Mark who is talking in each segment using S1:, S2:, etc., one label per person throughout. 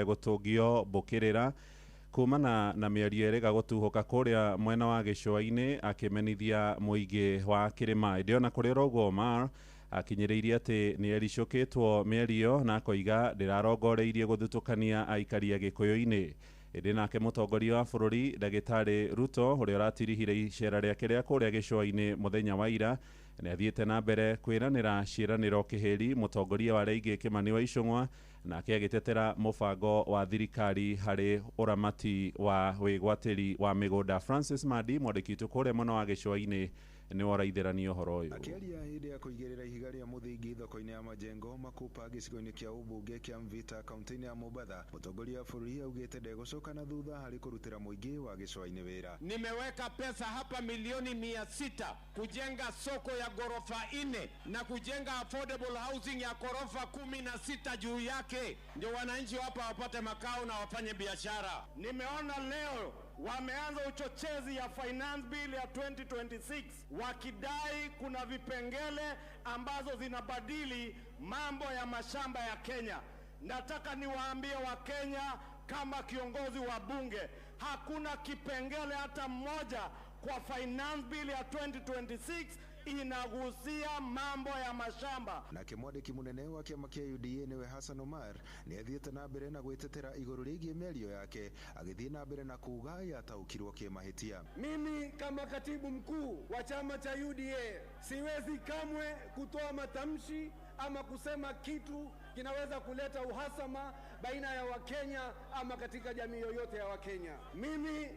S1: Gũtũngio mbũkĩrĩra kumana na mĩario ĩrĩga gũtuhũka kũrĩa mwena wa gĩcũa-inĩ, akĩmenithia mũingĩ wa kĩrĩma. Ĩndĩ ona kũrĩ oro ũguo, Omar akinyĩrĩirie atĩ nĩ ericũkĩtwo mĩario na akoiga ndĩrarongoreirie gũthutũkania aikari a Gĩkũyũ-inĩ. Ĩndĩ nake mũtongoria wa bũrũri Ndagĩtarĩ Ruto, ũrĩa ũratirihire icera rĩake rĩa kũrĩa gĩcũa-inĩ mũthenya wa ira, nĩ athiĩte na mbere kwĩranĩra ciĩranĩro kĩhĩri mũtongoria wa arĩa aingĩ Kĩmani wa Icũng'wa, nake agĩtetera mũbango wa thirikari harĩ ũramati wa wĩgwatĩri wa mĩgũnda. Francis Madi, mwandĩki witũ kũrĩa mwena wa gĩcũa-inĩ, nĩwe ũraithĩrania ũhoro ũyũ.
S2: Akĩaria hĩndĩ ya kũigĩrĩra ihiga rĩa mũthingi thoko-inĩ ya Majengo Makupa, gĩcigo-inĩ kĩa ũmbunge kĩa Mvita, kaunti-inĩ ya Mombatha, mũtongoria wa bũrũri augĩte ndegũcoka na thutha harĩ kũrutĩra mũingĩ wa gĩcũa-inĩ wĩra.
S3: Nimeweka pesa hapa milioni 600 kujenga soko ya ghorofa 4 na kujenga affordable housing ya ghorofa 16 juu yake, ndio wananchi hapa wapate makao na wafanye biashara.
S4: Nimeona leo wameanza uchochezi ya finance bill ya 2026, wakidai kuna vipengele ambazo zinabadili mambo ya mashamba ya Kenya. Nataka niwaambie Wakenya kama kiongozi wa bunge, hakuna kipengele hata mmoja kwa finance bill ya 2026 inagusia mambo ya mashamba.
S2: Nake mwandĩki mũnene wa kĩama kĩa UDA, nĩwe Hassan Omar, nĩ athiĩte na mbere na gwĩtetera igũrũ rĩgiĩ mĩario yake, agĩthiĩ na mbere na kuga yataũkirwo kĩmahĩtia.
S5: Mimi kama katibu mkuu wa chama cha UDA siwezi kamwe kutoa matamshi ama kusema kitu kinaweza kuleta uhasama baina ya Wakenya ama katika jamii yoyote ya Wakenya. Mimi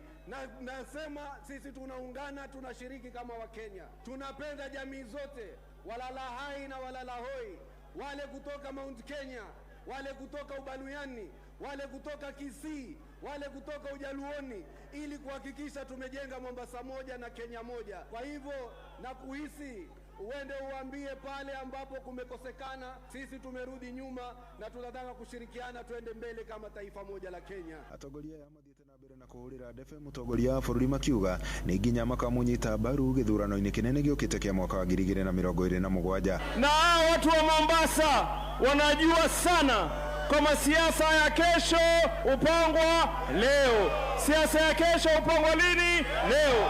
S5: nasema sisi tunaungana, tunashiriki kama Wakenya, tunapenda jamii zote, walala hai na walala hoi, wale kutoka Mount Kenya, wale kutoka Ubaluyani, wale kutoka Kisii, wale kutoka Ujaluoni, ili kuhakikisha tumejenga Mombasa moja na Kenya moja. Kwa hivyo na kuhisi uende uambie pale ambapo kumekosekana, sisi tumerudi nyuma na tunataka kushirikiana tuende mbele kama taifa moja la Kenya.
S2: Atongoria aya mathiĩte na mbere na kũhũrĩra ndebe mũtongoria wa bũrũri, makiuga nĩ nginya makamũnyita mbaru gĩthurano-inĩ kĩnene gĩũkĩte kĩa mwaka wa 2027.
S4: Na hao watu wa Mombasa wanajua sana kama siasa ya kesho hupangwa leo. Siasa ya kesho hupangwa lini? Leo.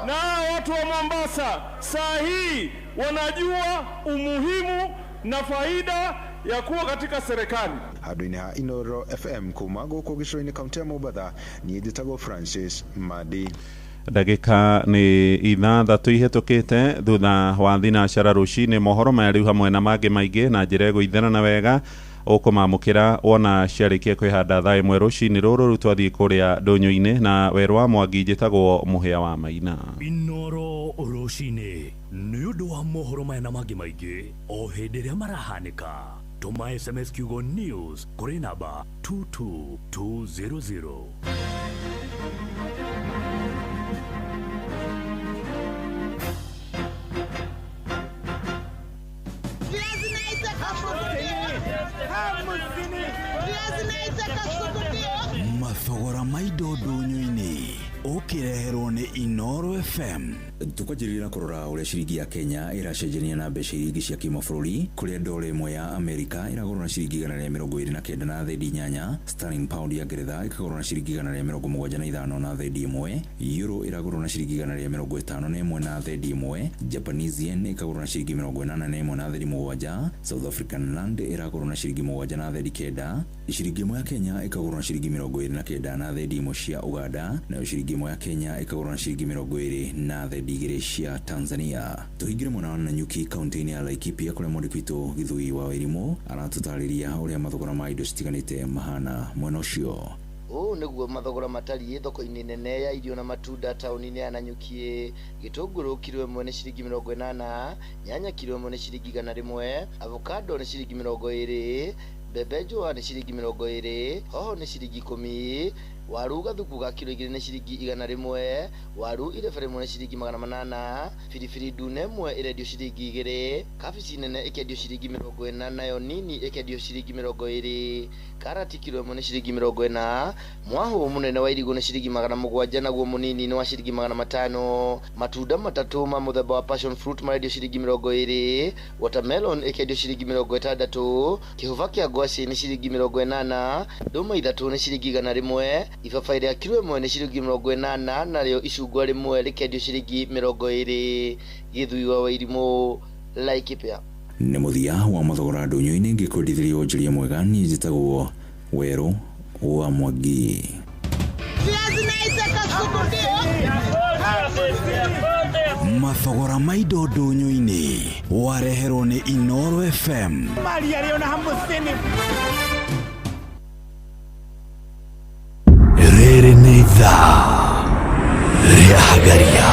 S4: Na hao watu wa Mombasa saa hii wanajua umuhimu na faida ya kuwa katika serikali.
S2: Handũ-inĩ ha Inoro FM kuma gũkũ gĩcũa-inĩ, kaunti ya Mombatha, niĩ njĩtagwo Francis Madi.
S1: Ndagĩka nĩ 6 ihĩtũkĩte thutha wa thinacara rũcinĩ. Mohoro maya rĩu hamwe na mangĩ maingĩ na njĩra ĩgũitherana wega ũkũmamũkĩra wona ciarĩkia kwĩhanda thaa 1 rũcinĩ rũrũ. Rĩu twathiĩ kũrĩa ndũnyũ-inĩ na werũ wa Mwangi. Njĩtagwo Mũhĩa wa Maina.
S6: Inoro rũcinĩ, nĩ ũndũ wa mohoro maya na mangĩ maingĩ o hĩndĩ ĩrĩa marahanĩka, tũma SMS kiugo NEWS kũrĩ namba 22200.
S7: Viazi naitaka viazi naitaka sukudio.
S8: Mathogora ma indo ndũnyũ-inĩ ũkĩreherwo nĩ Inoro FM.
S9: Tukwanjĩrĩria kũrora ũrĩa ciringi ya Kenya ĩracenjania na mbeca iria ingĩ cia kĩmabũrũri, kũrĩa dola 1 ya Amerika ĩragũrwo na ciringi 129.8, sterling pound ya Ngeretha ĩkagũrwo na ciringi 175.1, euro ĩragũrwo na ciringi 151.1, Japanese yen ĩkagũrwo na ciringi 81.7, South African rand ĩragũrwo na ciringi 7.9, ciringi 1 ya Kenya ĩkagũrwo na ciringi 29.1 cia Uganda, nayo ciringi 1 ya Kenya ĩkagũrwo na ciringi 20.2 cia Tanzania. Tũhingĩre mwena wa Nanyuki, kaunti-inĩ ya Laikipia, kũrĩa mwandĩki witũ Gĩthui wa Wairimu aratũtarĩria ũrĩa mathogora ma indo citiganĩte mahana mwena ũcio.
S10: Ũũ nĩguo mathogora matariĩ thoko-inĩ nene ya irio na matunda taũni-inĩ ya Nanyuki. Gĩtũngũrũ kiro 1 nĩ ciringi 80, nyanya kiro 1 nĩ ciringi 100, avocado nĩ ciringi 20, mbembe njũa nĩ ciringi 20, hoho nĩ ciringi 10. Waru gathuku ga kiro 2 nĩ ciringi 100, waru irebe rĩmwe nĩ ciringi 800, biribiri ndune ĩmwe ĩrendio ciringi 2, kabici nene ĩkendio ciringi 40 nayo nini ĩkendio ciringi 20, karati kiro ĩmwe nĩ ciringi 40, mwahũ mũnene wa irigũ nĩ ciringi 700 naguo mũnini nĩ wa ciringi 500, matunda matatũ ma mũthemba wa passion fruit marendio ciringi 20, watermelon ĩkendio ciringi 60, kĩhũba kĩa ngwacĩ nĩ ciringi 80, ndũma 3 nĩ ciringi 100, ibabaĩ rĩa kiro ĩmwe nĩ ciringi 80 narĩo icungwa rĩmwe rĩkendio ciringi 20. Gĩthui wa Wairimũ, Laikipia.
S9: Nĩ mũthia wa mathogora ndũnyũ-inĩ ngĩkwendithĩria wonjoria mwega. Niĩ njĩtagwo Werũ wa Mwangi.
S7: Viazi naitaka suku ndio.
S8: Mathogora ma indo ndũnyũ-inĩ wareherwo nĩ Inoro FM. Rĩrĩ nĩ ithaa rĩa Hagaria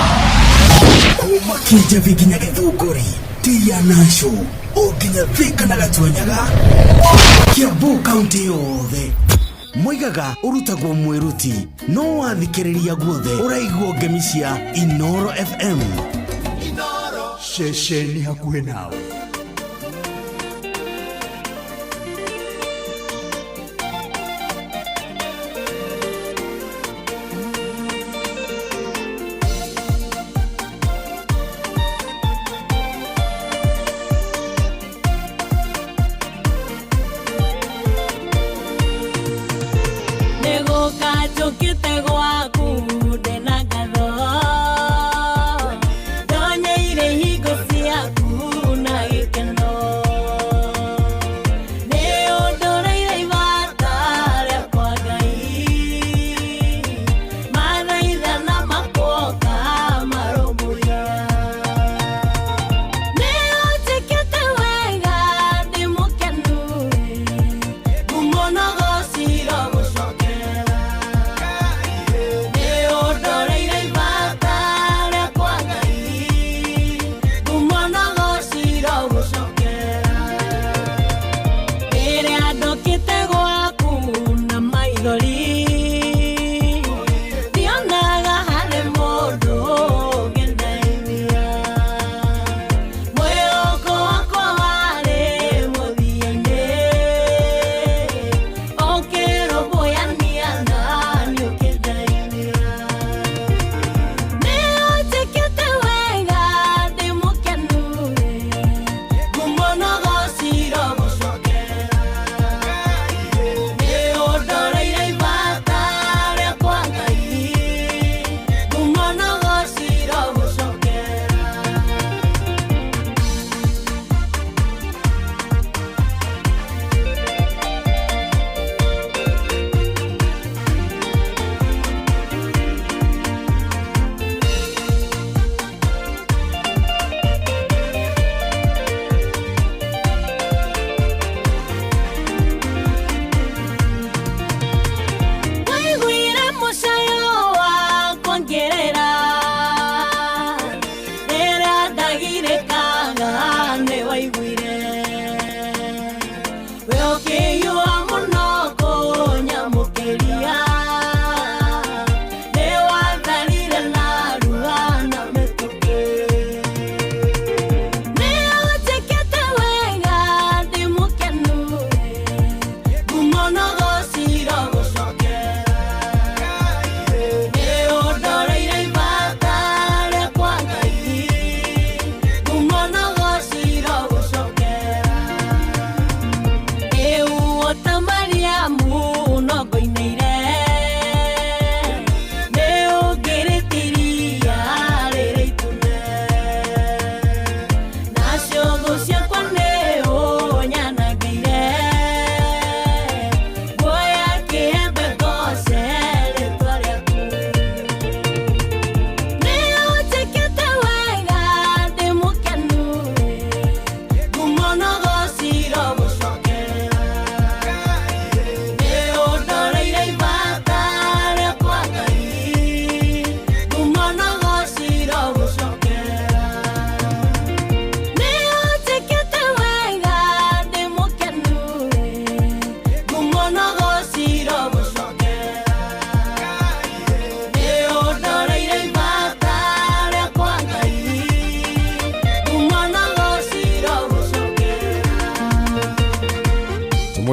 S8: kuma Kĩnjabi nginya Gĩthũngũri, Tia Nasho o nginya Thika na Gatuanyaga, Kiambu kaunti yothe. Moigaga ũrutagwo mwĩruti no wathikĩrĩria guothe ũraigua ngemi cia Inoro FM, ceceni hakuhĩ nawe.
S11: Nĩgũka njũkĩte gwaku ndĩna ngatho, ndonyeire hingo ciaku na gĩkeno, nĩ ũndũrĩire ibata rĩakwa Ngai, mathaithana makuoka marũmbũiya, nĩ ũnjĩkĩte wega ndĩ mũkenu, ngumo na gũciro gũcokera, nĩ ũndoreire ibata rĩakwa Ngai, ngumo na gũciro gũcokera, rĩrĩa ndokĩte gwaku na maithori, ndionaga harĩ mũndũ ũngĩndeithia, mwĩhoko wakwa warĩ mũthia-inĩ, ũkĩrũmbũyania nani ũkĩndeithia, nĩ ũnjĩkĩte wega ndĩ mũkenu, ngumo na gũciro gũcokera, nĩ ũndoreire ibata.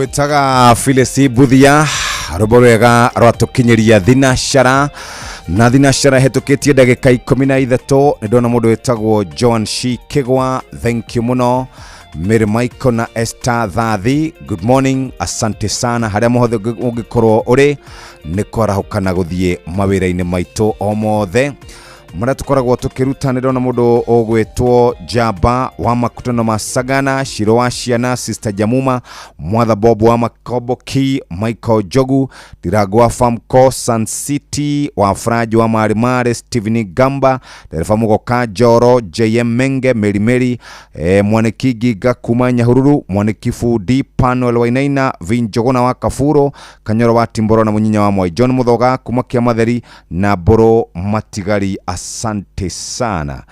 S12: Bamwitaga Phyllis Buthia rwĩmbo rwega rwatũkinyĩria thinashara na thinashara hetũkĩtie ndagĩka 13. Nĩ ndona mũndũ wĩtagwo John Shi Kĩgwa, thank you mũno. Mary Michael na Esther Thathi, good morning, asante sana. Harĩa mothe ũngĩkorwo ũrĩ nĩ kwarahũkana gũthiĩ mawĩra-inĩ maitũ o mothe marĩa tũkoragwo tũkĩruta. Nĩ ndona mũndũ ũgwĩtwo Jamba wa Makutano ma Sagana, Shiro wa Ciana, Sister Jamuma, Mwatha Bob wa Makoboki, Michael Jogu, Ndirango wa Famco, Sun City wa Franji wa Marimari, Steven Gamba, Dereba Mugoka Njoro, JM Menge, Meri Meri, Mwaniki Nginga kuma Nyahururu, Mwaniki Fundi, Panuel Wainaina, Vinjogona wa Kaburo, Kanyoro wa Timboro na Munyinya wa Mwai, John Muthoga kuma Kĩamatheri na Mbũrũ Matigari, asante sana.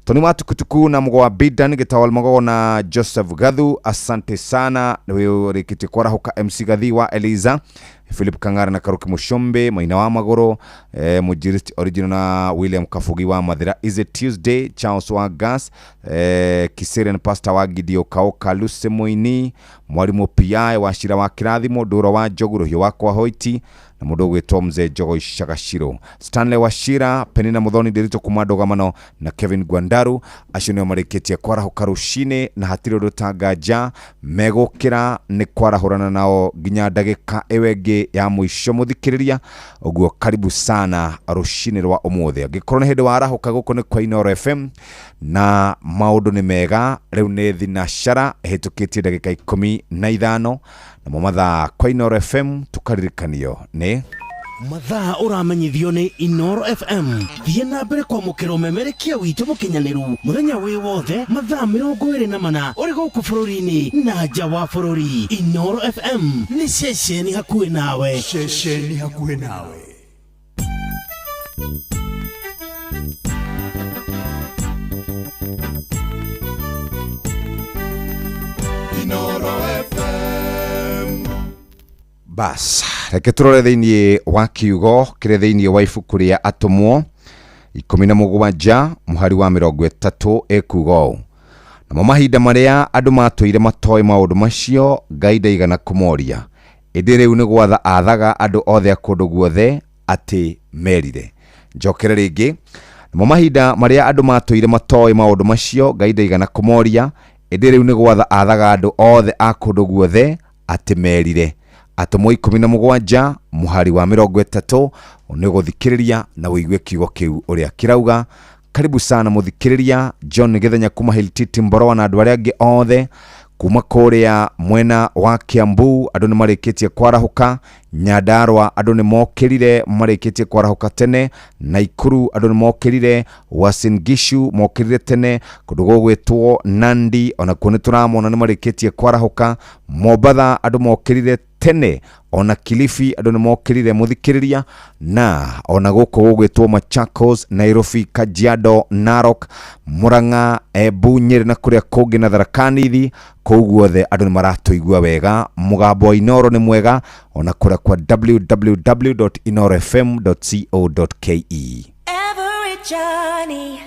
S12: Tony wa Tukutuku na Mũgo wa Bidan Gĩtawal Magogo na Joseph Gathu, asante sana. Rĩkĩtie kwarahũka MC Gathi wa Eliza, Philip Kangara na Karuki Mushombe, Maina wa Magoro, Mujiristi Original na William Kafugi wa Mathira. Is it Tuesday? Charles wa Gas, Kiserian Pastor wa Gidio Kaoka, Luce Moini, Mwalimu PI wa Shira wa Kirathimo, Ndũra wa Njogu, Rũhiũ wa kwa Hoiti na mũndũ ũgwĩtwo Mzee Njogo Icagaciro, Stanley Wachira, Penina Muthoni Ndiritu kuma Ndũgamano na Kevin Gwandaru. Acio nĩo marĩkĩtie kwarahũka rũcinĩ na hatirĩ ũndũ tanganja megũkĩra nĩ kwarahũrana nao nginya ndagĩka ĩyo ĩngĩ ya mũico mũthikĩrĩria. Ũguo karibu sana rũcinĩ rwa ũmũthĩ. Angĩkorwo nĩ hĩndĩ warahũka, gũkũ nĩ kwa Inooro FM na maũndũ nĩ mega. Rĩu nĩ thinashara ĩhĩtũkĩtie ndagĩka 15, namo mathaa kwa Inooro FM tũkaririkanio nĩ
S13: Mathaa ũramenyithio nĩ Inoro FM. Thiĩ na mbere kwamũkĩra ũmemerekia witũ mũkinyanĩru mũthenya wĩ wothe mathaa 24 ũrĩ gũkũ bũrũri-inĩ na nja wa bũrũri. Inoro FM nĩ ceceni hakuhĩ nawe.
S8: Ceceni hakuhĩ nawe. Inoro FM.
S12: Bas, reke tũrore thĩinĩ wa kiugo kĩrĩa thĩinĩ wa ibuku rĩa Atũmwo 17 mũhari wa 30 ĩkuga ũũ: namo mahinda marĩa andũ matũire matoĩ maũndũ macio, Ngai ndaigana kũmoria, ĩndĩ rĩu nĩ gwatha athaga andũ othe a kũndũ guothe atĩ merire. Njokere rĩngĩ: namo mahinda marĩa andũ matũire matoĩ maũndũ macio, Ngai ndaigana kũmoria, ĩndĩ rĩu nĩ gwatha athaga andũ othe a kũndũ guothe atĩ merire. Atũmwo 17 mũhari wa 30. Nĩ gũthikĩrĩria na ũigue kiugo kĩu ũrĩa kĩrauga. Karibu sana mũthikĩrĩria John Gĩthenya kuma Hiltiti Mboroa na andũ arĩa angĩ othe kuma kũrĩa mwena wa Kiambu, andũ nĩ marĩkĩtie kwarahũka. Nyandarua andũ nĩ mokĩrire, marĩkĩtie kwarahũka tene. Naikuru andũ nĩ mokĩrire. Uasin Gishu mokĩrire tene. Kũndũ gũgwĩtwo Nandi onakuo nĩ tũramona nĩ marĩkĩtie kwarahũka. Mombatha andũ mokĩrire tene, ona Kilifi andũ nĩ mokĩrire mũthikĩrĩria, na ona gũkũ gũgwĩtwo Machakos, Nairobi, Kajiado, Narok, Murang'a, Embu, Nyeri na kũrĩa kũngĩ na Tharaka Nithi, kũu guothe andũ nĩ maratũigua wega. Mũgambo wa Inoro nĩ mwega ona kũrĩa kwa www.inorofm.co.ke.
S14: Every journey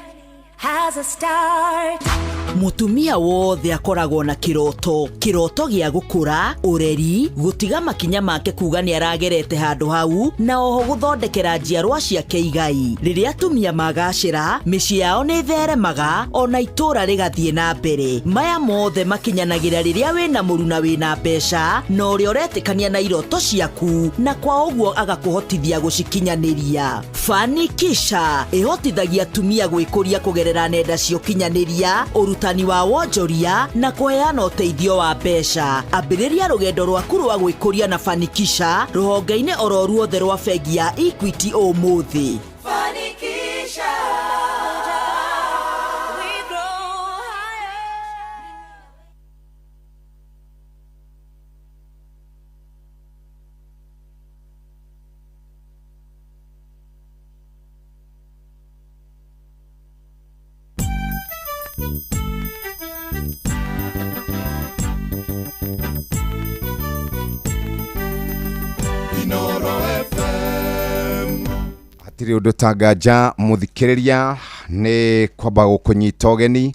S14: has a start.
S15: Mutumia wothe akoragwo na kiroto, kiroto gĩa gũkũra, ũreri, gũtiga makinya make kuga nĩ aragerete handũ hau, na oho gũthondekera njiarwa ciake igai. Rĩrĩa atumia magacĩra, mĩciĩ yao nĩ ĩtheremaga, ona itũũra rĩgathiĩ na mbere. Maya mothe makinyanagĩra rĩrĩa wĩna mũruna wĩna mbeca, na ũrĩa ũretĩkania na iroto ciaku, na kwa ũguo agakũhotithia gũcikinyanĩria. Fanikisha ĩhotithagia atumia gwĩkũria kũgerera nenda cia ũkinyanĩria, ũrutani wa wonjoria na kũheana ũteithio wa mbeca. Ambĩrĩria rũgendo rwaku rwa gwĩkũria na Fanikisha rũhonge-inĩ oro ruothe rwa bengi ya Equity ũmũthĩ.
S14: Fanikisha. We grow higher.
S8: Inoro FM.
S12: Hatirĩ ũndũ tanganja mũthikĩrĩria nĩ kwamba gũkũnyita ũgeni.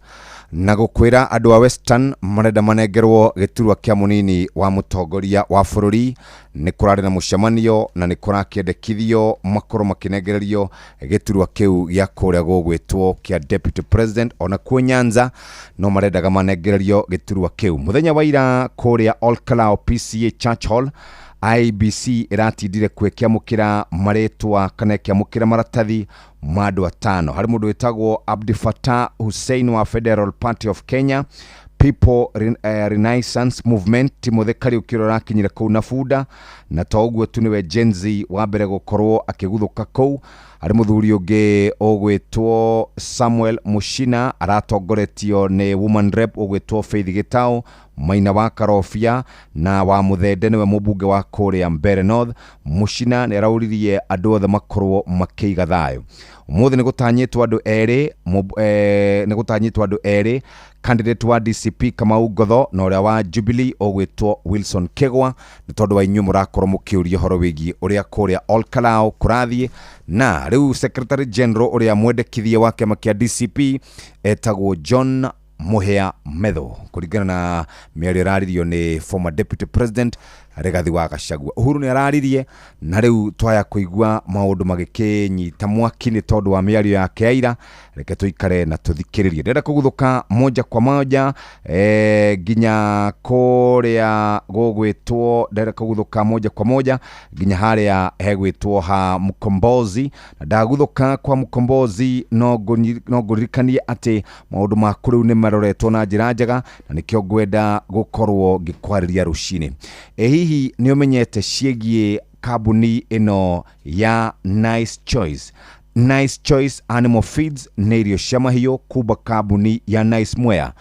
S12: Na gũkwĩra andũ a Western marenda manengerwo gĩturwa kĩa mũnini wa mũtongoria wa bũrũri. Nĩ kũrarĩ na mũcemanio na nĩ kũrakĩendekithio makorwo makĩnengererio gĩturwa kĩu gĩa kũrĩa gũgwĩtwo kĩa deputy president. Ona kuo Nyanza no marendaga manengererio gĩturwa kĩu. Mũthenya wa ira kũrĩa Olkalou PCA Church Hall, IEBC ĩratindire kuo ĩkĩamũkĩra marĩtwa kana ĩkĩamũkĩra maratathi ma andũ atano. Harĩ mũndũ wĩtagwo Abdi Fatah Hussein wa Federal Party of Kenya People Renaissance Movement. Timothy Kariuki ũrĩa ũrakinyire kũu na bunda, na to ũguo tu, nĩwe Gen Z wa mbere gũkorwo akĩguthũka kũu. Harĩ mũthuri ũngĩ ũgwĩtwo Samuel Mushina, aratongoretio nĩ woman rep ũgwĩtwo Faith Gĩtaũ Maina wa Karobia, na wa Mũthende nĩwe mũmbunge wa kũrĩa Mbere North. Mushina nĩ arauririe andũ othe makorwo makĩiga thayũ. Ũmũthĩ nĩ gũtanyĩtwo andũ erĩ, nĩ gũtanyĩtwo andũ erĩ, candidate wa DCP Kamau Ngotho na ũrĩa wa Jubilee ũgwĩtwo Wilson Kegwa. Nĩ tondũ wa inyuĩ mũrakorwo mũkĩũria ũhoro wĩgiĩ ũrĩa kũrĩa Olkalou kũrathiĩ, na rĩu secretary general ũrĩa mwendekithia wa kĩama kĩa DCP etagwo John Muhia Metho, kũringana na mĩario ĩraririo nĩ former deputy president Rigathi wa Gachagua. Uhuru nĩ araririe, na rĩu twaya kũigua maũndũ magĩkĩnyita mwaki nĩ tondũ wa mĩario yake ya ira. Reke tũikare na tũthikĩrĩrie. Ndĩrenda kũguthũka moja kwa moja nginya kũrĩa gũgwĩtwo, ndĩrenda kũguthũka moja kwa moja nginya harĩa hegwĩtwo ha Mkombozi. Na ndaguthũka kwa Mkombozi, no ngũririkanie atĩ maũndũ maku rĩu nĩ maroretwo na njĩra njega, na nĩkĩo ngwenda gũkorwo ngĩkwarĩria rũcinĩ. Ĩ hihi nĩ ũmenyete ciĩgiĩ kambuni ĩno ya Nice Choice? Nice Choice Animal Feeds nĩ irio cia mahiũ kumba kambuni ya Nice Mwea.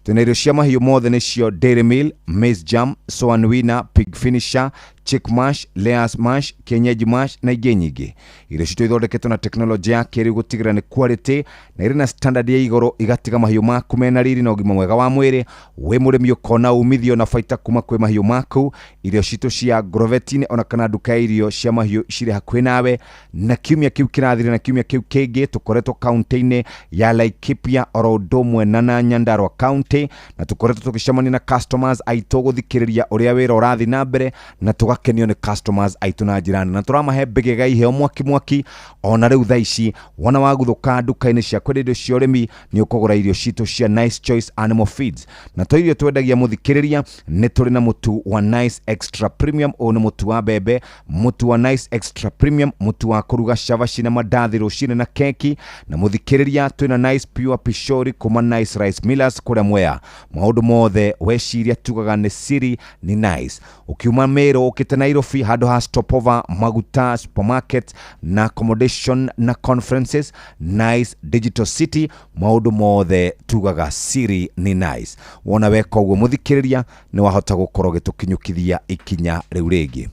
S12: Twĩna irio cia mahiũ mothe, nĩcio Dairy Meal, Maize Jam, Soan Winner, Pig Finisher, Chick Mash, Layers Mash, Kienyeji Mash na ingĩ nyingĩ. Irio citũ ithondeketwo na tekinoronjĩ ya kĩrĩu gũtigĩrĩra nĩ quality na irĩ na standard ya igũrũ, igatiga mahiũ maku mena riri na ũgima mwega wa mwĩrĩ. Wĩ mũrĩmi ũkona umithio na baita kuma kwĩ mahiũ maku. Irio citũ cia Grovetine ona kana nduka ya irio cia mahiũ cirĩ hakuhĩ nawe. Na kiumia kĩu kĩrathire na kiumia kĩu kĩngĩ tũkoretwo kaunti-inĩ ya Laikipia oro ũndũ ũmwe na Nyandarua County, na tũkoretwo tũgĩcemania na customers aitũ gũthikĩrĩria ũrĩa wĩra ũrathiĩ na mbere, na tũgakenio nĩ customers aitũ na njĩra nene, na tũramahe mbĩgĩga iheo mwaki mwaki. Ona rĩu thaa ici wona waguthũka nduka-inĩ cia kwendia indo cia ũrĩmi, nĩ ũkũgũra irio citũ cia Nice Choice Animal Feeds. Na to irio twendagia, mũthikĩrĩria, nĩ tũrĩ na mũtu wa Nice Extra Premium. Ũyũ nĩ mũtu wa mbembe, mũtu wa Nice Extra Premium, mũtu wa kũruga cabaci na mandathi rũcinĩ na keki. Na mũthikĩrĩria, twĩna Nice Pure Pishori kuma Nice Rice Millers kũrĩa Mwea. Maũndũ mothe weciria tugaga nĩ siri ni Nice. Ũkiuma Meru ũkĩte Nairobi, handũ ha stopover, maguta, supermarket na accommodation na conferences, Nice Digital City. Maũndũ mothe tugaga siri ni Nice. Wona weka ũguo, mũthikĩrĩria, nĩ wahota gũkorwo ũgĩtũkinyũkithia ikinya rĩu rĩngĩ.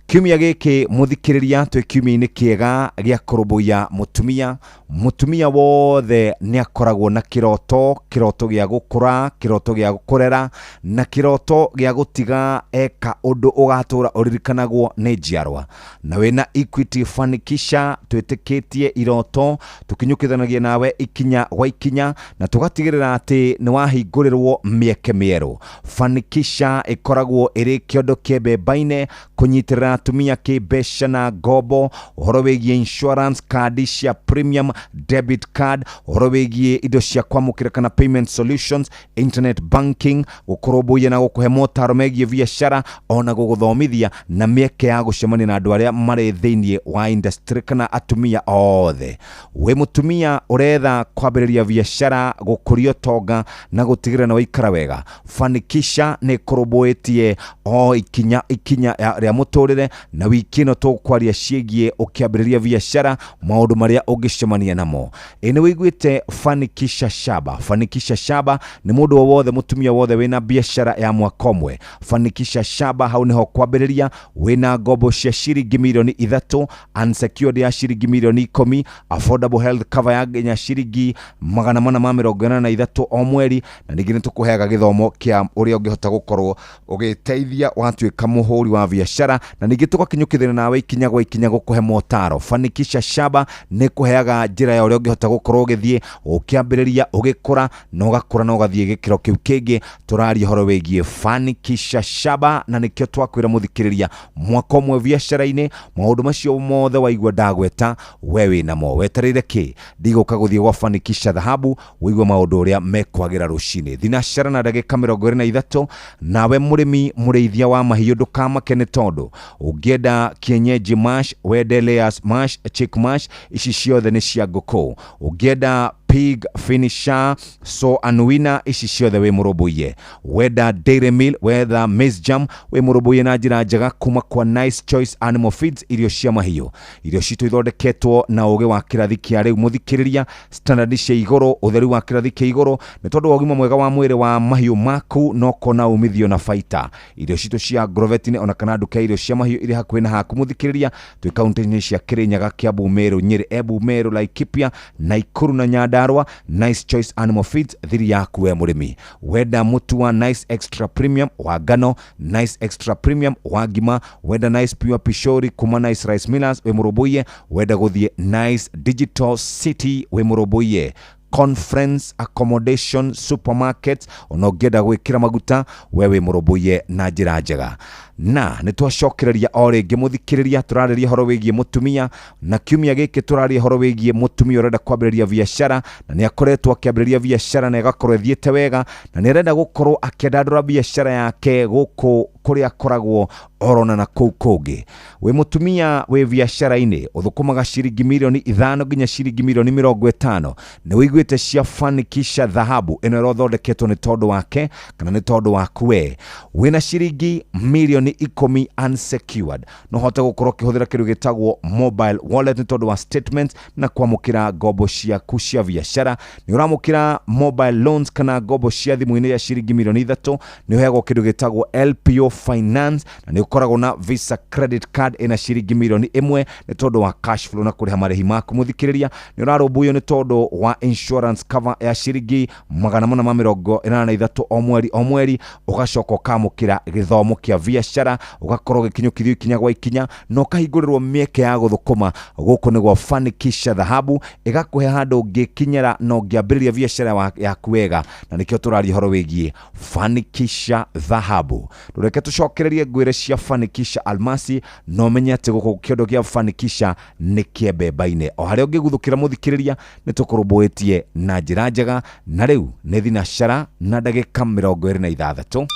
S12: Kiumia gĩkĩ, mũthikĩrĩria, twĩ kiumia-inĩ kĩega gĩa kũrũmbũiya mũtumia. Mũtumia wothe nĩ akoragwo na kĩroto, kĩroto gĩa gũkũra, kĩroto gĩa kũrera na kĩroto gĩa gũtiga eka ũndũ ũgatũra ũririkanagwo nĩ njiarwa. Na wĩna Equity Fanikisha twĩtĩkĩtie iroto tũkinyũkithanagia nawe ikinya gwa ikinya, na tũgatigĩrĩra atĩ nĩ wahingũrĩrwo mĩeke mĩerũ. Fanikisha ĩkoragwo ĩrĩ kĩondo kĩembembaine kũnyitĩrĩra atumia kĩmbeca na ngombo, ũhoro wĩgiĩ insurance, kandi cia premium debit card, ũhoro wĩgiĩ indo cia kwamũkĩra kana payment solutions, internet banking, gũkũrũmbũiya na gũkũhe motaro megiĩ biacara, ona gũgũthomithia na mĩeke ya gũcemania na andũ arĩa marĩ thĩinĩ wa industry kana atumia othe. Wĩ mũtumia ũretha kwambĩrĩria biacara, gũkũria ũtonga na gũtigĩrĩra nĩ waikara wega, Fanikisha nĩ ĩkũrũmbũĩtie o ikinya ikinya rĩa mũtũrĩre. Na wiki ĩno tũkwaria ciĩgiĩ ũkĩambĩrĩria biacara, maũndũ marĩa ũngĩcemania namo. Ĩ nĩ wĩiguĩte Fanikisha Shaba? Fanikisha Shaba nĩ mũndũ o wothe, mũtumia wothe wĩna biacara ya mwaka ũmwe. Fanikisha Shaba hau nĩho kwambĩrĩria. Wĩna ngombo cia ciringi mirioni 3, unsecured ya ciringi mirioni 10, affordable health cover ya nginya ciringi 483 o mweri, na ningĩ nĩ tũkũheaga gĩthomo kĩa ũrĩa ũngĩhota gũkorwo ũgĩteithia watuĩka mũhũri wa biacara. Na ningĩ Ningĩ tũgakinyũkithania nawe ikinya gwa ikinya gũkũhe motaro. Fanikisha Shaba nĩ kũheaga njĩra ya ũrĩa ũngĩhota gũkorwo ũgĩthiĩ ũkĩambĩrĩria, ũgĩkũra na ũgakũra na ũgathiĩ gĩkĩro kĩu kĩngĩ. Tũraria ũhoro wĩgiĩ Fanikisha Shaba, na nĩkĩo twakwĩra mũthikĩrĩria, mwaka ũmwe biacara-inĩ, maũndũ macio mothe waigua ndagweta, we wĩnamo. Wetereire kĩ? Ndigũka gũthiĩ gwa Fanikisha Dhahabu wĩigue maũndũ ũrĩa mekwagĩra rũcinĩ. Thinacara na ndagĩka 23. Nawe mũrĩmi mũrĩithia wa mahiũ, ndũkamake, nĩ tondũ ũngĩenda kienyeji mash, wende layers mash, chick mash, ici ciothe nĩ cia ngũkũ. Ũngĩenda pig finisher, so anuina, ici ciothe wĩ mũrũmbũiye. Wenda dairy meal, wetha maize jam, wĩ mũrũmbũiye na njĩra njega kuma kwa Nice Choice Animal Feeds. Irio cia mahiũ, irio citũ ithondeketwo na ũgĩ wa kĩrathi kĩa rĩu, mũthikĩrĩria, standard cia igũrũ, ũtheru wa kĩrathi kĩa igũrũ, nĩ tondũ wa ũgima mwega wa mwĩrĩ wa mahiũ maku no kona umithio na baita. Irio citũ cia Grovetine, ona kana nduka ya irio cia mahiũ irĩ hakuhĩ na haku, mũthikĩrĩria, twĩ kaunti-inĩ cia Kirinyaga, Kiambu, Meru, Nyĩrĩ, Embu, Meru, Laikipia, Naikuru na Nyandarua. Nice Choice Animal Feeds, thiri yaku we mũrĩmi. Wenda mũtu wa Nice Extra Premium wa ngano, Nice Extra Premium wa ngima, wenda Nice Pure Pishori kuma Nice Rice Millers, wĩ mũrũmbũiye. Wenda gũthiĩ Nice Digital City, wĩ mũrũmbũiye. Conference accommodation, supermarket, ona ũngĩenda gwĩkĩra maguta, we wĩ mũrũmbũiye na njĩra njega. Na nĩ twacokereria o rĩngĩ, mũthikĩrĩria, tũrarĩria ũhoro wĩgiĩ mũtumia, na kiumia gĩkĩ tũraria ũhoro wĩgiĩ mũtumia ũrenda kwambĩrĩria biacara, na nĩ akoretwo akĩambĩrĩria biacara na ĩgakorwo ĩthiĩte wega, na nĩ arenda gũkorwo akĩandandũra biacara yake gũkũ kũrĩa akoragwo orona na kũu kũngĩ. Wĩ mũtumia wĩ biacara-inĩ, ũthũkũmaga ciringi mirioni 5 nginya ciringi mirioni 50, nĩ wĩiguĩte cia Fanikisha Dhahabu ĩno ĩrothondeketwo nĩ tondũ wake kana nĩ tondũ waku we. Wĩna ciringi mirioni 10 unsecured, no hote gũkorwo ũkĩhũthĩra kĩndũ gĩtagwo mobile wallet nĩ tondũ wa statement na kwamũkĩra ngombo ciaku cia biacara. Nĩ ũramũkĩra mobile loans kana ngombo cia thimũ-inĩ ya ciringi mirioni 3. Nĩ ũheagwo kĩndũ gĩtagwo LPO finance, na nĩ ũkoragwo na Visa credit card ĩna ciringi mirioni 1 nĩ tondũ wa cash flow na kũrĩha marĩhi maku. Mũthikĩrĩria, nĩ ũrarũmbũiyo nĩ tondũ wa insurance cover ya ciringi 483 o mweri o mweri. Ũgacoka ũkamũkĩra gĩthomo kĩa biacara, ũgakorwo ũgĩkinyũkithio ikinya gwa ikinya, na ũkahingũrĩrwo mĩeke ya gũthũkũma. Gũkũ nĩ gwa Fanikisha Dhahabu, ĩgakũhe handũ ũngĩkinyĩra na ũngĩambĩrĩria biacara yaku wega, na nĩkĩo tũraria ũhoro wĩgiĩ Fanikisha Dhahabu. Reke tũcokererie ngwĩre cia Fanikisha Almasi, na ũmenye atĩ gũkũ kĩondo kĩa Fanikisha nĩ kĩembemba-inĩ. O harĩa ũngĩguthũkĩra, mũthikĩrĩria, nĩ tũkũrũmbũĩtie na njĩra njega. Na rĩu nĩ thinacara na ndagĩka 26.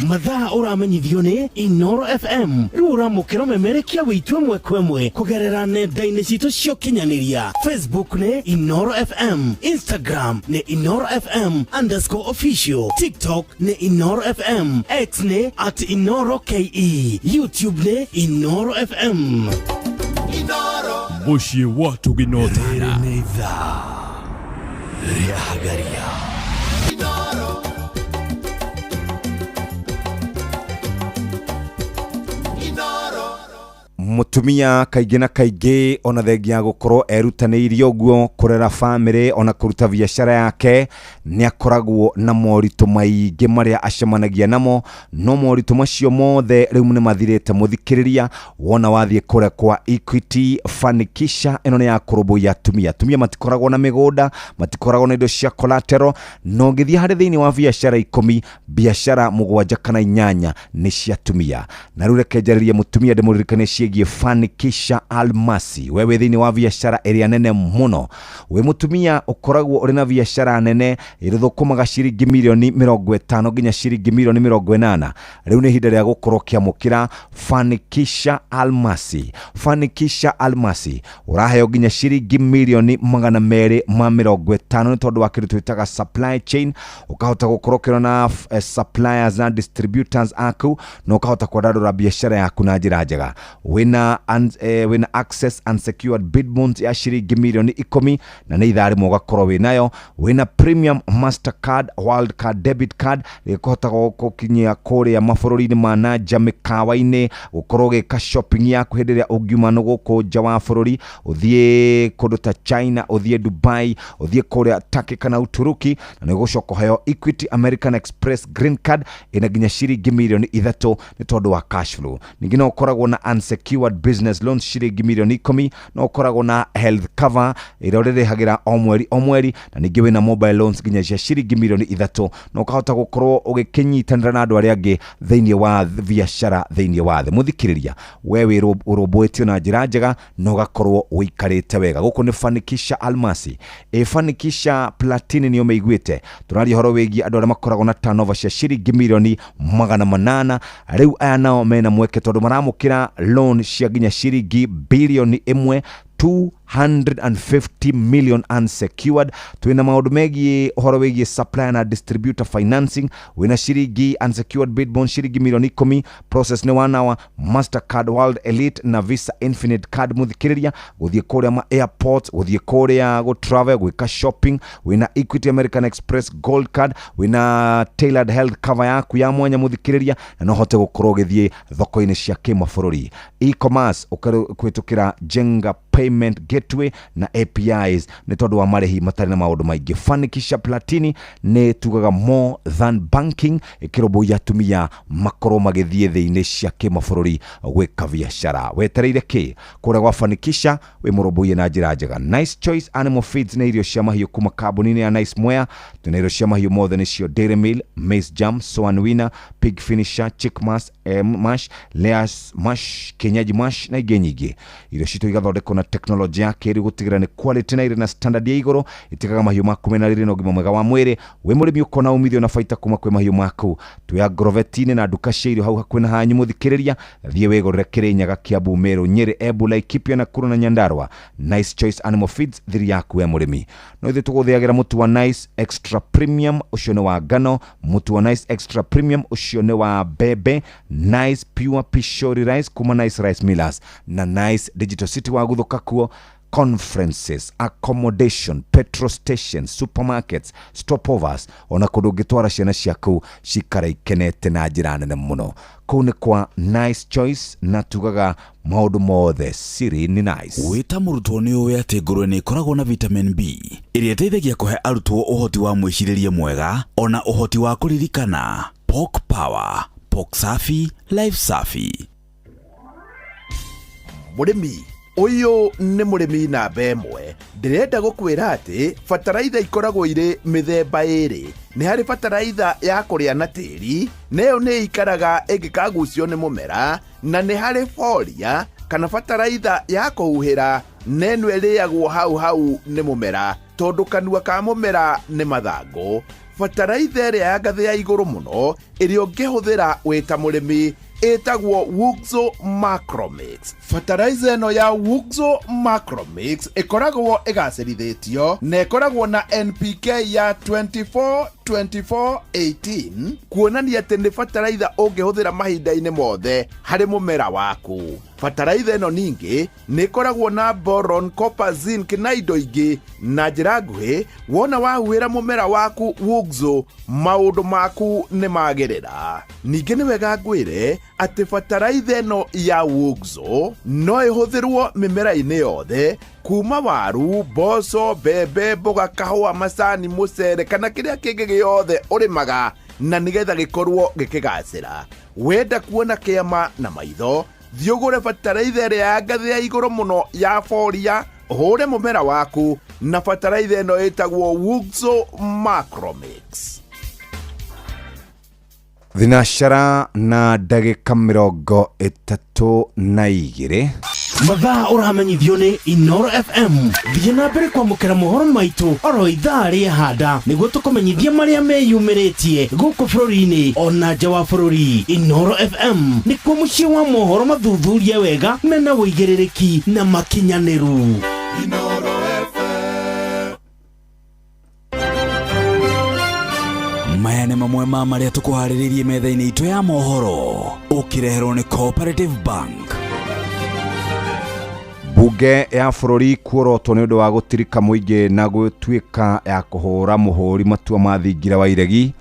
S13: Mathaa ũramenyithio nĩ Inoro FM. Rĩu ũramũkĩra ũmemerekia witũ ĩmwe kwa ĩmwe kũgerera nenda-inĩ citũ cia ũkinyanĩria. Facebook nĩ Inoro FM, Instagram nĩ InoroFM_official, TikTok nĩ Inoro FM, X nĩ @InoroKE, YouTube nĩ Inoro FM.
S6: Mũciĩ wa tũginotara.
S8: Nĩ ithaa rĩa Hagaria.
S12: Mũtumia kaingĩ na kaingĩ, ona thengia ya gũkorwo erutanĩirie ũguo kũrera bamĩrĩ ona kũruta biacara yake, nĩ akoragwo na moritũ maingĩ marĩa acemanagia namo. No moritũ macio mothe rĩu nĩ mathirĩte, mũthikĩrĩria, wona wathiĩ kũrĩa kwa Equity Fanikisha. Ĩno nĩ ya kũrũmbũiya atumia. Atumia matikoragwo na mĩgũnda, matikoragwo na indo cia collateral, na ũngĩthiĩ harĩ thĩinĩ wa biacara 10, biacara mũgwanja kana inyanya nĩ cia atumia. Na rĩu reke njarĩrie mũtumia, ndĩmũririkanie ciĩgiĩ Fanikisha Almasi. Wewe thĩinĩ wa biacara ĩrĩa nene mũno, wĩ mũtumia ũkoragwo ũrĩ na biacara nene ĩrĩthũkũmaga ciringi mirioni 50 nginya ciringi mirioni 80, rĩu nĩ ihinda rĩa gũkorwo ũkĩamũkĩra Fanikisha Almasi. Fanikisha Almasi ũraheo nginya ciringi mirioni 250 nĩ tondũ wa kĩndũ twĩtaga supply chain. Ũkahota gũkorwo ũkĩrona suppliers na distributors aku, na ũkahota kwandandũra biacara yaku na njĩra njega. Wĩna Wĩna wĩna access unsecured bid bonds ya ciringi mirioni 10 na nĩ ithaa rĩmwe ũgakorwo wĩnayo. Wĩna premium Mastercard World Card debit card ĩkũhota gũkinyia kũrĩa mabũrũri-inĩ ma nanja, mĩkawa-inĩ, gũkorwo ũgĩka shopping yaku hĩndĩ ĩrĩa ũngiuma no gũkũ nja wa bũrũri, ũthiĩ kũndũ ta China, ũthiĩ Dubai, ũthiĩ kũrĩa Turkey kana Uturuki. Na nĩ ũgũcoka ũheo Equity American Express Green Card ĩna nginya ciringi mirioni 3 nĩ tondũ wa cash flow. Ningĩ no ũkoragwo na unsecured business loans ciringi mirioni 10, no ũkoragwo na health cover ĩrĩa ũrĩrĩhagĩra o mweri o mweri, na ningĩ wĩna mobile loans nginya cia ciringi mirioni 3, na ũkahota gũkorwo ũgĩkĩnyitanĩra na andũ arĩa angĩ thĩinĩ wa biacara thĩinĩ wa thĩ. Mũthikĩrĩria, we wĩ ũrũmbũĩtio na njĩra njega na ũgakorwo ũikarĩte wega. Gũkũ nĩ Fanikisha Almasi, ĩ Fanikisha Platini nĩ ũmĩiguĩte. Tũraria ũhoro wĩgiĩ andũ arĩa makoragwo na turnover cia ciringi mirioni 800. Rĩu aya nao mena mweke tondũ maramũkĩra loan cia nginya ciringi bilioni 1, 250 million unsecured. Twina maũndũ megiĩ ũhoro wĩgiĩ supplier na distributor financing. Wĩna ciringi unsecured bid bond ciringi mirioni 10, process nĩ 1 hour, Mastercard World Elite na Visa Infinite Card. Mũthikĩrĩria, gũthiĩ kũrĩa ma airport, gũthiĩ kũrĩa gũ travel, gwĩka shopping. Wĩna Equity American Express Gold Card, wĩna tailored health cover yaku ya mwanya, mũthikĩrĩria, na no hote gũkorwo ũgĩthiĩ thoko-inĩ cia kĩmabũrũri, e-commerce kũhĩtũkĩra Jenga payment gateway na APIs nĩ tondũ wa marĩhi matarĩ na maũndũ maingĩ. Fanikisha Platini nĩ tugaga more than banking, ĩkĩrũmbũiya atumia makorwo magĩthiĩ thĩ-inĩ cia kĩmabũrũri gwĩka biacara. Wetereire kĩ kũrĩa gwa Fanikisha? Wĩ mũrũmbũiye na njĩra njega. Nice Choice Animal Feeds nĩ irio cia mahiũ kuma kambuni-inĩ ya Nice Mwea. Twĩna irio cia mahiũ mothe, nĩcio Dairy Meal, Maize Jam, Swan Winner, Pig Finisher, Chick Mash, Mash, Layers Mash, Kienyeji Mash na ingĩ nyingĩ. Irio citũ igathondekwo na teknolojĩ ya kĩrĩu gũtigĩrĩra nĩ quality na irĩ na standard ya igũrũ, itigaga mahiũ maku mena riri na ũgima mwega wa mwĩrĩ. Wĩ mũrĩmi ũkona umithio na baita kuma kwĩ mahiũ maku. Twĩ agrovet-inĩ na nduka cia irio hau hakuhĩ na hanyu. Mũthikĩrĩria, thiĩ wĩgũrĩre Kĩrĩnyaga, Kiambu, Meru, Nyĩrĩ, Embu, Laikipia, Nakuru na Nyandarua. Nice Choice Animal Feeds, thiri yaku we mũrĩmi. No ithuĩ tũgũthĩagĩra mũtu wa Nice Extra Premium, ũcio nĩ wa ngano, mũtu wa Nice Extra Premium, ũcio nĩ wa mbembe, Nice Pure Pishori Rice kuma Nice Rice Millers na Nice Digital City wa gũthũka kuo. Conferences, accommodation, petrol stations, supermarkets, stopovers, ona kũndũ ũngĩtwara ciana ciaku cikara ikenete na njĩra nene mũno. Kũu nĩ kwa Nice Choice, na tugaga maũndũ mothe siri ni nice.
S8: Wĩ ta mũrutwo nĩ ũĩ atĩ ngũrwe nĩ ĩkoragwo na vitamin B ĩrĩa ĩteithagia kũhe arutwo ũhoti wa mwĩcirĩrie mwega ona ũhoti wa kũririkana. Pork Power, pork safi, life safi.
S16: Mũrĩmi ũyũ nĩ mũrĩmi namba 1. Ndĩrenda gũkwĩra atĩ bataraitha ikoragwo irĩ mĩthemba ĩrĩ. Nĩ harĩ bataraitha ya kũrĩa na tĩri, na ĩyo nĩ ikaraga ĩngĩkagucio nĩ mũmera, na nĩ harĩ foria kana bataraitha ya kũhuhĩra, na ĩno ĩrĩagwo hau hau nĩ mũmera tondũ kanua ka mũmera nĩ mathangũ. Bataraitha ĩrĩa ya ngathĩ ya igũrũ mũno ĩrĩa ũngĩhũthĩra wĩ ta mũrĩmi ĩtagwo Wuxo Macromix. Fertilizer ĩno ya Wuxo Macromix ĩkoragwo ĩgacĩrithĩtio na ĩkoragwo na NPK ya 24 24 18, kuonania atĩ nĩ bataraitha ũngĩhũthĩra mahinda-inĩ mothe harĩ mũmera waku. Bataraitha ĩno ningĩ nĩ ĩkoragwo na boron, copper, zinc na indo ingĩ. Na njĩra nguhĩ, wona wahuhĩra mũmera waku Wuxo, maũndũ maku nĩ magĩrĩra. Ningĩ nĩ wega ngwĩre atĩ bataraitha ĩno ya Wuxo no ĩhũthĩrwo mĩmera-inĩ yothe, kuma waru, mboco, mbembe, mboga, kahũa, macani, mũcere kana kĩrĩa kĩngĩ gĩothe ũrĩmaga, na nĩgetha gĩkorwo gĩkĩgacĩra. Wenda kuona kĩama na maitho, thiĩ ũgũre bataraitha ĩrĩa ya ngathĩ ya igũrũ mũno ya foria, ũhũre mũmera waku na bataraitha ĩno ĩtagwo Wuxo Macromix.
S12: Thinacara na ndagĩka 32.
S13: Mathaa ũramenyithio nĩ Inoro FM. Thiĩ na mbere kwamũkĩra mohoro maitũ oro ithaa rĩa handa nĩguo tũkũmenyithie marĩa meyumĩrĩtie gũkũ bũrũri-inĩ ona nja wa bũrũri. Inoro FM nĩkuo mũciĩ wa mohoro mathuthurie wega mena ũigĩrĩrĩki na makinyanĩru.
S8: Inoro FM. Maya nĩ mamwe ma marĩa tũkũharĩrĩirie metha-inĩ itũ ya mohoro, ũkĩreherwo nĩ Cooperative Bank.
S12: Bunge ya bũrũri kuorotwo nĩ ũndũ wa gũtirika mũingĩ na gũtuĩka ya kũhũra mũhũri matua ma thingira wa iregi.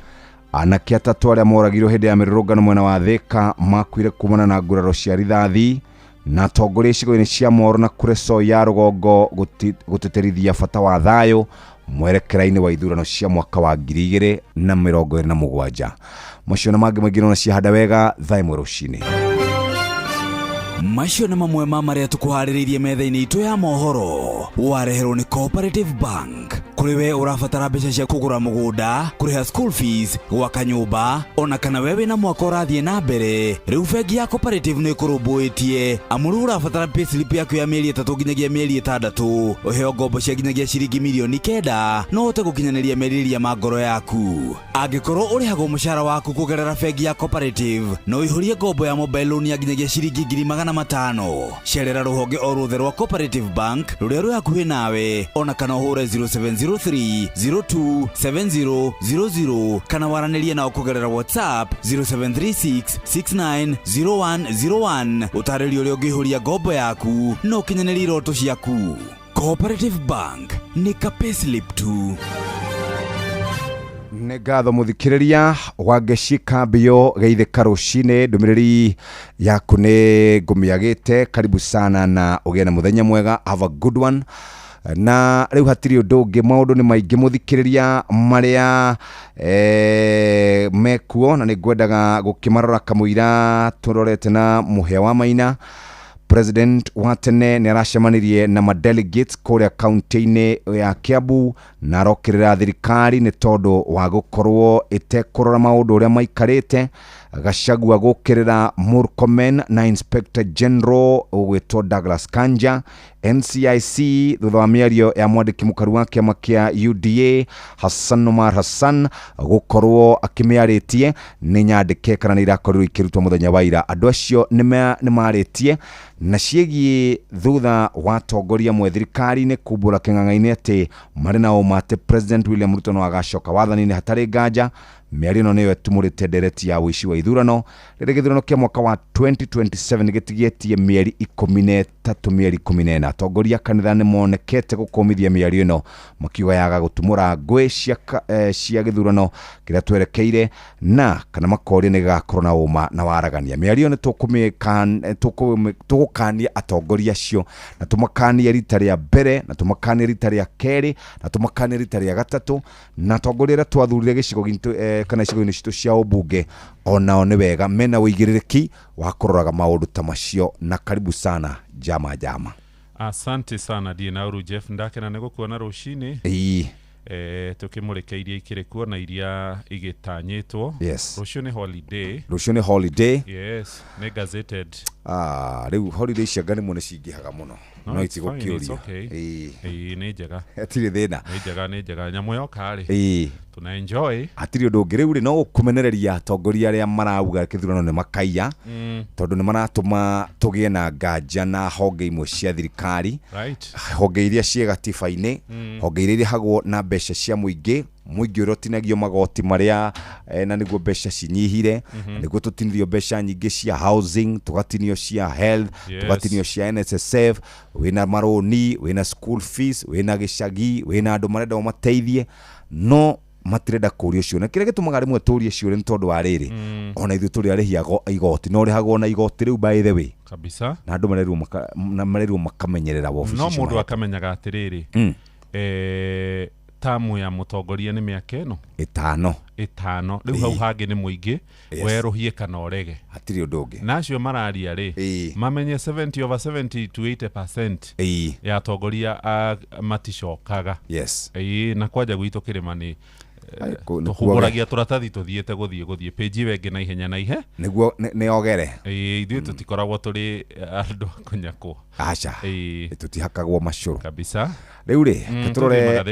S12: Anake atatũ arĩa moragirwo hĩndĩ ya mĩrũrũngano mwena wa Thika makuire kumana na nguraro cia rithathi. Na atongoria icigo-inĩ cia Moro na Kuresoi ya rũgongo gũtĩtĩrithia bata wa thayũ mwerekera-inĩ wa ithurano cia mwaka wa 2027. Macio na mangĩ maingĩ nona ciahanda wega thaa 1 rũcinĩ.
S8: Macio nĩ mamwe ma marĩa tũkũharĩrĩirie metha-inĩ itũ ya mohoro. Wareherwo nĩ Cooperative Bank. Kũrĩ we ũrabatara mbeca cia kũgũra mũgũnda, kũrĩha school fees, gwaka nyũmba, ona kana we wĩna mwaka ũrathiĩ na mbere, rĩu bengi ya Cooperative nĩ ĩkũrũmbũĩtie. Amu rĩu ũrabatara payslip yaku ya mĩeri 3 nginyagia mĩeri 6, ũheo ngombo cia nginyagia ciringi mirioni 9, no ũhote gũkinyanĩria merirĩria ma ngoro yaku. Angĩkorwo ũrĩhagwo mũcara waku kũgerera bengi ya Cooperative, no ũihũrie ngombo ya mobile loan ya nginyagia ciringi 500,000. Cerera rũhonge o ruothe rwa Cooperative Bank rũrĩa rwĩ hakuhĩ nawe, ona kana ũhũre 0703 02 7000 kana waranĩrie nao kũgerera WhatsApp 0736 690101. Ũtarĩrio ũrĩa ũngĩihũria ngombo yaku na ũkinyanĩrie iroto ciaku. Cooperative Bank nĩ ka payslip tu.
S12: Nĩ ngatho mũthikĩrĩria wa Ngeci Kambio geithĩka rũcinĩ. Ndũmĩrĩri yaku nĩ ngũmĩagĩte. Karibu sana na ũgĩe na mũthenya mwega. Have a good one. Na rĩu hatirĩ ũndũ ũngĩ, maũndũ nĩ maingĩ mũthikĩrĩria marĩa mekuo, na nĩ ngwendaga gũkĩmarora kamũira tũrorete na mũhĩa wa Maina. President wa tene nĩ aracemanirie na madelegates kũrĩa kaunti-inĩ ya Kiambu na arokĩrĩra thirikari nĩ tondũ wa gũkorwo ĩtekũrora maũndũ ũrĩa maikarĩte. Gachagua gũkĩrĩra Murkomen na Inspector General ũgwĩtwo Douglas Kanja. NCIC thutha wa mĩario ya mwandĩki mũkaru wa kĩama kĩa UDA Hassan Omar Hassan gũkorwo akĩmĩarĩtie nĩ nyandĩke kana nĩ irakorirwo ikĩrutwo mũthenya wa ira. Andũ acio nĩ marĩtie na ciĩgiĩ thutha wa atongoria amwe thirikari-inĩ kumbũra kĩng'ang'a-inĩ atĩ marĩ na ũma atĩ President William Ruto no agacoka wathani-inĩ hatarĩ nganja. Mĩario ĩno nĩyo ĩtumũrĩte ndereti ya ũici wa ithurano rĩrĩa gĩthurano kĩa mwaka wa 2027 gĩtigĩtie mĩeri 13 mĩeri 14. Atongoria kanitha nĩ monekete gũkũmithia mĩario ĩno makiuga yaga gũtumũra ngũĩ cia gĩthurano kĩrĩa twerekeire na kana makoria nĩ gĩgakorwo na ũma na waragania. Mĩario nĩ tũgũkania atongoria acio na tũmakanie rita rĩa mbere na tũmakanie rita rĩa kerĩ na tũmakanie rita rĩa gatatũ, na atongoria arĩa twathurire gĩcigo gitũ kana icigo-inĩ citũ cia ũmbunge onao nĩ wega mena ũigĩrĩrĩki wa kũroraga maũndũ ta macio. Na karibu sana jama jama.
S1: Asante sana Dinauru Jeff, ndakena nĩ gũkuona rũcinĩ. Tukĩmũrĩka iria ikĩrĩ kuo na iria igĩtanyĩtwo.
S12: Yes.
S1: Rũciũ nĩ holiday.
S12: Rũciũ nĩ holiday.
S1: Yes, nĩ gazetted.
S12: Rĩu holiday cia Ngai nĩ cingĩhaga mũno. No itigũkĩũria.
S1: Ĩĩ nĩ njega.
S12: Hatirĩ thĩna.
S1: Nĩ njega, nĩ njega. Nyamũ yoka rĩ. Tuna enjoy.
S12: Hatirĩ ũndũ ũngĩ rĩu rĩ no gũkũmenereria atongoria arĩa marauga gĩthurano nĩ makaiya, tondũ nĩ maratũma tũgĩe na nganja na honge imwe cia thirikari.
S1: Right.
S12: Honge iria ciĩ gatiba-inĩ, honge iria irĩhagwo na mbeca cia mũingĩ, mũingĩ ũrĩa ũtinagio magoti marĩa na nĩguo mbeca cinyihire, nĩguo tũtinirio mbeca nyingĩ cia housing, tũgatinio cia health, tũgatinio cia NSSF, wĩna marũni, wĩna school fees, wĩna gĩcagi, wĩna andũ marenda ũmateithie, no matirenda kũrio ciũria. Na kĩrĩa gĩtũmaga rĩmwe tũrie ciũria nĩ tondũ wa rĩrĩ, ona ithuĩ tũrĩ arĩhi a igoti, no ũrĩhagwo na igoti rĩu by the way
S1: kabisa,
S12: na andũ marerwo makamenyerera wabici
S1: no
S12: icio
S1: mũndũ akamenyaga atĩrĩrĩ, tamu ya mũtongoria nĩ mĩaka ĩno
S12: ĩtano,
S1: rĩu hau hangĩ nĩ mũingĩ, werũhie kana ũrege,
S12: hatirĩ ũndũ ũngĩ.
S1: Na acio mararia rĩ, mamenye 70 over 70 to 80% ya atongoria maticokaga.
S12: Yes.
S1: Na kwanja gwitũ kĩrĩma nĩ tũhũragia tũratathi tũthiĩte gũthiĩ page ĩyo ĩngĩ na ihenya na ihe
S12: nĩguo nĩ ogere.
S1: Ithuĩ tũtikoragwo tũrĩ andũ a kũnyakwo.
S12: Aca, tũtihakagwo macũrũ
S1: kabisa.
S12: Rĩu rĩ tũrore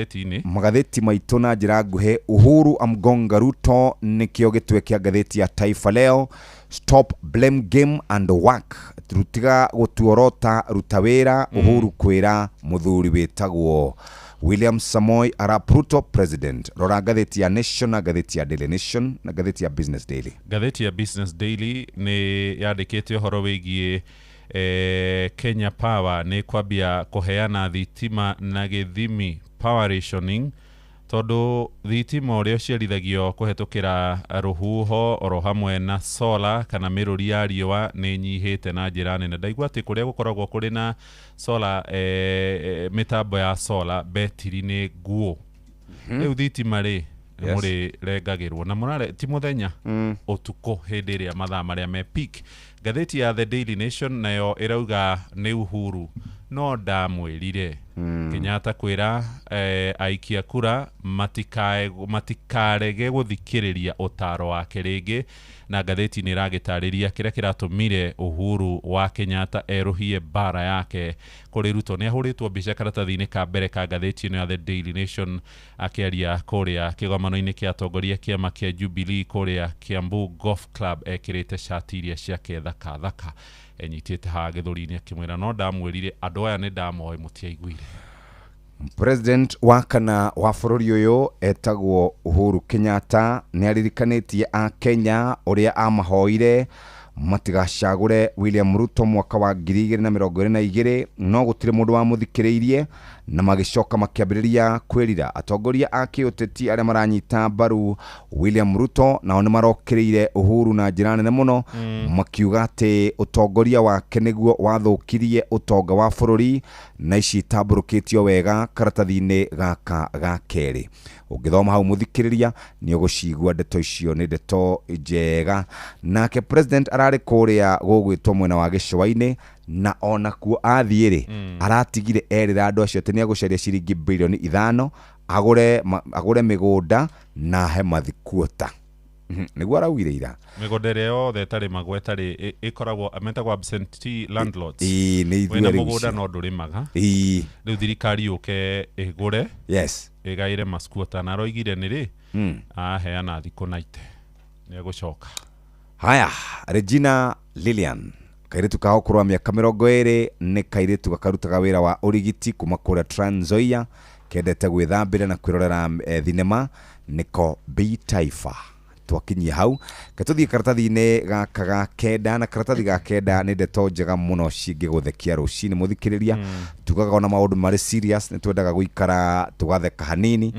S12: magathĩti maitũ na njĩra nguhĩ. Uhuru amgonga Ruto nĩkĩo gĩtwe kĩa ngathĩti ya Taifa Leo. Stop blame game and work, rutiga gũtuorota ruta wĩra. Uhuru kwĩra mũthuri wĩtagwo William Samoei Arap Ruto president. Rora ngathĩti ya Nation na ngathĩti ya Daily Nation na ngathĩti ya Business Daily.
S1: Ngathĩti ya Business Daily nĩ yandĩkĩte ũhoro wĩgiĩ Kenya Power nĩ kwambia kũheana thitima na gĩthimi, power rationing, tondũ thitima ũrĩa ũciarithagio kũhetũkĩra rũhuho oro hamwe na solar kana mĩrũri ya riũa nĩ ĩnyihĩte na njĩra nene. Ndaigua atĩ kũrĩa gũkoragwo kũrĩ na solar, mĩtambo ya solar, betiri nĩ nguũ. Rĩu thitima rĩ, mũrĩrengagĩrwo na mũrare ti mũthenya, ũtukũ, hĩndĩ ĩrĩa mathaa marĩa me peak. Ngathĩti ya The Daily Nation nayo ĩrauga nĩ Uhuru no ndamwĩrire Kenyatta kwĩra aikia kura matikarege gũthikĩrĩria ũtaro wake rĩngĩ. Na ngathĩti nĩ ĩragĩtarĩria kĩrĩa kĩratũmire Uhuru wa Kenyatta erũhie mbara yake kũrĩ Ruto. Nĩ ahũrĩtwo mbica karatathi-inĩ ka mbere ka ngathĩti ĩno ya The Daily Nation akĩaria kũrĩa kĩgomano-inĩ kĩa atongoria kĩama kĩa Jubilee kũrĩa Kiambu Golf Club, ekĩrĩte cati iria ciake thaka thaka, enyitĩte haha gĩthũri-inĩ akĩmwĩra no ndamwĩrire andũ aya nĩ ndamoĩ mũtiaiguire.
S12: President wa kana wa bũrũri ũyũ etagwo Uhuru Kenyatta nĩ aririkanĩtie a Kenya ũrĩa amahoire matigacagũre William Ruto mwaka wa 2022, no gũtirĩ mũndũ wamũthikĩrĩirie na magĩcoka makĩambĩrĩria kwĩrira. Atongoria a kĩũteti arĩa maranyita mbaru William Ruto nao nĩ marokĩrĩire Uhuru na njĩra nene mũno, makiuga atĩ ũtongoria wake nĩguo wathũkirie ũtonga wa bũrũri, na ici itambũrũkĩtio wega karatathi-inĩ gaka ga kerĩ. Ũngĩthoma hau mũthikĩrĩria nĩ ũgũcigua ndeto icio nĩ ndeto njega. Nake president ararĩ kũrĩa gũgwĩtwo mwena wa gĩcũa-inĩ, na onakuo athiĩ rĩ, aratigire erĩra andũ acio atĩ nĩ egũcaria ciringi bilioni 5 agũre mĩgũnda na ahe mathikuota. Nĩguo araugire ira.
S1: Mĩgũnda ĩrĩa yothe ĩtarĩmagwo ĩtarĩ ĩkoragwo metagwo absentee landlords.
S12: Ĩĩ, nĩ ithuĩ
S1: Wĩna
S12: rĩu
S1: mũgũnda
S12: icio.
S1: no ndũrĩmaga.
S12: Ĩĩ.
S1: Rĩu thirikari yũke ĩgũre.
S12: Yes.
S1: Ĩgaĩre maskuota, na aroigire nĩ rĩ aheana thikũ 90 nĩ egũcoka.
S12: Haya, Regina Lilian, kairĩtu ka ũkũrũ wa mĩaka 20, nĩ kairĩtu gakarutaga wĩra wa ũrigiti kuma kũrĩa Trans Nzoia, kendete gwĩthambĩra na kwĩrorera thinema, nĩko B Taifa. Twakinyia hau ketũthiĩ karatathi-inĩ gaka ga kenda, na karatathi ga kenda nĩ ndeto njega mũno cingĩgũthekia rũcinĩ mũthikĩrĩria. Tugaga ona maũndũ marĩ serious nĩ twendaga gũikara tũgatheka hanini.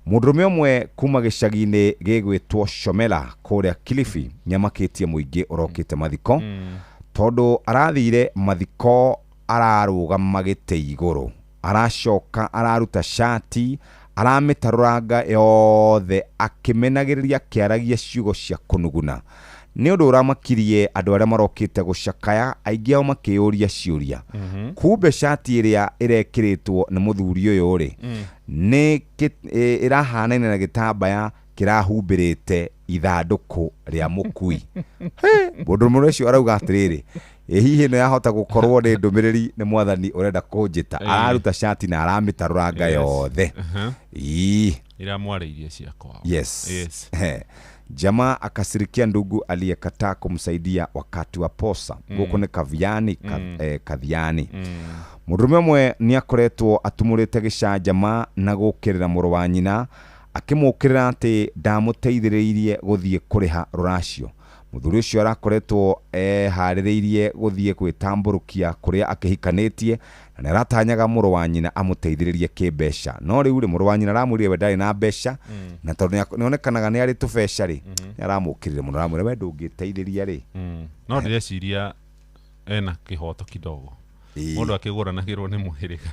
S12: Mũndũrũme ũmwe kuma gĩcagi-inĩ gĩgwĩtwo Shomela kũrĩa Kilifi nĩamakĩtie mũingĩ ũrokĩte mathiko, tondũ arathire mathiko ararũgama gĩtĩ igũrũ, aracoka araruta cati aramĩtarũranga yothe akĩmenagĩrĩria akĩaragia ciugo cia kũnuguna. Nĩ ũndũ ũramakirie andũ arĩa marokĩte gũcakaya, aingĩ ao makĩyũria ciũria. Kumbe cati ĩrĩa ĩrekĩrĩtwo nĩ mũthuri ũyũ rĩ, nĩ ĩrahanaine na gĩtambaya kĩrahumbĩrĩte ithandũkũ rĩa mũkui. Mũndũ mũrũ ũcio arauga atĩrĩrĩ, ĩ hihi ĩno yahota gũkorwo nĩ ndũmĩrĩri nĩ mwathani ũrenda kũnjĩta. Araruta cati na aramĩtarũranga yothe. Ii.
S1: Iramwarĩirie cia kwao.
S12: Yes.
S1: Yes.
S12: Jamaa akasirikia ndugu aliyekataa kumsaidia wakati wa posa. Gũkũ nĩ Kaviani, Kathiani. Mũndũrũme ũmwe nĩ akoretwo atumũrĩte gĩcanjama na gũkĩrĩra mũrũ wa nyina, akĩmũkĩrĩra atĩ ndamũteithĩrĩirie gũthiĩ kũrĩha rũracio. Mũthuri ũcio arakoretwo eharĩrĩirie gũthiĩ gwĩtambũrũkia kũrĩa akĩhikanĩtie, na nĩ aratanyaga mũrũ wa nyina amũteithĩrĩrie kĩmbeca. No rĩu rĩ, mũrũ wa nyina aramwĩrire we ndarĩ na mbeca, na tondũ nĩonekanaga nĩ arĩ tũbeca rĩ, nĩ aramũkĩrire mũno, aramwĩra we ndũngĩteithĩria rĩ.
S1: No ndĩreciria ena kĩhoto kidogo. Mũndũ akĩgũranagĩrwo nĩ mũhĩrĩga.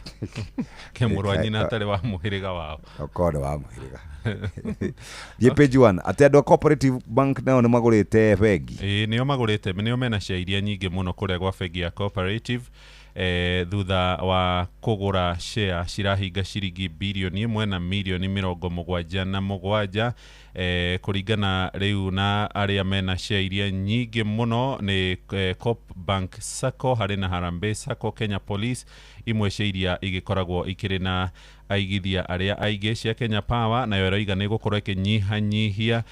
S1: Ke mũrũ wa nyina atarĩ wa mũhĩrĩga wao.
S12: Okorwo nĩ wa mũhĩrĩga. Thiĩ page 1, atĩ andũ a Cooperative Bank nao nĩ magũrĩte bengi.
S1: Ĩĩ, nĩo magũrĩte, nĩo mena share iria nyingĩ mũno kũrĩa gwa bengi ya Cooperative. Thutha wa kũgũra share cirahinga ciringi bilioni 1 na milioni 77, kũringana rĩu na arĩa mena share iria nyingĩ mũno nĩ Coop Bank Sacco, harĩ na Harambee Sacco, Kenya Police, imwe cia iria igĩkoragwo ikĩrĩ na aigithia arĩa aingĩ. Cia Kenya Power nayo ĩroiga nĩ ĩgũkorwo ĩkĩnyihanyihia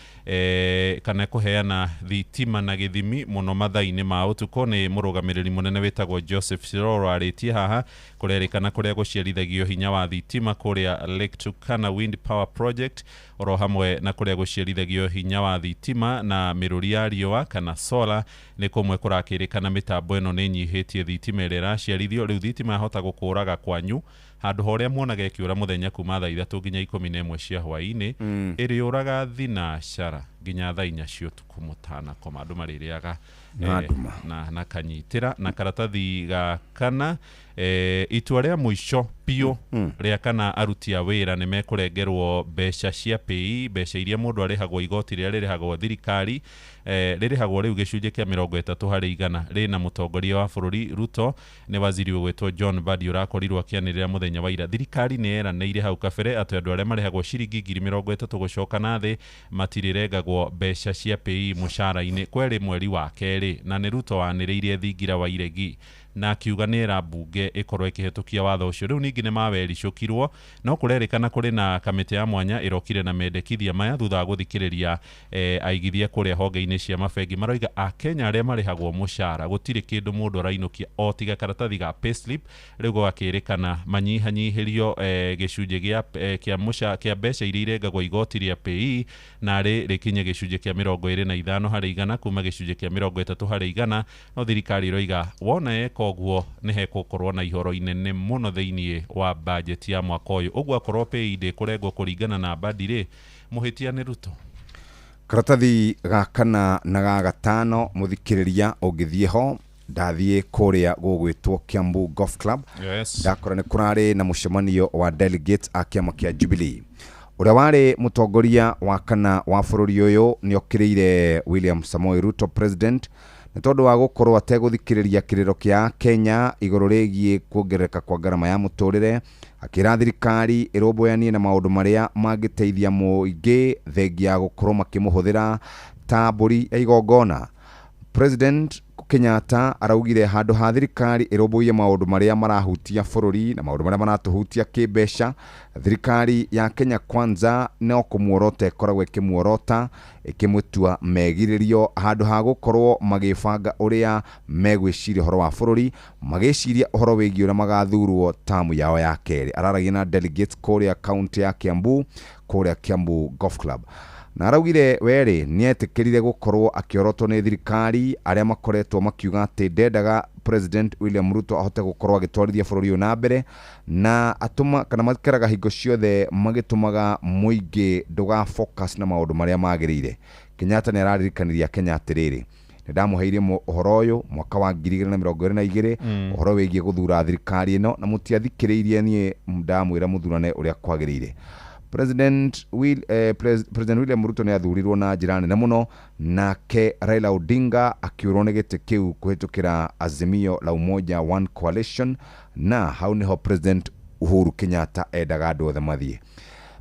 S1: kana kũheana thitima na gĩthimi mũno mathaa-inĩ ma ũtukũ. Nĩ mũrũgamĩrĩri mũnene wĩtagwo Joseph Siroro arĩtie haha kũrerĩkana kũrĩa gũciarithagio hinya wa thitima kũrĩa Lake Turkana Wind Power Project, oro hamwe na kũrĩa gũciarithagio hinya wa thitima na mĩrũri ya riũa kana solar, nĩ kũmwe kũrakĩrĩkana mĩtambo ĩno nĩ ĩnyihĩtie thitima ĩrĩa ĩraciarithio. Rĩu thitima yahota gũkũraga kwanyu handũ ha ũrĩa muonaga ĩkĩũra mũthenya kuma thaa 3 nginya 11 cia hwaĩ-inĩ, ĩrĩũraga thinacara nginya thaa 4 cia ũtukũ mũtanakoma. Andũ marĩrĩaga
S12: Na nduma.
S1: na kanyitĩra na karatathi ga kana itua rĩa mũico biũ rĩa kana aruti a wĩra nĩ mekũrengerwo mbeca cia PAYE, mbeca iria mũndũ arĩhagwo igoti rĩrĩa rĩrĩhagwo thirikari, rĩrĩhagwo rĩu gĩcunjĩ kĩa 30 harĩ igana. Rĩna mũtongoria wa bũrũri Ruto nĩ waziri ũgwĩtwo John Mbadi ũrakorirwo akĩanĩrĩra mũthenya wa ira. Thirikari nĩ yeranĩire hau kabere atĩ andũ arĩa marĩhagwo ciringi 30,000 gũcoka na thĩ matirĩrengagwo mbeca cia PAYE mũcara-inĩ kwerĩ mweri wa kerĩ, na nĩ Ruto wanĩrĩirie thingira wa iregi na akiuga nĩ era mbunge ĩkorwo ĩkĩhetũkia watho ũcio. Rĩu ningĩ nĩ mawericũkirwo, no kũrerĩkana kũrĩ na kamĩtĩ ya mwanya ĩrokire na mendekithia maya thutha wa gũthikĩrĩria aigithia kũrĩa honge-inĩ cia mabengi. Maroiga akenya arĩa marĩhagwo mũcara gũtirĩ kĩndũ mũndũ arainũkia o tiga karatathi ga payslip. Rĩu gwakĩrĩkana manyihanyihĩrio gĩcunjĩ gĩa kĩa mbeca iria irengagwo igoti rĩa PAYE, narĩ rĩkinye gĩcunjĩ kĩa 25 harĩ igana kuma gĩcunjĩ kĩa 30 harĩ igana. No thirikari ĩroiga wona yeka ũguo nĩ hegũkorwo na ihoro inene mũno thĩinĩ wa bajeti ya mwaka ũyũ. Ũguo akorwo PAYE ndĩkũrengwo kũringana na Mbadi rĩ, mũhĩtia nĩ Ruto.
S12: Karatathi ga kana na ga gatano mũthikĩrĩria ũngĩthiĩ ho, ndathiĩ kũrĩa gũgwĩtwo Kiambu Golf Club. Ndakora nĩ kũrarĩ na mũcemanio wa delegates a kĩama kĩa Jubilee. Ũrĩa warĩ mũtongoria wa kana wa bũrũri ũyũ nĩ okĩrĩire William Samoei Ruto president nĩ tondũ wa gũkorwo ategũthikĩrĩria kĩrĩro kĩa Kenya igũrũ rĩgiĩ kuongerereka kwa ngarama ya mũtũrĩre, akĩra thirikari ĩrũmbũyanie na maũndũ marĩa mangĩteithia mũingĩ thengia ya gũkorwo makĩmũhũthĩra ta mbũri ya igongona. President Kenyatta araugire handũ ha thirikari ĩrũmbũiye maũndũ marĩa marahutia bũrũri na maũndũ marĩa maratũhutia kĩmbeca, thirikari ya Kenya Kwanza no kũmuorota ĩkoragwo ĩkĩmuorota ĩkĩmũtua megirĩrio handũ ha gũkorwo magĩbanga ũrĩa megwĩciria ũhoro wa bũrũri, magĩciria ũhoro wĩgiĩ ũrĩa magathurwo tamu yao ya kerĩ. Araragia na delegates kũrĩa kaunti ya Kiambu, kũrĩa Kiambu Golf Club, na araugire werĩ nĩetĩkĩrire gũkorwo akĩorotwo nĩ thirikari arĩa makoretwo makiuga atĩ ndendaga President William Ruto ahote gũkorwo agĩtwarithia bũrũri ũyũ na mbere, na atũma kana makeraga hingo ciothe magĩtũmaga mũingĩ ndũga focus na maũndũ marĩa magĩrĩire. Kenyatta nĩ araririkaniria Kenya atĩrĩrĩ, nĩ ndamũheire ũhoro ũyũ mwaka wa 2022 ũhoro wĩgiĩ gũthura thirikari ĩno, na mũtiathikĩrĩirie niĩ ndamwĩra mũthurane ũrĩa kwagĩrĩire. President William Ruto nĩ athurirwo na njĩra nene mũno, nake Raila Odinga akĩũrwo nĩ gĩtĩ kĩu kũhĩtũkĩra Azimio la Umoja One Coalition, na hau nĩho President Uhuru Kenyatta endaga andũ othe mathiĩ.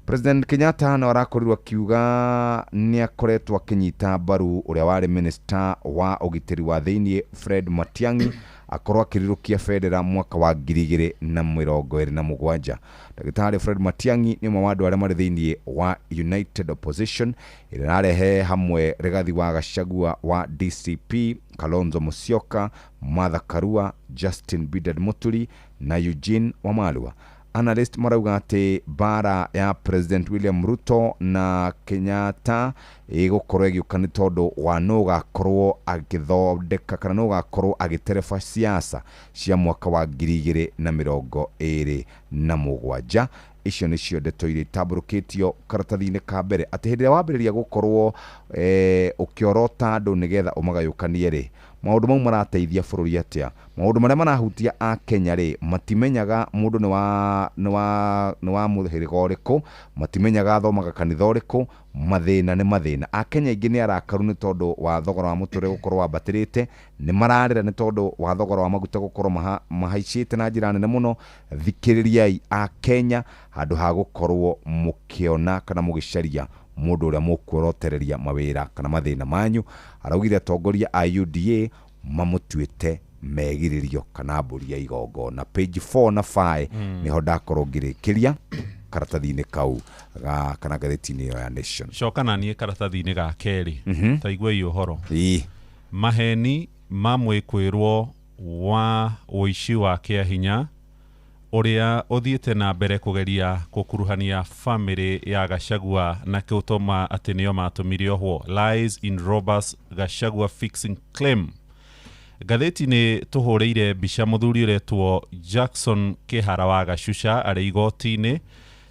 S12: President Kenyatta no arakorirwo akiuga nĩ akoretwo akĩnyita mbaru ũrĩa warĩ minister wa ũgitĩri wa thĩinĩ Fred Matiang'i akorwo akĩrirũkia bendera mwaka wa 2027. Ndagĩtarĩ Fred Matiang'i nĩ ũmwe wa andũ arĩa marĩ thĩinĩ wa United Opposition ĩrĩa ĩrarehe hamwe Rigathi wa Gachagua wa DCP, Kalonzo Musyoka, Martha Karua, Justin Bidad Muturi na Eugene Wamalwa. Analyst marauga atĩ bara ya President William Ruto na Kenyatta ĩgũkorwo ĩgĩũka nĩ tondũ wa nũ ũgakorwo agĩthondeka kana nũ ũgakorwo agĩtereba siasa cia mwaka wa 2027. Icio nĩcio ndeto iria itambũrũkĩtio karatathi-inĩ ka mbere, atĩ hĩndĩ ĩrĩa wambĩrĩria gũkorwo ũkĩorota andũ nĩgetha ũmagayũkanie rĩ, maũndũ mau marateithia bũrũri atĩa? Maũndũ marĩa marahutia akenya rĩ, matimenyaga mũndũ nĩ wa mũhĩrĩga ũrĩkũ, matimenyaga athomaga kanitha ũrĩkũ, mathĩna nĩ mathĩna. Akenya aingĩ nĩ arakaru nĩ tondũ wa thogora wa mũtũrĩre gũkorwo wambatĩrĩte, nĩ mararĩra nĩ tondũ wa thogora wa maguta gũkorwo mahaicĩte na njĩra nene mũno. Thikĩrĩriai akenya handũ ha gũkorwo mũkĩona kana mũgĩcaria mũndũ ũrĩa mũkuorotereria mawĩra kana mathĩna manyu. Araugire atongoria a UDA mamũtuĩte Megirĩrio kana mbũri ya igongona. Page 4 na 5 nĩho ndakorwo ngĩrĩkĩria karatathi-inĩ kau kana ngathĩti-inĩ ĩyo ya Nation.
S1: Coka na niĩ karatathi-inĩ ga kerĩ. Ta igua ũhoro. Maheni ma mwĩkwĩrwo wa ũici wa kĩahinya ũrĩa ũthiĩte na mbere kũgeria gũkuruhania famĩlĩ ya Gachagua na gũtũma atĩ nĩo matũmire ohwo. Lies in robbers Gachagua fixing claim. Ngathĩti-inĩ tũhũrĩire mbica mũthuri ũretwo Jackson Kĩhara wa Gacuca arĩ igoti-inĩ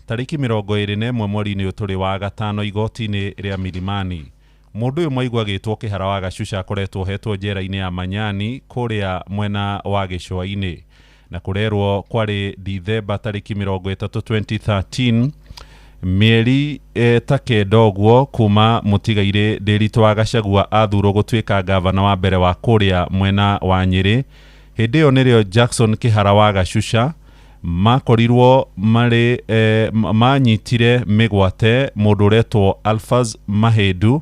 S1: tarĩki 21 mweri-inĩ ũyũ tũrĩ wa gatano igoti-inĩ rĩa Milimani. Mũndũ ũyũ mwaigua agĩtwo Kĩhara wa Gacuca akoretwo ohetwo njera-inĩ ya Manyani kũrĩa mwena wa Gĩcũa-inĩ, na kũrerwo kwarĩ Dithemba tarĩki 30 2013, mĩeri ta kenda ũguo kuma mũtigairĩ Ndĩritũ wa Gachagua athurwo gũtuĩka gavana wa mbere wa kũrĩa mwena wa Nyĩrĩ. Hĩndĩ ĩyo nĩrĩo Jackson Kĩhara wa Gacuca makorirwo marĩ manyitire mĩgwate mũndũ ũretwo Alphas Mahendu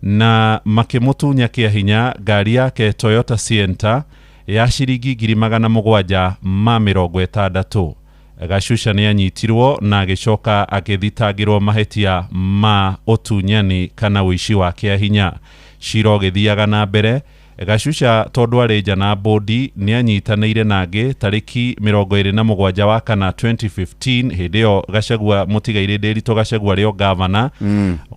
S1: na makĩmũtunya kĩahinya ngari yake Toyota Sienta ya ciringi 760,000. Gacuca nĩ anyitirwo na agĩcoka agĩthitangĩrwo mahĩtia ma ũtunyani kana ũici wa kĩahinya. Cira ũgĩthiaga na mbere, Gacuca tondũ arĩ nja na bũndi nĩ anyitanĩire nangĩ tarĩki 27 wa kana 2015, hĩndĩ ĩyo Gachagua mũtigairĩ Ndĩritũ Gachagua arĩ o gavana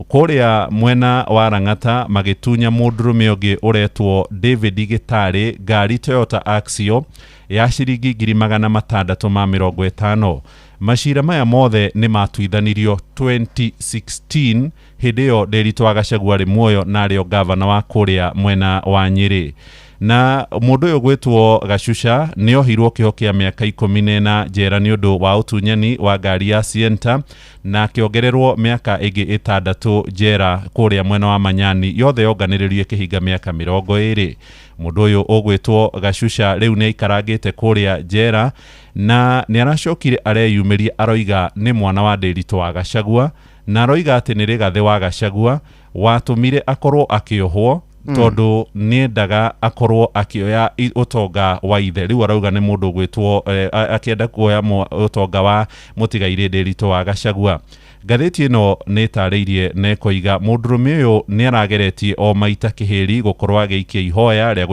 S1: kũrĩa mwena wa Lang'ata, magĩtunya mũndũrũme ũngĩ ũretwo David Gĩtarĩ ngari Toyota Axio ya ciringi 650,000. Macira maya mothe nĩ matuithanirio 2016, hĩndĩ ĩyo Ndĩritũ wa Gachagua arĩ muoyo na arĩ o gavana wa kũrĩa mwena wa Nyĩrĩ. Na mũndũ ũyũ gwĩtwo Gacuca nĩ ohirwo kĩoho kĩa mĩaka 14 njera nĩ ũndũ wa ũtunyani wa ngari ya Sienta na akĩongererwo mĩaka ĩngĩ 6 njera kũrĩa mwena wa Manyani, yothe yonganĩrĩrio ĩkĩhinga mĩaka 20. Mũndũ ũyũ ũgwĩtwo Gacuca rĩu nĩ aikarangĩte kũrĩa njera na nĩ aracokire areyumĩria, aroiga nĩ mwana wa Ndĩritũ wa Gachagua na aroiga atĩ nĩ Rĩgathĩ wa Gachagua watũmire akorwo akĩohwo tondũ nĩendaga akorwo akĩoya ũtonga wa ithe. Rĩu arauga nĩ mũndũ ũgwĩtwo akĩenda kuoya ũtonga wa mũtigairĩ Ndĩritũ wa Gachagua. Ngathĩti ĩno nĩ ĩtarĩirie na ĩkoiga mũndũrũme ũyũ nĩ arageretie o maita kĩhĩri gũkorwo agĩikia ihoya rĩa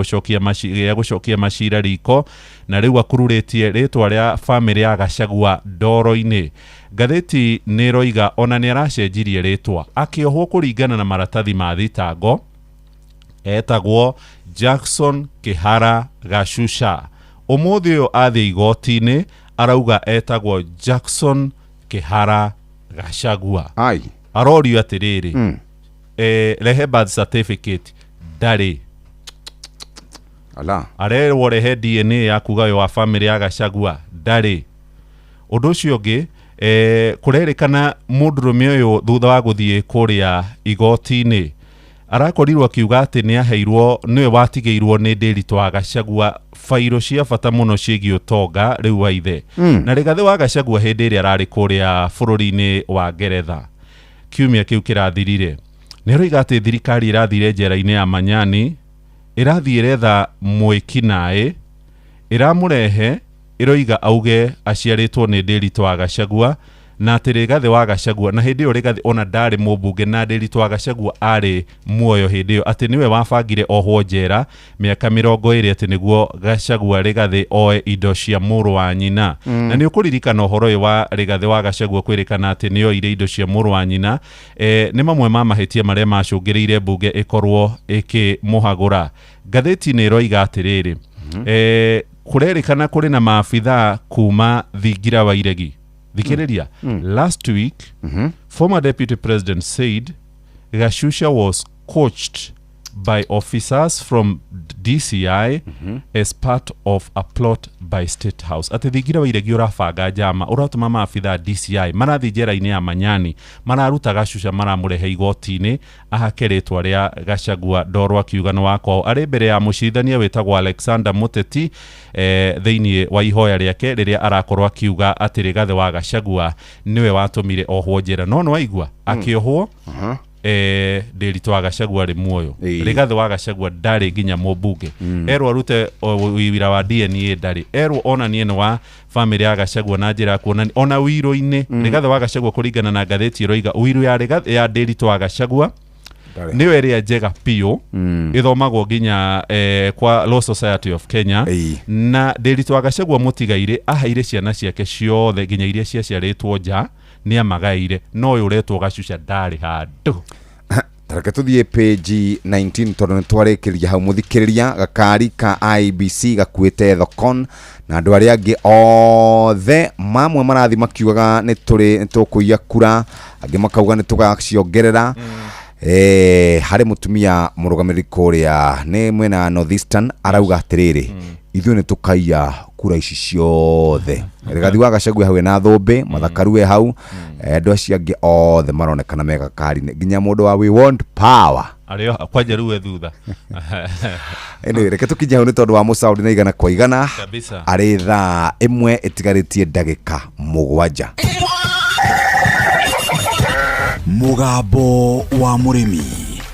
S1: gũcokia macira riko, na rĩu akururĩtie rĩtwa rĩa famĩlĩ ya Gachagua ndoro-inĩ. Ngathĩti nĩ ĩroiga ona nĩ aracenjirie rĩtwa akĩohwo kũringana na maratathi ma thitango etagwo Jackson Kĩhara Gacuca. Ũmũthĩ ũyũ athiĩ igoti-inĩ arauga etagwo Jackson Kĩhara Gachagua. Arorio atĩrĩrĩ, rehe birth certificate, ndarĩ. Arerwo rehe DNA ya kuga ũyũ wa famĩlĩ ya Gachagua, ndarĩ. Ũndũ ũcio ũngĩ, kũrerĩkana mũndũrũme ũyũ thutha wa gũthiĩ kũrĩa igoti-inĩ arakorirwo akiuga atĩ nĩ aheirwo, nĩwe watigĩirwo nĩ Ndĩritũ wa Gachagua bairo cia bata mũno ciĩgiĩ ũtonga rĩu wa ithe. Na Rĩgathĩ wa Gachagua hĩndĩ ĩrĩa ararĩ kũrĩa bũrũri-inĩ wa Ngeretha kiumia kĩu kĩrathirire, nĩ aroiga atĩ thirikari ĩrathire njera-inĩ ya Manyani, ĩrathiĩ ĩretha mwĩki-naĩ, ĩramũrehe, ĩroiga auge aciarĩtwo nĩ Ndĩritũ wa Gachagua na atĩ Rĩgathĩ wa Gachagua, na hĩndĩ ĩyo Rĩgathĩ ona ndarĩ mũmbunge na Ndĩritũ wa Gachagua arĩ muoyo hĩndĩ ĩyo, atĩ nĩwe wabangire ohwo njera mĩaka 20 atĩ nĩguo Gachagua Rĩgathĩ oe indo cia mũrũ wa nyina. Na nĩ ũkũririkana ũhoro ũyũ wa Rĩgathĩ wa Gachagua kwĩrĩkana atĩ nĩ oire indo cia mũrũ wa nyina, nĩ mamwe ma mahĩtia marĩa macũngĩrĩire mbunge ĩkorwo ĩkĩmũhagũra. Ngathĩti nĩ ĩroiga atĩrĩrĩ, kũrerĩkana kũrĩ na maabithaa kuma thingira wa iregi. Thikĩrĩria, last week, former deputy president said Gachusha was coached by officers from DCI as part of a plot by State House. Atĩ thingira wa iregi ũrabanga njama, ũratũma maabithaa DCI marathiĩ njera-inĩ ya Manyani, mararuta Gachusha maramũrehe igoti-inĩ ahake rĩtwa rĩa Gachagua ndoro akiuga nĩ wa kwao. Arĩ mbere ya mũcirithania wĩtagwo Alexander Muteti thĩinĩ wa ihoya rĩake rĩrĩa arakorwo akiuga atĩ Rigathĩ wa Gachagua nĩwe watũmire ohwo njera. No nĩwaigua akĩohwo Ndĩritũ wa Gachagua arĩ muoyo, Rigathĩ wa Gachagua ndarĩ nginya mũmbunge. Erwo arute wĩra wa DNA ndarĩ, erwo onanie nĩ wa famĩlĩ ya Gachagua na njĩra ya kuonania ona wiro-inĩ. Rigathĩ wa Gachagua, kũringana na ngathĩti ĩroiga wiru ya Rigathĩ ya Ndĩritũ wa Gachagua nĩyo ĩrĩa njega biũ, ĩthomagwo nginya kwa Law Society of Kenya. Na Ndĩritũ wa Gachagua mũtigairĩ aheire ciana ciake ciothe, nginya iria ciaciarĩtwo nja nĩ amagaĩire, no ũyũ ũretwo Gacuca ndarĩ handũ.
S12: Tareke tuthiĩ page 19 tondũ nĩ twarĩkĩria hau. Mũthikĩrĩria, gakari ka IEBC gakuĩte thokon na andũ arĩa angĩ othe mamwe marathi makiugaga nĩ tũrĩ nĩ tũkũiya kura, angĩ makauga nĩ tũgaciongerera. Harĩ mũtumia mũrũgamĩrĩri kũrĩa nĩ mwena wa Northeastern arauga atĩrĩrĩ, ithuĩ nĩ tũkaiya kura ici ciothe. Rigathi wa Gachagua hau ena thũmbĩ mathakaru e hau. Andũ acio angĩ othe maronekana me gakari-inĩ, nginya mũndũ wa We Want Power.
S1: Arĩ kwanja rĩu e thutha.
S12: Anyway, reke tũkinye hau nĩ tondũ wa mũcaũri na igana kwa igana.
S1: Kabisa.
S12: Arĩ thaa 1 ĩtigarĩtie ndagĩka 7.
S8: Mũgambo wa mũrĩmi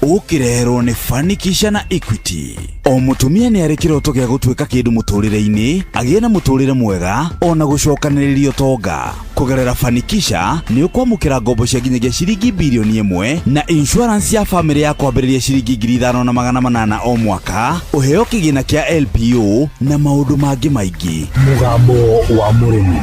S8: ũkĩreherwo nĩ Fanikisha na Equity. O mũtumia nĩ arĩ kĩroto gĩa gũtuĩka kĩndũ mũtũrĩre-inĩ, agĩe na mũtũrĩre mwega ona gũcokanĩrĩria ũtonga. Kũgerera Fanikisha nĩ ũkwamũkĩra ngombo cia nginyagia ciringi birioni 1 na insurance ya famĩlĩ ya kwambĩrĩria ciringi 5,800 o mwaka, ũheo kĩgĩna kĩa LPO na maũndũ mangĩ maingĩ.
S6: Mũgambo wa mũrĩmi.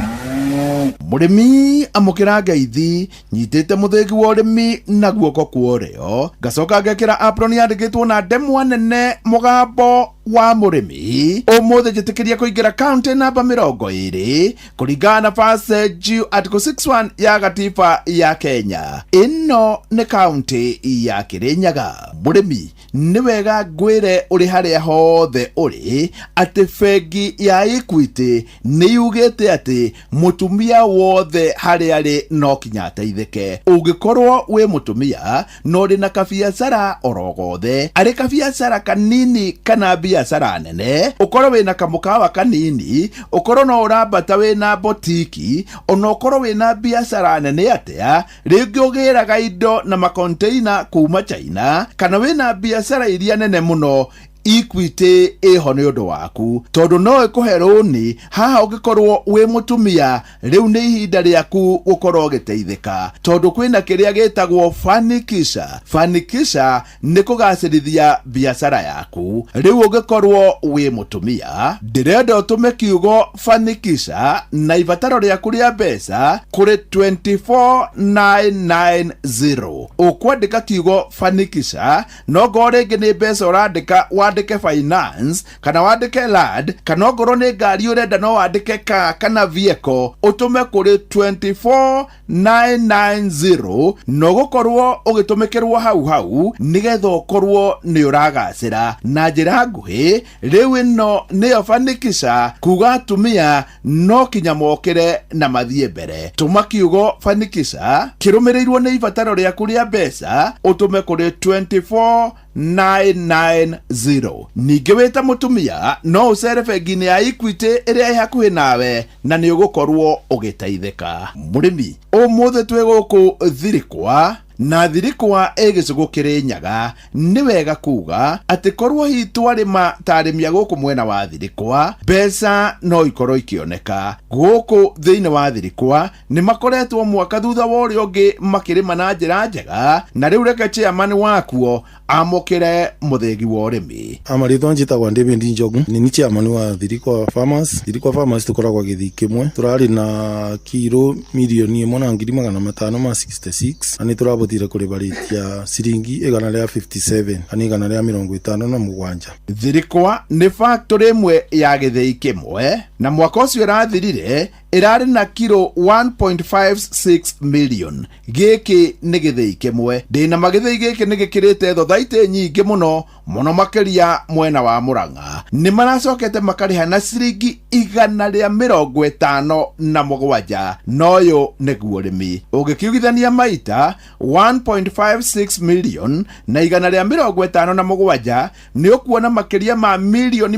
S16: Mũrĩmi, amũkĩra ngeithi. Nyitĩte mũthĩgi wa ũrĩmi na guoko kwa ũrĩo, ngacoka ngekĩra apron yandĩkĩtwo na ndemwa nene "Mũgambo wa mũrĩmi". Ũmũthĩ njĩtĩkĩria kũingĩra kaunti namba 20 kũringana na Verse Article 61 ya gatiba ya Kenya. Ĩno nĩ kaunti ya Kĩrĩnyaga. Mũrĩmi, nĩ wega ngwĩre ũrĩ harĩa hothe ũrĩ atĩ bengi ya Equity nĩ yugĩte atĩ mũtumia wothe harĩa arĩ no kinya ateithĩke. Ũngĩkorwo wĩ mũtumia na ũrĩ na kabiacara oro gothe, arĩ kabiacara kanini kana biacara nene, ũkorwo wĩna kamũkawa kanini, ũkorwo no ũrambata wĩna botiki, ona ũkorwo wĩna biacara nene atĩa, rĩngĩ ũgĩraga indo na makonteina kuma China, kana wĩna biacara iria nene mũno, Equity ĩho nĩ ũndũ waku tondũ no ĩkũhe rũni. Haha ũngĩkorwo wĩ mũtumia, rĩu nĩ ihinda rĩaku gũkorwo ũgĩteithĩka tondũ kwĩna kĩrĩa gĩtagwo Fanikisha. Fanikisha nĩ kũgacĩrithia biacara yaku. Rĩu ũngĩkorwo wĩ mũtumia, ndĩrenda ũtũme kiugo "Fanikisha" na ibataro rĩaku rĩa mbeca kũrĩ 24990. Ũkwandĩka kiugo "Fanikisha", no ngorwo rĩngĩ nĩ mbeca ũrandĩka, wandĩke "finance" kana wandĩke "land", kana ongorwo nĩ ngari ũrenda no wandĩke "car" kana "vehicle", ũtũme kũrĩ 24990 na ũgũkorwo ũgĩtũmĩkĩrwo hau hau nĩgetha ũkorwo nĩ ũragacĩra na njĩra nguhĩ. Rĩu ĩno nĩyo Fanikisha, kuga atumia no kinya mokĩre na mathiĩ mbere. Tũma kiugo "Fanikisha" kĩrũmĩrĩirwo nĩ ibataro rĩaku rĩa mbeca, ũtũme kũrĩ 24990. Ningĩ wĩ ta mũtumia no ũcere bengi-inĩ ya Equity ĩrĩa ĩ hakuhĩ nawe na nĩ ũgũkorwo ũgĩteithĩka. Mũrĩmi, ũmũthĩ twĩ gũkũ Thirikwa, na Thirikwa ĩ gĩcũgũ kĩrĩ Nyaga. Nĩ wega kuga atĩ korwo hihi twarĩma ta arĩmi a gũkũ mwena wa Thirikwa, mbeca no ikorwo ikĩoneka gũkũ thĩinĩ wa Thirikwa. Nĩ makoretwo mwaka thutha wa ũrĩa ũngĩ makĩrĩma na njĩra njega, na rĩu reke chairman wakuo amũkĩre mũthĩgi wa ũrĩmi.
S17: Amarĩtwa njĩtagwa David Njogu, nĩ ni chairman wa Thirikwa Farmers. Thirikwa Farmers tũkoragwo gĩthii kĩmwe, tũrarĩ na kiro 1,500,000 66 na nĩ tũrabotire kũrĩba rate ya ciringi 157 kana 157.
S16: Thirikwa nĩ factory ĩmwe ya gĩthĩi kĩmwe, na mwaka ũcio ĩrathirire ĩrarĩ na kiro 1.56 million. Gĩkĩ nĩ gĩthĩi kĩmwe ndĩna magĩthĩi gĩkĩ nĩ gĩkĩrĩte thothaitĩ nyingĩ mũno mũno, makĩria mwena wa Mũrang'a. Nĩ maracokete makarĩha na ciringi 157, na ũyũ nĩguo ũrĩmi. Ũngĩkiugithania maita 1.56 million na 157, nĩ ũkuona makĩria ma 230 million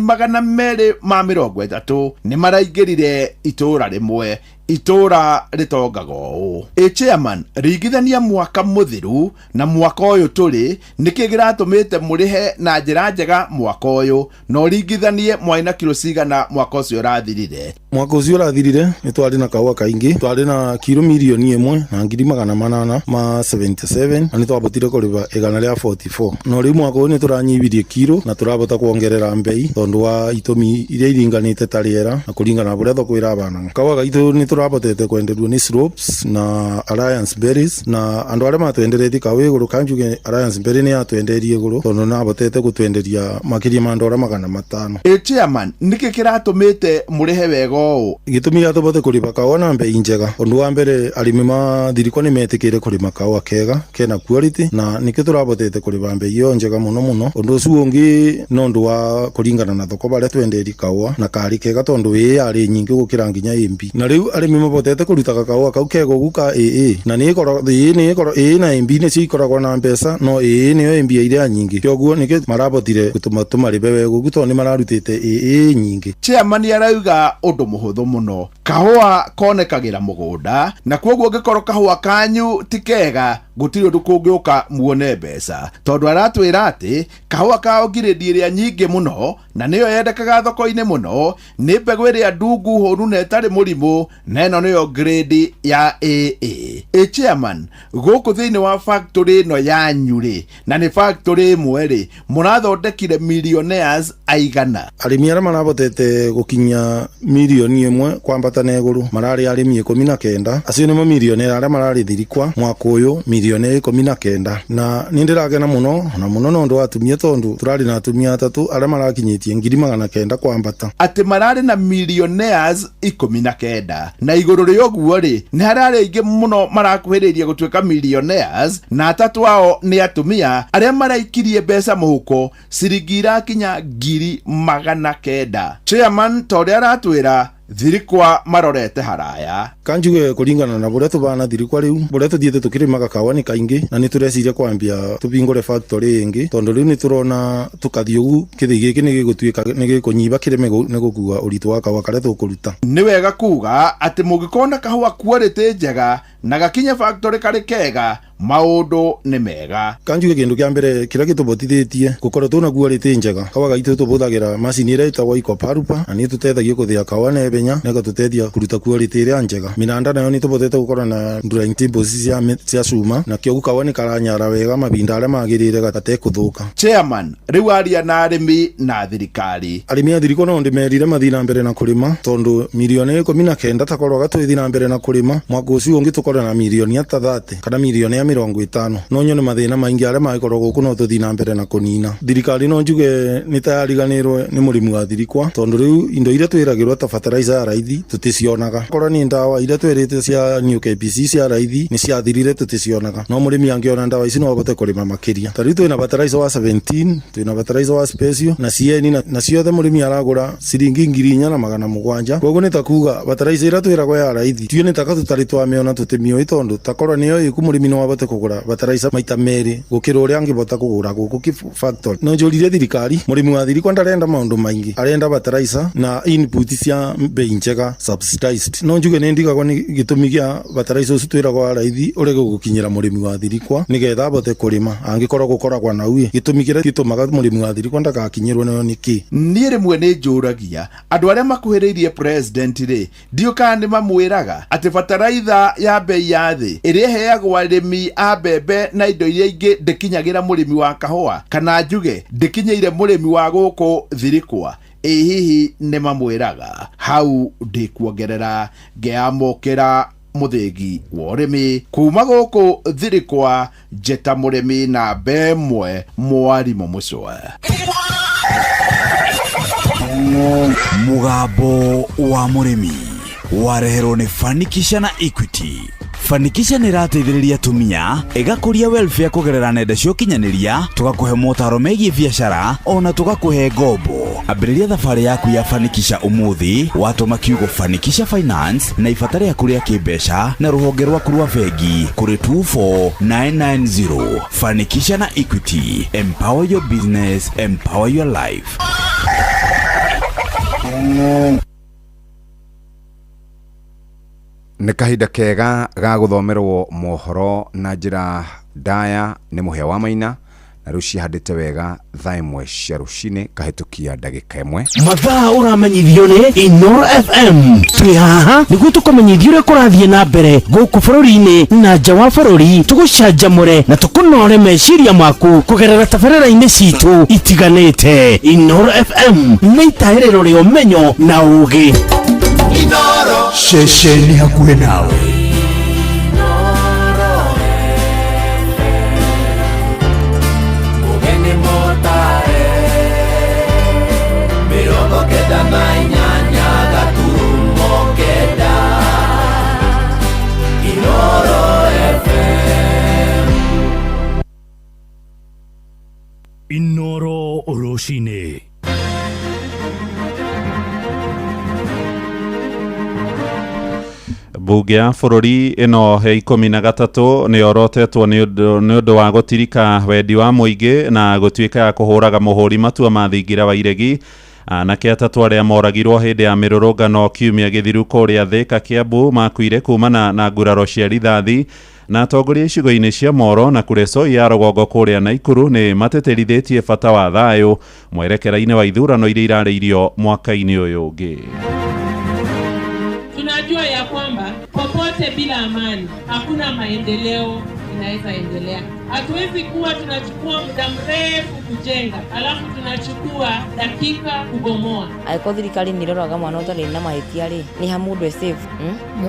S16: nĩ maraingĩrire itũũra rĩmwe. Itũũra rĩtongaga ũũ. Ĩ chairman, ringithania mwaka mũthiru na mwaka ũyũ tũrĩ, nĩkĩ kĩratũmĩte mũrĩhe na njĩra njega mwaka ũyũ, na ũringithanie mwarĩ na kiro cigana mwaka ũcio ũrathirire?
S17: Mwaka ũcio ũrathirire nĩ twarĩ na kahũa kaingĩ, twarĩ na kiro 1,800,877 na nĩ twabotire kũrĩba 144. No rĩu mwaka ũyũ nĩ tũranyibirie kiro na tũrabota kuongerera mbei tondũ wa itũmi iria iringanĩte ta rĩera na kũringana na ũrĩa thoko ĩrabanaga. Kahũa gaitũ nĩ tũrabotete kwenderio nĩ Slopes na Alliance Berries, na andũ arĩa matwenderetie kahũa igũrũ, kanjuge Alliance Berry nĩ yatwendeirie igũrũ tondũ nabotete gũtwenderia makĩria ma ndora 500.
S16: Ĩ chairman, nĩkĩ kĩratũmĩte mũrĩhe wega ũũ?
S17: Gĩtũmi gĩa tũbote kũrĩba kahũa na mbei njega, ũndũ wa mbere arĩmi ma Thirikwa nĩ metĩkĩire kũrĩma kahũa kega kena quality, na nĩkĩo tũrabotete kũrĩba mbei ĩyo njega mũno mũno. Ũndũ ũcio ũngĩ no ũndũ wa kũringana na thoko barĩa twendeirie kahũa na karĩ kega tondũ ĩ yarĩ nyingĩ gũkĩra nginya ĩmbi, na rĩu arĩmi mabotete kũrutaga kahũa kau kega ũgu ka AA, na nĩ ĩkoragwo ĩ nĩ ĩkoragwo ĩ na ĩmbi nĩcio ikoragwo na mbeca, no AA nĩyo ĩmbia iria nyingĩ, kĩoguo nĩkĩo marabotire gũtũma tũmarĩbe wega ũgu tondũ nĩ mararutĩte AA nyingĩ.
S16: Chairman arauga ũndũ mũhũthũ mũno, kahũa konekagĩra mũgũnda, na kwoguo ũngĩkorwo kahũa kanyu ti kega gũtirĩ ũndũ kũngĩũka muone mbeca, tondũ aratwĩra atĩ kahũa kao ngirĩndi ĩrĩa nyingĩ mũno na nĩyo yendekaga thoko-inĩ mũno nĩ mbegũ ĩrĩa ndungu hũnu na ĩtarĩ mũrimũ, na ĩno nĩyo grade ya AA. Ĩ chairman, gũkũ thĩinĩ wa factory ĩno yanyu rĩ, na nĩ factory ĩmwe rĩ, mũrathondekire millionaires aigana?
S17: Arĩmi arĩa marabotete gũkinya 1 million kwambata na igũrũ mararĩ arĩmi 19. Acio nĩmo millionaire arĩa mararĩ Thirikwa mwaka ũyũ, millionaire 19, na nĩ ndĩrakena mũno na mũno no ũndũ wa atumia, tondũ tũrarĩ na atumia atatũ arĩa marakinyĩtie 900,000 kwambata.
S16: Atĩ mararĩ na millionaires 19, na igũrũ rĩa ũguo rĩ, nĩ harĩ arĩa aingĩ mũno marakuhĩrĩirie gũtuĩka millionaires, na atatũ ao nĩ atumia arĩa maraikirie mbeca mũhuko ciringi irakinya 900,000. Chairman ta ũrĩa aratwĩra, Thirikwa marorete haraya.
S17: Kanjuge kũringana na bũrĩa tũbana Thirikwa rĩu, bũrĩa tũthiĩte tũkĩrĩmaga kahũa nĩ kaingĩ, na nĩ tũreciria kwambia tũbingũre factory ĩngĩ, tondũ rĩu nĩ tũrona tũkathiĩ ũgu kĩthĩi gĩkĩ nĩ gĩgũtuĩka nĩ gĩkũnyiba kĩreme nĩ gũkua ũritũ wa kahũa karĩa tũkũruta.
S16: Nĩ wega kuga atĩ mũngĩkorwo na kahũa quality njega na gakinye factory karĩ kega, maũndũ nĩ mega.
S17: Kanjuge kĩndũ kĩa mbere kĩrĩa gĩtũbotithĩtie gũkorwo tũna quality njega, kahũa gaitũ tũbũthagĩra macini ĩrĩa ĩtagwo Eco-Pulper, na nĩ ĩtũteithagia gũthĩa kahũa na ihenya na ĩgatũteithia kũruta quality ĩrĩa njega. Mĩnanda nayo nĩ tũbotete gũkorwo na drying tables cia cuma, na kĩogu kahũa nĩ karanyara wega mahinda arĩa magĩrĩire gatekũthũka.
S16: Chairman, rĩu aria na arĩmi na thirikari.
S17: Arĩmi a Thirikwa no ndĩmerire mathiĩ na mbere na kũrĩma, tondũ 19 milioni takorwo gatwĩthi na mbere na kũrĩma, mwaka ũcio ũngĩ tũkorwo na milioni ata 30 kana milioni ya 50. No nyone mathĩna maingĩ arĩa mangĩkorwo gũkũ no tũthiĩ na mbere na kũnina. Thirikari no njuge nĩ ta yariganĩrwo nĩ mũrĩmi wa Thirikwa, tondũ rĩu indo iria twĩragĩrwo ta fertilizer ya raithi tũticionaga. Korwo nĩ ndawa iria twĩrĩtwo cia New KPC cia raithi nĩ ciathirire, tũticionaga. No mũrĩmi angĩona ndawa ici no ahote kũrĩma makĩria. Ta rĩu twĩna fertilizer wa 17, twĩna fertilizer wa special na CN, na ciothe mũrĩmi aragũra ciringi 4,700. Koguo nĩ ta kuga fertilizer ĩrĩa twĩragwo ya raithi tuĩ nĩ taka tũtarĩ twamĩona, tũtĩmĩũĩ, tondũ takorwo nĩyo ĩku mũrĩmi no ahote kũgũra fertilizer maita merĩ gũkĩra ũrĩa angĩbota kũgũra gũkũ factory. No njũririe thirikari, mũrĩmi wa Thirikwa ndarenda maũndũ maingĩ, arenda fertilizer na input cia mbei njega subsidized. No njuge nĩ ndigagwo nĩ gĩtũmi gĩa fertilizer ũcio twĩragwo wa raithi ũrege gũkinyĩra mũrĩmi wa Thirikwa nĩgetha abote kũrĩma, angĩkorwo gũkoragwo na uĩ gĩtũmi kĩrĩa gĩtũmaga mũrĩmi wa Thirikwa ndagakinyĩrwo nayo nĩ kĩ?
S16: Niĩ rĩmwe nĩ njũragia andũ arĩa makuhĩrĩirie president rĩ, ndiũ kana nĩ mamwĩraga atĩ bataraitha ya mbei ya thĩ ĩrĩa ĩheagwo arĩmi a mbembe na indo iria ingĩ ndĩkinyagĩra mũrĩmi wa kahũa, kana njuge ndĩkinyĩire mũrĩmi wa gũkũ Thirikwa. Ĩ hihi nĩ mamwĩraga? Hau ndĩkuongerera, ngeyamũkĩra mũthĩgi wa ũrĩmi kuma gũkũ Thirikwa, njĩta mũrĩmi namba ĩmwe, mwarimũ mũcwe.
S8: Mũgambo wa mũrĩmi wareherwo nĩ Fanikisha na Equity. Fanikisha nĩ ĩrateithĩrĩria atumia ĩgakũria welfare kũgerera nenda cia ũkinyanĩria, tũgakũhe motaro megiĩ biacara ona tũgakũhe ngombo. Ambĩrĩria thabarĩ yaku ya Fanikisha ũmũthĩ watũma kiugo Fanikisha Finance na ibata rĩaku rĩa kĩmbeca na rũhonge rwaku rwa bengi kũrĩ 24990. Fanikisha na Equity, empower your business, empower your life.
S12: Nĩ kahinda kega ga gũthomerwo mohoro na njĩra ndaya nĩ Mũhĩa wa Maina, na rĩu cihandĩte wega thaa 1 cia rũcinĩ kahĩtũkia ndagĩka 1.
S13: Mathaa ũramenyithio nĩ Inoro FM. Twĩ haha nĩguo tũkũmenyithie ũrĩa kũrathiĩ na mbere gũkũ bũrũri-inĩ na nja wa bũrũri, tũgũcanjamũre na tũkũnore meciria maku kũgerera tabarĩra-inĩ citũ itiganĩte. Inoro FM nĩ itahĩrĩro rĩa ũmenyo na ũũgĩ.
S8: Inoro ceceni hakuhĩ nawe.
S6: Inoro rũcinĩ.
S1: Bunge ya bũrũri ĩno ya 13 nĩ yorotetwo nĩ ũndũ wa gũtirika wendi wa mũingĩ na gũtuĩka ya kũhũraga mũhũri matua ma thingira wa iregi. Anake atatũ arĩa moragirwo hĩndĩ ya mĩrũrũngano kiumia gĩthiru kũrĩa Thika Kiambu makuire kumana na nguraro cia rithathi, na atongoria icigo-inĩ cia Moro na Kuresoi ya rũgongo kũrĩa Naikuru nĩ matĩtĩrithĩtie bata wa thayũ mwerekera-inĩ wa ithurano iria irarĩirio mwaka-inĩ ũyũ ũngĩ.
S18: Tunajua ya kwamba popote bila amani hakuna maendeleo inaweza endelea. Hatuwezi kuwa tunachukua muda mrefu kujenga alafu tunachukua dakika kubomoa.
S19: Angĩkorwo thirikari nĩ ĩroraga mwana ũtarĩ na mahĩtia rĩ, nĩ ha mũndũ e safe?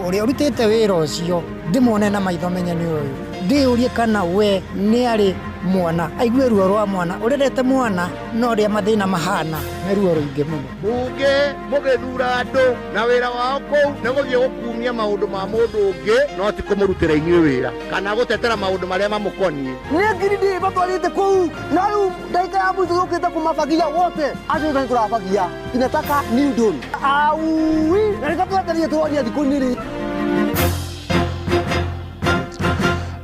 S20: Ũrĩa ũrutĩte wĩra ũcio ndĩmuone na maitho menye nĩ ũyũ, ndĩyũrie kana we nĩ arĩ mwana, aigue ruo rwa mwana, ũrerete mwana na ũrĩa mathĩna mahana, nĩ ruo rũingĩ mũno.
S21: Bunge mũgĩthura andũ na wĩra wao kũu nĩ gũthiĩ gũkumia maũndũ ma mũndũ ũngĩ, no ti kũmũrutĩra inyuĩ wĩra kana gũtetera maũndũ marĩa mamũkoniĩ.
S22: Nĩ ngiri ndĩ matwarĩte kũu na rĩu ndagĩka ya mũico yũkĩte kũmabagia wote acio nĩ tũrabagia, inataka new dawn aui na nĩkĩo tũretereire tũroria thikũ nĩrĩ.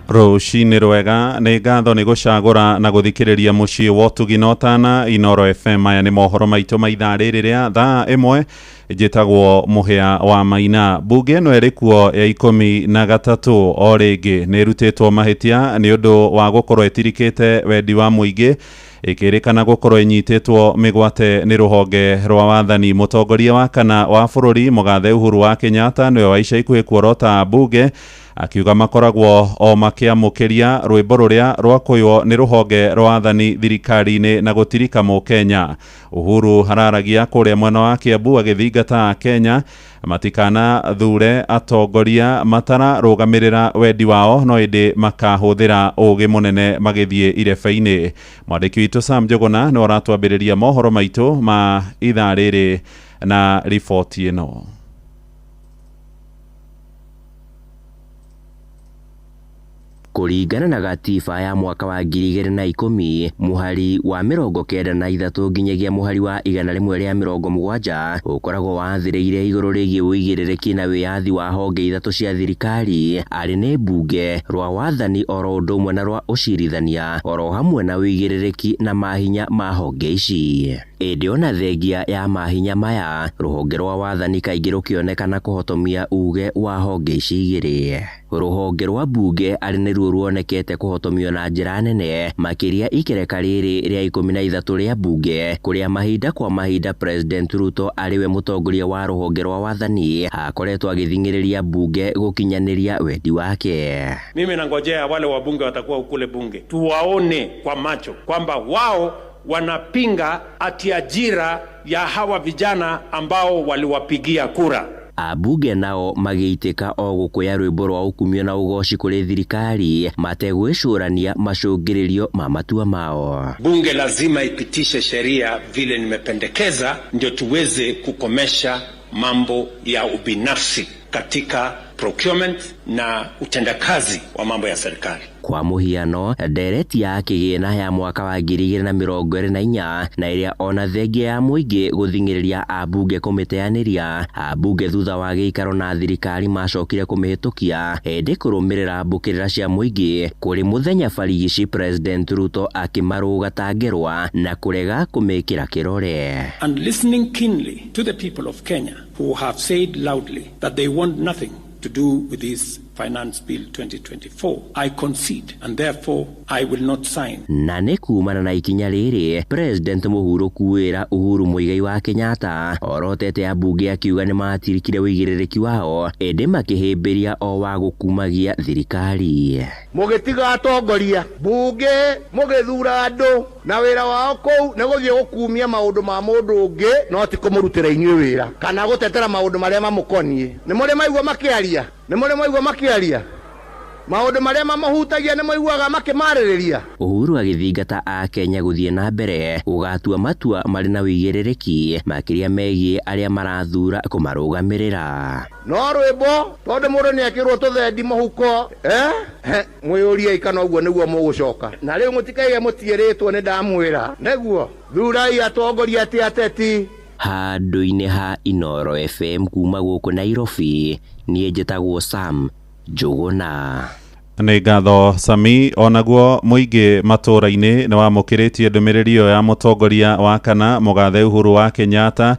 S1: Rũcinĩ rwega, nĩ ngatho nĩ gũcagũra na gũthikĩrĩria mũciĩ wa ũtugi na ũtana Inoro FM. Maya nĩ mohoro maitũ ma ithaa rĩrĩ rĩa thaa 1. Njĩtagwo Mũhĩa wa Maina. Bunge ĩno ĩrĩ kuo ya 13 o rĩngĩ nĩ ĩrutĩtwo mahĩtia nĩ ũndũ wa gũkorwo ĩtirikĩte wendi wa mũingĩ, ĩkĩrĩkana gũkorwo ĩnyitĩtwo mĩgwate nĩ rũhonge rwa wathani. Mũtongoria wa kana wa bũrũri Mũgathe Uhuru wa Kenyatta nĩwe wa ica ikuhĩ kuorota bunge, akiuga makoragwo o makĩamũkĩria rwĩmbo rũrĩa rwakũywo nĩ rũhonge rwa wathani thirikari-inĩ na gũtirika mũkenya. Uhuru hararagia kũrĩa mwena wa Kiambu agĩthingata Kenya matikana thure atongoria matararũgamĩrĩra wendi wao, no ĩndĩ makahũthĩra ũũgĩ mũnene magĩthiĩ irebe-inĩ. Mwandĩki witũ Sam Njũgũna nĩwe ũratwambĩrĩria mohoro maitũ ma ithaa rĩrĩ na riboti ĩno.
S23: Kũringana na gatiba ya mwaka wa 2010 mũhari wa 93 nginyagia mũhari wa 170 ũkoragwo wathĩrĩire igũrũ rĩgiĩ ũigĩrĩrĩki na wĩyathi wa honge ithatũ cia thirikari arĩ nĩ bunge rwa wathani oro ũndũ ũmwe na rwa ũcirithania oro hamwe na ũigĩrĩrĩki na mahinya ma honge ici. Ĩndĩ ona thengia ya mahinya maya, rũhonge rwa wathani kaingĩ rũkĩonekana kũhotomia uge wa honge ici igĩrĩ. Rũhonge rwa bunge arĩ nĩruo ruonekete kũhotomio na njĩra nene makĩria ikereka rĩrĩ rĩa 13 rĩa bunge, kũrĩa mahinda kwa mahinda President Ruto arĩwe mũtongoria wa rũhonge rwa wathani akoretwo agĩthing'ĩrĩria bunge gũkinyanĩria wendi wake.
S3: Mimi nangojea wale wabunge watakuwa kule bunge tuwaone kwa macho kwamba wao wanapinga ati ajira ya hawa vijana ambao waliwapigia kura.
S23: Abunge nao magĩitĩka o gũkũya rwĩmbo rwa ũkumio na ũgoci kũrĩ thirikari mategwĩcũrania macũngĩrĩrio ma matua mao.
S3: Bunge lazima ipitishe sheria vile nimependekeza, ndio tuweze kukomesha mambo ya ubinafsi katika procurement na utendakazi wa mambo ya serikali.
S23: Kwa mũhiano, ndereti ya kĩgĩna ya mwaka wa 2024 na ĩrĩa ona thengia ya mũingĩ gũthing'ĩrĩria ambunge kũmĩteanĩria, ambunge thutha wa gĩikaro na thirikari macokire kũmĩhĩtũkia ĩndĩ kũrũmĩrĩra mbũkĩrĩra cia mũingĩ kũrĩ mũthenya barigici President Ruto akĩmarũga ta ngerwa na kũrega kũmĩkĩra kĩrore.
S3: And listening keenly to the people of Kenya who have said loudly that they want nothing
S2: to do with this Finance Bill 2024. I concede and therefore I will not sign.
S23: Na nĩ kumana na ikinya rĩrĩ, President mũhurũku wĩra Uhuru Muigai wa Kenyatta orotete ambunge akiuga nĩ matirikire ũigĩrĩrĩki wao ĩndĩ makĩhĩmbĩria o wa gũkumagia thirikari.
S21: Mũgĩtiga atongoria bunge mũgĩthura andũ na wĩra wao kũu nĩ gũthiĩ gũkumia maũndũ ma mũndũ ũngĩ no ti kũmũrutĩra inyuĩ wĩra kana gũtetera maũndũ marĩa mamũkoniĩ. Nĩ mũrĩ maigua makĩaria? Nĩ mũrĩ maigua makĩaria? Maũndũ marĩa mamahutagia nĩ maiguaga makĩmarĩrĩria.
S23: Uhuru agĩthingata Akenya gũthiĩ na mbere gũgatua matua marĩ na ũigĩrĩrĩki makĩria megiĩ arĩa marathura kũmarũgamĩrĩra.
S21: No rwĩmbo tondũ mũndũ nĩekĩrwo tũthendi mũhuko, mwĩyũriei kana ũguo nĩguo mũgũcoka. Na rĩu mũtikaige mũtiĩrĩtwo nĩ ndamwĩra. Nĩguo thurai atongoria ti ateti.
S23: Handũ-inĩ ha Inooro FM kuma gũkũ Nairobi, niĩ njĩtagwo Sam Njũgũna.
S1: Nĩ ngatho Sami. Onaguo mũingĩ matũũra-inĩ nĩ wamũkĩrĩtie ndũmĩrĩri ĩyo ya mũtongoria wa kana mũgathe Uhuru wa Kenyatta,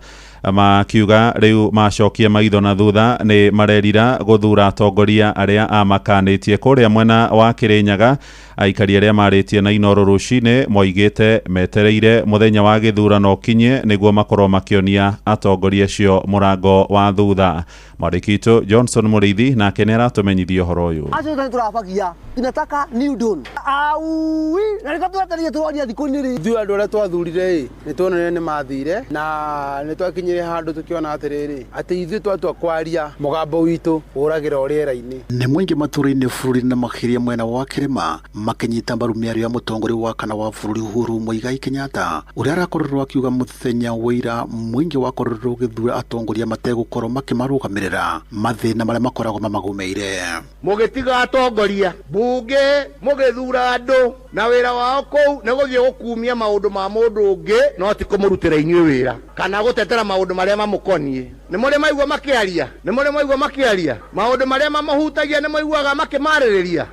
S1: makiuga rĩu macokia maitho na thutha nĩ marerira gũthura atongoria arĩa amakanĩtie. Kũrĩa mwena wa Kĩrĩnyaga, aikari arĩa marĩtie na Inooro rũcinĩ moigĩte metereire mũthenya wa gĩthurano ũkinye nĩguo makorwo makĩonia atongoria acio mũrango wa thutha. Mwandĩki witũ Johnson Mũrĩithi nake nĩ aratũmenyithia ũhoro ũyũ.
S22: Acio nĩ tũrabagia tunataka new dawn aui na nĩkĩo tũretereire tũronia thikũ nĩrĩ.
S4: Ithuĩ andũ arĩa twathurire ĩ nĩ tuonire nĩ mathire na nĩ twakinyire handũ tũkĩona atĩrĩrĩ atĩ ithuĩ twatua kwaria mũgambo witũ ũragĩra o rĩera-inĩ.
S5: Nĩ mũingĩ matũũra-inĩ bũrũri na makĩria mwena wa kĩrĩma makĩnyita mbaru mĩario ya mũtongoria wa kana wa bũrũri Uhuru Muigai Kenyatta ũrĩa arakorirwo akiuga mũthenya wa ira mũingĩ wakorirwo ũgĩthura atongoria mategũkorwo makĩmarũgamĩrĩra mathĩna marĩa makoragwo mamagũmĩire.
S21: Mũgĩtiga atongoria bunge mũgĩthura andũ na wĩra wao kũu nĩ gũthiĩ gũkumia maũndũ ma mũndũ ũngĩ no ti kũmũrutĩra inyuĩ wĩra kana gũtetera maũndũ marĩa mamũkoniĩ. Nĩ mũrĩ maigua makĩaria? Nĩ mũrĩ maigua makĩaria? Maũndũ marĩa mamahutagia nĩ maiguaga makĩmarĩrĩria.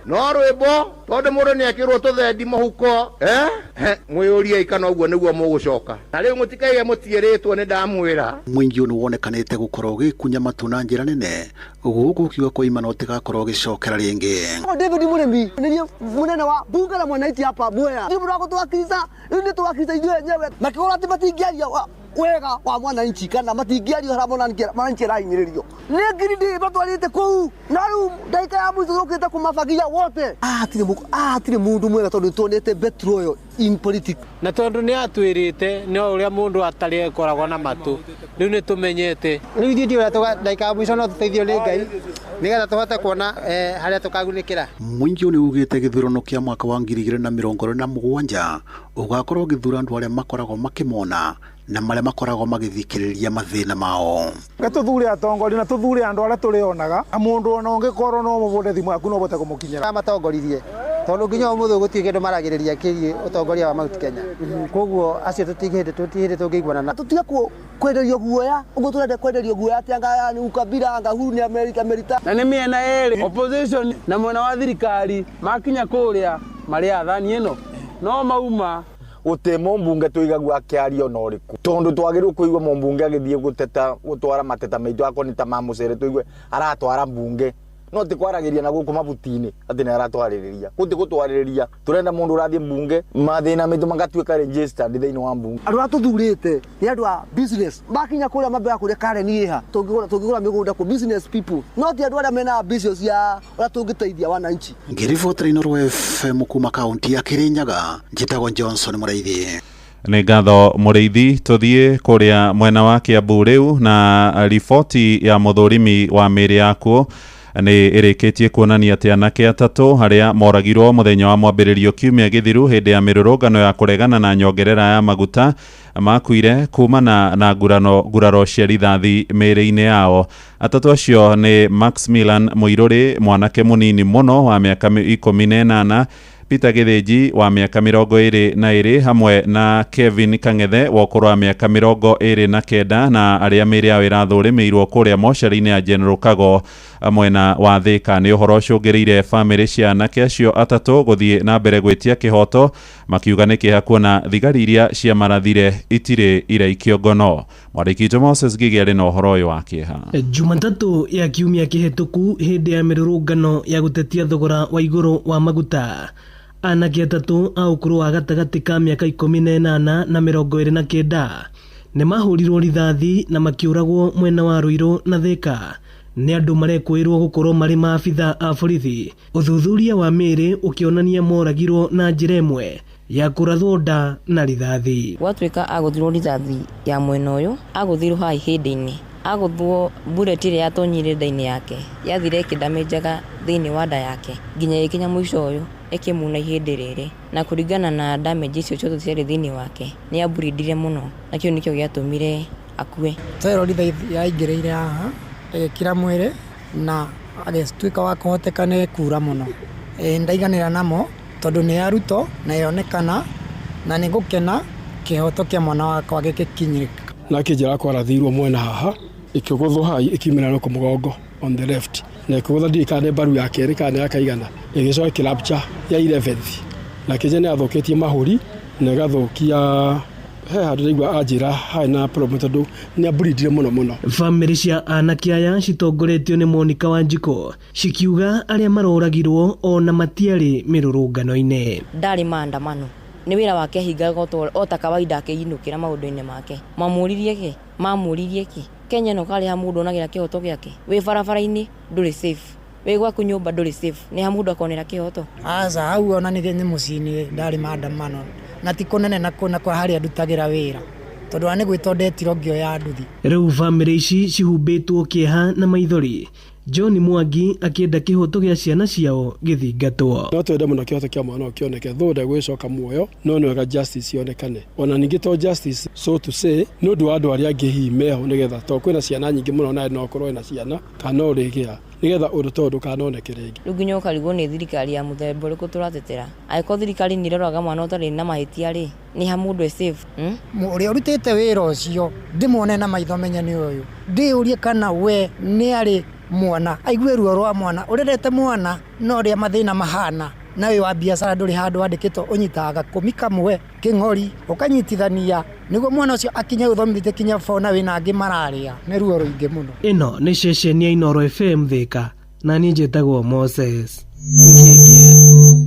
S21: No rwĩmbo tondũ mũndũ nĩekĩrwo tũthendi mũhuko, mwĩyũriei kana ũguo nĩguo mũgũcoka. Na rĩu mũtikaige mũtiĩrĩtwo nĩ ndamwĩra.
S5: Mũingĩ ũyũ nĩ wonekanĩte gũkorwo ũgĩkunya matũ na njĩra nene gũkũ ũkiuga kwa ima no ũtigakorwo ũgĩcokera rĩngĩ.
S22: David Mũrĩmi nĩ niĩ mũnene wa bunge la mwananchi hapa Mwea. Nĩ mũndũ wa gũtũwakilisha, rĩu nĩ tũwakilisha ithuĩ enyewe. Makĩgũra atĩ matingĩaria wega wa mwananchi kana matingĩaria harĩa mwananchi arahinyĩrĩrio. Nĩ ngiri ndĩ matwarĩte kũu na rĩu ndagĩka ya mũico tũkĩte kũmabagia wote. Hatirĩ mũndũ mwega tondũ nĩtuonete betrayal in politics.
S24: Na tondũ nĩ atwĩrĩte nĩ ũrĩa mũndũ atarĩ akoragwo na matũ, rĩu nĩ tũmenyete.
S4: Rĩu ithuĩ ndiũĩ ndagĩka ya mũico no tũteithio nĩ Ngai nĩgetha tũhote kuona harĩa tũkagunĩkĩra.
S5: Mũingĩ ũyũ nĩ ugĩte gĩthurano kĩa mwaka wa 2027 ũgakorwo ũgĩthura andũ arĩa makoragwo makĩmona na marĩa makoragwo magĩthikĩrĩria mathĩna mao.
S25: Tũthure atongoria na tũthure andũ arĩa tũrĩonaga na mũndũ ona ũngĩkorwo no mũbũre thimũ yaku no ũhote kũmũkinyĩra.
S4: Matongoririe tondũ nginya ũmũthĩ gũtirĩ kĩndũ maragĩrĩria kĩgiĩ ũtongoria wa Mount Kenya, koguo acio tũtirĩ hĩndĩ tũngĩiguana na
S22: tũtige kwenderio guoya ũguo tũrenda kwenderio guoya atĩ anga nĩ ukabira anga Uhuru nĩ Amerika Amerika.
S4: Na nĩ mĩena ĩrĩ opposition na mwena wa thirikari makinya kũrĩa marĩ athani ĩno no mauma
S26: gũtĩ mũmbunge tũigagua akĩaria ona ũrĩkũ tondũ twagĩrĩirwo kũigua mũmbunge agĩthiĩ gũteta gũtwara mateta maitũ akorwo nĩ ta ma mũcere tũigue aratwara mbunge no ti kwaragĩria na gũkũ mabuti-inĩ atĩ nĩ aratwarĩrĩria gũtĩ gũtwarĩrĩria tũrenda mũndũ ũrathiĩ mbunge mathĩna maitũ magatuĩka registered thĩinĩ wa mbunge.
S22: Andũ arĩa tũthurĩte nĩ andũ a business makinya kũrĩa mambaga kũrĩa Karen ĩha tũngĩgũra mĩgũnda kũ business people no ti andũ arĩa mena ambitions ya ũrĩa tũngĩteithia wananchi.
S5: Ngĩribotera Inooro FM kuma kaunti ya Kĩrĩnyaga, njĩtagwo Johnson Mũrĩithi.
S1: Nĩ ngatho Mũrĩithi. Tũthiĩ kũrĩa mwena wa Kiambu rĩu na riboti ya mũthũrimi wa mĩĩrĩ yakuo nĩ ĩrĩkĩtie kuonania atĩ anake atatũ arĩa moragirwo mũthenya wa mwambĩrĩrio kiumia gĩthiru hĩndĩ ya mĩrũrũngano ya kũregana na nyongerera ya maguta makuire kumana na nguraro cia rithathi mĩĩrĩ-inĩ yao. Atatũ acio nĩ Maximilian Mũirũrĩ, mwanake mũnini mũno wa mĩaka 18, Peter Gĩthĩnji wa mĩaka 22 hamwe na Kevin Kang'ethe wa ũkũrũ wa mĩaka 29 na arĩa mĩĩrĩ yao ĩrathũrĩmĩirwo kũrĩa mocarĩ-inĩ ya General Kago. Mwena wa Thika nĩ ũhoro ũcũngĩrĩire bamĩrĩ cia anake acio atatũ gũthiĩ na mbere gwĩtia kĩhoto, makiuga nĩ kĩeha kuona thigari iria ciamarathire itirĩ iraikio ngono. Mwandĩki witũ Moses Ngigĩ arĩ na ũhoro ũyũ wa kĩeha.
S7: Jumatatũ ya kiumia kĩhĩtũku hĩndĩ ya mĩrũrũngano ya gũtetia thogora wa igũrũ wa maguta, anake atatũ a ũkũrũ wa gatagatĩ ka mĩaka 18 na 29 nĩ mahũrirwo rithathi na makĩũragwo mwena wa Ruiru na Thika nĩ andũ marekũĩrwo gũkorwo marĩ maabitha a borithi. Ũthuthuria wa mĩĩrĩ ũkĩonania moragirwo na njĩra ĩmwe ya kũrathwo nda na rithathi.
S19: Gwatuĩka agũthirwo rithathi ya mwena ũyũ, agũthirwo haha ihĩndĩ-inĩ, agũthwo bullet ĩrĩa yatonyire nda-inĩ yake yathire ĩkĩndamĩnjaga thĩinĩ wa nda yake nginya ĩkinya mũico ũyũ ĩkĩmuna ihĩndĩ rĩrĩ, na kũringana na damage icio ciothe ciarĩ thĩinĩ wake nĩ aburindire mũno, na kĩu nĩkĩo gĩatũmire akue.
S20: Twerwo rithathi yaingĩrĩire haha ĩgĩkira mwĩrĩ na agĩtuĩka wa kũhoteka nĩ kura mũno. Ndaiganĩra namo tondũ nĩ ya Ruto na yonekana na nĩ ngũkena kĩhoto kĩa mwana wakwa gĩgĩkinyĩrĩka.
S9: Na kĩnjĩra kwarathirwo mwena haha ĩkĩgũthwo haha ĩkiumĩra na mũgongo on the left na ĩkĩgũtha ndiũĩ kana nĩ mbaru ya kerĩ kana nĩ ya kaigana, ĩgĩcoka ĩkĩrapture ya 11th na kĩnja nĩ yathũkĩtie mahũri na ĩgathũkia he handũ ndaigua anjĩra harĩ na problem tondũ nĩ aburindire mũno mũno.
S7: Bamĩrĩ cia anake aya citongoretio nĩ Monica Wanjikũ cikiuga arĩa maroragirwo ona matiarĩ mĩrũrũngano-inĩ.
S19: Ndarĩ maandamano, nĩ wĩra wake ahingaga o ta kawaida akĩinũkĩra maũndũ-inĩ make. Mamũririe kĩ? Kenya ĩno karĩ ha mũndũ onagĩra kĩhoto gĩake? Wĩ barabara-inĩ ndũrĩ safe, wĩ gwaku nyũmba ndũrĩ safe, nĩ ha mũndũ akonera kĩhoto?
S20: Aca hau ona nĩ mũciĩ-inĩ ndarĩ maandamano na ti kũnene na kũna kwa harĩa ndutagĩra wĩra tondũ ona nĩ gwĩtwo ndetirwo ngĩoya nduthi.
S7: Rĩu bamĩrĩ ici cihumbĩtwo kĩeha na maithori, John Mwangi akĩenda kĩhoto gĩa ciana ciao gĩthingatwo.
S9: No twende mũno kĩhoto kĩa mwana ũyũ kĩoneke, though ndegwĩcoka muoyo, no nĩ wega justice yonekane. Ona ningĩ to justice so to say nĩ ũndũ wa andũ arĩa angĩ hihi meho, nĩgetha to kwĩna ciana nyingĩ mũno nawe no ũkorwo wĩna ciana kana no ũrĩgĩa, nĩgetha ũndũ ta ũyũ ndũkanoneke rĩngĩ.
S19: Rĩu nginya ũkarigwo nĩ thirikari ya mũthemba ũrĩkũ tũratetera. Angĩkorwo thirikari nĩ ĩroraga mwana ũtarĩ na mahĩtia rĩ, nĩ ha mũndũ e safe?
S20: Ũrĩa ũrutĩte wĩra ũcio ndĩmuone na maitho menye nĩ ũyũ, ndĩũrie kana we nĩ arĩ mwana aigue ruo rwa mwana, ũrerete mwana na ũrĩa mathĩna mahana, na wĩ wa biacara ndũrĩ handũ wandĩkĩtwo, ũnyitaga gakũmi kamwe kĩng'ori ũkanyitithania nĩguo mwana ũcio akinye gũthomithĩtie kinya bona wĩna angĩ mararĩa, nĩ ruo rũingĩ mũno.
S7: Ĩno nĩ ceceni ya Inooro FM Thika, na niĩ njĩtagwo Moses Ngĩngĩ.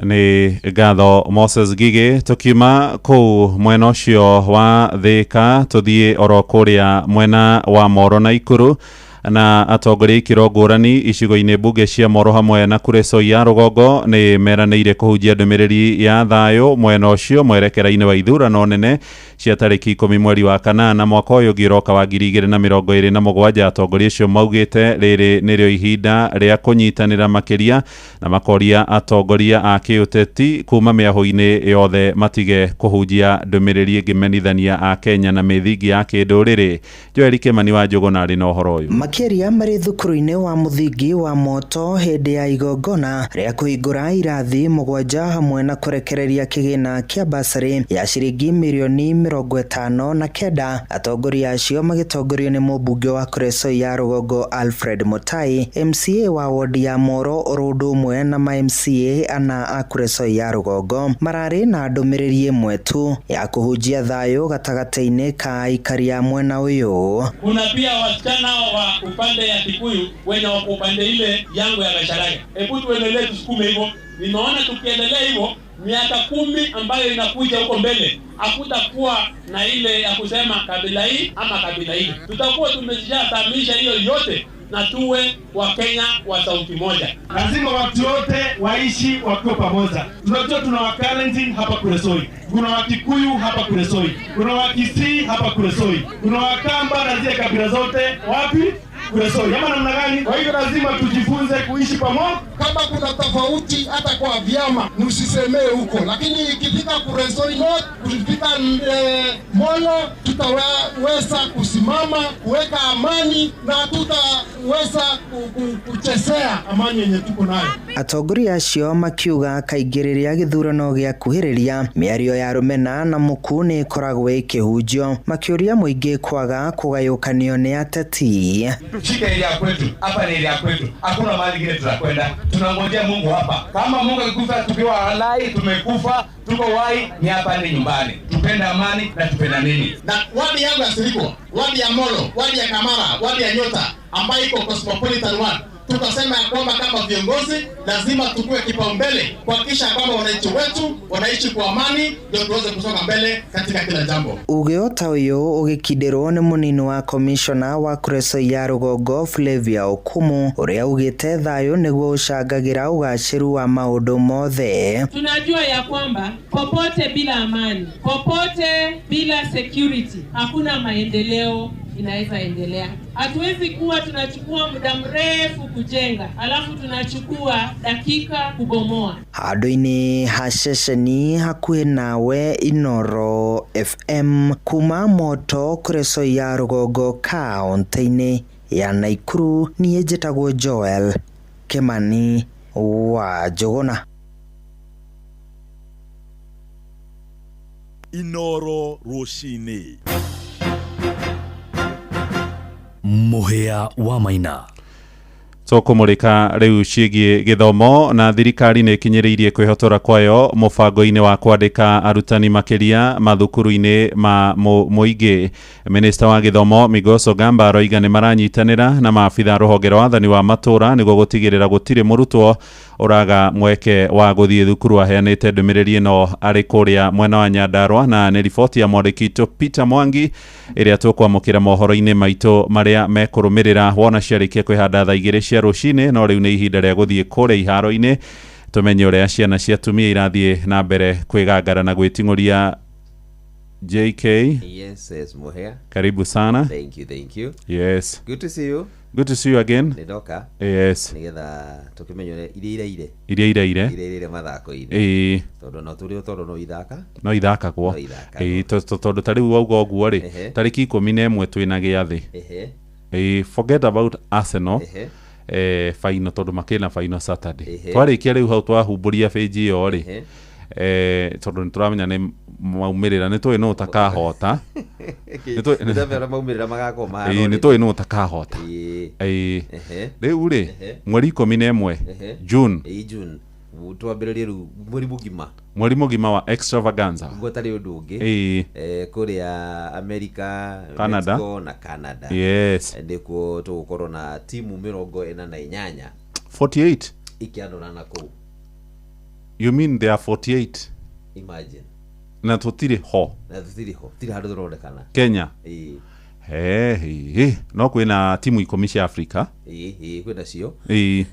S1: Nĩ ngatho Moses Ngigĩ. Tũkiuma kũu mwena ũcio wa Thika tũthiĩ oro kũrĩa mwena wa Moro na Ikuru, na atongoria ikĩro ngũrani icigo-inĩ mbunge cia Moro hamwe na Kuresoi ya rũgongo nĩ meranĩire kũhunjia ndũmĩrĩri ya thayũ mwena ũcio mwerekera-inĩ wa ithurano nene cia tarĩki 10 mweri wa kanana mwaka ũyũ ũngĩ ũroka wa 2027. Atongoria acio maugĩte rĩrĩ nĩrĩo ihinda rĩa kũnyitanĩra makĩria na makoria atongoria a kĩũteti kuma mĩahũ-inĩ yothe matige kũhunjia ndũmĩrĩri ĩngĩmenithania a Kenya na mĩthingi ya kĩndũrĩrĩ. Joel Kĩmani wa Njũgũna arĩ na ũhoro ũyũ.
S10: Makĩria marĩ thukuru-inĩ wa mũthingi wa Moto hĩndĩ ya igongona rĩa kũhingũra irathi 7 hamwe na kũrekereria kĩgĩna kĩa basarĩ ya ciringi mirioni 59. Atongoria acio magĩtongorio nĩ mũmbunge wa Kuresoi ya rũgongo Alfred Mutai, MCA wa wodi ya Moro oro ũndũ ũmwe na ma MCA ana a Kuresoi ya rũgongo mararĩ na ndũmĩrĩri ĩmwe tu ya kũhunjia thayũ gatagatĩ-inĩ ka aikari a mwena ũyũ.
S11: Kuna pia wasichana wa upande ya Kikuyu wenye wako upande ile yangu ya Gacharaga. Hebu tuendelee tusukume hivyo. Nimeona tukiendelea hivyo miaka 10 ambayo inakuja huko mbele hakutakuwa na ile ya kusema kabila hii ama kabila hii. Tutakuwa tumeshasamisha hiyo yote na tuwe wa Kenya wa sauti moja.
S14: Lazima watu wote waishi wakiwa pamoja. Tunajua tuna Wakalenjin hapa Kuresoi, kuna Wakikuyu hapa Kuresoi, kuna Wakisii hapa Kuresoi, kuna Wakamba na zile kabila zote wapi? Kuresoi. Ama namna gani? Kwa hivyo lazima tujifunze kuishi pamoja.
S15: Kama kuna tofauti hata kwa vyama msisemee huko, lakini ikifika Kuresoi North, ukifika Molo, tutaweza kusimama kuweka amani na tutaweza kuweza kuchezea amani yenye tuko nayo.
S10: Atongoria acio makiuga kaingĩ rĩrĩa gĩthurano gĩakuhĩrĩria mĩario ya rũmena na mũku nĩ ĩkoragwo ĩkĩhunjio, makĩũria mũingĩ kwaga kũgayũkanio nĩ ateti.
S6: Tushike area kwetu, hapa ni area kwetu, hakuna mahali ingine tutakwenda. Tunangojea Mungu hapa. Kama Mungu akikufa tukiwa halai, tumekufa, tuko wai, ni hapa ni nyumbani. Tupende amani na tupendaneni.
S15: Na wadi yangu ya Sirikwa, wadi ya Molo, wadi ya Kamara, wadi ya Nyota ambayo iko cosmopolitan ward, tukasema ya kwamba kama viongozi lazima tukue kipaumbele kuhakikisha kwamba wananchi wetu wanaishi kwa amani, ndio tuweze kusonga mbele katika kila jambo.
S10: Uge o ta ũyũ ũgĩkindĩrwo nĩ mũnini wa komishona wa Kuresoi ya rũgongo Flavia Okumu ũrĩa ugĩte thayũ nĩguo ũcangagĩra ũgacĩru wa maũndũ mothe.
S18: Tunajua ya kwamba popote bila amani, popote bila security, hakuna maendeleo inaweza endelea. Hatuwezi kuwa tunachukua muda mrefu kujenga, alafu tunachukua dakika kubomoa.
S10: Handũ-inĩ ha ceceni hakuhĩ nawe Inoro FM kuma Moto Kuresoi ya rũgongo kaũntĩ-inĩ ya Naikuru, niĩ njĩtagwo Joel Kimani wa Njũgũna.
S8: Inoro rũcinĩ.
S12: Mũhĩa wa Maina.
S1: Tũkũmũrĩka rĩu ciĩgiĩ gĩthomo na thirikari nĩ ĩkinyĩrĩirie kwĩhotora kwayo mũbango-inĩ wa kwandĩka arutani makĩria mathukuru-inĩ ma mũingĩ. Minista wa gĩthomo Migoso Gamba aroiga nĩ maranyitanĩra na maabitha rũhonge rwa wathani wa matũra nĩguo gũtigĩrĩra gũtirĩ mũrutwo ũraga mweke wa gũthiĩ thukuru. Aheanĩte ndũmĩrĩri ĩno arĩ kũrĩa mwena wa Nyandarua, na nĩ riboti ya mwandĩki witũ Peter Mwangi ĩrĩa tũkwamũkĩra mohoro-inĩ maitũ marĩa mekũrũmĩrĩra wona ciarĩkia kwĩhanda thaa 2 cia rũcinĩ. No rĩu nĩ ihinda rĩa gũthiĩ kũrĩa iharo-inĩ tũmenye ũrĩa ciana cia atumia irathiĩ na mbere kwĩgangara na gwĩting'ũria. JK.
S13: Yes, yes, Muhea.
S1: Karibu sana.
S13: Thank you, thank you.
S1: Yes.
S13: Good to see you.
S1: Good to see you again.
S13: Nĩndoka.
S1: Yes.
S13: Nĩgetha tũkĩmenye ũrĩa iria iraire.
S1: Iria iraire.
S13: Iria iraire mathako-inĩ.
S1: Ĩĩ.
S13: Tondũ no tũrĩ o tondũ no ithaka.
S1: No ithakagwo.
S13: No ithakagwo.
S1: Ĩĩ, tondũ ta rĩu wauga ũguo rĩ,
S13: Ehe.
S1: tarĩki 11 twĩna gĩathĩ.
S13: Ehe.
S1: Ĩĩ, forget about Arsenal.
S13: Ehe.
S1: Final tondũ makĩna final Saturday.
S13: Ehe.
S1: Twarĩkia rĩu hau twahumbũria page ĩyo rĩ.
S13: Ehe.
S1: Tondũ nĩtũramenya nĩ maumĩrĩra nĩ tũĩ nũ ũtakahota.
S13: Nĩtũĩ maumĩrĩra magakorwo mahana
S1: Ĩĩ,
S13: ũrĩa.
S1: nĩ tũĩ nũ ũtakahota.
S13: Ĩĩ.
S1: Ĩĩ.
S13: Ehe.
S1: Rĩu rĩ,
S13: Ehe.
S1: mweri 11
S13: Ehe.
S1: June.
S13: Ĩĩ, June. Twambĩrĩrie rĩu mweri mũgima.
S1: Mweri mũgima wa extravaganza.
S13: Gũtarĩ ũndũ ũngĩ.
S1: Ĩĩ.
S13: Kũrĩa America,
S1: Canada.
S13: Mexico na Canada.
S1: Yes.
S13: Nĩkuo tũgũkorwo na timu 48.
S1: 48?
S13: Ikĩandũrana kũu.
S1: You mean there are 48?
S13: Imagine.
S1: Na tũtirĩ ho.
S13: Na tũtirĩ ho. Tũtirĩ handũ tũronekana.
S1: Kenya.
S13: Ĩĩ.
S1: He, no kwĩna timu 10 cia Africa.
S13: Ĩĩ, ĩĩ, kwĩna cio.
S1: Ĩĩ.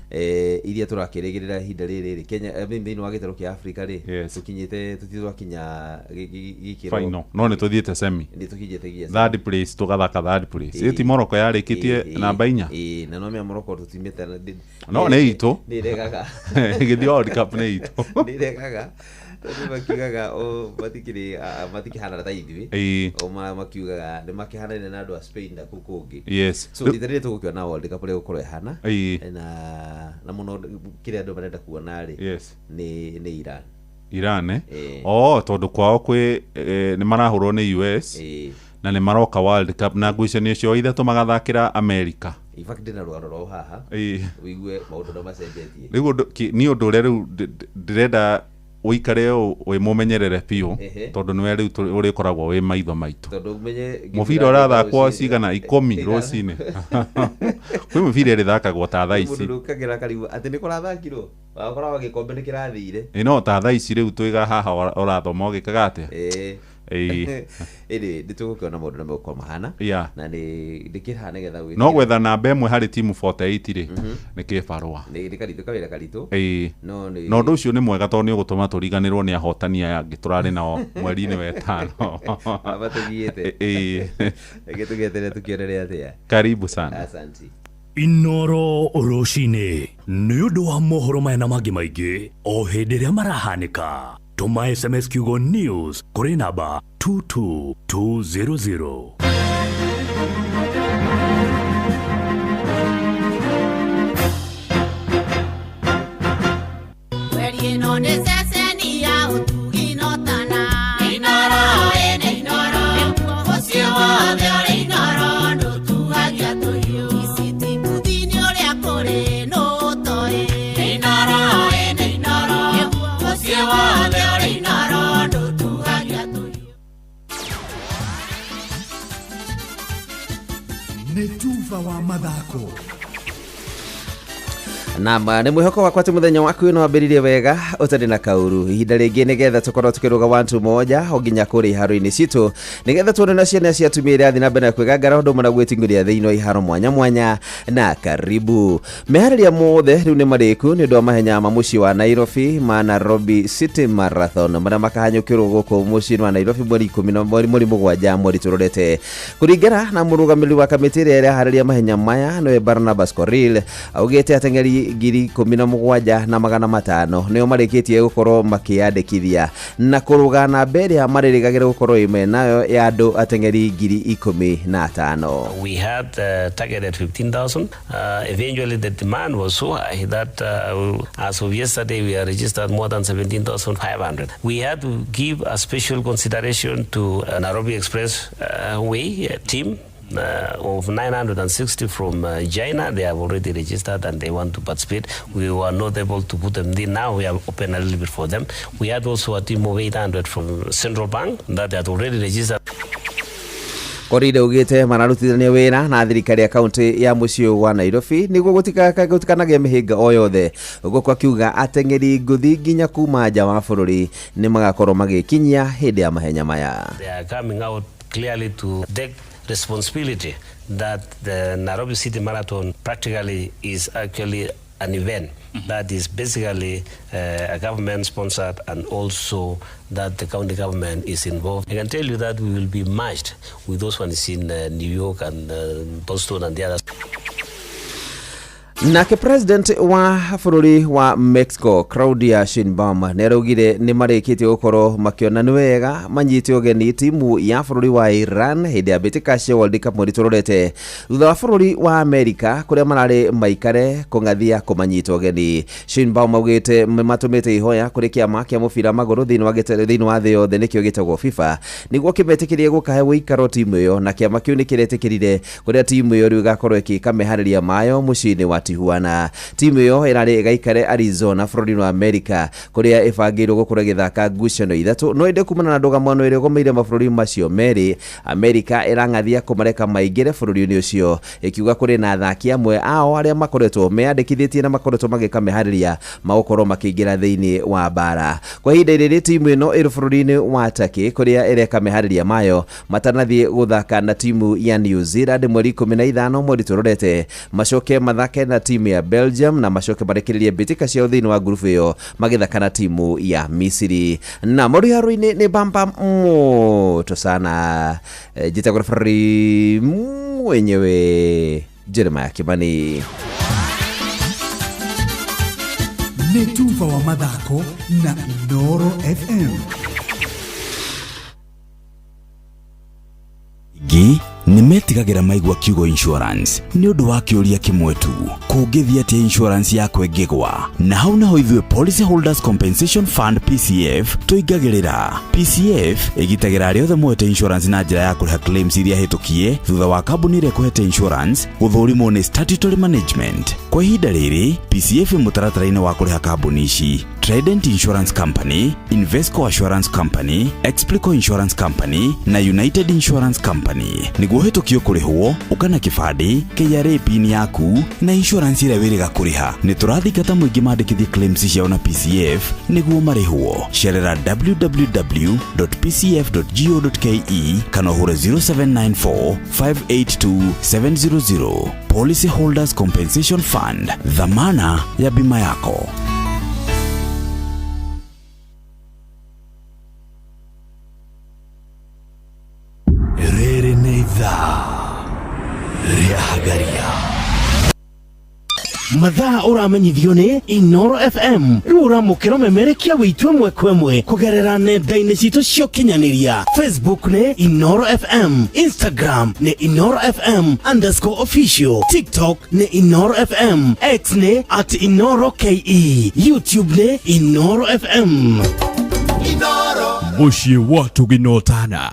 S13: Iria tũrakĩrĩgĩrĩra ihinda rĩrĩ rĩ, Kenya, thĩinĩ wa gĩtarũ kĩa Africa rĩ, tũkinyĩte, tũtirĩ twakinya gĩkĩro.
S1: Final. No nĩ tũthiĩte semi.
S13: Nĩ tũkinyĩte nginya
S1: Third place, tũgathaka third place.
S13: Ĩĩ.
S1: Ĩĩ, ti Morocco yarĩkĩtie
S13: Ĩĩ,
S1: namba 4.
S13: Ĩĩ, na no mĩa Morocco tũtimĩte na
S1: No, nĩ itũ.
S13: Nĩ ĩregaga.
S1: Ĩgĩthiĩ World Cup nĩ itũ.
S13: Nĩ ĩregaga. Tondũ makiugaga, o, matikĩrĩ, matikĩhana ta ithuĩ.
S1: Ĩĩ.
S13: O makiugaga nĩ makĩhanaine na andũ a Spain na kũu kũngĩ.
S1: Yes.
S13: So, rita rĩrĩ tũgũkĩona World Cup ũrĩa ĩgũkorwo ĩhana.
S1: Ĩĩ.
S13: Na mũno kĩrĩa andũ marenda kuona rĩ,
S1: Yes.
S13: nĩ Iran.
S1: Iran, eh?
S13: Ĩĩ.
S1: Oh, tondũ kwao kwĩ nĩ marahũrwo nĩ US.
S13: Ĩĩ.
S1: Na nĩ maroka World Cup na ngucanio ciao ithatũ magathakĩra America.
S13: In fact, ndĩna rũgano rwao haha.
S1: Ĩĩ.
S13: Ũigue maũndũ no macenjetie.
S1: Rĩu ũndũ niĩ ũndũ ũrĩa rĩu ndĩrenda ũikare ũũ wĩ mũmenyerere biũ,
S13: Ehe.
S1: tondũ nĩwe rĩu ũrĩkoragwo wĩ maitho maitũ.
S13: Tondũ ũmenye
S1: Mũbira ũrathakwo cigana 10 rũcinĩ. Kwĩ mĩbira ĩrĩthakagwo ta thaa ici.
S13: Mũndũ ndũkagera karigwo atĩ nĩ kũrathakirwo. Wakoraga gĩkombe nĩ kĩrathire.
S1: Ĩ no ta thaa ici rĩu twĩga haha ũrathoma ũgĩkaga atĩa?
S13: Ĩĩ.
S1: Ĩĩ.
S13: Ĩndĩ nĩ tũgũkĩona maũndũ na megũkorwo mahana.
S1: Yeah.
S13: Na nĩ ndĩkĩhaha nĩgetha wĩtĩkĩre.
S1: No gwetha namba ĩmwe harĩ timu 48 rĩ, nĩ kĩbarũa.
S13: Nĩ karitũ, kawĩra karitũ.
S1: Ĩĩ.
S13: No nĩ
S1: Na ũndũ ũcio nĩ mwega tondũ nĩ ũgũtũma tũriganĩrwo nĩ ahotani aya angĩ tũrarĩ nao mweri-inĩ wa ĩtano.
S13: Aba tũgiĩte.
S1: Ĩĩ.
S13: Reke tũgĩeterere tũkĩonere atĩa.
S1: Karibu sana.
S13: Asante.
S12: Inoro rũcinĩ nĩ ũndũ wa mohoro maya na mangĩ maingĩ o hĩndĩ ĩrĩa marahanĩka. Tũma SMS kiugo news kũrĩ namba 22200.
S2: Nĩ ceceni ya ũtugi notana. Inooro ĩ nĩ Inooro. Mũciĩ wothe ũrĩ Inooro ndũtuhagia tũhiũ. Ici mbuthi nĩ ũrĩa kũrĩ nũtoĩ. Inooro ĩ nĩ Inooro. Mũciĩ wothe ũrĩ Inooro ndũtuhagia tũhiũ.
S3: Nĩ tuba wa mathako.
S13: Nama nĩ mwĩhoko wakwa atĩ mũthenya waku nĩ wambĩrĩirie wega ũtarĩ na kauru. Ihinda rĩngĩ nĩgetha tũkorwo tũkĩrũga 1 2 1 o nginya kũrĩa iharo-inĩ citũ, nĩgetha tuone na ciana cia atumia irathiĩ na mbere na kwĩgangara ũndũ ũmwe na gwĩting'ũria thĩinĩ wa iharo mwanya mwanya. Na karibu meharĩria mothe rĩu nĩ marĩku nĩ ũndũ wa mahenya ma mũciĩ wa Nairobi ma Nairobi City Marathon, marĩa makahanyũkĩrwo gũkũ mũciĩ wa Nairobi mweri 10 na mweri 7 mweri tũrorete. Kũringana na mũrũgamĩrĩri wa kamĩtĩ ĩrĩa ĩraharĩria mahenya maya, nĩwe Barnabas Korir, augĩte ateng'eri 17,500 nĩo marĩkĩtie gũkorwo makĩyandĩkithia na kũrũga namba ĩrĩa marĩrĩgagĩra gũkorwo ĩmwe nayo ya andũ ateng'eri 15,000.
S16: We had targeted 15,000. Eventually, the demand was so high that as of yesterday, we are registered more than 17,500. We had to give a special consideration to Nairobi Express Way team of 960 from China. They have already registered and they want to participate. We were not able to put them in. Now we have opened a little bit for them. We had also a team of 800 from Central Bank that had already registered.
S13: Korire ugite mararutithania wĩra na thirikari ya kaunti ya mũciĩ wa Nairobi nĩguo gũtikanagĩe mĩhĩnga o yothe, ũguo kwa kiuga ateng'eri ngũthi nginya kuma nja wa bũrũri nĩ magakorwo magĩkinyia hĩndĩ ya mahenya maya.
S16: They are coming out clearly to take responsibility that the Nairobi City Marathon practically is actually an event that is basically a government sponsored and also that the county government is involved. I can tell you that we will be matched with those ones in New York and Boston and the others.
S13: Nake president wa bũrũri wa Mexico Claudia Sheinbaum nĩ araugire nĩ marĩkĩtie gũkorwo makĩona nĩ wega manyite ũgeni timu ya bũrũri wa Iran hĩndĩ ya mbĩtĩka cia World Cup mweri tũrorete, thutha wa bũrũri wa Amerika kũrĩa mararĩ maikare kũng'athia kũmanyita ũgeni. Sheinbaum augĩte matũmĩte ihoya kũrĩ kĩama kĩa mũbira magũrũ thĩinĩ wa thĩ yothe, nĩkĩo gĩtagwo FIFA, nĩguo kĩmetĩkĩrie gũkahe ũikaro timu ĩyo, na kĩama kĩu nĩ kĩretĩkĩrire, kũrĩa timu ĩyo rĩu ĩgakorwo ĩkĩka meharĩria mayo mũciĩ-inĩ wa Tijuana. Timu ĩyo ĩrarĩ ĩgaikare Arizona bũrũri-inĩ wa Amerika, kũrĩa ĩbangĩirwo gũkorwo ĩgĩthaka ngucanio ithatũ, no ĩndĩ kumana na ndũgamano ĩrĩa ĩgomeire mabũrũri macio merĩ, Amerika ĩrang'athia kũmareka maingĩre bũrũri-inĩ ũcio, ĩkiuga kũrĩ na athaki amwe ao arĩa makoretwo meyandĩkithĩtie na makoretwo magĩka meharĩria magũkorwo makĩingĩra thĩinĩ wa bara. Kwa ihinda rĩrĩ timu ĩno ĩrĩ bũrũri-inĩ wa Turkey, kũrĩa ĩreka meharĩria mayo matanathiĩ gũthaka na timu ya New Zealand mweri 15 mweri tũrorete, macoke mathake na timu ya Belgium na macoke marekererie mbĩtĩka ciao thĩinĩ wa ngurubu ĩyo magĩthaka na timu ya Misiri. Na mũrĩharo-inĩ nĩ bamba moto sana. Njĩtagwo referee mwenyewe Jeremiah Kimani.
S3: Nĩ tuba wa mathako na Inooro FM.
S17: Aingĩ nĩ metigagĩra maigua kiugo insurance nĩ ũndũ wa kĩũria kĩmwe tu: kũngĩthiĩ atĩa insurance yakwa ĩngĩgwa? Na hau naho ithuĩ Policy Holders Compensation Fund, PCF, tũingagĩrĩra. PCF ĩgitagĩra arĩa othe moete insurance na njĩra ya kũrĩha claims iria hĩtũkie thutha wa kambuni ĩrĩa ĩkũhete insurance gũthũrimwo nĩ statutory management. Kwa ihinda rĩrĩ PCF ĩ mũtaratara-inĩ wa kũrĩha kambuni ici: Trident Insurance Company, Invesco Assurance Company, Explico Insurance Company na United Insurance Company. Nĩguo ũhĩtũkio kũrĩhwo, ũka na kĩbandĩ, KRA PIN yaku na insurance ĩrĩa wĩrĩga kũrĩha. Nĩ tũrathingata mũingĩ mandĩkithie claims ciao na PCF nĩguo marĩhwo. Cerera www.pcf.go.ke kana ũhũre 0794 582 700. Policy Holders Compensation Fund, dhamana ya bima yako.
S12: Rĩrĩ nĩ ithaa rĩa hagaria.
S4: Mathaa ũramenyithio nĩ Inoro FM. Rĩu ũramũkĩra ũmemerekia witũ ĩmwe kwa ĩmwe kũgerera nenda-inĩ citũ cia ũkinyanĩria. Facebook nĩ Inoro FM, Instagram nĩ Inoro FM underscore official, TikTok nĩ Inoro FM, X nĩ at Inoro KE, YouTube nĩ Inoro FM.
S12: Mũciĩ wa Tũginotana.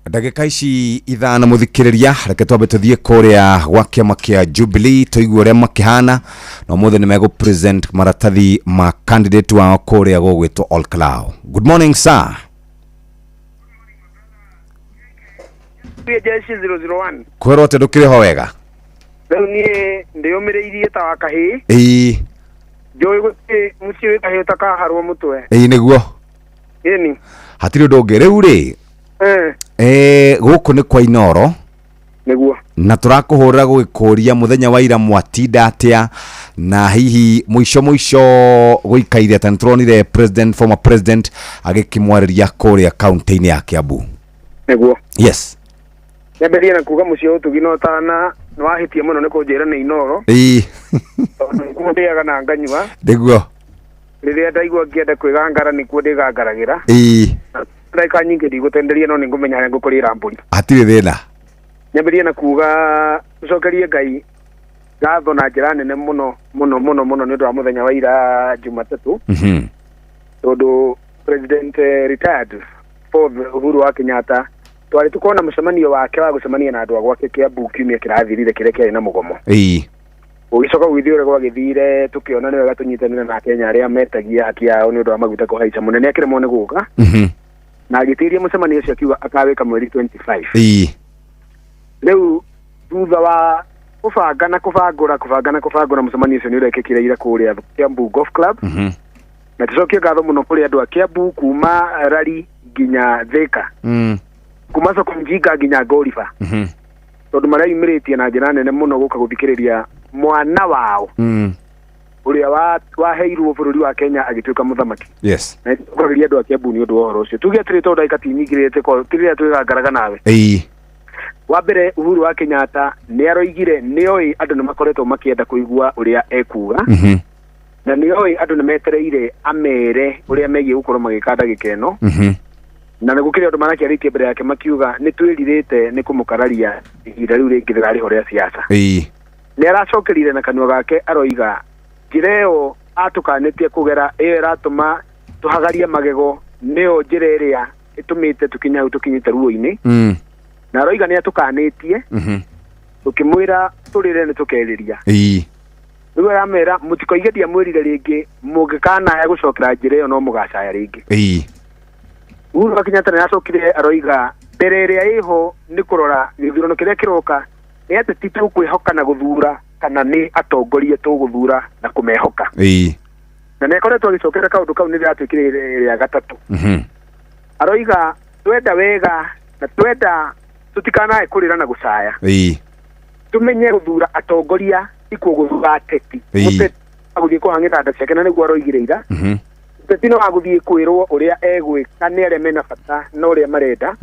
S13: Ndagĩka ici 5, mũthikĩrĩria, reke twambe tũthiĩ kũrĩa gwa kĩama kĩa Jubilee tũigue ũrĩa makĩhana, na ũmũthĩ nĩ megũ present maratathi ma candidate wao kũrĩa gũgwĩtwo Olkalau. Good morning, sir.
S21: Jeshi 001.
S13: Kwĩrwo atĩ ndũkĩrĩ ho wega.
S21: Rĩu niĩ ndĩyũmĩrĩirie ta wa kahĩĩ. Njũĩ gũtirĩ mũciĩ wĩ kahĩĩ ũtakaharwo mũtwe.
S13: Ĩĩ, nĩguo.
S21: Ĩni.
S13: Hatirĩ ũndũ ũngĩ rĩu rĩ. Gũkũ nĩ kwa Inoro.
S21: Nĩguo.
S13: Na tũrakũhũrĩra gũgĩkũria mũthenya wa ira mwatinda atĩa, na hihi mũico mũico gũikaire atĩa? Nĩtũronire president, former president, agĩkĩmwarĩria kũrĩa kaunti-inĩ ya Kiambu.
S21: Nĩguo.
S13: Yes.
S21: Nyambĩrĩrie na kuga mũciĩ ũtugi no tana nĩ wahĩtia mũno nĩ kũnjĩra nĩ Inoro. Tondũ nĩkuo ndĩaga na nganyua.
S13: Nĩguo.
S21: Rĩrĩa ndaigua ngĩenda kwĩgangara nĩkuo ndĩgangaragĩra. Ndagĩka nyingĩ ndigũtenderia, no nĩngũmenya harĩa ngũkũrĩra mbũri.
S13: Hatirĩ thĩna.
S21: Nyambĩrĩrie na kuga tũcokerie Ngai ngatho na njĩra nene mũno mũno mũno mũno nĩ ũndũ wa mũthenya wa ira Jumatatũ. Tondũ President retired fourth Uhuru wa Kenyatta twarĩ tũkorwo na mũcemanio wake wa gũcemania na andũ a gwake Kiambu kiumia kĩrathirire kĩrĩa kĩarĩ na mũgomo. Ũgĩcoka gũgĩthiĩ ũrĩa gwagĩthire, tũkĩona nĩ wega tũnyitanĩre na Kenya arĩa metagia haki yao nĩ ũndũ wa maguta kũhaica. Mũnene akĩremwo nĩ gũka na agĩtĩria mũcemanio ũcio akiuga akawĩka mweri 25. Rĩu thutha wa kũbanga na kũbangũra, kũbanga na kũbangũra, mũcemanio ũcio nĩ ũrekĩkire ira kũrĩa Kiambu Golf Club. Na tũcokie ngatho mũno kũrĩ andũ a Kiambu kuma Rari nginya Thika, kuma soko Mjinga nginya Ngoriba, tondũ mareyumĩrĩtie na njĩra nene mũno gũka gũthikĩrĩria mwana wao ũrĩa waheirwo bũrũri wa Kenya agĩtuĩka mũthamaki. Na nĩtũkageria andũ a Kiambu nĩ ũndũ wa ũhoro ũcio. Tuge atĩrĩ, tondũ ndagĩka ti nyingĩ rĩrĩa twĩgangaraga nawe. Wa mbere, Uhuru wa Kenyatta nĩ aroigire nĩoĩ andũ nĩ makoretwo makĩenda kũigua ũrĩa ekuga, na nĩoĩ andũ nĩ metereire amere ũrĩa megiĩ gũkorwo magĩka ndagĩka ĩno. Na nĩ gũkĩrĩ andũ marakĩarĩtie mbere yake makiuga nĩ twĩrirĩte nĩ kũmũkararia ihinda rĩu rĩngĩ rĩrarĩ ho rĩa siasa. Nĩ aracokerire na kanua gake aroiga njĩra ĩyo atũkanĩtie kũgera ĩyo ĩratũma tũhagarie magego nĩyo njĩra ĩrĩa ĩtũmĩte tũkinye hau tũkinyĩte ruo-inĩ. Na aroiga nĩ atũkanĩtie tũkĩmwĩra tũrĩre nĩ tũkerĩria. Rĩu aramera mũtikoige ndiamwĩrire rĩngĩ, mũngĩkanaya gũcokera njĩra ĩyo no mũgacaya rĩngĩ. Uhuru wa Kenyatta nĩ aracokire aroiga mbere ĩrĩa ĩho nĩ kũrora gĩthurano kĩrĩa kĩroka nĩ atĩ ti tũkwĩhoka na gũthura kana nĩ atongoria tũgũthura na kũmehoka. Na nĩ akoretwo agĩcokera kaũndũ kau nĩ rĩratuĩkire rĩa gatatũ. Aroiga twenda wega na twenda tũtikanae kũrĩra na gũcaya. Tũmenye gũthura atongoria tikuo gũthura ateti. Mũteti agũthiĩ kũhang'ĩra nda ciake na nĩguo aroigire ira. Mũteti no agũthiĩ kwĩrwo ũrĩa egwĩka nĩ arĩa mena bata na ũrĩa marenda.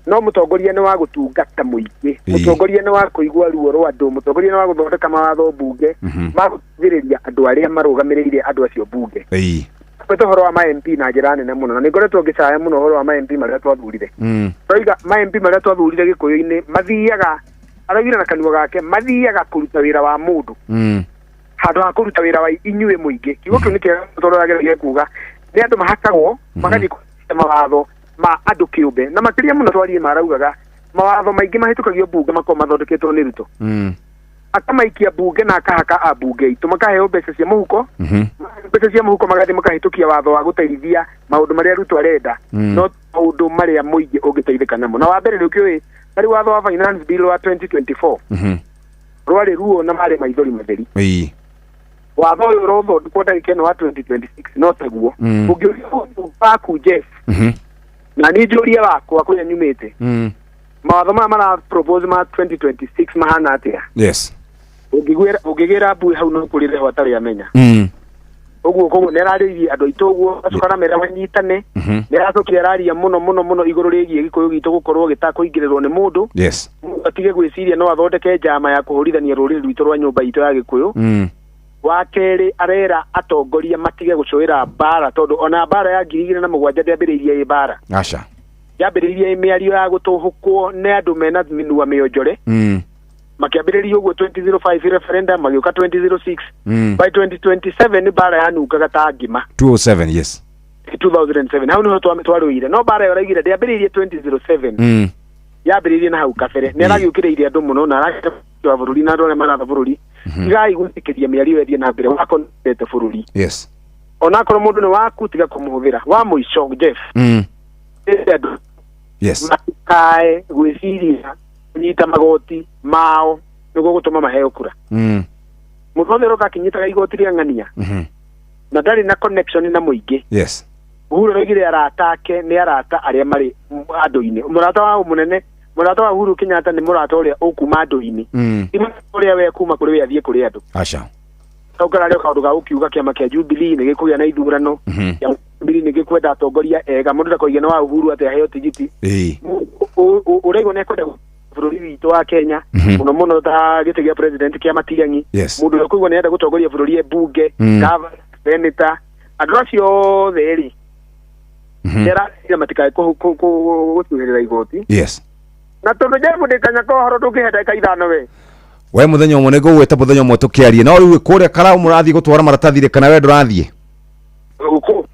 S21: No mũtongoria nĩ wa gũtungata mũingĩ. Mũtongoria nĩ wa kũigua ruo rwa andũ. Mũtongoria nĩ wa gũthondeka mawatho mbunge ma gũteithĩrĩria andũ arĩa marũgamĩrĩire andũ acio mbunge. Kwete ũhoro wa ma MP na njĩra nene mũno, na nĩ ngoretwo ngĩcaya mũno ũhoro wa ma MP marĩa twathurire. Aroiga ma MP marĩa twathurire Gĩkũyũ-inĩ mathiaga, aroigire na kanua gake, mathiaga kũruta wĩra wa mũndũ handũ ha kũruta wĩra wa inyuĩ mũingĩ. Kiugo kĩu nĩ kĩega tondũ ageragia kuga nĩ andũ mahakagwo magathiĩ kũruta mawatho ma andũ kĩũmbe, na makĩria mũno twarie maraugaga mawatho maingĩ mahĩtũkagio mbunge makoragwo mathondeketwo nĩ Ruto. Akamaikia mbunge na akahaka ambunge aitũ makaheo mbeca cia mũhuko, mbeca cia mũhuko magathiĩ makahĩtũkia watho wa gũteithia maũndũ marĩa Ruto arenda, no maũndũ marĩa mũingĩ ũngĩteithĩka namo. Na wa mbere nĩ ũkĩũĩ harĩ watho wa finance bill wa 2024 rwarĩ ruo na marĩ maithori matheri. Watho ũyũ ũrothondekwo ndagĩka ĩno wa 2026 no taguo. Ũngĩũria mũndũ waku Jeff, na niĩ njũrie wakwa kũrĩa nyumĩte, mawatho maya mara propose ma 2026 mahana atĩa? Ũngĩgĩra mbui hau no kũrĩre ho atarĩ amenya. Ũguo koguo nĩ ararĩirie andũ aitũ ũguo acoka aramera manyitane. Nĩ aracokire araria mũno mũno mũno igũrũ rĩgiĩ Gĩkũyũ gitũ gũkorwo gĩtakũingĩrĩrwo nĩ mũndũ. Mũndũ atige gwĩciria no athondeke njama ya kũhũrithania rũrĩrĩ rwitũ rwa nyũmba itũ ya Gĩkũyũ. Wa kerĩ arera atongoria matige gũcũĩra mbara tondũ ona mbara ya 2007 ndĩambĩrĩirie ĩ mbara.
S13: Aca.
S21: Yambĩrĩirie ĩ mĩario ya gũtũhũkwo nĩ andũ mena mĩnua mĩonjore. Makĩambĩrĩria ũguo 2005 referendum magĩũka 2006. By 2027 mbara yanungaga ta ngima.
S13: 207, yes.
S21: 2007 hau niho twarũire no mbara ĩyo araugire ndĩambĩrĩirie 2007. Yambĩrĩirie na hau kabere. Nĩ aragĩũkĩrĩire andũ mũno na arakĩra wa bũrũri na andũ arĩa maratha bũrũri. Tigai gwĩtĩkĩria mĩario ĩthiĩ na mbere wakonete bũrũri. Onakorwo mũndũ nĩ waku tiga kũmũhũthĩra. Wa mũico Jeff. Andũ matikae gwĩciria kũnyita magoti mao nĩguo gũtũma maheo kura. Mũndũ wothe ũroka akĩnyitaga igoti rĩa ng'ania na ndarĩ na connection na mũingĩ. Uhuru araugire arata ake nĩ arata arĩa marĩ andũ-inĩ. Mũrata wa mũnene, mũrata wa Uhuru Kenyatta nĩ mũrata ũrĩa ũkuma andũ-inĩ. Ti mũrata ũrĩa we kuma kũrĩ we athiĩ kũrĩ andũ.
S13: Aca.
S21: Hau kararĩ o kaũndũ ga gũkiuga kĩama kĩa Jubilee nĩ gĩkũgĩa na ithurano. Kĩama kĩa Jubilee nĩ gĩkwenda atongoria ega. Mũndũ ndakoige nĩ wa Uhuru atĩ aheo tigiti. Ũraigua nĩ ekwenda bũrũri witũ wa Kenya mũno mũno ta gĩtĩ gĩa president kĩa Matiang'i. Mũndũ ũrĩa ũkũigua nĩ arenda gũtongoria bũrũri e mbunge, gavana, senator, andũ acio othe rĩ, nĩ araciria matikae gũcuhĩrĩra igoti. Na tondũ Jeff ndĩ kanya kohoro ndũngĩhe ndagĩka 5 we.
S13: We mũthenya ũmwe nĩngũgwĩta mũthenya ũmwe tũkĩarie. No rĩu kũrĩa Karau mũrathiĩ gũtwara maratathi rĩ, kana we ndũrathiĩ?
S21: Kũ?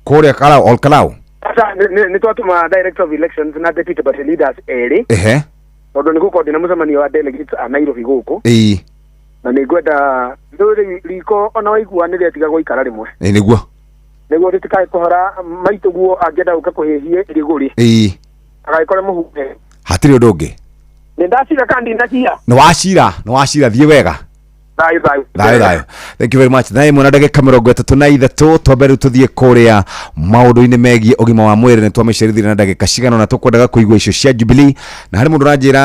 S13: Kũrĩa Karau, Ol Kalou.
S21: Sasa nĩ twatũma director of elections na deputy party leaders erĩ. Tondũ nĩ gũkorwo ndĩna mũcemanio wa delegates a Nairobi gũkũ. Na nĩ ngwenda rĩu riko ona waigua nĩ rĩatiga gũikara rĩmwe.
S13: Ĩĩ, nĩguo.
S21: Nĩguo rĩtikae kũhora maitũ guo angĩenda gũka kũhĩhie irigũ rĩ. Agagĩkore mũhuke.
S13: Hatirĩ ũndũ ũngĩ.
S21: Nĩ ndacira kana ndinacia?
S13: Nĩ wacira, nĩ wacira, thiĩ wega.
S21: Thayũ, thayũ.
S13: Thayũ, thayũ. Thank you very much. Thaa ĩmwe na ndagĩka mĩrongo ĩtatũ na ithatũ twambe rĩu tũthiĩ kũrĩa maũndũ-inĩ megiĩ ũgima wa mwĩrĩ. Nĩ twamĩcerithire na ndagĩka cigana ũna tũkwendaga kũigua icio cia Jubilee. Na harĩ mũndũ ũranjĩra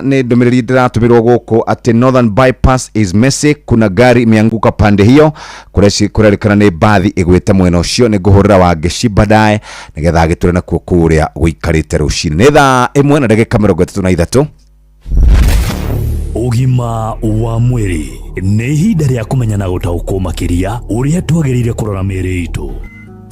S13: nĩ ndũmĩrĩri ndĩratũmĩrwo gũkũ atĩ Northern Bypass is messy, kuna gari imeanguka pande hiyo. Kũrerĩkana nĩ mbathi ĩgwĩte mwena ũcio. Nĩ ngũhũrĩra Wangeci baadaye nĩgetha agĩtwĩre nakuo kũrĩa gũikarĩte rũcinĩ. Nĩ thaa ĩmwe na ndagĩka mĩrongo ĩtatũ na ithatũ.
S12: Ũgima wa mwĩrĩ nĩ ihinda rĩa kũmenya na gũtaũkwo makĩria ũrĩa twagĩrĩire kũrora mĩĩrĩ itũ.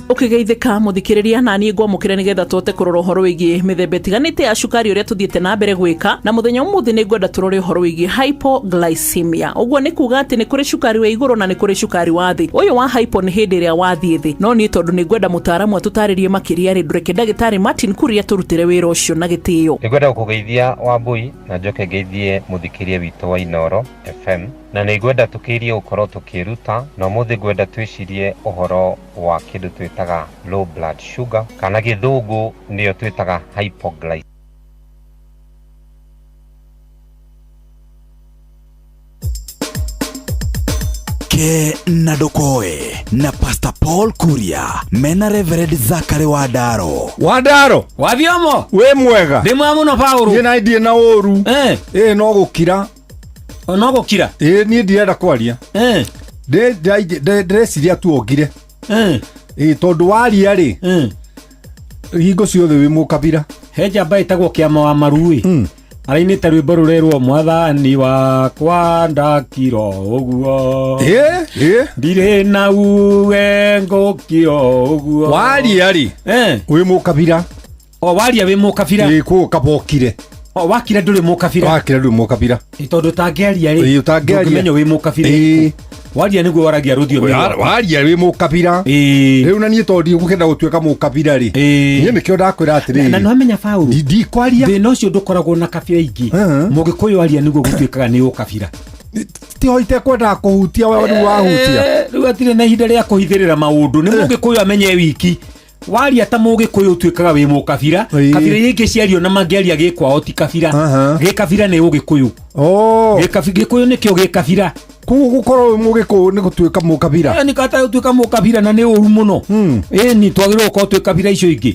S5: Ũkĩgeithĩka mũthikĩrĩria na niĩ ngwamũkĩra nĩgetha tũhote kũrora ũhoro wĩgiĩ mĩthemba ĩtiganĩte ya cukari ũrĩa tũthiĩte na mbere gwĩka. Na mũthenya ũmũthĩ nĩ ngwenda tũrore ũhoro wĩgiĩ hypoglycemia. Ũguo nĩ kuga atĩ nĩ kũrĩ cukari wa igũrũ na nĩ kũrĩ cukari wa thĩ. Ũyũ wa hypo nĩ hĩndĩ ĩrĩa wathiĩ thĩ. No niĩ tondũ nĩ ngwenda mũtaaramu atũtarĩrie makĩria rĩ, ndũreke ndagĩtarĩ Martin Kuria tũrutĩre wĩra ũcio na gĩtĩo.
S22: Nĩ ngwenda gũkũgeithia Wambui na njoke ngeithie mũthikĩria witũ wa Inooro FM. Na nĩ ngwenda tũkĩrie gũkorwo tũkĩruta, na ũmũthĩ ngwenda twĩcirie ũhoro wa kĩndũ twĩtaga low blood sugar, kana gĩthũngũ nĩyo twĩtaga hypoglycemia.
S17: Ke na Ndokoe na Pastor Paul Kuria mena Reverend Zachary Wandaro.
S23: Wandaro.
S24: Wathiomo.
S23: Wĩ mwega.
S24: Ndĩ mwega mũno Paul.
S23: Niĩ na ndirĩ na ũru. Ĩ no gũkira.
S24: O no gũkira.
S23: Ĩ niĩ ndirenda kwaria. Ndĩreciria tu ongire. Ĩ tondũ waria rĩ. Hingo ciothe wĩ mũkabira.
S24: He njamba ĩtagwo Kĩama wa Maru-ĩ. Arainĩte rwĩmbo rũrerwo mwathani wakwa ndakiro ũguo. Ndirĩ na uge ngũkiro ũguo.
S23: Waria rĩ. Wĩ mũkabira.
S24: O waria wĩ mũkabira.
S23: Ĩ kũu kabokire.
S24: O wakira ndũrĩ mũkabira.
S23: Wakira ndũrĩ mũkabira.
S24: Ĩ tondũ ũtangĩaria rĩ.
S23: Ĩ ũtangĩaria.
S24: Ndũngĩmenya wĩ mũkabira.
S23: Ĩ.
S24: Waria nĩguo waragia rũthiomi rwaku.
S23: Waria wĩ mũkabira. Rĩu na niĩ tondũ ndigũkĩenda gũtuĩka mũkabira rĩ. Niĩ nĩkĩo ndakwĩra atĩrĩrĩ.
S24: Na nĩwamenya Paul.
S23: Ndikwaria.
S24: Thĩna ũcio ndũkoragwo na kabira ingĩ. Mũgĩkũyũ aria nĩguo gũtuĩkaga nĩ ũkabira.
S23: Ti ho itekwendaga kũhutia we rĩu wahutia.
S24: Rĩu hatirĩ na ihinda rĩa kũhithĩrĩra maũndũ. Nĩ mũgĩkũyũ amenye wiki. Waria ta mũgĩkũyũ ũtuĩkaga wĩ mũkabira. Kabira iria ingĩ ciario na mangĩaria gĩkwao ti kabira. Gĩkabira nĩ ũgĩkũyũ. Gĩkũyũ nĩkĩo gĩkabira.
S23: Koguo gũkorwo wĩ mũgĩkũyũ nĩ gũtuĩka mũkabira.
S24: Nĩ kata gũtuĩka mũkabira na nĩ ũru mũno. Ĩni twagĩrĩirwo gũkorwo twĩ kabira icio ingĩ.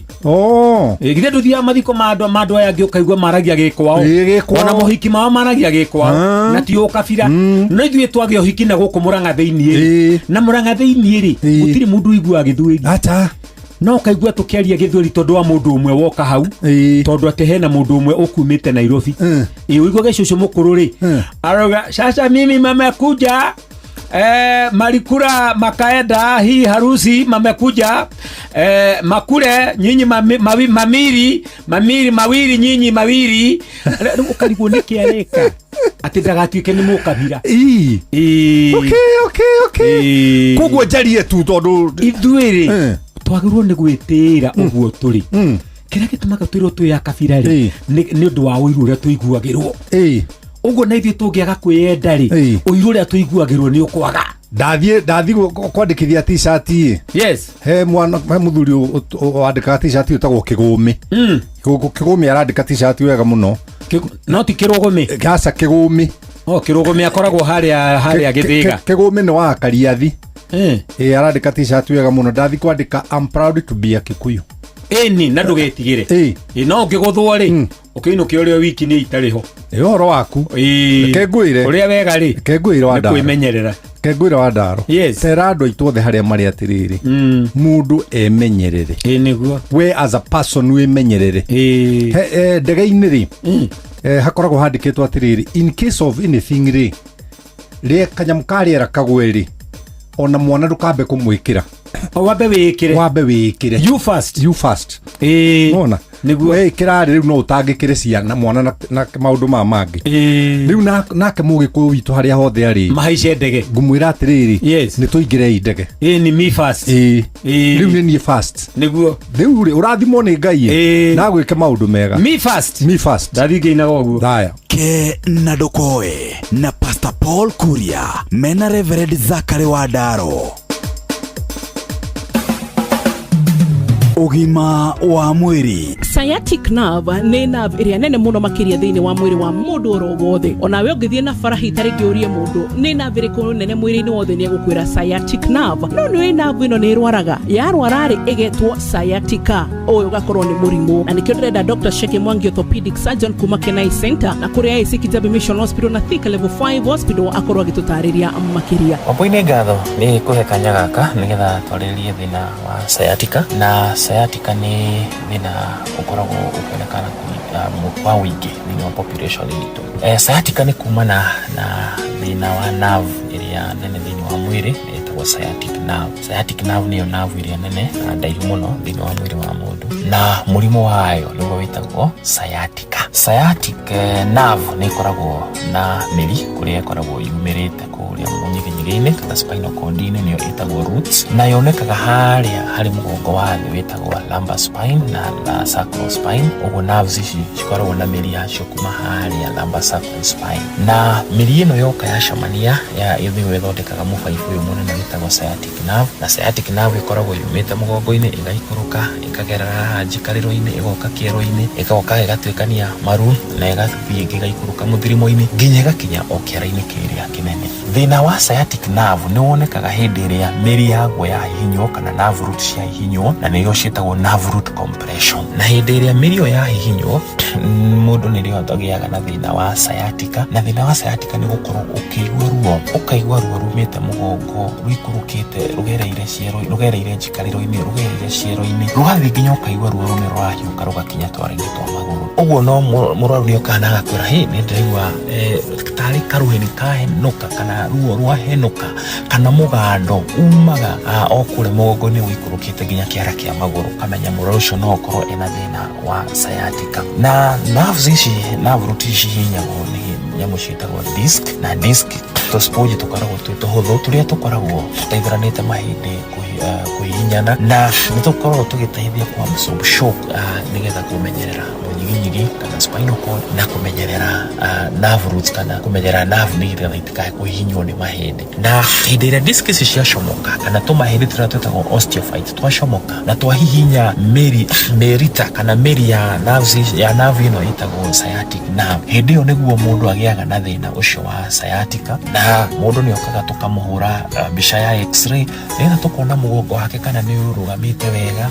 S24: Githĩ ndũthiaga mathiko ma andũ aya angĩ ũkaigua maragia gĩkwao.
S23: Ĩ, gĩkwao.
S24: Ona mohiki mao maragia gĩkwao. Na ti ũkabira. No ithuĩ twagĩa ũhiki na gũkũ Mũrang'a thĩiniĩ rĩ. Na Mũrang'a thĩiniĩ rĩ, gũtirĩ mũndũ ũiguaga gĩthweri.
S23: Acha.
S24: No ũkaigua tũkĩaria gĩthweri tondũ wa mũndũ ũmwe woka hau. Tondũ atĩ hena mũndũ ũmwe ũkumĩte Nairobi. Ĩ ũiguage cũcũ mũkũrũ rĩ, arauga sasa mimi mamekuja malikula makaenda hii harusi mamekuja makule nyinyi mamiri mamiri mawiri nyinyi mawiri. Rĩu ũkarigwo nĩkĩ areka atĩ ndagatuĩke nĩ mũkabira.
S23: Okay. Koguo njarie tu tondũ
S24: ithuĩ rĩ twagĩrĩirwo nĩ gwĩtĩĩra ũguo tũrĩ. Kĩrĩa gĩtũmaga twĩrwo twĩ a kabira rĩ nĩ ũndũ wa ũiru ũrĩa tũiguagĩrwo. Ũguo na ithuĩ tũngĩaga kwĩyenda rĩ, ũiru ũrĩa tũiguagĩrwo nĩ ũkwaga.
S23: Ndathiĩ kwandĩkithia t-shirt ĩ.
S24: Yes.
S23: He mwana, he mũthuri wandĩkaga t-shirt wĩtagwo Kĩgũmĩ. Kĩgũmĩ arandĩka t-shirt wega mũno.
S24: No ti Kĩrũgũmĩ.
S23: Aca Kĩgũmĩ.
S24: O Kĩrũgũmĩ akoragwo harĩa Gĩthĩga.
S23: Kĩgũmĩ nĩ wa Kariathi. Ĩ arandĩka t-shirt wega mũno. Ndathiĩ kwandĩka I'm proud to be a Kikuyu.
S24: Ĩni na ndũgetigĩre. Ĩ no ũngĩgũthwo rĩ, ũkĩinũke ũrĩ o wiki nĩ itarĩ ho.
S23: Ĩ ũhoro waku. Reke ngwĩre.
S24: Ũrĩa wega rĩ.
S23: Reke ngwĩre wa
S24: Nĩ
S23: Ndaro.
S24: kwĩmenyerera.
S23: Reke ngwĩre wa Ndaro.
S24: Yes.
S23: Tera andũ aitũ othe harĩa marĩ atĩrĩrĩ. Mũndũ emenyerere.
S24: Ĩ nĩguo.
S23: We as a person wĩmenyerere. He, ndege-inĩ rĩ, hakoragwo handĩkĩtwo atĩrĩrĩ, in case of anything rĩ, rĩ kanyamũ ka rĩera kagwe rĩ, ona mwana ndũkambe kũmwĩkĩra.
S24: Wambe wĩĩkĩre.
S23: Wambe wĩĩkĩre.
S24: You first.
S23: You first. Wona?
S24: Nĩguo.
S23: Wĩĩkĩra rĩ, rĩu no ũtangĩkĩre ciana mwana na maũndũ maya mangĩ. Rĩu nake mũgĩkũyũ witũ harĩa hothe arĩ.
S24: Mahaice ndege.
S23: Ngũmwĩra atĩrĩrĩ.
S24: Yes.
S23: Nĩ tũingĩrei ndege.
S24: Nĩ me first.
S23: Rĩu nĩ niĩ first.
S24: Nĩguo.
S23: Rĩu rĩ, ũrathimwo nĩ Ngai ĩ. Na agwĩke maũndũ mega.
S24: Me first.
S23: Me first.
S24: Ndathiĩ ngĩinaga ũguo.
S23: Thaya.
S17: Ke na ndũkoe na Pastor Paul Kuria mena Reverend Zachary wa Ndaro. Ũgima wa mwĩrĩ.
S5: Sciatic nerve nĩ nerve ĩrĩa nene mũno makĩria thĩinĩ wa mwĩrĩ wa mũndũ oro wothe. Onawe ũngĩthiĩ na bara hihi ta rĩngĩ ũrie mũndũ nĩ nerve ĩrĩkũ nene mwĩrĩ-inĩ wothe nĩ egũkwĩra sciatic nerve. No nĩ ũĩ nerve ĩno nĩ ĩrwaraga, yarwara rĩ ĩgetwo sciatica. Ũyũ ũgakorwo nĩ mũrimũ. Na nĩkĩo ndĩrenda Dr. Sheke Mwangi orthopedic surgeon kuma Kenai Center na kũrĩa AIC Kijabe Mission Hospital na Thika Level 5 Hospital akorwo agĩtũtarĩria makĩria.
S7: Wambui nĩ ngatho nĩ kũhe kanya gaka nĩgetha twarĩrĩrie thĩna wa sciatica. Na sciatica nĩ thĩna ũkoragwo ũkĩonekana kwa ũingĩ thĩinĩ wa population itũ. Sciatica nĩ kumana na thĩna wa nerve ĩrĩa nene thĩinĩ wa mwĩrĩ ĩtagwo sciatic nerve. Sciatic nerve nĩyo nerve ĩrĩa nene na ndaihu mũno thĩinĩ wa mwĩrĩ wa mũndũ, na mũrimũ wayo nĩguo wĩtagwo sciatica. Sciatic nerve nĩ ĩkoragwo na mĩri kũrĩa ĩkoragwo yumĩrĩte kũrĩa mũnyiginyigi-inĩ kana spinal cord-inĩ, nĩyo ĩtagwo roots, na yonekaga harĩa harĩ mũgongo wa thĩ wĩtagwo lumbar spine na sacral spine. Ũguo nerves ici cikoragwo na mĩri yacio kuma harĩa lumbar sacral spine, na mĩri ĩno yoka yacemania ya nĩyo ĩthondekaga mũbaibũ ũyũ mũnene wĩtagwo sciatic nerve. Na sciatic nerve ĩkoragwo yumĩte mũgongo-inĩ ĩgaikũrũka ĩkagerera haha njikarĩro-inĩ, ĩgoka kĩero-inĩ, ĩgoka ĩgatuĩkania maru na ĩgathiĩ ĩgaikũrũka mũthirimo-inĩ nginya ĩgakinya o kĩara-inĩ kĩrĩa kĩnene. Thĩna wa sciatic nerve nĩ wonekaga hĩndĩ ĩrĩa mĩri yaguo yahihinywo kana nerve root ciahihinywo, na nĩyo ciĩtagwo nerve root compression. Na hĩndĩ ĩrĩa mĩri ĩyo yahihinywo, mũndũ nĩrĩo agĩaga na thĩna wa sciatica. Na thĩna wa sciatica nĩ gũkorwo ũkĩigua ruo, ũkaigua ruo rumĩte mũgongo rũikũrũkĩte rũgereire ciero, rũgereire njikarĩro-inĩ, rũgereire ciero-inĩ, rũgathiĩ nginya ũkaigua ruo rũu nĩ rũrahiũka rũgakinya twara-inĩ twa magũrũ. Ũguo no mũrwaru nĩ okaga na agakwĩra, hĩ, nĩ ndĩraigua tarĩ karũheni kahenũka kana ruo rwahenũka kana mũgando umaga o kũrĩa mũgongo-inĩ ũikũrũkĩte nginya kĩara kĩa magũrũ. Ũkamenya mũrwaru ũcio no okorwo ena thĩna wa sciatica. Na nerves ici, nerve root ici cihihinyagwo nĩ nyamũ ciĩtagwo disc, na disc tũsponge tũkoragwo twĩ tũhũthũ tũrĩa tũkoragwo tũteithũranĩte mahĩndĩ kũhihinyana, na nĩ tũkoragwo tũgĩteithia ku absorb shock, nĩgetha kũmenyerera mũnyiginyigi kana spinal cord, na kũmenyerera nerve roots kana kũmenyerera nerve nĩgetha itikae kũhihinywo nĩ mahĩndĩ. Na hĩndĩ ĩrĩa disc ici ciacomoka kana tũmahĩndĩ tũrĩa twĩtagwo osteophytes twacomoka na twahihinya mĩri, mĩrita kana mĩri ya nerves, ya nerve ĩno ĩtagwo sciatic nerve, hĩndĩ ĩyo nĩguo mũndũ agĩaga na thĩna ũcio wa sciatica. Na Na mũndũ nĩ okaga tũkamũhũra mbica ya x-ray nĩgetha tũkona mũgongo wake kana nĩ ũrũgamĩte wega.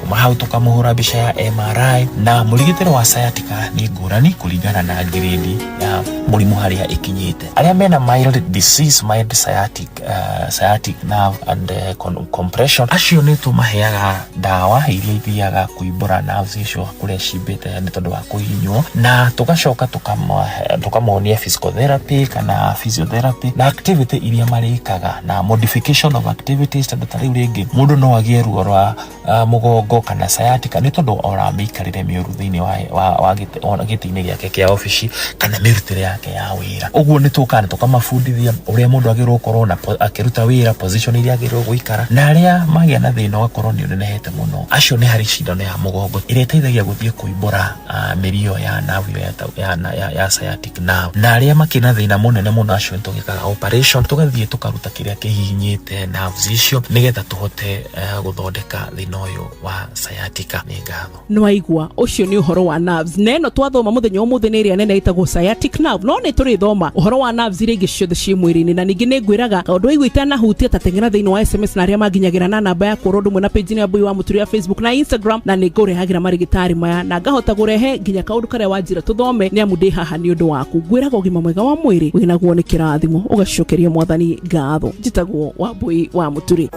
S7: Kuma hau tũkamũhũra mbica ya MRI. Na mũrigitĩre wa sciatica nĩ ngũrani kũringana na grade ya mũrimũ harĩa ĩkinyĩte. Arĩa mena mild disease, mild sciatic nerve and compression, acio nĩ tũmaheaga ndawa iria ithiaga kũimbũra nerves icio kũrĩa cimbĩte nĩ tondũ wa kũhihinywo, na tũgacoka tũkamonia physical therapy kana physiotherapy na activity iria marĩkaga na modification of activities, tondũ ta rĩu rĩngĩ mũndũ no agĩe ruo rwa mũgongo kana sciatica nĩ tondũ ora mĩikarĩre mĩũru thĩinĩ wa gĩtĩ-inĩ gĩake kĩa obici kana mĩrutĩre yake ya wĩra. Ũguo nĩ tũkaga na tũkamabundithia ũrĩa mũndũ agĩrĩirwo gũkorwo na akĩruta wĩra, position iria agĩrĩirwo gũikara. Na arĩa magĩa na thĩna ũgakorwo nĩ ũnenehete mũno, acio nĩ harĩ cindano ya mũgongo ĩrĩa ĩteithagia gũthiĩ kũimbũra mĩrio ya nerve ĩyo ya sciatic nerve. Na arĩa makĩrĩ na thĩna mũnene mũno, acio nĩ tũgĩkaga operation, tũgathiĩ tũkaruta kĩrĩa kĩhihinyĩte nerves icio nĩgetha tũhote gũthondeka thĩna ũyũ wa sciatica. Nĩ ngatho.
S5: Nĩwaigua, ũcio nĩ ũhoro wa nerves, na ĩno twathoma mũthenya ũmũthĩ nĩ ĩrĩa nene ĩtagwo sciatic nerve, no nĩ tũrĩthoma ũhoro wa nerves iria ingĩ ciothe ciĩ mwĩrĩ-inĩ. Na ningĩ nĩ ngwĩraga kaũndũ waigua itanahutia ta teng'era thĩinĩ wa SMS na arĩa manginyagĩra na namba ya oro ũndũ ũmwe na page ya Mbui wa Mũturi ya Facebook na Instagram, na nĩ ngũrehagĩra marĩgĩtarĩ maya na ngahota kũrehe nginya kaũndũ karĩa wanjĩra tũthome, nĩ amu ndĩ haha nĩ ũndũ waku. Ngwĩraga ũgima mwega wa mwĩrĩ wĩnaguo nĩ kĩrathimo, ũgacokeria Mwathani ngatho. Njĩtagwo Wambui wa Mũturi.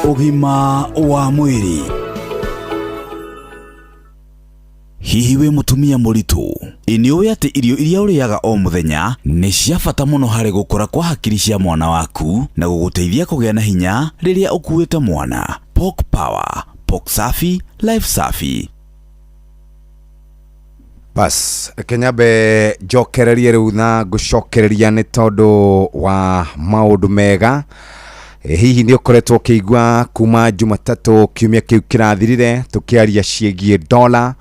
S17: Ũgima wa mwĩrĩ. Hihi wĩ mũtumia mũritũ? Ĩ nĩ ũĩ atĩ irio iria ũrĩaga o mũthenya nĩ cia bata mũno harĩ gũkũra kwa hakiri cia mwana waku na gũgũteithia kũgĩa na hinya rĩrĩa ũkuĩte mwana? Pork Power, Pork Safi, Life Safi.
S9: Bas, reke nyambe njokererie rĩu na ngũcokereria nĩ tondũ wa maũndũ mega. Hihi nĩ ũkoretwo ũkĩigua kuma Jumatatũ kiumia kĩu kĩrathirire tũkĩaria ciĩgiĩ dola,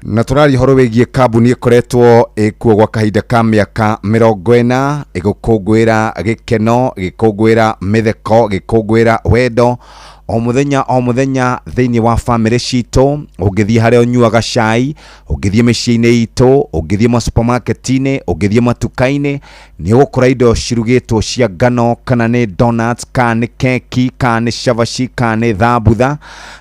S9: na tũraria ũhoro wĩgiĩ kambuni ĩkoretwo ĩkuo gwa kahinda ka mĩaka 40 ĩgũkũngũĩra gĩkeno, ĩgĩkũngũĩra mĩtheko, ĩgĩkũngũĩra wendo o mũthenya o mũthenya thĩinĩ wa bamĩrĩ citũ. Ũngĩthiĩ harĩa ũnyuaga cai, ũngĩthiĩ mĩciĩ-inĩ itũ, ũngĩthiĩ masupermarket-inĩ, ũngĩthiĩ matuka-inĩ, nĩ ũgũkora indo cirugĩtwo cia ngano, kana nĩ donuts, kana nĩ keki, kana nĩ cabaci, kana nĩ thambutha,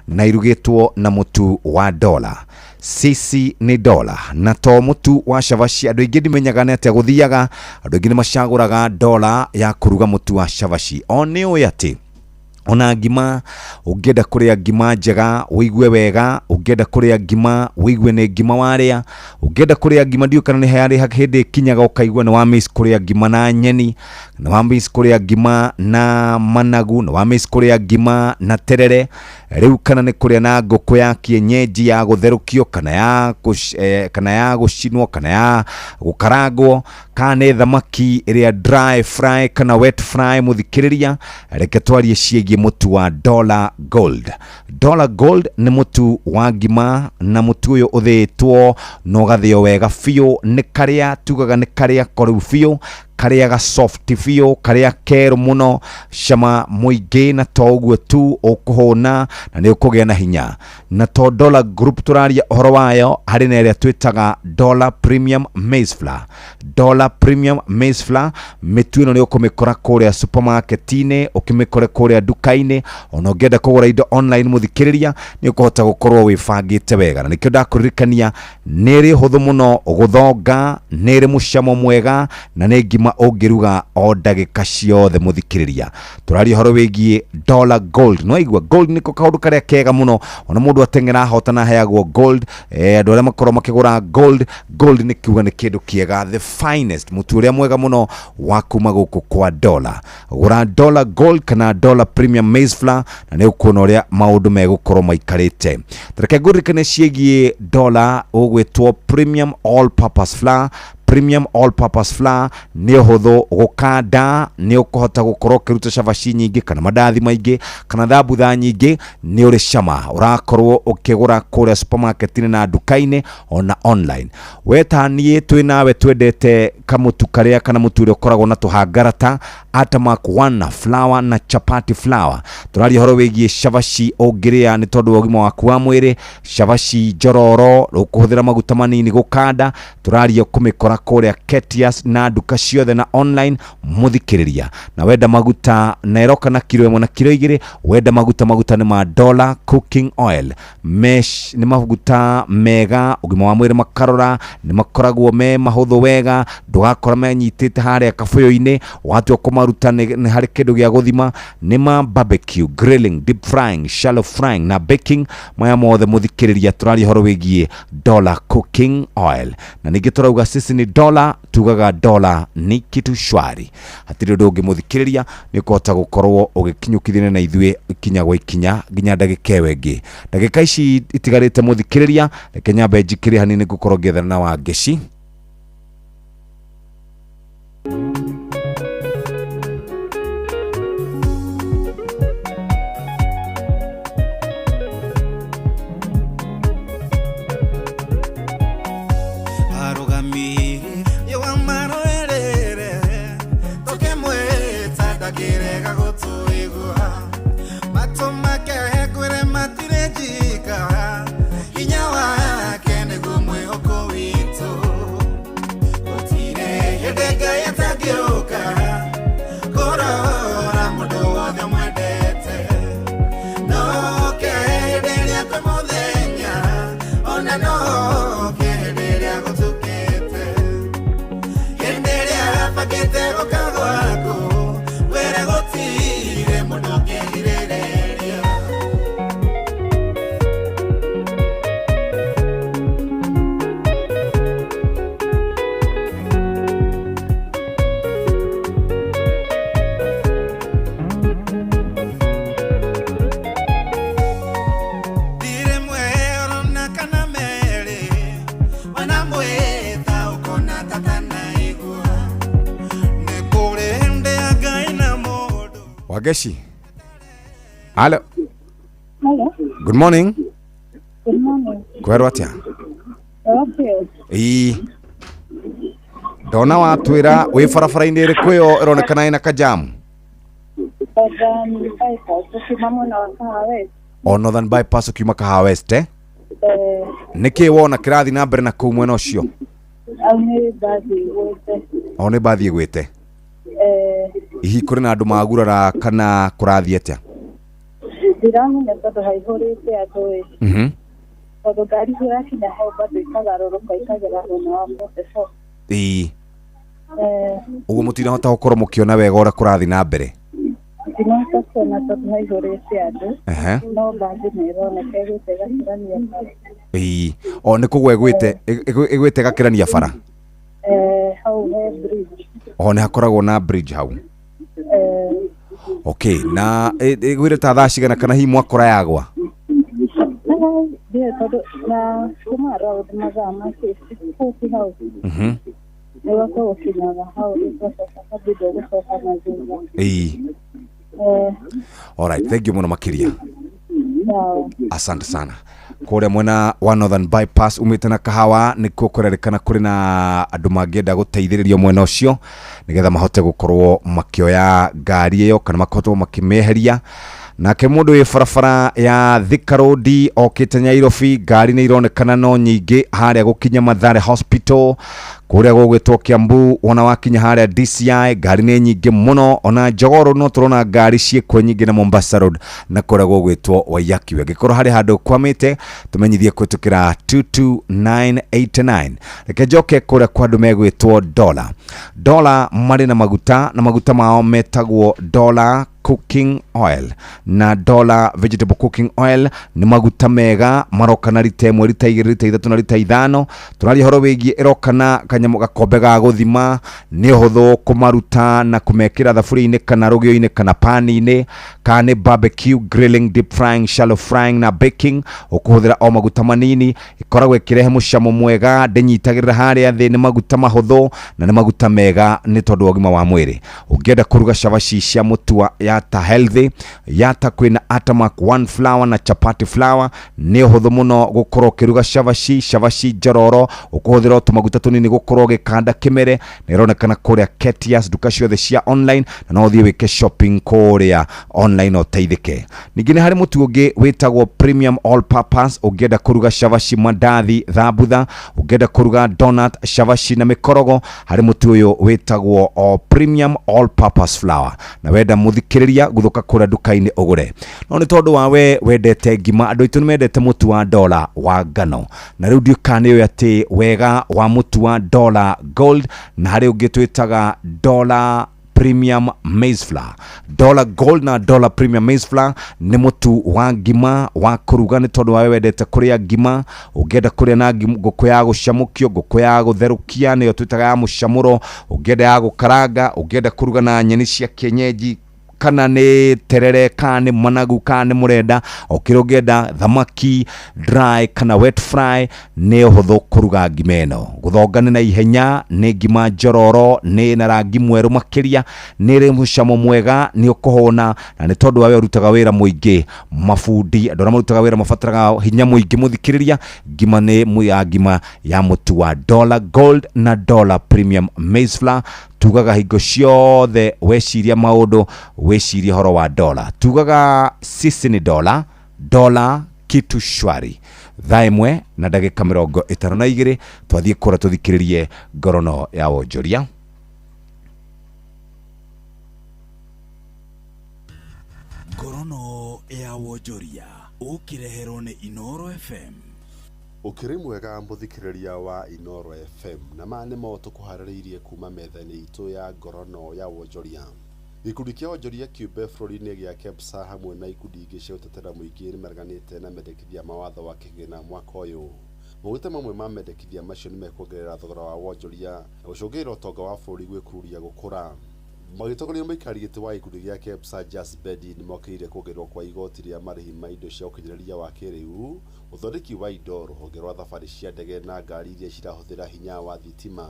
S9: na irugĩtwo na mũtu wa dola. Sisi ni dola. Na to mũtu wa cabaci, andũ aingĩ ndimenyaga nĩ atĩa gũthiaga, andũ aingĩ nĩ macagũraga dola ya kũruga mũtu wa cabaci. O nĩ ũĩ atĩ ona ngima, ũngĩenda kũrĩa ngima njega ũigue wega, ũngĩenda kũrĩa ngima ũigue nĩ ngima warĩa, ũngĩenda kũrĩa ngima, ndiũĩ kana nĩ harĩ hĩndĩ ĩkinyaga ũkaigua nĩ wa miss kũrĩa ngima na nyeni, nĩ wa miss kũrĩa ngima na managu, nĩ wa miss kũrĩa ngima na terere rĩu, kana nĩ kũrĩa na ngũkũ ya kienyeji ya gũtherũkio kana ya gũcinwo kana ya gũkarangwo, kana nĩ thamaki ĩrĩa dry fry kana wet fry. Mũthikĩrĩria, reke twarie ciĩgiĩ mũtu wa Dollar Gold. Dollar Gold nĩ mũtu wa ngima, na mũtu ũyũ ũthĩĩtwo na ũgathĩo wega biũ, nĩ karĩa tugaga nĩ karĩa koru biũ, karĩa ga soft biũ, karĩa kerũ mũno, cama mũingĩ, na to ũguo tu, ũkũhũna na nĩ ũkũgĩa na hinya. Na to Dollar Group tũraria ũhoro wayo, harĩ na ĩrĩa twĩtaga Dollar Premium Maize Flour. Dollar Premium Maize Flour, mĩtu ĩno nĩ ũkũmĩkora kũrĩa supermarket-inĩ, ũkĩmĩkore kũrĩa nduka-inĩ. Ona ũngĩenda kũgũra indo online, mũthikĩrĩria, nĩ ũkũhota gũkorwo wĩbangĩte wega. Na nĩkĩo ndakũririkania, nĩ ĩrĩ ũhũthũ mũno gũthonga, nĩ ĩrĩ mũcamo mwega, na nĩ ngima ũngĩruga o ndagĩka ciothe. Mũthikĩrĩria, tũraria ũhoro wĩgiĩ Dollar Gold. No aigua gold nĩko kaũndũ karĩa kega mũno, ona mũndũ ateng'era ahotana aheagwo gold. Andũ arĩa makorwo makĩgũra gold, gold nĩ kiuga nĩ kĩndũ kĩega, the finest, mũtu ũrĩa mwega mũno wa kuma gũkũ kwa Dollar. Gũra Dollar Gold kana Dollar Premium Maize Flour na nĩ ũkuona ũrĩa maũndũ megũkorwo maikarĩte. Reke ngũririkane ciĩgiĩ Dollar ũgwĩtwo Premium All Purpose Flour. Premium All Purpose Flour nĩ ũhũthũ gũkanda, nĩ ũkũhota gũkorwo ũkĩruta cabaci nyingĩ kana mandathi maingĩ kana thambutha nyingĩ, nĩ ũrĩ cama. Ũrakorwo ũkĩgũra kũrĩa supermarket-inĩ na nduka-inĩ ona online. We ta niĩ twĩ nawe twendete kamũtu karĩa kana mũtu ũrĩa ũkoragwo na tũhangarata. Atamak 1 flour na chapati flour. Tũraria ũhoro wĩgiĩ cabaci ũngĩrĩa nĩ tondũ wa ũgima waku wa mwĩrĩ, cabaci njororo ũkũhũthĩra maguta manini gũkanda. Tũraria kũmĩkora kũrĩa Ketias na nduka ciothe na online mũthikĩrĩria. Na wenda maguta na ĩroka na kiro 1 na kiro 2, wenda maguta, maguta nĩ ma Dollar Cooking Oil. Mesh nĩ maguta mega ũgima wa mwĩrĩ makarora, nĩ makoragwo me mahũthũ wega, ndũgakora menyitĩte harĩa kabũyũ-inĩ, watua kũmaruta nĩ harĩ kĩndũ gĩa gũthima. Nĩ ma barbecue, grilling, deep frying, shallow frying na baking, maya mothe mũthikĩrĩria tũraria ũhoro wĩgiĩ Dollar Cooking Oil. Na ningĩ tũrauga sisi ni Dollar, tugaga Dollar ni kitu shwari. Hatirĩ ũndũ ũngĩ mũthikĩrĩria, nĩ ũkũhota gũkorwo ũgĩkinyũkithania na ithuĩ ikinya gwa ikinya nginya ndagĩka ĩyo ĩngĩ. Ndagĩka ici itigarĩte mũthikĩrĩria, reke nyambe njikĩre hanini ngũkorwo ngĩethana na Wangeci. Wageshi. Hello.
S11: Hello.
S9: Good morning.
S11: Good morning.
S9: Kwerwo atia?
S11: Okay.
S9: Ii. Ndona watwira wi barabara-inĩ ĩrĩkũ ĩyo ĩronekana ĩna kajamu?
S11: Northern Bypass ukiuma mwena wa Kahawa West.
S9: O Northern Bypass ukiuma Kahawa West eh?
S11: Eh.
S9: Nĩkĩ wona kĩrathiĩ na mbere na kũu mwena ũcio?
S11: Au nĩ mbathi ĩgwĩte.
S9: O nĩ mbathi ĩgwĩte?
S11: Eh.
S9: Hihi kũrĩ na andũ magurara kana kũrathiĩ atĩa?
S11: Ndiramenya tondũ haihũrĩte andũ ĩ. Tondũ ngari irakinya hau bado ikagarũrũka ikagera mwena wa 44.
S9: Ĩĩ. Ũguo mũtinahota gũkorwo mũkĩona wega ũrĩa kũrathiĩ na mbere?
S11: Ndinahota kuona tondũ haihũrĩte andũ. No mbathi nĩ ĩroneka ĩgwĩte ĩgakĩrania bara.
S9: Ĩĩ. O nĩ kũgwa ĩgwĩte ĩgwĩte ĩgakĩrania bara?
S11: Hau he bridge.
S9: O nĩ hakoragwo na bridge hau? Okay, na ĩgwĩre ta thaa cigana kana hihi mwakora yagwa?
S11: Ndiũĩ tondũ na kuma around mathaa ma 6:40 hau. Nĩguo tũgũkinyaga hau ĩgacoka kabidi gũcoka na thutha.
S9: Ĩĩ. Alright, thank you mũno makĩria. Asante sana. Kũrĩa mwena wa Northern Bypass umĩte na Kahawa nĩkuo kũrerĩkana kũrĩ na andũ mangĩenda gũteithĩrĩrio mwena ũcio nĩgetha mahote gũkorwo makĩoya ngari ĩyo kana makorwo makĩmĩeheria. Nake mũndũ wĩ barabara ya Thika Road okĩte Nyairobi, ngari nĩ ironekana no nyingĩ harĩa gũkinya Mathare Hospital, kũrĩa gũgwĩtwo Kiambu, wona wakinya harĩa DCI ngari nĩ nyingĩ mũno, ona Jogoo Road no tũrona ngari ciĩkuo nyingĩ na Mombasa Road na kũrĩa gũgwĩtwo Waiyaki. Angĩkorwo harĩ handũ kwamĩte tũmenyithie kũhĩtũkĩra 22989. Reke njoke kũrĩa kwa andũ megwĩtwo Dollar. Dollar marĩ na maguta na maguta mao metagwo Dollar Cooking Oil na Dollar Vegetable Cooking Oil. Nĩ maguta mega maroka na rita 1, rita 2, rita 3 na rita 5. Tũraria ũhoro wĩgiĩ ĩroka na kanyamũ gakombe ga gũthima, nĩ ũhũthũ kũmaruta na kũmekĩra thaburia-inĩ kana rũgĩo-inĩ kana pani-inĩ, kana nĩ barbecue, grilling, deep frying, shallow frying na baking. Ũkũhũthĩra o maguta manini, ĩkoragwo ĩkĩrehe mũcamo mwega, ndĩnyitagĩrĩra harĩa thĩ, nĩ maguta mahũthũ na nĩ maguta mega nĩ tondũ wa ũgima wa mwĩrĩ. Ũngĩenda kũruga cabaci cia mũtu Yata Healthy. Yata kwĩna Atamak One Flour na chapati flour. Nĩ ũhũthũ mũno gũkorwo ũkĩruga cabaci, cabaci njororo, ũkũhũthĩra o tũmaguta tũnini gũkorwo ũgĩkanda kĩmere. Na ĩronekana kũrĩa Ketias, nduka ciothe cia online, na no ũthiĩ wĩke shopping kũrĩa online ũteithĩke. Ningĩ nĩ harĩ mũtu ũngĩ wĩtagwo Premium All Purpose, ũngĩenda kũruga cabaci, mandathi, thambutha, ũngĩenda kũruga donut, cabaci na mĩkorogo, harĩ mũtu ũyũ wĩtagwo o Premium All Purpose Flour. Na wenda mũthikĩrĩria gũthũka kũrĩa nduka-inĩ ũgũre. No nĩ tondũ wa we wendete ngima, andũ aitũ nĩ mendete mũtu wa Dola wa ngano. Na rĩu ndiũĩ kana nĩ ũĩ atĩ wega wa mũtu wa Dola Gold, na harĩ ũngĩ twĩtaga Dola Premium Maize Flour. Dollar Gold na Dollar Premium Maize Flour nĩ mũtu wa ngima wa kũruga, nĩ tondũ wawe wendete kũrĩa ngima, ũngĩenda kũrĩa na ngũkũ ya gũcamũkio, ngũkũ ya gũtherũkia nĩyo twĩtaga ya mũcamũro, ũngĩenda ya gũkaranga, ũngĩenda kũruga na nyeni cia kienyeji, kana nĩ terere, kana nĩ managu, kana nĩ mũrenda, o kĩrĩa ũngĩenda, thamaki dry kana wet fry, nĩ ũhũthũ kũruga ngima ĩno. Gũthonga nĩ na ihenya, nĩ ngima njororo, nĩ na rangi mwerũ makĩria, nĩ ĩrĩ mũcamo mwega, nĩ ũkũhũna, na nĩ tondũ wa we ũrutaga wĩra mũingĩ, mabundi, andũ arĩa marutaga wĩra mabataraga hinya mũingĩ mũthikĩrĩria, ngima nĩ ya ngima ya mũtu wa Dollar Gold na Dollar Premium Maize Flour. Tugaga hingo ciothe weciria maũndũ, wecirie horo wa dola. Tugaga sisi ni dola, dola kitu shwari. Thaa 1 na ndagĩka 52 twathiĩ kũra tũthikĩrĩrie ngorono ya wonjoria.
S17: Ngorono ya wonjoria ũkĩreherwo nĩ Inoro FM.
S6: Ũkĩrĩ mwega mũthikĩrĩria wa Inoro FM, na maya nĩmo tũkũharĩrĩirie kuma metha-inĩ itũ ya ngorono ya wonjoria. Gĩkundi kĩa wonjoria kĩũmbe bũrũri-inĩ gĩa KEPSA hamwe na ikundi ingĩ cia gũtetera mũingĩ nĩmareganĩte na mendekithia ma watho wa kĩgĩna mwaka ũyũ. Maguta mamwe ma mendekithia macio nĩmekuongerera thogora wa wonjoria na gũcũngĩrĩria ũtonga wa bũrũri gwĩkururia gũkũra. Magĩtongoria mũikari gĩtĩ wa gĩkundi gĩa KEPSA Jas Bedi nĩmokĩrĩire kuongererwo kwa igoti rĩa marĩhi ma indo cia ũkinyanĩria wa kĩrĩu, ũthondeki wa indo, rũhonge rwa thabarĩ cia ndege na ngari iria cirahũthĩra hinya wa thitima.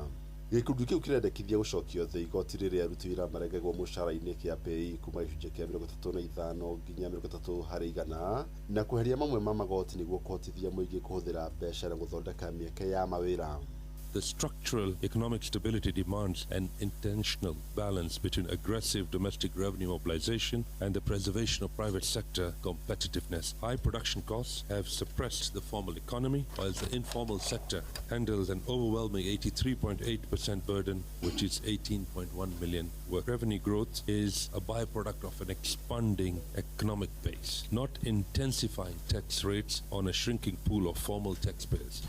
S6: Gĩkundi kĩu kĩrendekithia gũcokio thĩ igoti rĩrĩa aruti wĩra marengagwo mũcara-inĩ kĩa PAYE kuma gĩcunjĩ kĩa 35 nginya 30 harĩ igana, na kweheria mamwe ma magoti nĩguo kũhotithia mũingĩ kũhũthĩra mbeca na gũthondeka mĩeke ya mawĩra.
S14: The structural economic stability demands an intentional balance between aggressive domestic revenue mobilization and the preservation of private sector competitiveness. High production costs have suppressed the formal economy, while the informal sector handles an overwhelming 83.8% burden, which is 18.1 million workers. Revenue growth is a byproduct of an expanding economic base, not intensifying tax rates on a shrinking pool of formal taxpayers.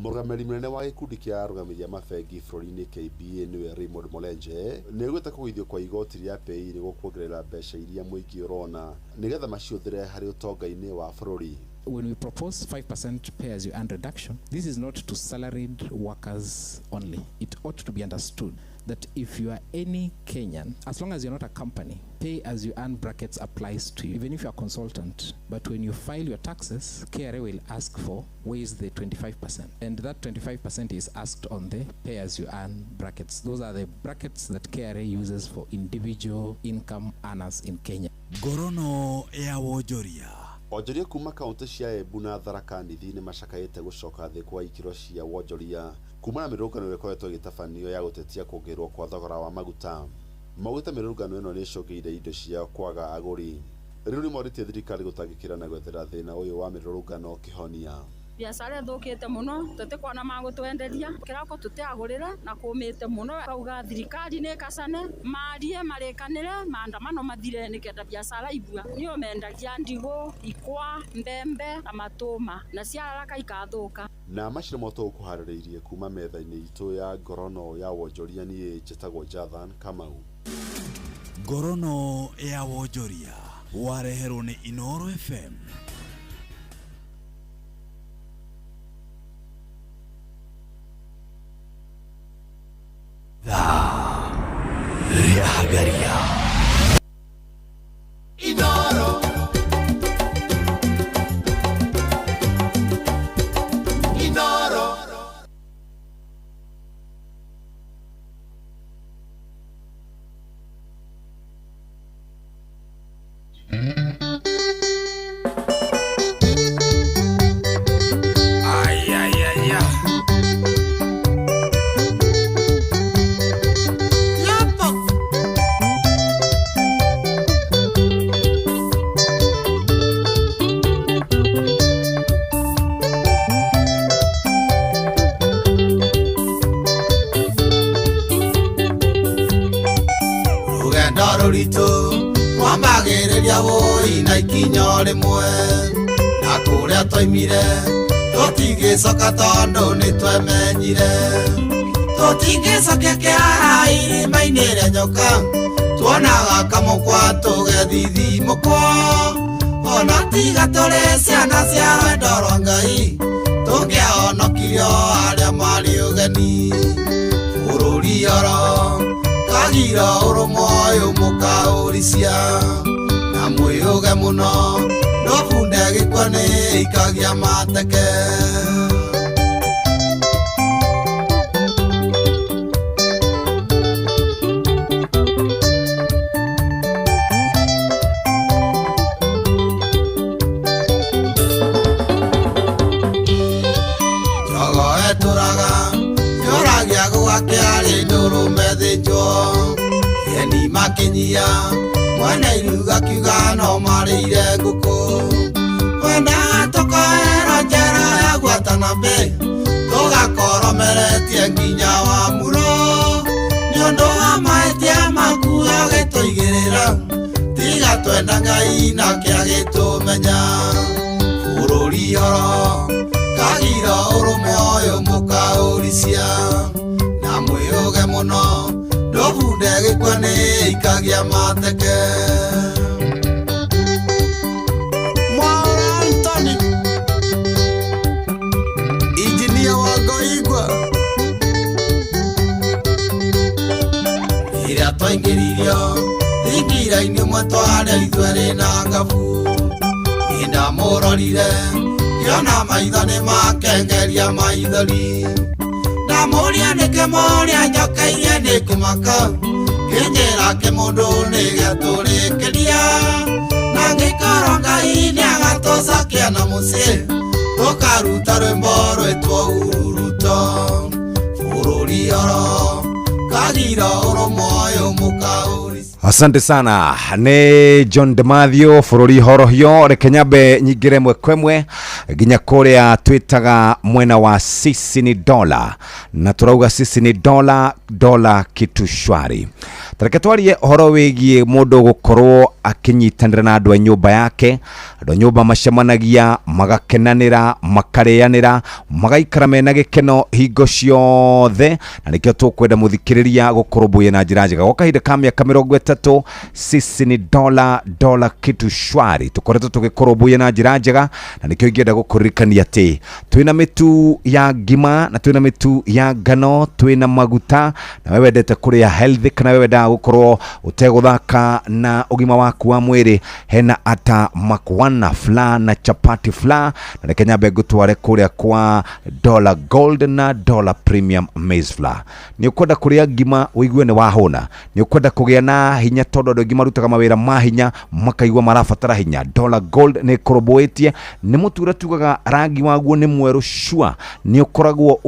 S6: Mũrũgamĩrĩri mũnene wa gĩkundi kĩa arũgamĩrĩri a mabengi bũrũri-inĩ KBA nĩwe Raymond Molenje nĩaugĩte kũgũithio kwa igoti rĩa PAYE nĩ gũkuongerera mbeca iria mũingĩ ũrona nĩgetha maciũthĩre harĩ ũtonga-inĩ wa bũrũri.
S19: When we propose 5% pay as you earn reduction, this is not to salaried workers only. It ought to be understood that if you are any Kenyan, as long as you're not a company, pay as you earn brackets applies to you, even if you're a consultant. But when you file your taxes, KRA will ask for where is the 25%. And that 25% is asked on the pay as you earn brackets. Those are the brackets that KRA uses for individual income earners in Kenya.
S17: Ngorono ya wonjoria.
S6: Onjoria kuma kaunti cia Embu na Tharaka Nithi nĩ macakaĩte gũcoka thĩ kwa ikĩro cia wonjoria kumana na mĩrũrũngano ĩrĩa ĩkoretwo ĩgĩtabanio ya gũtetia kuongererwo kwa thogora wa maguta. Maugĩte mĩrũrũngano ĩno nĩ ĩcũngĩrĩirie indo ciao kwaga agũri. Rĩu nĩmorĩtie thirikari gũtangĩkĩra na gwethera thĩna ũyũ wa mĩrũrũngano kĩhonia.
S20: Biacara ĩthũkĩte mũno tũtikuona magũtwenderia kĩroko tũtiagũrĩre na kũmĩte mũno kauga thirikari nĩ ĩkacane marie marĩkanĩre maandamano mathire nĩkenda biacara ibua. Niĩ mendagia ndigũ, ikwa, mbembe na matũma na ciararaka ikathũka.
S6: Na macio nĩmo tũgũkũharĩrĩirie kuma metha-inĩ itũ ya ngorono ya wonjoria. Niĩ njĩtagwo Jathan Kamau.
S17: Ngorono ya wonjoria wareherwo nĩ Inoro FM. Rĩahagaria
S2: Inoro Inoro
S8: Twambagĩrĩria wũi na ikinya rĩmwe na kũrĩa twaimire tũtingĩcoka tondũ nĩ twemenyire tũtingĩcokia kĩara irima-inĩ rĩa nyoka tuonaga kamũkwa tũgethithimũkwo ona tiga tũrĩ ciana cia wendo rwa Ngai tũngĩahonokirio arĩa marĩ ũgeni bũrũri oro kagira ũrũmwe ũyũ mũkaũricia na mwĩũge mũno ndũbunde gĩkua nĩ ikagia mateke. Njogo ĩtũraga yũragia gũgakĩarĩ ndũrũme thĩnjwo eni makinyia mwene iruga kiuga no marĩire ngũkũ wendaga tũkoerwo njera ya gwatana mbĩ tũgakorwo meretie nginya wa muro nĩ ũndũ wa mahĩtia maku agĩtũigĩrĩra tiga twenda Ngai nake agĩtũmenya bũrũri oro kagira ũrũmwe ũyũ mũkaũricia na mwĩũge mũno ndũbunde gĩkua nĩ ikagia mateke. Mwaura Anthony injinia wa Ngoigwa ĩrĩa twaingĩririo thingira-inĩ ũmwe twarĩ ithuerĩ na ngabu nĩndamũrorire ngĩona maitho nĩ makengeria maithori ndamũria nĩkĩ mũrĩa njokeirie nĩ kũmaka kĩnjĩra kĩmũndũ nĩ gĩatũrĩkĩria na ngĩkorwo Ngai nĩagatũcokia na mũciĩ tũkaruta rwĩmbo rwĩtwo ururuto bũrũri oro kagira ũrũmwe ũyũ mũkaũri.
S9: Asante sana nĩ John Demathio bũrũri horohio reke nyambe nyingĩre mwe kwemwe nginya kũrĩa twĩtaga mwena wa sisi ni dola na tũrauga sisi ni dola dola kitu shwari. Tareke twarie ũhoro wĩgiĩ mũndũ gũkorwo akĩnyitanĩra na andũ a nyũmba yake. Andũ a nyũmba macemanagia magakenanĩra makarĩanĩra magaikara mena gĩkeno hingo ciothe na nĩkĩo tũkwenda mũthikĩrĩria gũkũrũmbũiya na njĩra njega. Gwa kahinda ka mĩaka 30 sisi ni dola dola kitu shwari tukoretwo tũgĩkũrũmbũiya na njĩra njega na nĩkĩo ingĩenda gũkũririkania atĩ twĩna mĩtu ya ngima na twĩna mĩtu ya ngano twĩna maguta na we wendete kũrĩa healthy kana we wendaga gũkorwo ũtegũthaka na ũgima waku wa mwĩrĩ hena ata makwana flour na chapati flour na reke nyambe ngũtware kũrĩa kwa Dollar Gold na Dollar Premium Maize Flour. Nĩ ũkwenda kũrĩa ngima ũigue nĩ wahũna, nĩ ũkwenda kũgĩa na hinya tondũ andũ aingĩ marutaga mawĩra ma hinya makaigua marabatara hinya. Dollar Gold nĩ ĩkũrũmbũĩtie nĩ mũtu ũrĩa tugaga rangi waguo nĩ mwerũ cua, nĩ ũkoragwo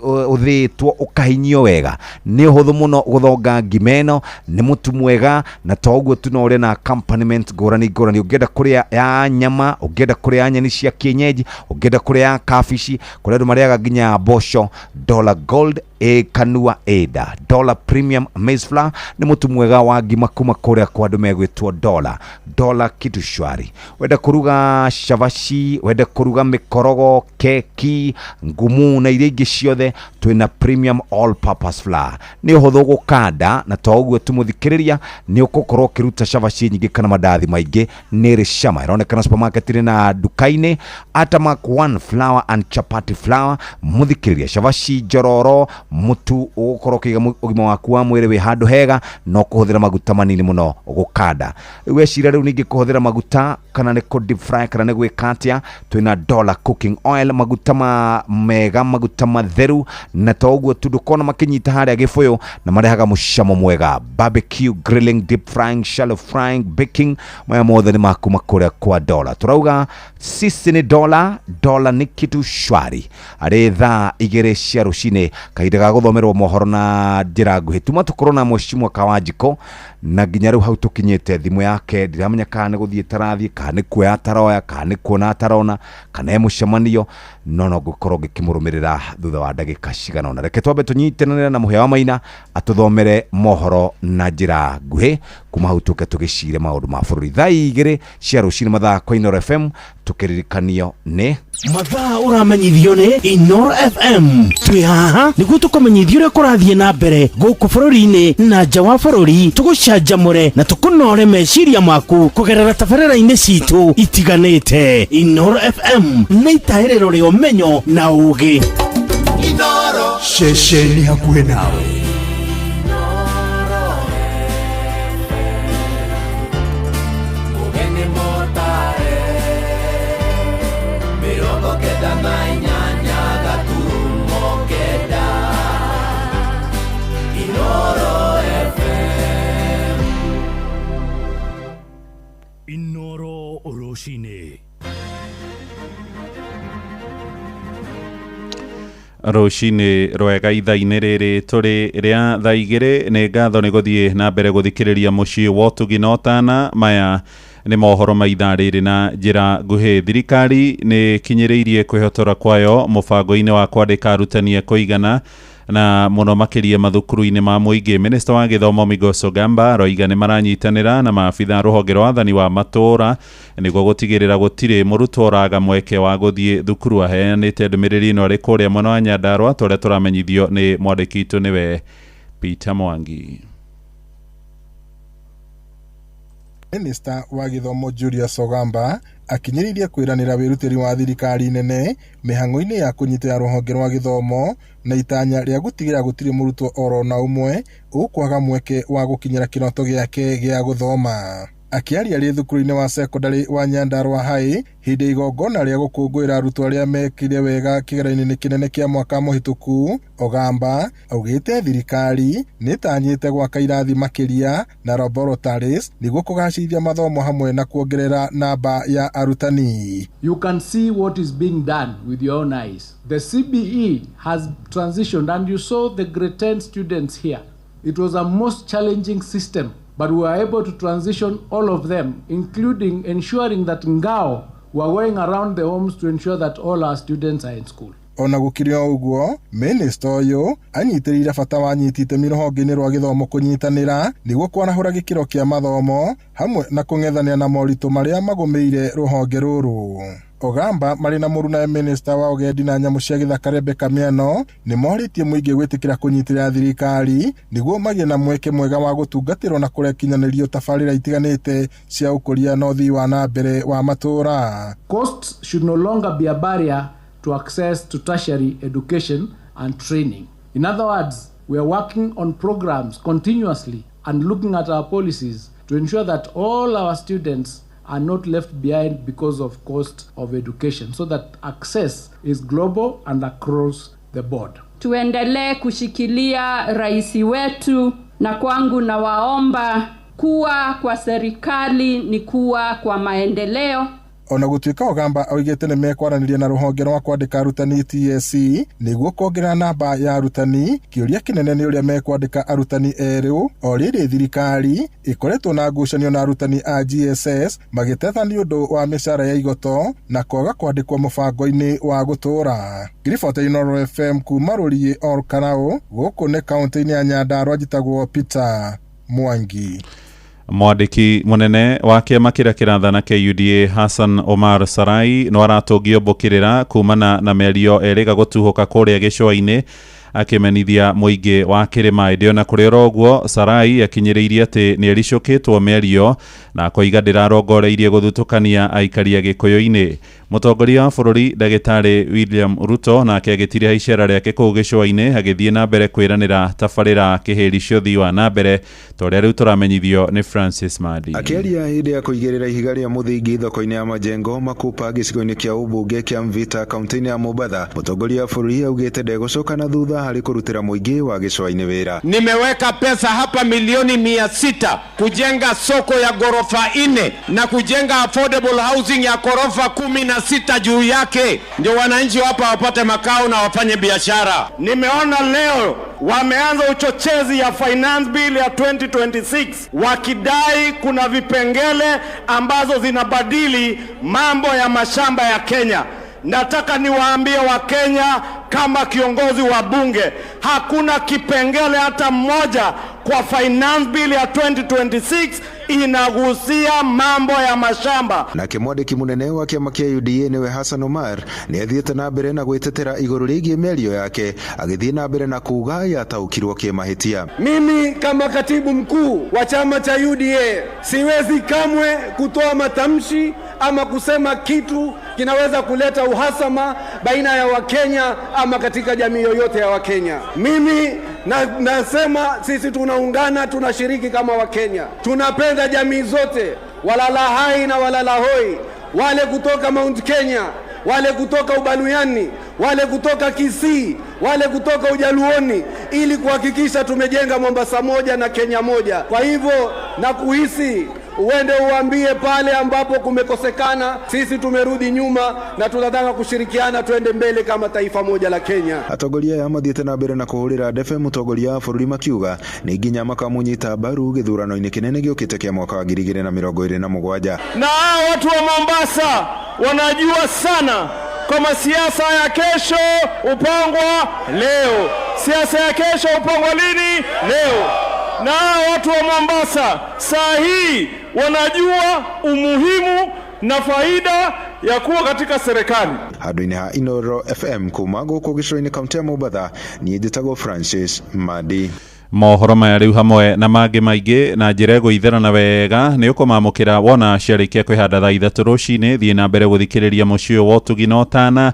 S9: ũthĩĩtwo ũkahinyio wega, nĩ ũhũthũ mũno gũthonga ngima ĩno, nĩ mũtu mwega na to ũguo tu no ũrĩe na accompaniment ngũrani ngũrani. Ũngĩenda kũrĩa ya nyama, ũngĩenda kũrĩa ya nyeni cia kienyeji, ũngĩenda kũrĩa ya kabici, kũrĩa andũ marĩaga nginya mboco. Dollar Gold ĩ kanua ĩnda. Dollar Premium Maize Flour nĩ mũtu mwega wa ngima kuma kũrĩa kwa andũ megwĩtwo Dollar. Dollar kitu shwari. Wenda kũruga cabaci, wenda kũruga mĩkorogo, keki, ngumu na iria ingĩ ciothe twĩna Premium All Purpose Flour. Nĩ ũhũthũ gũkanda na to ũguo tu mũthikĩrĩria nĩ ũgũkorwo ũkĩruta cabaci nyingĩ kana mandathi maingĩ nĩ ĩrĩ cama. Ĩronekana supermarket-inĩ na nduka-inĩ. Atamak One Flour and Chapati Flour mũthikĩrĩria cabaci njororo mũtu ũgũkorwo ũkĩiga ũgima waku wa mwĩrĩ wĩ handũ hega no kũhũthĩra maguta manini mũno gũkanda. Rĩu weciria rĩu ningĩ kũhũthĩra maguta kana nĩ kũ deep fry kana nĩ gwĩka atĩa, twĩna Dollar Cooking Oil, maguta ma mega, maguta matheru na to ũguo tu ndũkona makĩnyita harĩa gĩbũyũ na marehaga mũcamo mwega. Barbecue, grilling, deep frying, shallow frying, baking, maya mothe nĩ makuma kũrĩa kwa Dollar. Tũrauga sisi ni dola, dola ni kitu shwari. Arĩ thaa 2 cia rũcinĩ kahinda Kahinda ga gũthomerwo mohoro na njĩra nguhĩ. Tuma tũkorwo na Mheshimiwa Kawanjiko na nginya rĩu hau tũkinyĩte thimũ yake ndiramenya kana nĩ gũthiĩ tarathiĩ, kana nĩ kuoya taroya, kana nĩ kuona tarona, kana e mũcemanio, no no ngũkorwo ngĩkĩmũrũmĩrĩra thutha wa ndagĩka cigana ũna. Reke twambe tũnyitanĩre na Mũhĩa wa Maina atũthomere mohoro na njĩra nguhĩ, kuma hau tũke tũgĩcire maũndũ ma bũrũri. Thaa 2 cia rũcinĩ mathaa kwa Inooro FM tũkĩririkanio nĩ
S4: mathaa ũramenyithio nĩ Inooro FM. Twĩ haha nĩguo tũkũmenyithia ũrĩa kũrathiĩ na mbere gũkũ bũrũri-inĩ na nja wa bũrũri, tũgũcanjamũre na tũkũnore meciria maku kũgerera tabarĩra-inĩ citũ itiganĩte. Inooro FM nĩ itahĩrĩro rĩa ũmenyo na ũgĩ.
S3: Inooro ceceni hakuhĩ nawe.
S12: Inooro rũcinĩ.
S1: Rũcinĩ rwega ithaa-inĩ rĩrĩ tũrĩ rĩa thaa 2. Nĩ ngatho nĩ gũthiĩ na mbere gũthikĩrĩria mũciĩ wa ũtugi na ũtana. Maya nĩ mohoro ma ithaa rĩrĩ na njĩra nguhĩ. Thirikari nĩ kinyĩrĩirie kwĩhotora kwayo mũbango-inĩ wa kwandĩka arutani a kũigana na mũno makĩria mathukuru-inĩ ma mũingĩ. Minista wa gĩthomo Migos Ogamba aroiga nĩ maranyitanĩra na maabitha rũhonge rwa wathani wa matũũra nĩguo gũtigĩrĩra gũtirĩ mũrutwo ũraga mweke wa gũthiĩ thukuru. Aheanĩte ndũmĩrĩri ĩno arĩ kũrĩa mwena wa Nyandarũa, ta ũrĩa tũramenyithio nĩ mwandĩki witũ nĩwe Peter Mwangi.
S10: Minista wa gĩthomo Julius Ogamba akinyĩrĩirie kwĩranĩra wĩrutĩri wa thirikari nene mĩhang'o-inĩ ya kũnyitĩrĩra rũhonge rwa gĩthomo na itanya rĩa gũtigĩrĩra gũtirĩ mũrutwo oro na ũmwe ũkwaga mweke wa gũkinyĩra kĩroto gĩake gĩa gũthoma. Akĩaria arĩ thukuru-inĩ wa sekondarĩ wa Nyandarũa High hĩndĩ ya igongona rĩa gũkũngũĩra arutwo arĩa mekire wega kĩgeranio-inĩ kĩnene kĩa mwaka mũhĩtũku, Ogamba augĩte thirikari nĩtanyĩte gwaka irathi makĩria na laboratories nĩguo kũgacĩrithia mathomo hamwe na kuongerera namba ya arutani.
S15: You can see what is being done with your own eyes. The CBE has transitioned and you saw the grade 10 students here. It was a most challenging system, but we were able to transition all of them, including ensuring that Ngao were going around the homes to ensure that all our students are in school.
S10: Ona gũkĩrĩ o ũguo, minista ũyũ anyitĩrĩire bata wa anyiti itemi rũhonge-inĩ rwa gĩthomo kũnyitanĩra nĩguo kwarahũra gĩkĩro kĩa mathomo hamwe na kũng'ethanĩra na moritũ marĩa magũmĩire rũhonge rũrũ. Ogamba marĩ na mũrunawe minista wa ũgendi na nyamũ cia gĩthaka Rebecca Miano nĩ morĩtie mũingĩ gwĩtĩkĩra kũnyitĩrĩra thirikari nĩguo magĩe na mweke mwega wa gũtungatĩrwo na kũrekinyanĩrio tabarĩra itiganĩte cia ũkũria na ũthii wa na mbere wa matũũra.
S15: Costs should no longer be a barrier to access to tertiary education and training. In other words, we are working on programs continuously and looking at our policies to ensure that all our students are not left behind because of cost of education, so that access is global and across the board.
S18: Tuendelee kushikilia rais wetu, na kwangu nawaomba kuwa kwa serikali ni kuwa kwa maendeleo.
S10: Ona gũtuĩka Ogamba oigĩte nĩ mekwaranĩria na rũhonge rwa kwandĩka arutani TSC nĩguo kuongerera namba ya arutani, kĩũria kĩnene nĩ ũrĩa mekwandĩka arutani erũ o rĩrĩ thirikari ĩkoretwo na ngucanio na arutani a GSS magĩteta nĩ ũndũ wa mĩcara ya igoto na kwaga kwandĩkwo mũbango-inĩ wa gũtũũra. Ngiribota Inooro FM kuma Rũriĩ Ol Kalou, gũkũ nĩ kaũntĩ-inĩ ya Nyandarũa, njĩtagwo Peter Mwangi.
S1: Mwandĩki mũnene wa kĩama kĩrĩa kĩrathana KUDA Hassan Omar Sarai no aratũngio mbũkĩrĩra kumana na mĩario ĩrĩga gũtuhũka kũrĩa gĩcũa-inĩ akĩmenithia mũingĩ wa kĩrĩma. Ĩndĩ ona kũrĩ oro ũguo, Sarai akinyĩrĩirie atĩ nĩ ericũkĩtwo mĩario na akoiga ndĩrarongoreirie gũthutũkania aikari a Gĩkũyũ-inĩ. Mũtongoria wa bũrũri Ndagĩtarĩ William Ruto nake agĩtiriha icera rĩake kũu gĩcũa-inĩ agĩthiĩ na mbere kwĩranĩra tabarĩra kĩhĩri cia ũthii wa na mbere ta ũrĩa rĩu tũramenyithio nĩ Francis Madi.
S25: Akĩaria hĩndĩ ya kũigĩrĩra ihiga rĩa mũthingi thoko-inĩ ya Majengo Makupa gĩcigo-inĩ kĩa ũmbunge kĩa Mvita kaunti-inĩ ya Mombatha, mũtongoria wa bũrũri augĩte ndegũcoka na thutha harĩ kũrutĩra mũingĩ wa gĩcũa-inĩ wĩra.
S13: Nimeweka pesa hapa milioni 600 kujenga soko ya ghorofa 4 na kujenga affordable housing ya ghorofa 16 juu yake, ndio wananchi hapa wapate makao na wafanye biashara.
S16: Nimeona leo wameanza uchochezi ya finance bill ya 2026 wakidai kuna vipengele ambazo zinabadili mambo ya mashamba ya Kenya. Nataka niwaambie Wakenya kama kiongozi wa bunge, hakuna kipengele hata mmoja kwa finance bill ya 2026 inagusia mambo ya mashamba.
S25: Nake mwandĩki mũnene wa kĩama kĩa UDA nĩwe Hassan Omar nĩ athiĩte na mbere na gwĩtetera igũrũ rĩgiĩ mĩario yake agĩthiĩ na mbere na kuga yataũkirwo kĩmahĩtia.
S21: Mimi kama katibu mkuu wa chama cha UDA siwezi kamwe kutoa matamshi ama kusema kitu kinaweza kuleta uhasama baina ya Wakenya ama katika jamii yoyote ya Wakenya. Mimi nasema sisi tunaungana, tunashiriki kama Wakenya, tunapenda jamii zote, walala hai na walala hoi, wale kutoka Mount Kenya, wale kutoka Ubaluyani, wale kutoka Kisii, wale kutoka Ujaluoni, ili kuhakikisha tumejenga Mombasa moja na Kenya moja. Kwa hivyo na kuhisi uende uambie pale ambapo kumekosekana, sisi tumerudi nyuma na tunataka kushirikiana tuende mbele kama taifa moja la Kenya.
S25: Atongoria aya mathiĩte na mbere na kũhũrĩra ndebe mũtongoria wa bũrũri makiuga nĩ nginya makamũnyita mbaru gĩthurano-inĩ kĩnene gĩũkĩte kĩa mwaka wa 2027.
S16: Na hao watu wa Mombasa wanajua sana kwamba siasa ya kesho hupangwa leo. Siasa ya kesho hupangwa lini? Leo. Na hao watu wa Mombasa saa hii wanajua umuhimu na faida ya kuwa katika serikali.
S25: Handũ-inĩ ha Inoro FM kuma gũkũ gĩcũa-inĩ kaunti ya Mombatha, niĩ njĩtagwo Francis Madi.
S1: Mohoro maya rĩu hamwe na mangĩ maingĩ na njĩra ĩgũitherana wega nĩ ũkũmamũkĩra wona ciarĩkia kwĩhanda thaa 3 rũcinĩ. Thiĩ na mbere gũthikĩrĩria mũciĩ wa ũtugi na ũtana.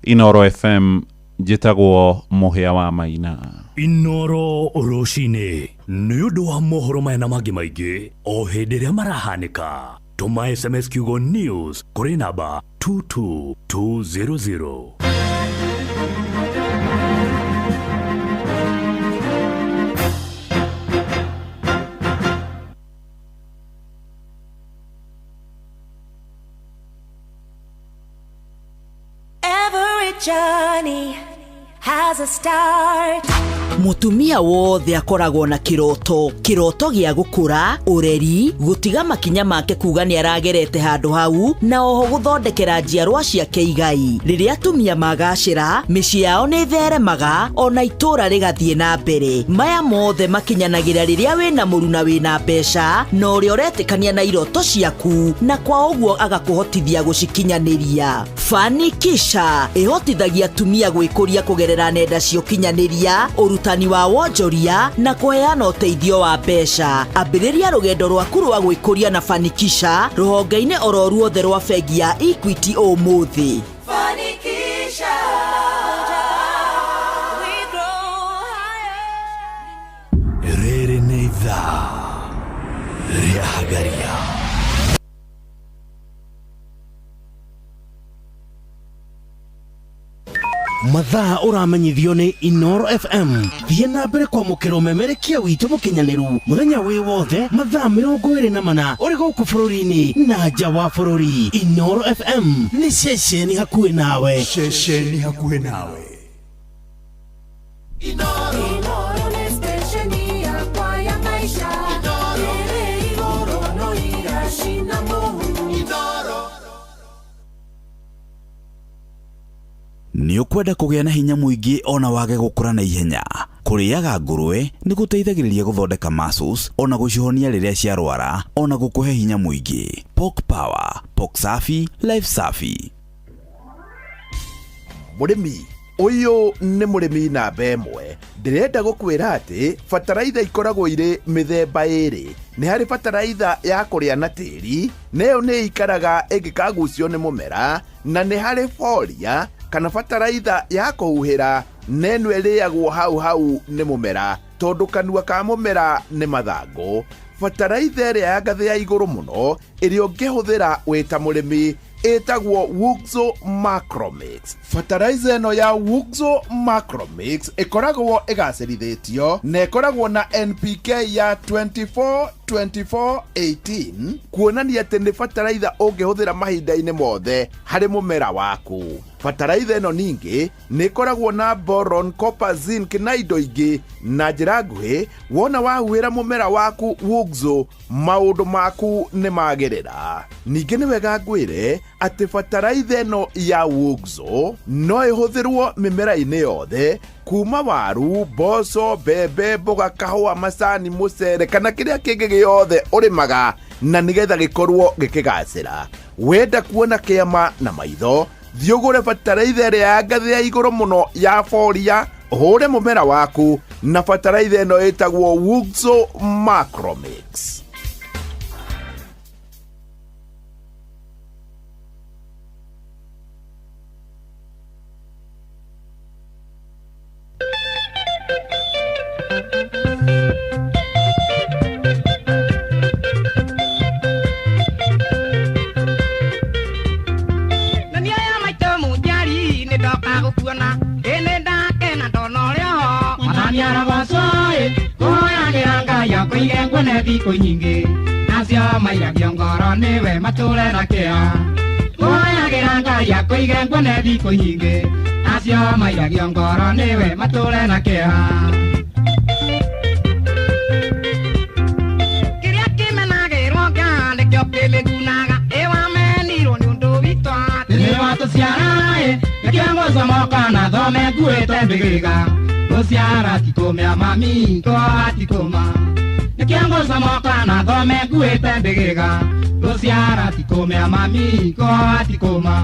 S1: Inoro FM, njĩtagwo Mũhĩa wa Maina.
S12: Inoro rũcinĩ nĩ ũndũ wa mohoro maya na mangĩ maingĩ o hĩndĩ ĩrĩa marahanĩka. Tũma SMS kiugo news kũrĩ namba 22200.
S22: Every journey has a start.
S24: Mutumia wothe akoragwo na kiroto, kiroto gĩa gũkũra, ũreri, gũtiga makinya make kuga nĩ aragerete handũ hau, na oho gũthondekera njiarwa ciake igai. Rĩrĩa atumia magacĩra, mĩciĩ yao nĩ ĩtheremaga, ona itũũra rĩgathiĩ na mbere. Maya mothe makinyanagĩra rĩrĩa wĩna mũruna wĩna mbeca, na ũrĩa ũretĩkania na iroto ciaku, na kwa ũguo agakũhotithia gũcikinyanĩria. Fanikisha ĩhotithagia atumia gwĩkũria kũgerera nenda cia ũkinyanĩria, ũrutani wa wonjoria na kũheana ũteithio wa mbeca. Ambĩrĩria rũgendo rwaku rwa gwĩkũria na Fanikisha rũhonge-inĩ oro ruothe rwa bengi ya Equity ũmũthĩ.
S22: Fanikisha. We grow higher.
S12: Rĩrĩ nĩ ithaa rĩa Hagaria.
S4: Mathaa ũramenyithio nĩ Inoro FM. Thiĩ na mbere kwamũkĩra ũmemerekia witũ mũkinyanĩru mũthenya wĩ wothe mathaa 24 ũrĩ gũkũ bũrũri-inĩ na nja wa bũrũri. Inoro FM nĩ ceceni hakuhĩ nawe.
S3: Ceceni hakuhĩ nawe.
S22: Inoro nĩ stesheni yakwa ya maisha. Ĩrĩ igũrũ no iracina mũhu.
S17: Nĩ ũkwenda kũgĩa na hinya mũingĩ ona wage gũkũra na ihenya. Kũrĩaga ngũrwe nĩ gũteithagĩrĩria gũthondeka muscles ona gũcihonia rĩrĩa ciarwara ona gũkũhe hinya mũingĩ. Pork Power, Pork Safi, Life Safi.
S26: Mũrĩmi ũyũ nĩ mũrĩmi namba 1. Ndĩrenda gũkwĩra atĩ bataraitha ikoragwo irĩ mĩthemba 2. Nĩ harĩ bataraitha ya kũrĩa na tĩri, na ĩyo nĩ ĩikaraga ĩngĩkagucio nĩ mũmera, na nĩ harĩ foria kana bataraitha ya kũhuhĩra, na ĩno ĩrĩagwo hau hau nĩ mũmera, tondũ kanua ka mũmera nĩ mathangũ. Bataraitha ĩrĩa ya ngathĩ ya igũrũ mũno ĩrĩa ũngĩhũthĩra wĩ ta mũrĩmi ĩtagwo Wuxo Macromix. Fertilizer ĩno ya Wuxo Macromix ĩkoragwo ĩgacĩrithĩtio na ĩkoragwo na NPK ya 24 24 18, kuonania atĩ nĩ fertilizer ũngĩhũthĩra mahinda-inĩ mothe harĩ mũmera waku. Bataraitha ĩno ningĩ nĩ ĩkoragwo na boron, copper, zinc na indo ingĩ. Na njĩra nguhĩ, wona wahuhĩra mũmera waku Wuxo, maũndũ maku nĩ magĩrĩra. Ningĩ nĩ wega ngwĩre atĩ bataraitha ĩno ya Wuxo no ĩhũthĩrwo mĩmera-inĩ yothe, kuma waru, mboco, mbembe, mboga, kahũa, macani, mũcere kana kĩrĩa kĩngĩ gĩothe ũrĩmaga, na nĩgetha gĩkorwo gĩkĩgacĩra. Wenda kuona kĩama na maitho, thiĩ ũgũre bataraitha ĩrĩa ya ngathĩ ya igũrũ mũno ya Foria, ũhũre mũmera waku na bataraitha ĩno ĩtagwo Wuxo Macromix.
S5: Na niĩ aya maitũ mũnjiari nĩ ndoka gũkuona, ĩ nĩ ndakena ndona ũrĩa ho. Mwathani arogocwo ĩ, kũhoyagĩra Ngai akũige nguone thikũ nyingĩ, nacio mairagio ngoro nĩwe matũre na kĩo. Kũhoyagĩra Ngai akũige nguone thikũ nyingĩ, nacio mairagio ngoro nĩwe matũre na kĩo. Kĩrĩa kĩmenagĩrwo nga nĩkĩo kĩmĩgunaga, ĩ wamenirwo nĩ ũndũ witũ atĩ nĩ watũciara ĩ, nĩkĩo ngũcomoka na thome nguĩte mbĩgĩga. Gũciara ti kũmĩa mami, kũhoa ti kũma. Nĩkĩo ngũcomoka na thome nguĩte mbĩgĩga. Gũciara ti kũmĩa mami, kũhoa ti kũma.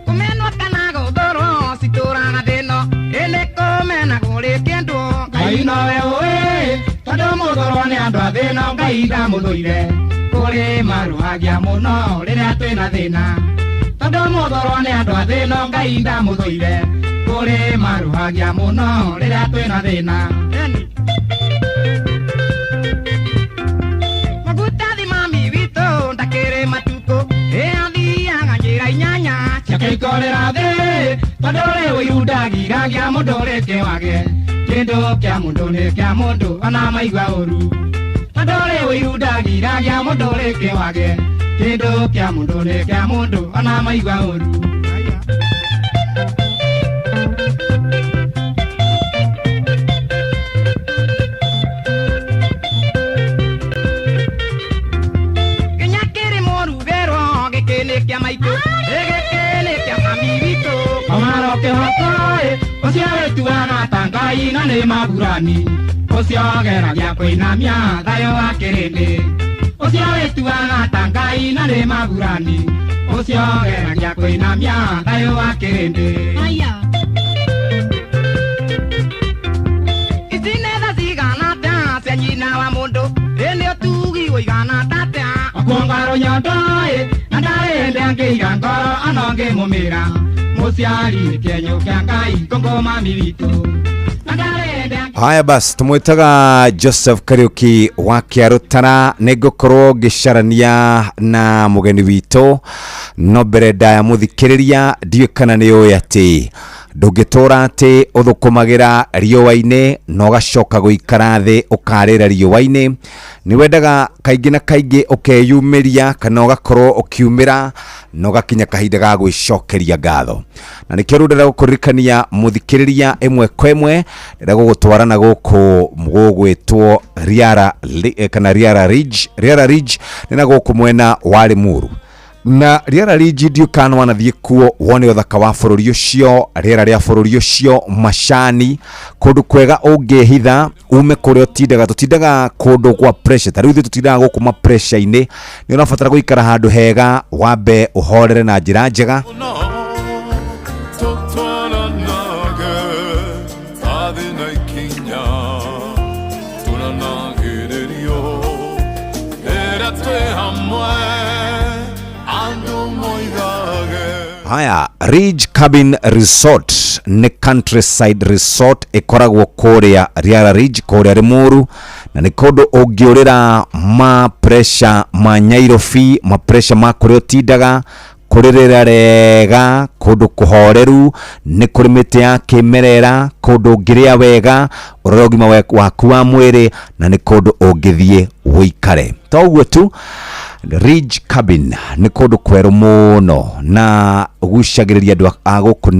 S5: Kũmenwo kana gũthũrwo citũraga thĩno, ĩ nĩ kũmena kũrĩ kĩndũ. Ngai nowe ũĩ, tondũ mũthũrwo nĩ andũ a thĩno, Ngai ndamũthũire. Kũrĩ marũhagia mũno rĩrĩa twĩna thĩna, tondũ mũthũrwo nĩ andũ a thĩno, Ngai ndamũthũire. Kũrĩ marũhagia mũno rĩrĩa twĩna thĩna. Magutathi mami witũ ndakĩrĩ matukũ, ĩ athiaga njĩra inyanya ciake ikorĩra thĩ, tondũ rĩu irundagiragia mũndũ rĩngĩ wage. Kĩndũ kĩa mũndũ nĩ kĩa mũndũ ona maigua ũru, tondũ rĩu irundagiragia mũndũ rĩngĩ wage. Kĩndũ kĩa mũndũ nĩ kĩa mũndũ ona maigua ũru. Nginya kĩrĩ mũrugerwo gĩkĩ nĩ kĩa maitũ, ĩ gĩkĩ nĩ kĩa mami witũ. Kamaro kĩhoko ĩ, ũcio wĩtuaga ta Ngai na nĩ maburani, ũcio geragia kũinamia thayũ wa kĩrĩndĩ. Ũcio wĩtuaga ta Ngai na nĩ maburani, ũcio geragia kũinamia thayũ wa kĩrĩndĩ. Ici nĩ tha cigana atĩa cia nyina wa mũndũ, ĩ nĩ ũtugi ũigana atĩa. Akuonga rũnyondo ĩ, na ndarĩ hĩndĩ angĩiga ngoro ona ũngĩmũmĩra. Mũciari nĩ kĩenyũ kĩa Ngai kũngũ mami witũ. Na ndarĩ hĩndĩ
S9: Haya basi, tumwitaga Joseph Kariuki wa Kĩarũtara. Nĩ ngũkorwo ngĩcarania na mũgeni witũ, no mbere ndaya mũthikĩrĩria, ndiũĩ kana nĩ ũĩ atĩ ndũngĩtũra atĩ ũthũkũmagĩra riũa-inĩ na ũgacoka gũikara thĩ ũkarĩra riũa-inĩ. Nĩ wendaga kaingĩ na kaingĩ ũkeyumĩria kana ũgakorwo ũkiumĩra na ũgakinya kahinda ga gwĩcokeria ngatho, na nĩkĩo rĩu ndĩrenda gũkũririkania mũthikĩrĩria ĩmwe kwa ĩmwe, ndĩrenda gũgũtwara na gũkũ gũgwĩtwo Riara kana Riara Ridge. Riara Ridge nĩ na gũkũ mwena wa Limuru, na Riara Ridge ndiũ kana wanathiĩ kuo wone ũthaka wa bũrũri ũcio, rĩera rĩa bũrũri ũcio, macani, kũndũ kwega ũngĩhitha ume kũrĩa ũtindaga. Tũtindaga kũndũ kwa pressure, ta rĩu ithuĩ tũtindaga gũkũ ma pressure-inĩ. Nĩ ũrabatara gũikara handũ hega, wambe ũhorere na njĩra njega.
S7: Tũtwaranage athĩ na ikinya tũranagĩrĩrio rĩrĩa twĩ hamwe andũ moigaga.
S9: Haya, Ridge Cabin Resort nĩ countryside resort ĩkoragwo kũrĩa Riara Ridge, kũrĩa Limuru, na nĩ kũndũ ũngĩũrĩra ma pressure ma Nyairobi, ma pressure ma kũrĩa ũtindaga, kũrĩ rĩera rĩega, kũndũ kũhoreru, nĩ kũrĩ mĩtĩ ya kĩmerera, kũndũ ũngĩrĩa wega, ũrore ũgima waku wa mwĩrĩ, na nĩ kũndũ ũngĩthiĩ ũikare. To ũguo tu, Ridge Cabin nĩ kũndũ kwerũ mũno na ũgucagĩrĩria andũ a gũkũ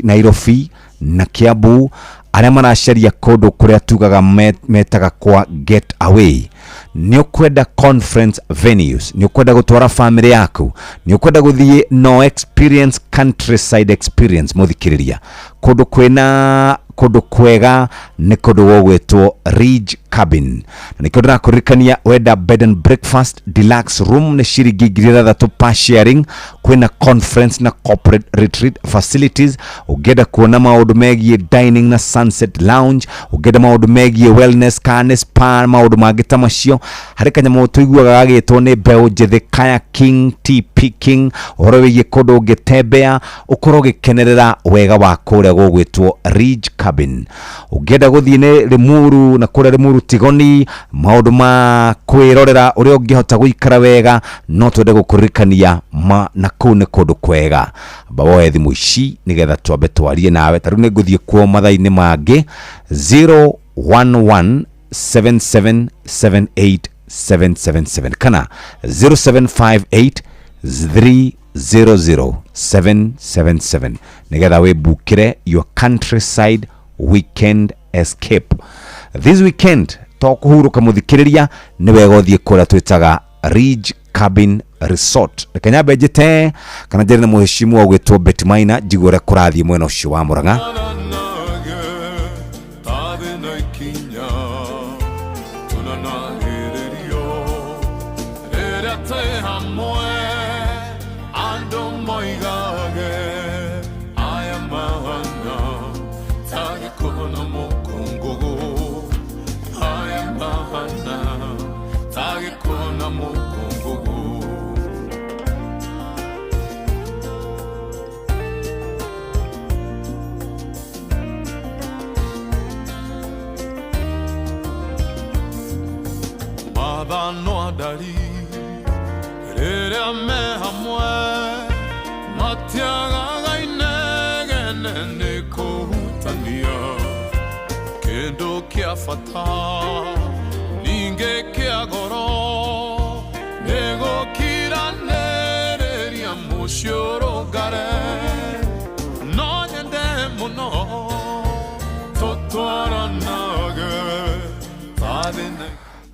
S9: Nairobi na Kiambu arĩa maracaria kũndũ kũrĩa tugaga metaga kwa get away. Nĩ ũkwenda conference venues, nĩ ũkwenda gũtwara family yaku, nĩ ũkwenda gũthiĩ no experience countryside experience, mũthikĩrĩria, kũndũ kwĩna kũndũ kwega nĩ kũndũ gũgwĩtwo Ridge Cabin. Na nĩkĩo ndĩrakũririkania, wenda bed and breakfast deluxe room nĩ ciringi 6,000 per sharing. Kwĩna conference na corporate retreat facilities. Ũngĩenda kuona maũndũ megiĩ dining na sunset lounge, ũngĩenda maũndũ megiĩ wellness kana nĩ spa, maũndũ mangĩ ta macio, harĩ kanyamũ tũiguaga gagĩtwo nĩ mbeũ njĩthĩ kayaking, tea picking, ũhoro wĩgiĩ kũndũ ũngĩtembea ũkorwo ũgĩkenerera wega wa kũrĩa gũgwĩtwo Ridge Cabin. Ũngĩenda gũthiĩ nĩ Limuru na kũrĩa Limuru Tigoni, maũndũ ma kwĩrorera ũrĩa ũngĩhota gũikara wega, no twende gũkũririkania ma na kũu nĩ kũndũ kwega. Amba woe thimũ ici nĩgetha twambe twarie nawe. Ta rĩu nĩ ngũthiĩ kuo mathaa-inĩ mangĩ, 011 7778 777 kana 0758 300 777 nĩgetha wĩbukĩre your countryside weekend escape this weekend. To kũhurũka, mũthikĩrĩria, nĩ wega ũthiĩ kũrĩa twĩtaga Ridge Cabin Resort. Reke nyambe njĩte kana njĩre na mũheshimu wa gwĩtwo Betty Maina, njigue ũrĩa kũrathiĩ mwena ũcio wa Murang'a.
S7: Tathĩ na ikinya tunanagĩrĩrio rĩrĩa twĩ hamwe, andũ moigage aya mahana ta gĩkũbũ na mũkũngũgũ, aya mahana ta gĩkũbũ na mũkũngũgũ. Mathano andari rĩrĩa me hamwe matiagaga inegene nĩ kũhutania kĩndũ kĩa bata ningĩ kĩa goro nĩ gũkiranĩrĩria mũciĩ ũrũngare. No nyende mũno tũtwaranage tathĩ na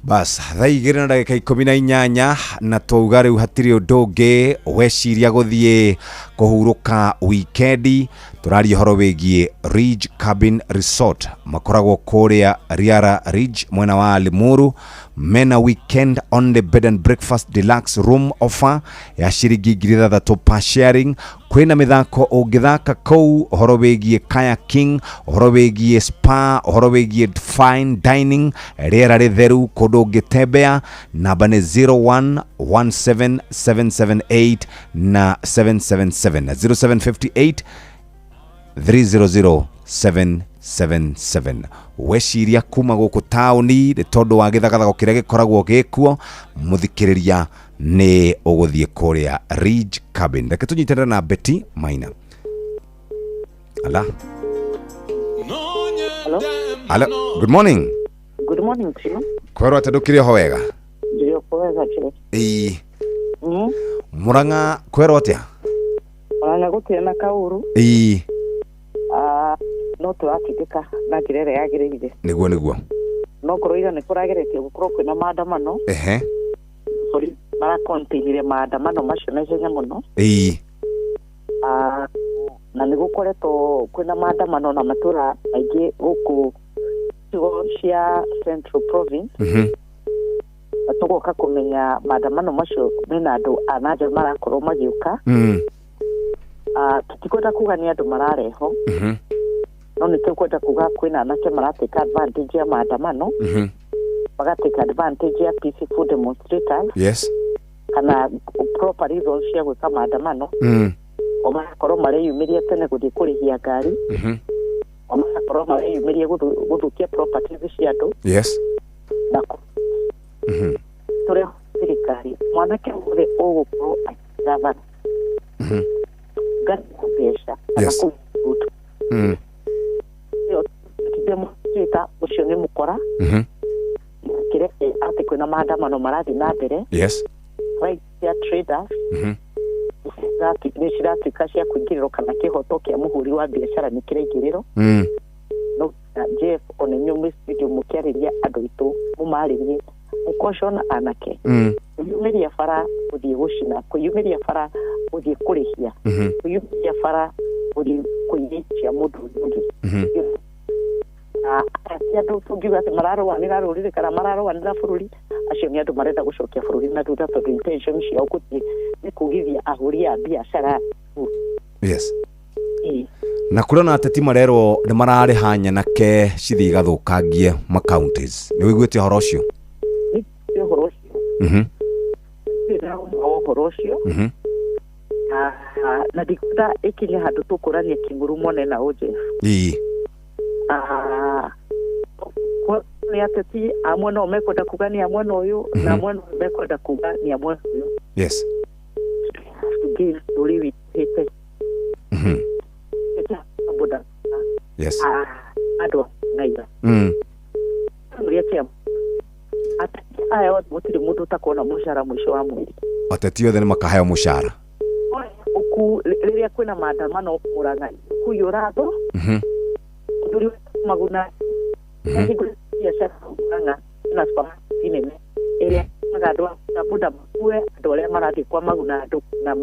S9: Bas, 2:18, na twauga rĩu hatirĩ ũndũ ũngĩ weciria gũthiĩ kũhurũka wikendi. Tũraria ũhoro wĩgiĩ Ridge Cabin Resort, makoragwo kũrĩa Riara Ridge mwena wa Limuru. Mena weekend only bed and breakfast deluxe room offer ya ciringi 6,000 per sharing. Kwĩna mĩthako ũngĩthaka kũu, ũhoro wĩgiĩ kayaking, ũhoro wĩgiĩ spa, ũhoro wĩgiĩ fine dining, rĩera rĩtheru, kũndũ ũngĩtembea. Namba nĩ 0117778 na 777 na 0758 300 777. Weciria kuma gũkũ taũni nĩ tondũ wa gĩthagathago kĩrĩa gĩkoragwo gĩkuo, mũthikĩrĩria, nĩ ũgũthiĩ kũrĩa Ridge Cabin. Reke tũnyitanĩre na Betty Maina. Ala. Hello. Good morning.
S6: Good morning to you.
S9: Kwerwo atĩ ndũkĩrĩ oho wega?
S6: Ndĩrĩ o wega kĩrĩ.
S9: Ĩĩ. Murang'a kwerwo atĩa?
S6: Murang'a gũtirĩ na kaũru.
S9: Ĩĩ.
S6: Ah, no tũratindĩka na njĩra ĩrĩa yagĩrĩire.
S9: Nĩguo.
S6: No korwo ira nĩ kũrageretie gũkorwo kwĩna maandamano. Borithi marakontainire maandamano macio na ihenya mũno. Ah, na nĩ gũkoretwo kwĩna maandamano na matũra maingĩ gũkũ icigo cia Central Province. Na tũgoka kũmenya maandamano macio mena andũ a nanja marakorwo magĩũka. Ah, tũtikwenda kuga nĩ andũ mararehwo, no nĩ tũkwenda kuga kwĩna anake maratake advantage ya maandamano, magatake advantage ya peaceful demonstrators kana proper reasons cia gwĩka maandamano. O magakorwo mareyumĩria tene gũthiĩ kũrĩhia ngari. O magakorwo mareyumĩria gũthũkia properties cia andũ. Na tũrĩa thirikari mwanake wothe ũgũkorwo akĩgavana ngari mbeca kana kũruta demonstrator ũcio nĩ mũkora. Kĩreke atĩ kwĩna maandamano marathiĩ na mbere. Right cia traders nĩ ciratuĩka cia kũingĩrĩrwo kana kĩhoto kĩa mũhũri wa biacara nĩ kĩraingĩrĩrwo. No Jeff, ona inyuĩ mwĩ studio mũkĩarĩria andũ aitũ mũmarĩrie mũkoshona anake kwĩyumĩria bara gũthiĩ gũcina, kwĩyumĩria bara gũthiĩ kũrĩhia, kwĩyumĩria bara gũthiĩ kũiyĩtia mũndũ ũrĩa ũngĩ. Na aya ti andũ tũngiuga atĩ mararũanĩra rũrĩrĩ kana mararũanĩra bũrũri, acio nĩ andũ marenda gũcokia bũrũri na thutha tondũ intention ciao gũthiĩ nĩ kugithia ahũri a biacara. Ĩĩ.
S9: Na kũrĩ ona ateti marerwo nĩ mararĩha nyanake cithiĩ igathũkangie ma counties, nĩ wĩiguĩte ũhoro ũcio?
S6: Nĩ ũhoro ũcio. Ndirĩ ndĩrauma ũhoro ũcio. Na ndikwenda ĩkinye handũ tũkũrania kĩng'ũrũ mone na ũnje. Nĩ ateti a mwena ũyũ mekwenda kuga nĩ a mwena ũyũ na mwena ũyũ mekwenda kuga nĩ a mwena ũyũ. To gain rũrĩrĩ witũ hĩte. Boda. Andũ a ng'aira. Ũrĩa tia ateti aya othe gũtirĩ mũndũ ũtakona mũcara mũico wa mweri.
S9: Ateti othe nĩ makaheo mũcara.
S6: Ũku rĩrĩa kwĩna maandamano Murang'a kũiyũra andũ mũthuri wa Maguna ahingũrĩte biacara Murang'a na supermarket nene ĩrĩa ĩtũmaga andũ a boda makue andũ arĩa marathiĩ kwa Maguna andũ na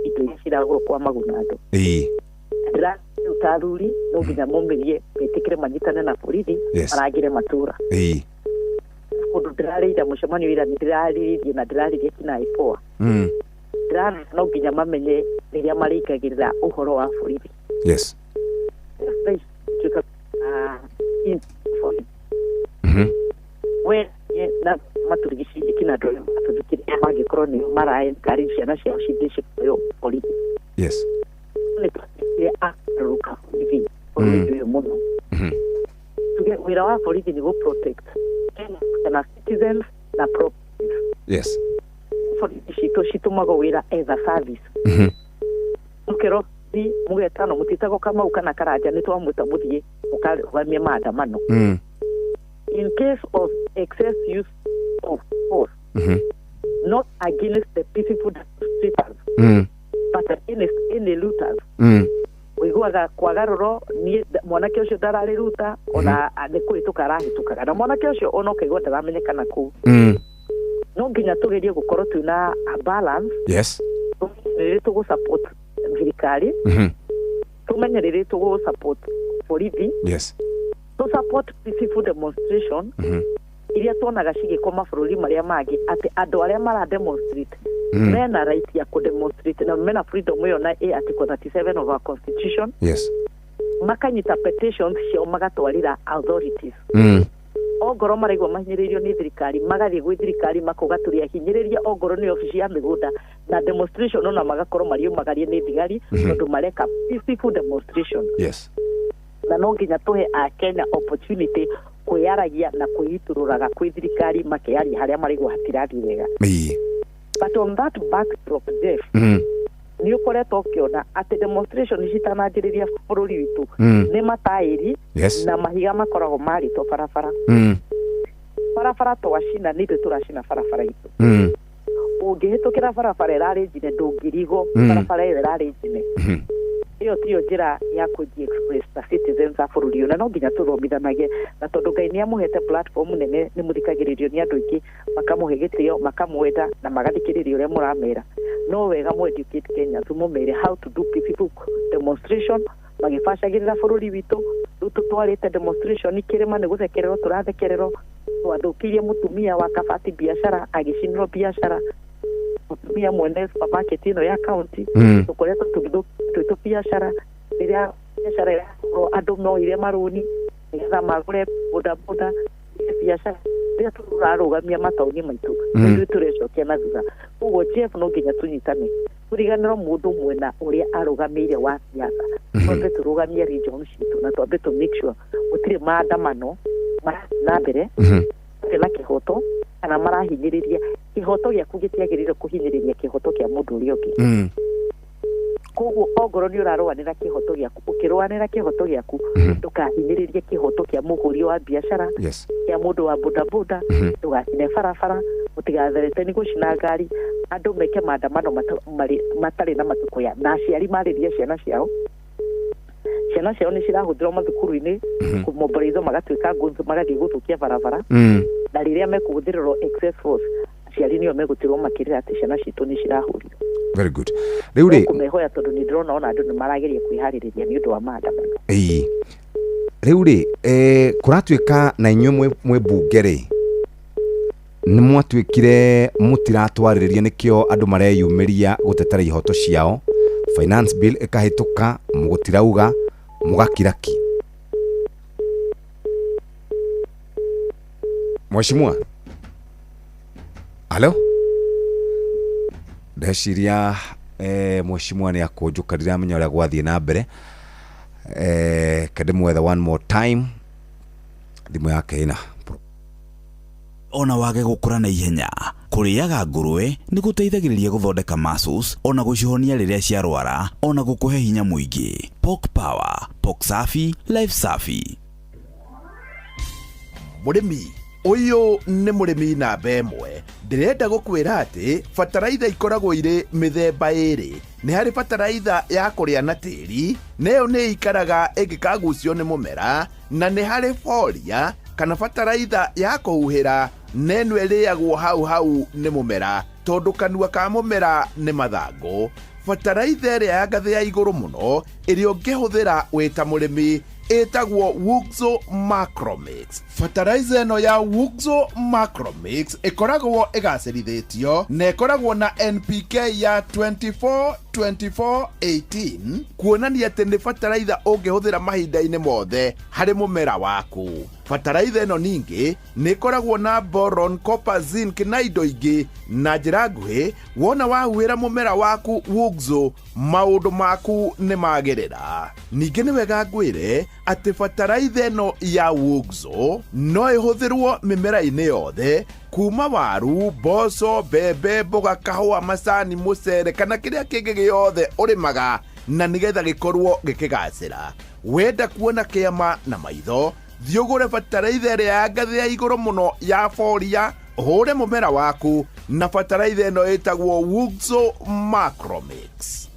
S6: indo iria ciragũrwo kwa Maguna andũ. Ndĩra rĩu ta athuri no nginya momĩrie metĩkĩre manyitane na borithi marangĩre matũra. Kũndũ ndĩrarĩire mũcemanio ira nĩ ndĩrarĩrĩirie na ndĩrarĩria kina IPOA. Ndĩrarora no nginya mamenye rĩrĩa marĩingagĩrĩra ũhoro wa borithi. Tuĩka we na matũrigicĩirie kina andũ arĩa matũthikĩrĩria mangĩkorwo nĩo mara encourage ciana ciao cithiĩ cikoywo borithi. Nĩ twatuĩkire a kũgarũrũka borithi bũrũri ũyũ mũno. Tuge wĩra wa borithi nĩ gũ protect Kenya kana citizens na properties. Borithi citũ citũmagwo wĩra as a service. Mũkerwo thi mũgetano mũtitagwo Kamau kana Karanja nĩ twamwĩta mũthiĩ mũkarũgamie maandamano. In case of excess use of force, not against the peaceful demonstrators, but against any looters. Ũiguaga kwagarũrwo niĩ mwanake ũcio ndararĩ ruta ona nĩ kũhĩtũka arahĩtũkaga na mwanake ũcio ona ũkaigua ndaramenyekana kũu. No nginya tũgerie gũkorwo twĩna a balance. Tũmenye rĩrĩ tũgũ support thirikari, tũmenye rĩrĩ tũgũ support borithi, tũ support peaceful demonstration iria tuonaga cigĩkwo mabũrũri marĩa mangĩ atĩ andũ arĩa mara demonstrate mena right ya kũ demonstrate na mena freedom ĩyo na ĩ article 37 of our constitution. Makanyita petitions ciao magatwarĩra authorities. Ongorwo maraigua mahinyĩrĩirio nĩ thirikari magathiĩ gwĩ thirikari makauga tũrĩ ahinyĩrĩria, ongorwo nĩ obici ya mĩgũnda na demonstration ona magakorwo mariumagarie nĩ thigari tondũ mareka peaceful demonstration. Na no nginya tũhe akenya opportunity kwĩyaragia na kwĩitũrũraga kwĩ thirikari makĩaria harĩa maraigua hatirathiĩ wega. But on that backdrop, Jeff, nĩ ũkoretwo ũkĩona atĩ demonstration citananjĩrĩria bũrũri witũ nĩ mataĩri na mahiga makoragwo marĩtwo barabara. Barabara twacina nĩ ithuĩ tũracina barabara itũ. Ũngĩhĩtũkĩra barabara ĩrarĩ njine ndũngĩrigwo barabara ĩyo ĩrarĩ njine. Ĩyo tiyo njĩra ya kũji express ta citizens a bũrũri ũyũ na no nginya tũthomithanagie na tondũ Ngai nĩ amũhete platform nene nĩ mũthikagĩrĩrio nĩ andũ aingĩ makamũhe gĩtĩo makamwenda na magathikĩrĩria ũrĩa mũramera. No wega mũ educate Kenyans mũmere how to do peaceful demonstration magĩbacagĩrĩra bũrũri witũ. Rĩu tũtwarĩte demonstration kĩrĩma nĩ gũthekererwo tũrathekererwo, twathũkĩirie mũtumia wa Kabati biacara agĩcinĩrwo biacara, mũtumia mwene supermarket ĩno ya county tũkoretwo tũgĩthũkia biacara rĩrĩa biacara ĩrakorwo andũ moire marũni nĩgetha magũre bodaboda biacara rĩrĩa tũrarũgamia mataũni maitũ ithuĩ tũrecokia na thutha. Koguo Jeff, no nginya tũnyitane Tũriganĩrwo mũndũ mwena ũrĩa arũgamĩire wa siasa. Twambe tũrũgamie region citũ na twambe tũ make sure gũtirĩ maandamano marathiĩ na mbere matarĩ na kĩhoto kana marahinyĩrĩria kĩhoto gĩaku gĩtiagĩrĩire kũhinyĩrĩria kĩhoto kĩa mũndũ ũrĩa ũngĩ. Koguo ongorwo nĩ ũrarũanĩra kĩhoto gĩaku, ũkĩrũanĩra kĩhoto gĩaku ndũkahinyĩrĩrie kĩhoto kĩa mũhũri wa biacara, kĩa mũndũ wa bodaboda, ndũgacine barabara, mũtigatherete nĩ gũcina ngari, andũ meke maandamano matarĩ na matukũya, na aciari marĩrie ciana ciao. Ciana ciao nĩ cirahũthĩrwo mathukuru-inĩ kũmomboreithwo magatuĩka ngũnzo magathiĩ gũthũkia barabara, na rĩrĩa mekũhũthĩrĩrwo excess force aciari nĩo megũtigwo makĩrĩra atĩ ciana citũ nĩ cirahũrirwo.
S9: Very good. Rĩu rĩ
S6: kũmehoya tondũ nĩ ndĩrona ona andũ nĩ marageria kwĩharĩrĩria nĩ ũndũ wa maandamano.
S9: Ĩĩ. Rĩu rĩ kũratuĩka na inyuĩ mwĩ mbunge rĩ nĩ mwatuĩkire mũtiratwarĩrĩria nĩkĩo andũ mareyumĩria gũtetera ihoto ciao, finance bill ĩkahĩtũka mũgũtirauga mũgakira ki. Mheshimiwa, halo, ndeciria mheshimiwa nĩ akũnjũka, ndiramenya ũrĩa gwathiĩ na mbere. Kandĩmwetha one more time, thimũ yake ĩna
S17: ona wage gũkũra na ihenya. Kũrĩaga ngũrwe nĩ gũteithagĩrĩria gũthondeka muscles ona gũcihonia rĩrĩa ciarwara ona gũkũhe hinya mũingĩ. Pork Power, Pork Safi, Life Safi.
S26: Mũrĩmi ũyũ nĩ mũrĩmi namba ĩmwe. Ndĩrenda gũkwĩra atĩ bataraitha ikoragwo irĩ mĩthemba ĩrĩ. Nĩ harĩ bataraitha ya kũrĩa na tĩri, na ĩyo nĩ ĩikaraga ĩngĩkagucio nĩ mũmera, na nĩ harĩ foria kana bataraitha ya kũhuhĩra, na ĩno ĩrĩagwo hau hau nĩ mũmera tondũ kanua ka mũmera nĩ mathangũ. Bataraitha ĩrĩa ya ngathĩ ya igũrũ mũno ĩrĩa ũngĩhũthĩra wĩ ta mũrĩmi ĩtagwo Wuxo Macromix. Fertilizer ĩno ya Wuxo Macromix ĩkoragwo ĩgacĩrithĩtio na ĩkoragwo na NPK ya 24 24 18 kuonania atĩ nĩ fertilizer ũngĩhũthĩra mahinda-inĩ mothe harĩ mũmera waku. Fertilizer ĩno ningĩ nĩ ĩkoragwo na boron, copper, zinc na indo ingĩ. Na njĩra nguhĩ, wona wahuhĩra mũmera waku Wuxo, maũndũ maku nĩ magĩrĩra. Ningĩ nĩ wega ngwĩre atĩ fertilizer ĩno ya Wuxo no ĩhũthĩrwo mĩmera-inĩ yothe kuma waru, mboco, mbembe, mboga, kahũa, macani, mũcere kana kĩrĩa kĩngĩ gĩothe ũrĩmaga, na nĩgetha gĩkorwo gĩkĩgacĩra. Wenda kuona kĩama na maitho, thiĩ ũgũre bataraitha ĩrĩa ya ngathĩ ya igũrũ mũno ya foria, ũhũre mũmera waku na bataraitha ĩno ĩtagwo Wuxo Macromix.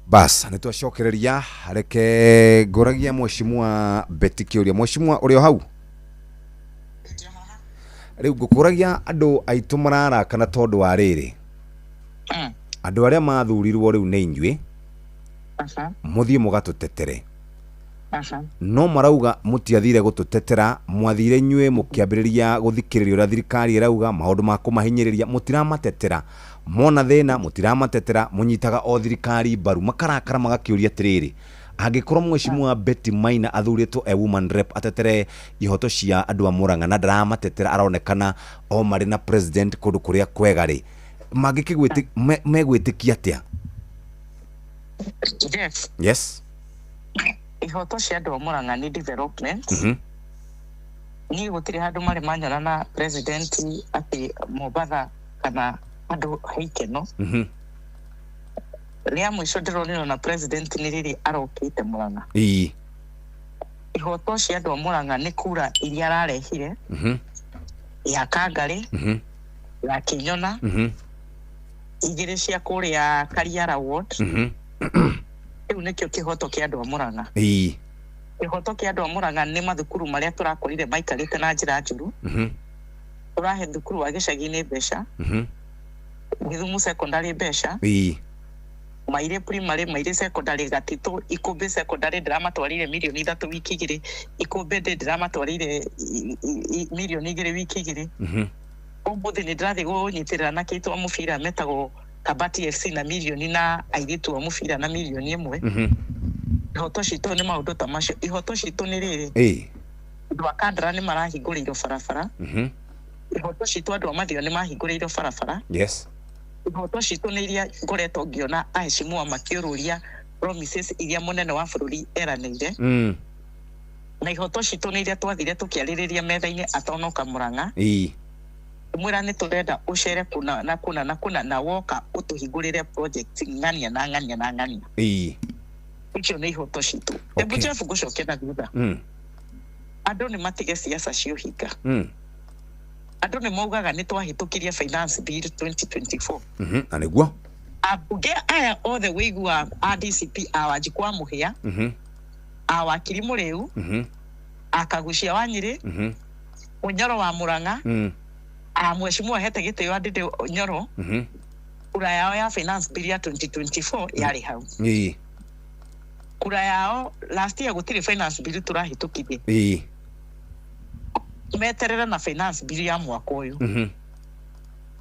S9: Bas, nĩ twacokereria, reke ngũragia mheshimiwa Betty kĩũria. Mheshimiwa ũrĩ o hau? Rĩu ngũkũragia andũ aitũ mararakana tondũ wa rĩrĩ, andũ arĩa mathurirwo rĩu nĩ inyuĩ mũthiĩ mũgatũtetere, no marauga mũtiathire gũtũtetera, mwathire inyuĩ mũkĩambĩrĩria gũthikĩrĩria ũrĩa thirikari ĩrauga, maũndũ ma kũmahinyĩrĩria mũtiramatetera, mona thĩna mũtiramatetera, mũnyitaga o thirikari mbaru. Makarakara magakĩũria atĩrĩrĩ, angĩkorwo mheshimiwa Betty Maina athurĩtwo e woman rep atetere ihoto cia andũ a Murang'a na ndaramatetera, aronekana o marĩ na president kũndũ kũrĩa kwega rĩ, megwĩtĩkia atĩa?
S2: Jeff.
S9: Yes.
S2: Ihoto cia andũ a Murang'a nĩ development. Niĩ gũtirĩ handũ marĩ manyona na president atĩ Mombatha kana handũ he ikeno. Rĩa mũico ndĩronire na president nĩ rĩrĩ arokĩte Murang'a. Ihoto cia andũ a Murang'a nĩ kura iria ararehire ya Kangarĩ, ya Kĩnyona, igĩrĩ cia kũrĩa Kariara ward. Rĩu nĩkĩo kĩhoto kĩa andũ a Murang'a. Kĩhoto kĩa andũ a Murang'a nĩ mathukuru marĩa tũrakorire maikarĩte na njĩra njũru. Tũrahe thukuru wa gĩcagi-inĩ mbeca, Gĩthumo secondary mbeca, Maire primary, Maire secondary, Gatitũ, Ikũmbĩ secondary ndĩramatwarĩire mirioni 3 wiki 2, Ikũmbĩ ndĩ ndĩramatwarĩire mirioni 2 wiki 2. Ũmũthĩ nĩ ndĩrathiĩ kũnyitĩrĩra na kĩitũ a mũbira metagwo Kabati FC na mirioni na airĩtu a mũbira na mirioni 1. Ihoto citũ nĩ maũndũ ta macio. Ihoto citũ nĩ rĩrĩ, andũ a Kandara nĩ marahingũrĩirwo barabara. Ihoto citũ andũ a Mathio nĩ mahingũrĩirwo barabara.
S9: Yes.
S2: Ihoto citũ nĩ iria ngoretwo ngĩona aheshimiwa makĩũrũria promises iria mũnene wa bũrũri eranĩire. Na ihoto citũ nĩ iria twathire tũkĩarĩrĩria metha-inĩ atonoka Mũrang'a. Mwĩra nĩ tũrenda ũcere kũna na kũna na kũna, na woka ũtũhingũrĩre project ng'ania na ng'ania na ng'ania. Icio nĩ ihoto citũ. Hebu Jeff, ngũcoke na thutha. Andũ nĩ matige siasa cia ũhinga. Andũ nĩ maugaga nĩ twahĩtũkirie finance bill 2024.
S9: Na nĩguo.
S2: Ambunge aya othe wĩigua a DCP, a Wanjikũ wa Mũhĩa, a Wakiri Mũrĩu, a Kagucia wa Nyĩrĩ, Mũnyoro wa Mũrang'a, a mheshimiwa hete gĩtĩo Andĩndĩ Nyoro, kura yao ya finance bill ya 2024 yarĩ hau. Kura yao last year, gũtirĩ finance bill tũrahĩtũkirie. Meterere na finance bill ya mwaka ũyũ.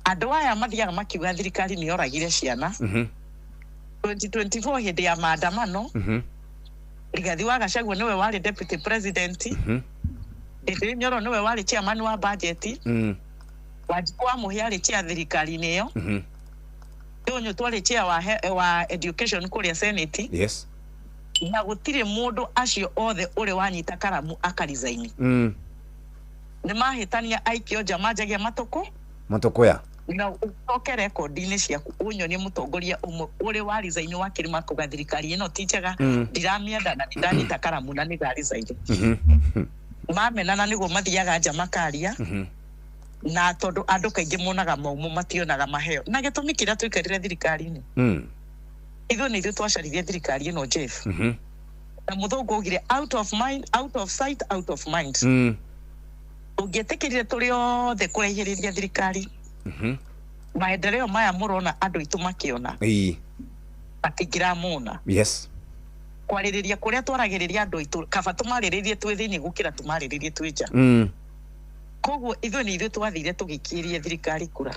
S2: Andũ aya mathiaga makiuga thirikari nĩ yoragire ciana 2024 hĩndĩ ya maandamano. Rigathi wa Gachagua nĩwe warĩ deputy president. Ndĩndĩ Nyoro nĩwe warĩ chairman wa budget. Wanjikũ wa Mũhĩa arĩ chair thirikari-inĩ ĩyo. Ndũnyũ twarĩ chair wa education kũrĩa senate. Na gũtirĩ mũndũ acio othe ũrĩ wanyita karamu akarizaini. Nĩ mahĩtania aikio nja manjagia matũkũ.
S9: Matũkũya.
S2: Na ũcoke rekondi-inĩ ciaku ũnyonie mũtongoria ũmwe ũrĩ wa resign wa kĩrĩma kuga thirikari ĩno ti njega, ndiramĩenda na nĩndanyita karamu na nĩndarizaini. Mamenana nĩguo mathiaga nja makaria. Na tondũ andũ kaingĩ monaga maumũ, mationaga maheo, na gĩtũmi kĩrĩa tũikarire thirikari-inĩ, ithuĩ nĩ ithuĩ twacaririe thirikari ĩno, Jeff. Na mũthũngũ augire, "Out of mind, out of sight, out of mind." Ũngĩetĩkĩrire tũrĩ othe kũraihĩrĩria thirikari, maendeleo maya mũrona andũ aitũ makĩona, matingĩramona. Kwarĩrĩria kũrĩa twaragĩrĩria andũ aitũ, kaba tũmarĩrĩrie twĩ thĩinĩ gũkĩra tũmarĩrĩrie twĩ nja. Koguo ithuĩ nĩ ithuĩ twathire tũgĩkĩrie thirikari kura.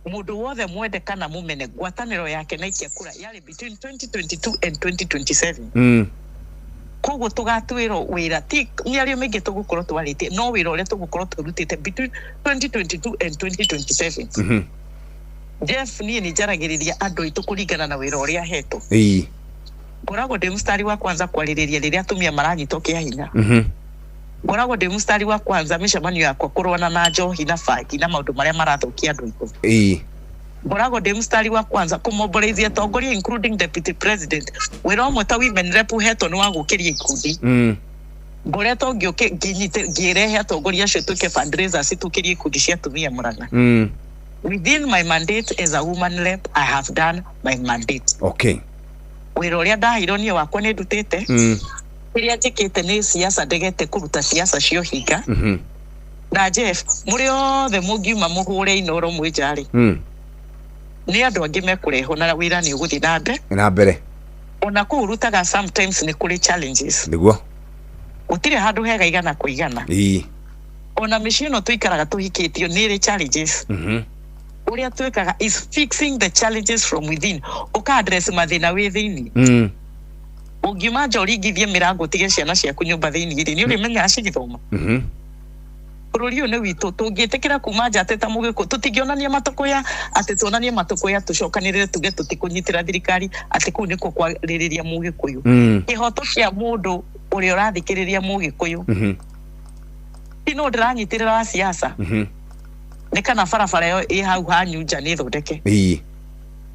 S2: Mũndũ wothe mwende kana mũmene, ngwatanĩro yake na ikia kura yarĩ between 2022 and 2027. Koguo tũgatuĩrwo wĩra ti mĩario mĩingĩ tũgũkorwo twarĩtie, no wĩra ũrĩa tũgũkorwo tũrutĩte between 2022 and 2027. Jeff, niĩ nĩ njaragĩrĩria andũ aitũ kũringana na wĩra ũrĩa hetwo. Ngoragwo ndĩ mstari wa kwanza kwarĩrĩria rĩrĩa atumia maranyitwo kĩa hinya. Ngoragwo ndĩ mstari wa kwanza mĩcemanio yakwa kũrũana na njohi na bangi na maũndũ marĩa marathũkia andũ aitũ. Ngoragwo ndĩ mstari wa kwanza kũmomborize atongoria, including deputy president. Wĩra ũmwe ta women rep ũhetwo nĩ wa gũkĩria ikundi. Ngoretwo ngĩũke ngĩrehe atongoria acio tuĩke fundraisers, tũkĩrie ikundi cia atumia Mũrang'a. Within my mandate as a woman rep, I have done my mandate. Wĩra ũrĩa ndaheirwo niĩ wakwa nĩ ndutĩte. Kĩrĩa njĩkĩte nĩ siasa ndegete kũruta siasa cia ũhinga. Na Jeff, mũrĩ othe mũngiuma mũhũre Inoro mwĩ nja-rĩ, nĩ andũ angĩ mekũrehwo na wĩra nĩ ũgũthiĩ na mbere.
S9: Na mbere.
S2: Ona kũu rutaga sometimes nĩ kũrĩ challenges. Gũtirĩ handũ hega igana kwa igana. Ona mĩciĩ ĩno tũikaraga tũhikĩtio nĩ ĩrĩ challenges. Ũrĩa twĩkaga is fixing the challenges from within, ũka address mathĩna wĩ thĩinĩ. Ũngiuma nja ũringithie mĩrango ũtige ciana ciaku nyũmba thĩinĩ rĩ, nĩ ũrĩmenyaga cigĩthoma. Bũrũri ũyũ nĩ witũ. Tũngĩtĩkĩra kuma nja atĩ ta mũgĩkũ tũtingĩonania matũkũya, atĩ tuonanie matũkũya, tũcokanĩrĩre tuge tũtikũnyitĩra thirikari, atĩ kũu nĩkuo kwarĩrĩria mũgĩkũyũ. Kĩhoto kĩa mũndũ ũrĩa ũrathikĩrĩria mũgĩkũyũ, ti no ndĩranyitĩrĩra wa siasa, nĩ kana barabara ĩyo ĩ hau hanyu nja nĩ thondeke,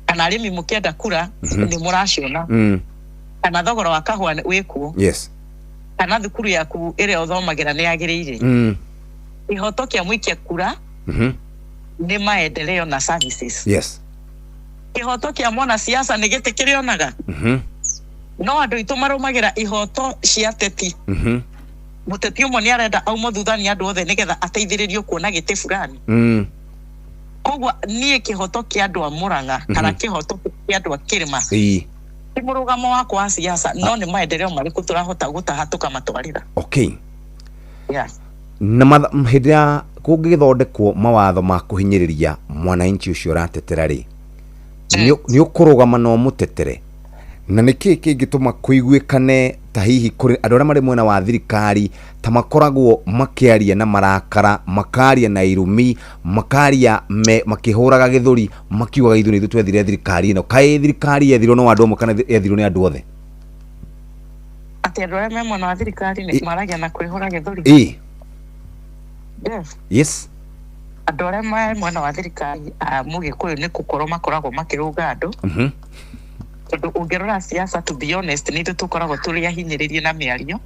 S2: kana arĩmi mũkĩenda kura nĩ mũraciona, kana thogora wa kahũa wĩkuo, kana thukuru yaku ĩrĩa ũthomagĩra nĩ yagĩrĩire. Kĩhoto kĩa mũikia kura nĩ maendeleo na services. Kĩhoto kĩa mwana siasa nĩ gĩtĩ kĩrĩonaga. No andũ aitũ marũmagĩra ihoto cia ateti. Mũteti ũmwe nĩ arenda aumwo thutha nĩ andũ othe nĩgetha ateithĩrĩrio kuona gĩtĩ fulani. Koguo niĩ kĩhoto kĩa andũ a Mũrang'a kana kĩhoto kĩa andũ a kĩrĩma ti mũrũgamo wakwa wa siasa, no nĩ maendeleo marĩkũ tũrahota gũtaha tũkamatwarĩra.
S9: Na hĩndĩ ya kũngĩgĩthondekwo mawatho ma kũhinyĩrĩria mwananchi ũcio ũratetera rĩ, nĩ ũkũrũgama na ũmũtetere? Na nĩ kĩĩ kĩngĩtũma kũiguĩkane Ta hihi kũrĩ andũ arĩa marĩ mwena wa thirikari ta makoragwo makĩaria na marakara, makaria na irumi, makaria makĩhũraga gĩthũri, makiugaga ithuĩ nĩ ithuĩ twethire thirikari ĩno. Kaĩ thirikari yethirwo no andũ amwe kana yethirwo nĩ andũ othe?
S2: Atĩ andũ arĩa me mwena wa thirikari nĩ maragia na kwĩhũra gĩthũri?
S9: Ĩĩ.
S2: Yes.
S9: Yes.
S2: Andũ arĩa me mwena wa thirikari a Mũgĩkũyũ nĩ gũkorwo makoragwo makĩrũnga andũ, tondũ ũngĩrora siasa, to be honest, nĩ ithuĩ tũkoragwo tũrĩ ahinyĩrĩrie na mĩario.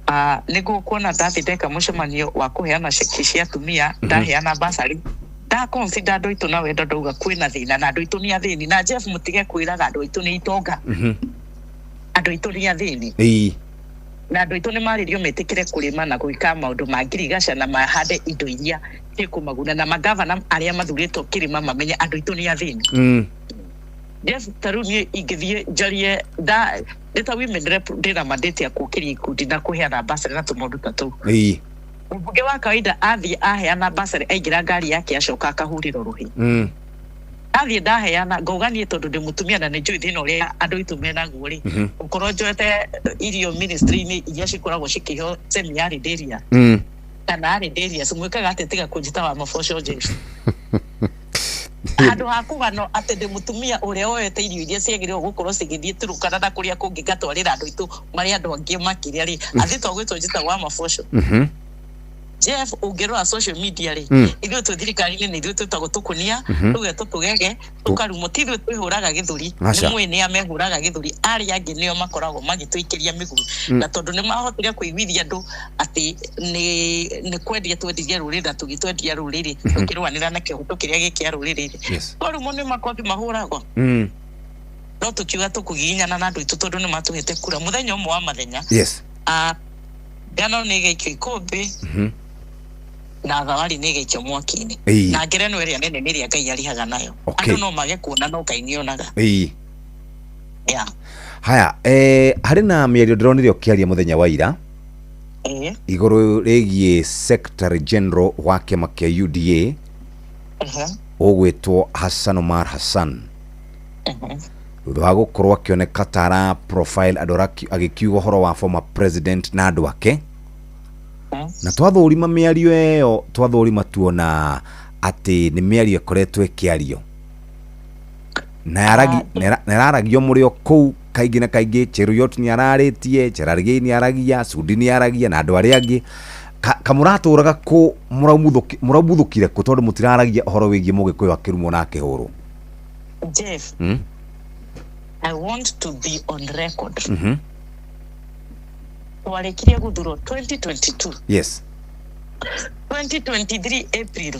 S2: Ah, nĩguo kuona ndathiĩ ndeka mũcemanio wa kũheana ceki cia atumia, ndaheana basarĩ, ndaconsider andũ aitũ na wendo, ndauga kwĩna thĩna na andũ aitũ nĩ athĩni. Na Jeff, mũtige kwĩraga andũ aitũ nĩ itonga. Andũ aitũ nĩ athĩni. Na andũ aitũ nĩ marĩrio metĩkĩre kũrĩma na gwĩka maũndũ ma ngirigaca na mahande indo iria cikũmaguna, na magavana arĩa mathurĩtwo kĩrĩma mamenye andũ aitũ nĩ athĩni. Jeff, ta rĩu niĩ ingĩthiĩ njarie nda ndĩ ta women rep, ndĩna mandate ya kũkĩria ikundi na kũheana basarĩ na tũmaũndũ ta tũu. Mũmbunge wa kawaida athiĩ aheana basarĩ, aingĩra ngari yake, acoka akahũrĩrwo rũhĩ. Athiĩ ndaheana, ngauga niĩ tondũ ndĩ mũtumia na nĩ njũĩ thĩna ũrĩa andũ aitũ menaguo rĩ, ũkorwo njoete irio ministry-inĩ iria cikoragwo cikĩheo semi arid area kana arid areas, mwĩkaga atĩ tiga kũnjĩta wa maboco. Jeff, handũ ha kũgano atĩ ndĩ mũtumia ũrĩa woete irio iria ciagĩrĩirwo gũkorwo cigĩthiĩ Turukana na kũrĩa kũngĩ ngatwarĩra andũ aitũ marĩa andũ angĩ makĩrĩa rĩ, athiĩ twagwĩtwo njĩtagwo wa maboco. Jeff, ũngĩrora social media rĩ, ithuĩ twĩ thirikari-inĩ nĩ ithuĩ twĩtagwo tũkũnia, tũgetwo tũgege, tũkarumwo. Ti ithuĩ twĩhũraga gĩthũri.
S9: Aca.
S2: Nĩ mwĩ nĩa mehũraga gĩthũri, arĩa angĩ nĩo makoragwo magĩtũikĩria mĩgũrũ. Na tondũ nĩ mahotire kũiguithia andũ atĩ nĩ kwendia twendirie rũrĩrĩ na tũgĩtwendia rũrĩrĩ, tũkĩrũanĩra na kĩhoto kĩrĩa gĩ kĩa rũrĩrĩ rĩ, twarumwo nĩ makobi mahũragwo. No tũkiuga tũkũgiginyana na andũ aitũ tondũ nĩ matũhete kura mũthenya ũmwe wa mathenya. Ah, ngano nĩ ĩgaikio ikũmbĩ na thawari nĩ ĩgaikio mwaki-inĩ. Na ngerenwa ĩrĩa nene nĩ ĩrĩa Ngai arĩhaga nayo. Andũ no mage kuona, no Ngai nĩonaga. Yeah.
S9: Haya, harĩ na mĩario ndĩronire ũkĩaria mũthenya wa ira igũrũ rĩgiĩ Secretary General wa kĩama kĩa UDA ũgwĩtwo Hassan Omar Hassan, thutha wa gũkorwo akĩoneka ta ara profile andũ agĩkiuga ũhoro wa former president na andũ ake. Na twathũrima mĩario ĩyo, twathũrima tuona atĩ nĩ mĩario ĩkoretwo ĩkĩario na na yaragio mũrĩ o kũu kaingĩ na kaingĩ. Cheruiyot nĩ ararĩtie, Cherargei nĩ aragia, Sudi nĩ aragia na andũ arĩa angĩ. Kamũratũraga kũ mũraumuthũkire kũ tondũ mũtiraragia ũhoro wĩgiĩ Mũgĩkũyũ akĩrumwo na akĩhũrwo?
S2: Jeff, I want to be on record. Twarĩkirie gũthurwo 2022. 2023 April,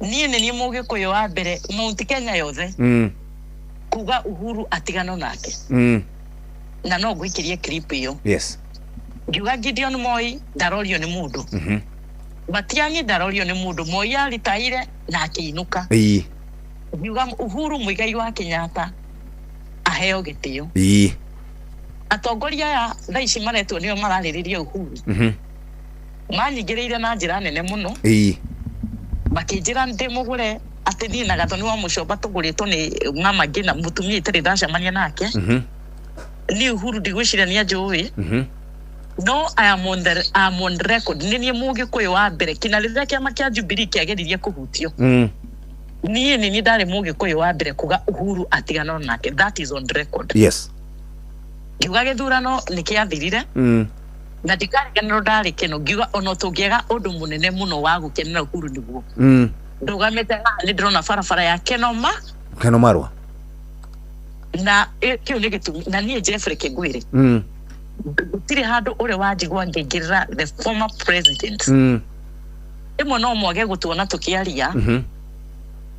S2: niĩ nĩ niĩ Mũgĩkũyũ wa mbere Mount Kenya yothe kuga Uhuru atigano nake. Na no ngũikĩrie clip ĩyo. Ngiuga Gideon Moi ndarorio nĩ mũndũ, Matiang'i ndarorio nĩ mũndũ, Moi aritaire na akĩinũka. Ngiuga Uhuru Muigai wa Kenyatta aheo gĩtĩo. Atongoria aya thaa ici maretwo nĩo mararĩrĩria Uhuru, manyingĩrĩire na njĩra nene mũno, makĩnjĩra ndĩ mũgũre, atĩ niĩ na Gathoni wa Mũcomba tũgũrĩtwo nĩ mama ngĩna mũtumia itarĩ ndacemania nake. Niĩ Uhuru ndigwĩciria nĩ anjũĩ. No I am on record, nĩ niĩ Mũgĩkũyũ wa mbere kina rĩrĩa kĩama kĩa Jubilee kĩageririe kũhutio, niĩ nĩ niĩ ndarĩ Mũgĩkũyũ wa mbere kuga Uhuru atigana nake. That is on record. Ngiuga gĩthurano nĩ kĩathirire na ndikariganĩrwo ndarĩ keno, ngiuga ona tũngĩaga ũndũ mũnene mũno wa gũkenera Uhuru nĩguo ndũgamĩte haha nĩ ndĩrona barabara ya Kenoma.
S9: Keno Marwa.
S2: Na kĩu nĩ gĩtũmi na niĩ Jeffrey Kĩngwĩrĩ, gũtirĩ handũ ũrĩ wanjigua ngĩingĩrĩra the former president. Rĩmwe no mwage gũtuona tũkĩaria,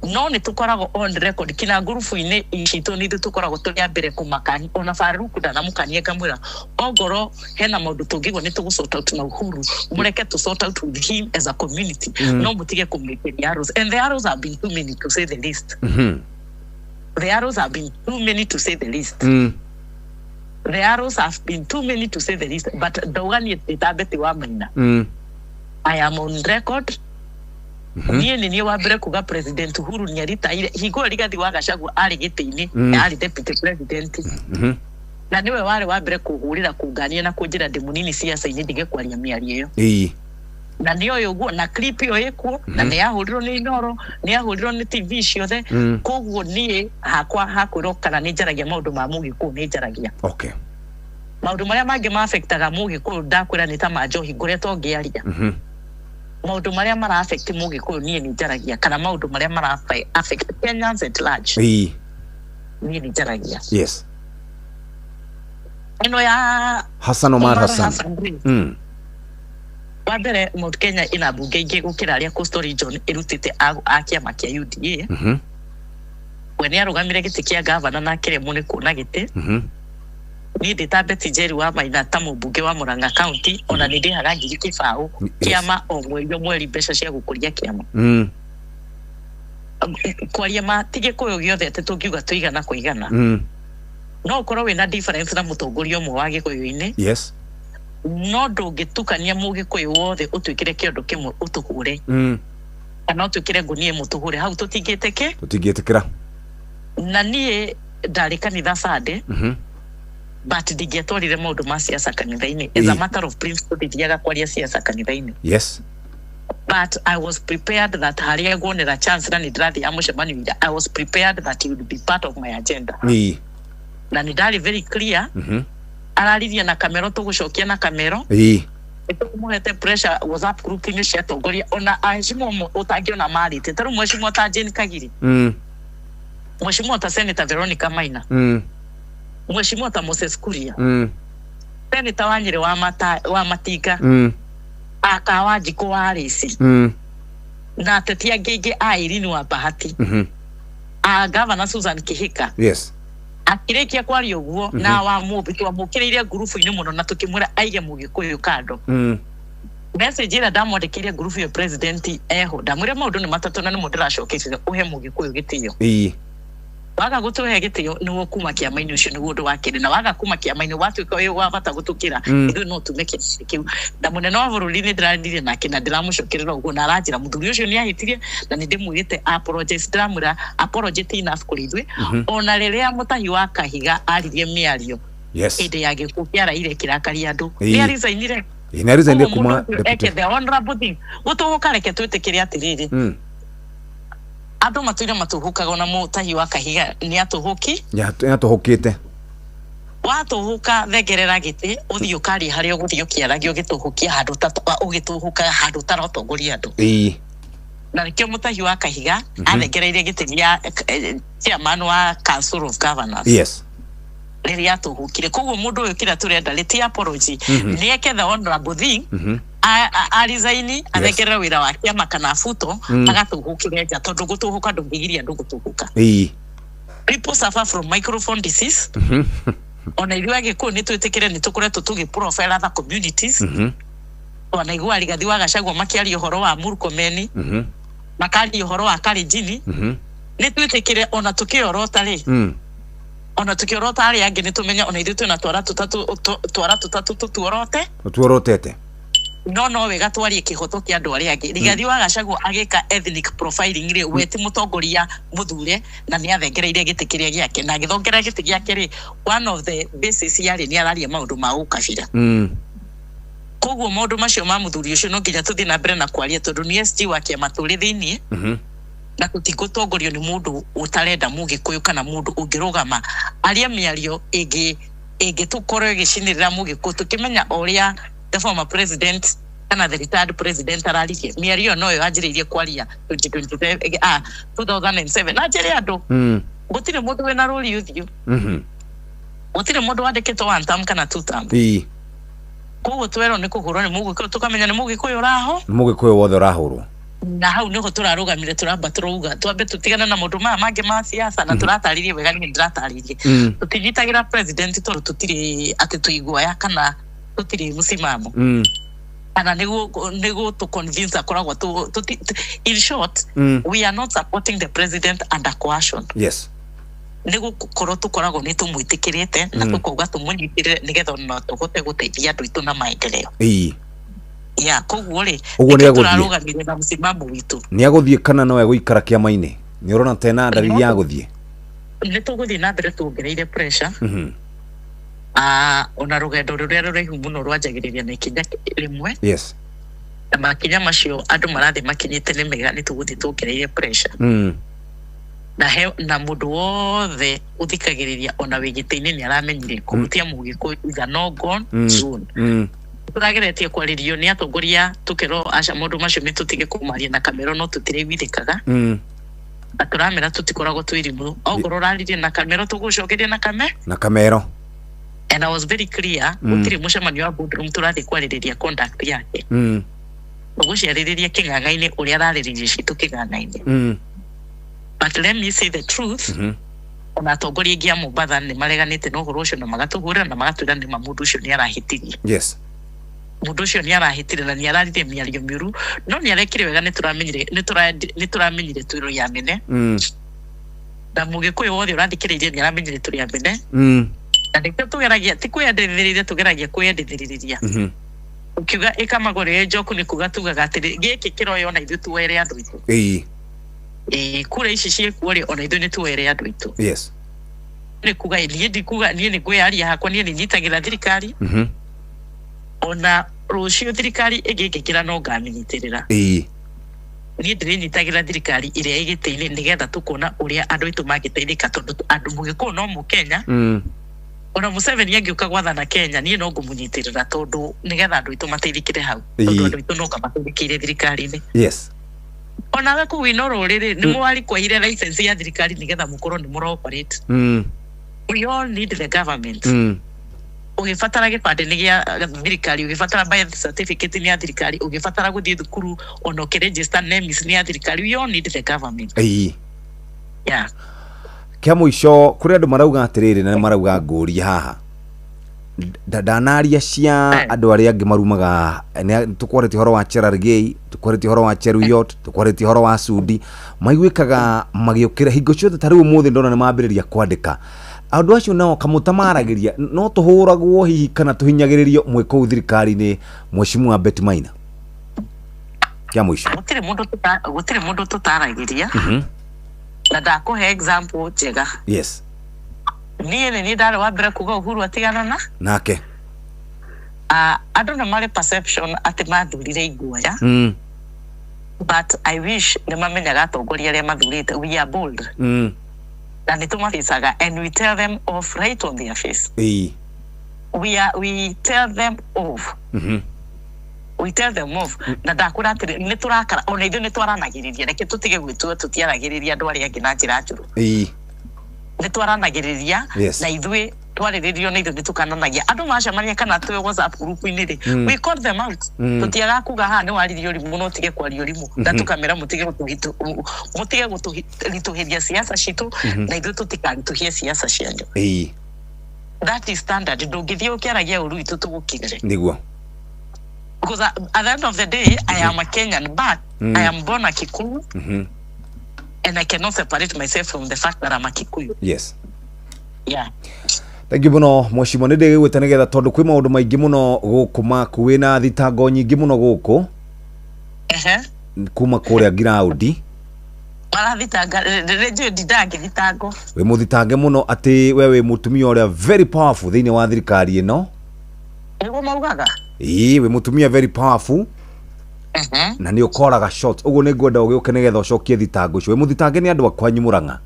S2: no nĩ tũkoragwo on record kina ngurubu-inĩ citũ, nĩ ithuĩ tũkoragwo tũrĩ a mbere kũmakania. Ona Faruku ndanamũkania, ngamwĩra ongorwo hena maũndũ tũngĩgua nĩ tũgũ sort out na Uhuru, mũreke tũ sort out with him as a community. No mũtige kũmwĩkĩria arrows, and the arrows have been too many, to say the least. The arrows have been too many, to say the least. The arrows have been too many, to say the least. But ndauga niĩ ndĩ Betty wa Maina, I am on record. Niĩ nĩ niĩ wa mbere kuga President Uhuru nĩ aritaire. Hingo ĩyo Rigathi wa Gachagua arĩ gĩtĩ-inĩ, arĩ deputy president. Na nĩwe warĩ wa mbere kũhũrĩra kũngania na kũnjĩra ndĩ mũnini ciaca-inĩ ndige kwaria mĩario ĩyo. Na nĩ oĩ ũguo, na clip ĩyo ĩkuo, na nĩ yahũrirwo nĩ Inoro, nĩ yahũrirwo nĩ TV ciothe. Koguo niĩ hakwa hakwĩrwo kana nĩ njaragia maũndũ ma Mũgĩkũyũ, nĩ njaragia. Maũndũ marĩa mangĩ ma affectaga Mũgĩkũyũ ndakwĩra nĩ ta ma njohi ngoretwo ngĩaria. Maũndũ marĩa mara affect Mũgĩkũyũ niĩ nĩ njaragia, kana maũndũ marĩa mara affect Kenyans at large niĩ nĩ njaragia. Ĩno ya
S9: Hassan Omar
S2: Omar
S9: Hassan.
S2: Hassan rĩ, wa mbere Mount Kenya ĩna mbunge ingĩ gũkĩra arĩa Coastal Region ĩrutĩte a kĩama kĩa UDA. We nĩ arũgamire gĩtĩ kĩa gavana na akĩremwo nĩ kuona gĩtĩ. Niĩ ndĩ ta Betty Njeri wa Maina ta mũmbunge wa Murang'a County, ona nĩ ndĩhaga 20,000 kĩama o mweri o mweri mbeca cia gũkũria kĩama. Kwaria ma ti Gĩkũyũ gĩothe atĩ tũngiuga tũigana kũigana. No ũkorwo wĩna difference na mũtongoria ũmwe wa Gĩkũyũ-inĩ, no ndũngĩtukania Mũgĩkũyũ wothe ũtwĩkĩre kĩondo kĩmwe ũtũhũre, kana ũtwĩkĩre ngũnia ĩmwe ũtũhũre, hau tũtingĩtĩkĩ.
S9: Tũtingĩtĩkĩra.
S2: Na niĩ ndarĩ kanitha Sunday, but ndingĩatwarire maũndũ ma siasa kanitha-inĩ. As a matter of principle, ndithiaga kwaria siasa kanitha-inĩ. But I was prepared that harĩa nguonera chance, na nĩ ndĩrathiaga mũcemanio ira, I was prepared that it would be part of my agenda. Na nĩ ndarĩ very clear. Araririe na kamero, tũgũcokia na kamero. Nĩtũmũhete pressure WhatsApp group-inĩ cia atongoria, ona aheshimiwa ũmwe ũtangĩona marĩte, ta rĩu mheshimiwa ta Jane Kagiri, mheshimiwa ta Senator Veronica Maina, mheshimiwa ta Moses Kuria, Senator wa Nyĩrĩ wa Mata, wa Matinga, aka wa Njikũ wa Rĩci, na ateti angĩ aingĩ a Irene wa Bahati, a Governor Susan Kihika. Akĩrĩkia kwaria ũguo, na wa Mũmbi twamũkĩrĩire ngurubu-inĩ mũno na tũkĩmwĩra aige Mũgĩkũyũ kando. Message ĩrĩa ndamwandĩkĩire ngurubu ĩyo president eho, ndamwĩra maũndũ nĩ matatũ na nĩmo ndĩracokeire: ũhe Mũgĩkũyũ gĩtĩo, waga gũtũhe gĩtĩo nĩguo kuma kĩama-inĩ ũcio nĩguo ũndũ wa kerĩ, na waga kuma kĩama-inĩ watuĩka wĩ wa bata gũtũkĩra, ithuĩ no tume kĩama kĩu. Na mũnene wa bũrũri nĩ ndĩraririe nake na ndĩramũcokerera ũguo, na aranjĩra mũthuri ũcio nĩ ahĩtirie na nĩ ndĩmwĩrĩte apologize. Ndĩramwĩra apology ti enough kũrĩ ithuĩ. Ona rĩrĩa Mũtahi wa Kahiga aririe mĩario hĩndĩ ya gĩkuũ kĩa Raila kĩrakaria andũ, nĩ aricainire.
S9: Ĩ, nĩ aricainire
S2: Koguo
S9: kuma
S2: mũndũ ũcio
S9: deputy.
S2: eke the honorable thing. Gũtũhũka, reke twĩtĩkĩre atĩrĩrĩ, andũ matũire matũhũkaga, ona Mũtahi wa Kahiga nĩ atũhũki.
S9: Nĩ atũhũkĩte.
S2: Watũhũka, thengerera gĩtĩ, ũthiĩ ũkarie harĩa ũgũthiĩ ũkĩaragia ũgĩtũhũkia handũ ũgĩtũhũka handũ ũtaratongoria andũ. Na nĩkĩo Mũtahi wa Kahiga athengereire gĩtĩ gĩa chairman wa Council of Governors rĩrĩa atũhũkire. Koguo mũndũ ũyũ kĩrĩa tũrenda rĩ ti apology, nĩ eke the honorable thing, arisaini, athengerere wĩra wa kĩama kana abuto, agatũhũkĩre nja, tondũ gũtũhũka ndũngĩgiria andũ gũtũhũka. People suffer from microphone disease. Ona ithuĩ Agĩkũyũ nĩ twĩtĩkĩre nĩ tũkoretwo tũgĩ profile other communities. Wanaigua Rigathi wa Gachagua makĩaria ũhoro wa Murkomen, makaria ũhoro wa Kalenjin. Nĩ twĩtĩkĩre ona tũkĩorota rĩ, ona tũkĩorota arĩa angĩ, nĩ tũmenye ona ithuĩ twĩna twara tũtatũ, twara tũtatũ tũtuorote.
S9: Tuorotete.
S2: No wega twarie kĩhoto kĩa andũ arĩa angĩ. Rigathi wa Gachagua agĩka ethnic profiling rĩ, we ti mũtongoria mũthure, na nĩ athengereire gĩtĩ kĩrĩa gĩake, na agĩthongerera gĩtĩ gĩake rĩ, one of the basis yarĩ nĩ araria maũndũ ma ũkabira. Koguo maũndũ macio ma mũthuri ũcio no nginya tũthiĩ na mbere na kwaria, tondũ nĩ SG wa kĩama tũrĩ thĩiniĩ, na tũtigũtongorio nĩ mũndũ ũtarenda Mũgĩkũyũ kana mũndũ ũngĩrũgama arie mĩario ĩngĩ ĩngĩtũkorwo ĩgĩcinĩrĩra Mũgĩkũyũ, tũkĩmenya o ũrĩa the former president kana the retired president araririe mĩario ĩyo noyo anjĩrĩirie kwaria 2027, 2007, na njĩre andũ gũtirĩ mũndũ wĩna rũri ũthiũ, gũtirĩ mũndũ wandĩkĩtwo one term kana two term. Koguo twerwo nĩ kũhũrwo nĩ Mũgĩkũyũ, tũkamenya nĩ Mũgĩkũyũ ũraho.
S9: Nĩ Mũgĩkũyũ wothe ũrahũrwo.
S2: Na hau nĩho tũrarũgamire, tũramba tũrauga twambe tũtigane na maũndũ maya mangĩ ma siasa, na tũratarĩrie wega, niĩ ndĩratarĩrie, tũtinyitagĩra president tondũ tũtirĩ atĩ tũiguoya kana tũtirĩ msimamo kana nĩguo tũ convince akoragwo in short, we are not supporting the president under coercion. Nĩ gũkorwo tũkoragwo nĩ tũmwĩtĩkĩrĩte na tũkauga tũmũnyitĩrĩre nĩgetha ona tũhote gũteithia andũ aitũ na maendeleo. Ya koguo rĩ,
S9: Ũguo
S2: nĩkĩo
S9: nĩ agũthiĩ.
S2: tũrarũgamire na msimamo witũ.
S9: Nĩ agũthiĩ kana no egũikara kĩama-inĩ? Nĩ ũrona tena dalili ya gũthiĩ?
S2: Nĩ tũgũthiĩ na mbere tuongereire pressure. Ona rũgendo rũrĩa rũraihu mũno rwanjagĩrĩria na ikinya rĩmwe.
S9: Yes.
S2: Na makinya macio andũ marathiĩ makinyĩte nĩ mega, nĩ tũgũthiĩ tuongereire pressure. Na he na mũndũ wothe ũthikagĩrĩria ona wĩ gĩtĩ-inĩ nĩ aramenyire kũhutia Mũgĩkũyũ is a no go zone. Tũrageretie kwarĩrio nĩ atongoria tũkerwo aca maũndũ macio nĩ tũtige kũmaria na kamero, no tũtiraiguithĩkaga. Na tũramera tũtikoragwo twĩ irimũ, okorwo ũraririe na kamero tũgũcokeria na kame
S9: na kamero.
S2: And I was very clear, gũtirĩ mũcemanio wa boardroom tũrathiĩ kwarĩrĩria conduct yake. Tũgũciarĩrĩria kĩng'ang'a-inĩ ũrĩa ararĩrĩria citũ kĩng'ang'a-inĩ. But let me say the truth, ona atongoria aingĩ a Mombatha nĩ mareganĩte na ũhoro ũcio na magatũhũrĩra na magatwĩra nĩma mũndũ ũcio nĩ arahĩtirie. Mũndũ ũcio nĩ arahĩtire na nĩ araririe mĩario mĩũru, no nĩ arekire wega, nĩ tũramenyire twĩrwo ya mene. Na Mũgĩkũyũ wothe ũrathikĩrĩirie nĩ aramenyire tũrĩ amene. Na nĩkĩo tũgeragia ti kwĩyendithĩrĩria, tũgeragia kwĩyendithĩrĩria. Ũkiuga ĩkamagũrĩre njoku nĩ kuga tugaga atĩrĩ gĩkĩ kĩroya ona ithuĩ tuoere andũ aitũ. Ĩĩ, kura ici ciĩkuo rĩ, ona ithuĩ nĩ tuoere andũ aitũ. Nĩ kuga niĩ ndikuga niĩ nĩ ngwĩyaria hakwa, niĩ nĩ nyitagĩra thirikari. Ona rũciũ thirikari ĩngĩ ĩngĩkĩra no ngamĩnyitĩrĩra. Niĩ ndĩrĩnyitagĩra thirikari ĩrĩa ĩ gĩtĩ-inĩ nĩgetha tũkona ũrĩa andũ aitũ mangĩteithĩka, tondũ andũ Mũgĩkũyũ no Mũkenya. Ona Museveni angĩũka gwathana Kenya, niĩ no ngũmũnyitĩrĩra tondũ nĩgetha andũ aitũ mateithĩkĩre hau, tondũ andũ aitũ no ngamateithĩkĩire thirikari-inĩ. Onawe kũu Inooro rĩrĩ nĩ mwarikwaire license ya thirikari nĩgetha mũkorwo nĩ mũra operate. We all need the government. Ũgĩbatara gĩbandĩ nĩ gĩa thirikari, ũgĩbatara birth certificate nĩ ya thirikari, ũgĩbatara gũthiĩ thukuru ona ũkĩregister NEMIS nĩ ya thirikari. We all need the government. Yeah.
S9: Kĩa mũico, kũrĩ andũ marauga atĩrĩrĩ, na nĩ marauga ngũrie haha, ndanaria cia andũ arĩa angĩ marumaga, tũkwarĩtie ũhoro wa Cherargei, tũkwarĩtie ũhoro wa Cheruiyot, tũkwarĩtie ũhoro wa Sudi, maiguĩkaga magĩũkĩra hingo ciothe. Ta rĩu ũmũthĩ ndona nĩ mambĩrĩria kwandĩka andũ acio nao kamũta maragĩria no tũhũragwo hihi kana tũhinyagĩrĩrio mwĩ kũu thirikari-inĩ. Mheshimiwa Betty Maina, kĩa mũico.
S2: Gũtirĩ mũndũ tũtaragĩria. Na ndakũhe example njega. Niĩ nĩ niĩ ndarĩ wa mbere kuga Uhuru atigana na
S9: nake.
S2: Andũ nĩ marĩ perception atĩ mathurire iguoya. But I wish nĩ mamenyaga atongoria arĩa mathurĩte, we are bold. Na nĩ tũmabicaga and we tell them off right on their face. We tell them off. We tell them off. Na ndakwĩra atĩrĩ, nĩ tũrakara ona ithuĩ nĩ twaranagĩrĩria, reke tũtige gwĩtua tũtiaragĩrĩria andũ arĩa angĩ na njĩra njũru. Nĩ twaranagĩrĩria. Na ithuĩ twarĩrĩrio na ithuĩ nĩ tũkananagia andũ macemania kana twĩ WhatsApp group-inĩ rĩ, we call them out. Tũtiagaga kuga haha nĩ waririe ũrimũ, no ũtige kwaria ũrimũ. Na tũkamera mũtige gũtũritũhĩria siasa citũ. Na ithuĩ tũtikaritũhie siasa cianyu. That is standard. Ndũngĩthiĩ ũkĩaragia ũru witũ tũgũkirĩre. Because at the end of the day I am a Kenyan, but I am born a Kikuyu and I cannot separate myself from the fact that I'm a Kikuyu. Yeah.
S9: Thank you mũno, mheshimiwa. Nĩ ndĩgĩgwĩta nĩgetha tondũ kwĩ maũndũ maingĩ mũno gũkũ maku, wĩna thitango nyingĩ mũno gũkũ kuma kũrĩa ngiraundi.
S2: Marathitanga rĩnjũĩ ndindaga ngĩthitangwo.
S9: Wĩ mũthitange mũno atĩ we wĩ mũtumia ũrĩa very powerful thĩinĩ wa thirikari ĩno.
S2: Nĩguo maugaga.
S9: Ĩĩ, wĩ mũtumia very powerful na nĩ ũkoraga shot ũguo. Nĩ ngwenda ũgĩũke nĩgetha ũcokie thitango icio wĩ mũthitange nĩ andũ a kwanyu Mũrang'a.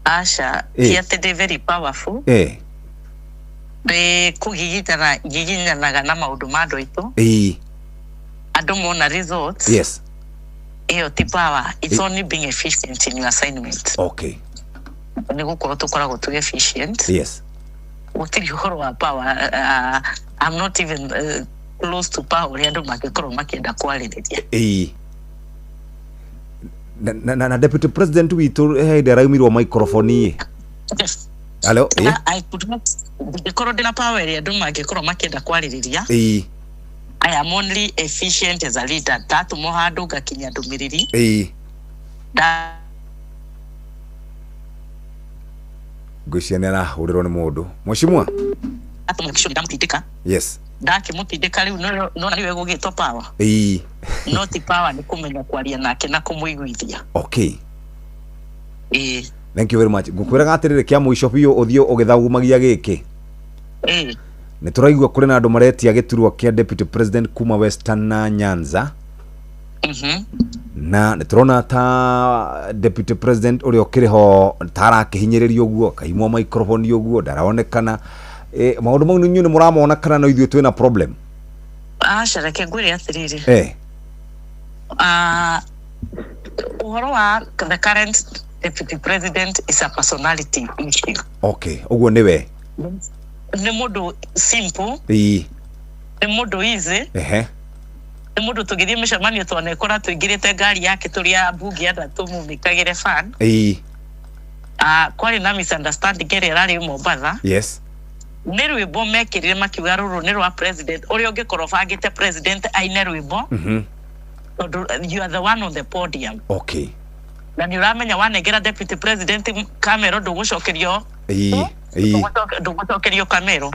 S2: Aca. Ti atĩ ndĩ very powerful. Ndĩ kũgiginyana giginyanaga na maũndũ ma andũ aitũ. Andũ mona results. Ĩyo ti power, it's only being efficient in your assignment. Nĩ gũkorwo tũkoragwo tũ efficient. Gũtirĩ ũhoro wa power. I'm not even close to power ũrĩa andũ mangĩkorwo makĩenda kwarĩrĩria.
S9: Ĩĩ, na deputy president witũ he hĩndĩ araumirwo microphone ĩ. Hello, ĩ.
S2: I could not, ndingĩkorwo ndĩna power ĩrĩa andũ mangĩkorwo makĩenda kwarĩrĩria. I am only efficient as a leader. Ndatũmwo handũ ngakinyia ndũmĩrĩri. Nda
S9: Ngwĩciria nĩ arahũrĩrwo nĩ mũndũ, mheshimiwa.
S2: Ndatũmwo kĩcio ndamũtindĩka. Ndakĩmũtindĩka rĩu nona nĩwe gũgĩtwo power. No ti power, nĩ kũmenya kwaria nake na kũmũiguithia. Ĩĩ.
S9: Thank you very much. Ngũkwĩraga atĩrĩrĩ, kĩa mũico biũ, ũthiĩ ũgĩthagumagia gĩkĩ. Nĩ tũraigua kũrĩ na andũ maretia gĩturwa kĩa deputy president kuma Western na Nyanza. Na nĩ tũrona ta deputy president ũrĩa ũkĩrĩ ho ta arakĩhinyĩrĩrio ũguo, akaimwo microphone ũguo, ndaraonekana. Maũndũ mau inyuĩ nĩ mũramona kana no ithuĩ twĩna problem?
S2: Aca, reke ngwĩre atĩrĩrĩ. Ũhoro wa the current deputy president is a personality issue.
S9: Okay, ũguo nĩwe.
S2: Nĩ mũndũ simple. Nĩ mũndũ easy. Nĩ mũndũ tũgĩthiĩ mĩcemanio twanekora tũingĩrĩte ngari yake tũrĩ a mbunge atatũ mũmĩkagĩre fan. Kwarĩ na misunderstanding ĩrĩa ĩrarĩ Mombatha. Nĩ rwĩmbo mekĩrire makiuga rũrũ nĩ rwa president, ũrĩa ũngĩkorwo bangĩte president aine rwĩmbo, tondũ you are the one on the podium. Na nĩ ũramenya wanengera deputy president kamero ndũgũcokerio.
S9: Ĩĩ, ĩĩ.
S2: Ndũgũcokerio kamero.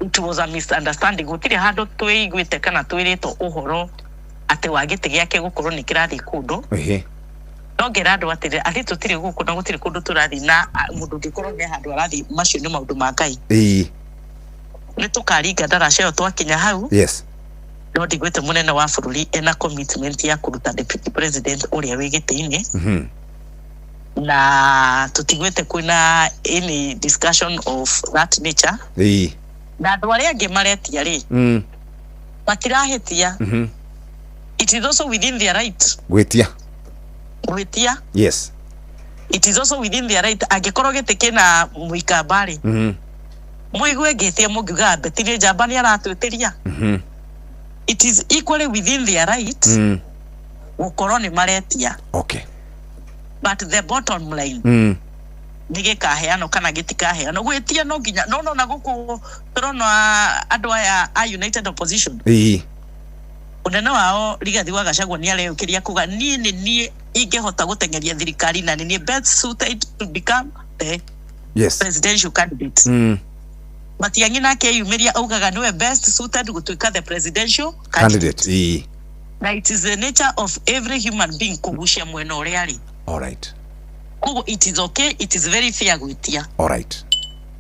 S2: It was a misunderstanding. Gũtirĩ handũ twĩiguĩte kana twĩrĩtwo ũhoro atĩ wa gĩtĩ gĩake gũkorwo nĩ kĩrathiĩ kũndũ. No ngera andũ atĩrĩ, atĩ tũtirĩ gũkũ na gũtirĩ kũndũ tũrathiĩ, na mũndũ ũngĩkorwo me handũ arathiĩ, macio nĩ maũndũ ma Ngai. Nĩ tũkaringa ndaraca ĩyo twakinya hau. No ndigwĩte mũnene wa bũrũri ena commitment ya kũruta deputy president ũrĩa wĩ gĩtĩ-inĩ. Na tũtigwĩte kwĩna any discussion of that nature. Na andũ arĩa angĩ maretia rĩ, matirahĩtia. It is also within their right
S9: Gwĩtia.
S2: Gwĩtia. It is also within their right. Angĩkorwo gĩtĩ kĩna mũikamba rĩ, mũigue ngĩtia mũngiuga Betty nĩ njamba nĩ aratwĩtĩria. It is equally within their right gũkorwo nĩ maretia. But the bottom line, nĩ gĩkaheanwo kana gĩtikaheanwo, gwĩtia no nginya no nona gũkũ tũrona andũ aya a United Opposition, mũnene wao Rigathi wa Gachagua nĩ areyũkĩria kuga niĩ nĩ niĩ ingĩhota gũteng'eria thirikari na nĩ niĩ best suited to become the presidential candidate. Matiang'i nake eyumĩria augaga nĩwe best suited gũtuĩka the presidential
S9: candidate. Ĩĩ.
S2: Na it is the nature of every human being kũgucia mwena ũrĩa arĩ.
S9: All right.
S2: Koguo it is okay, it is very fair gwĩtia.
S9: All right.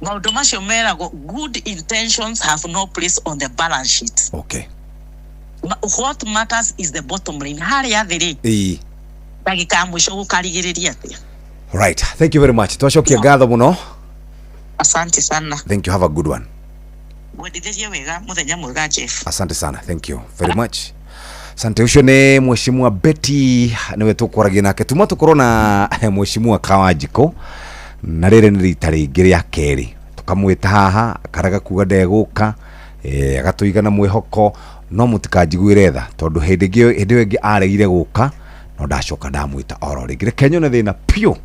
S2: Maũndũ macio meragwo good intentions have no place on the balance sheet. What matters is the bottom line harĩa thĩ rĩ, ndagĩka ya mũico gũkarigĩrĩria atĩa.
S9: Right. Thank you very much. Twacokia ngatho mũno.
S2: Asante sana.
S9: Thank you. Have a good one.
S2: Ngwendithĩrie wega, mũthenya mwega, Jeff.
S9: Asante sana. Thank you very much. Asante. Ũcio nĩ Mheshimiwa Betty, nĩwe tũkwaragia nake tuma tũkorwo na Mheshimiwa Kawanjikũ, na rĩrĩ nĩ rita rĩngĩ rĩa kerĩ tũkamwĩta haha, akaraga kuga ndegũka, agatũiga na mwĩhoko, no mũtikanjiguĩre tha tondũ hĩndĩ ĩngĩ, hĩndĩ ĩyo ĩngĩ aregire gũka, no ndacoka ndamwĩta oro rĩngĩ. Reke nyone thĩna piũ.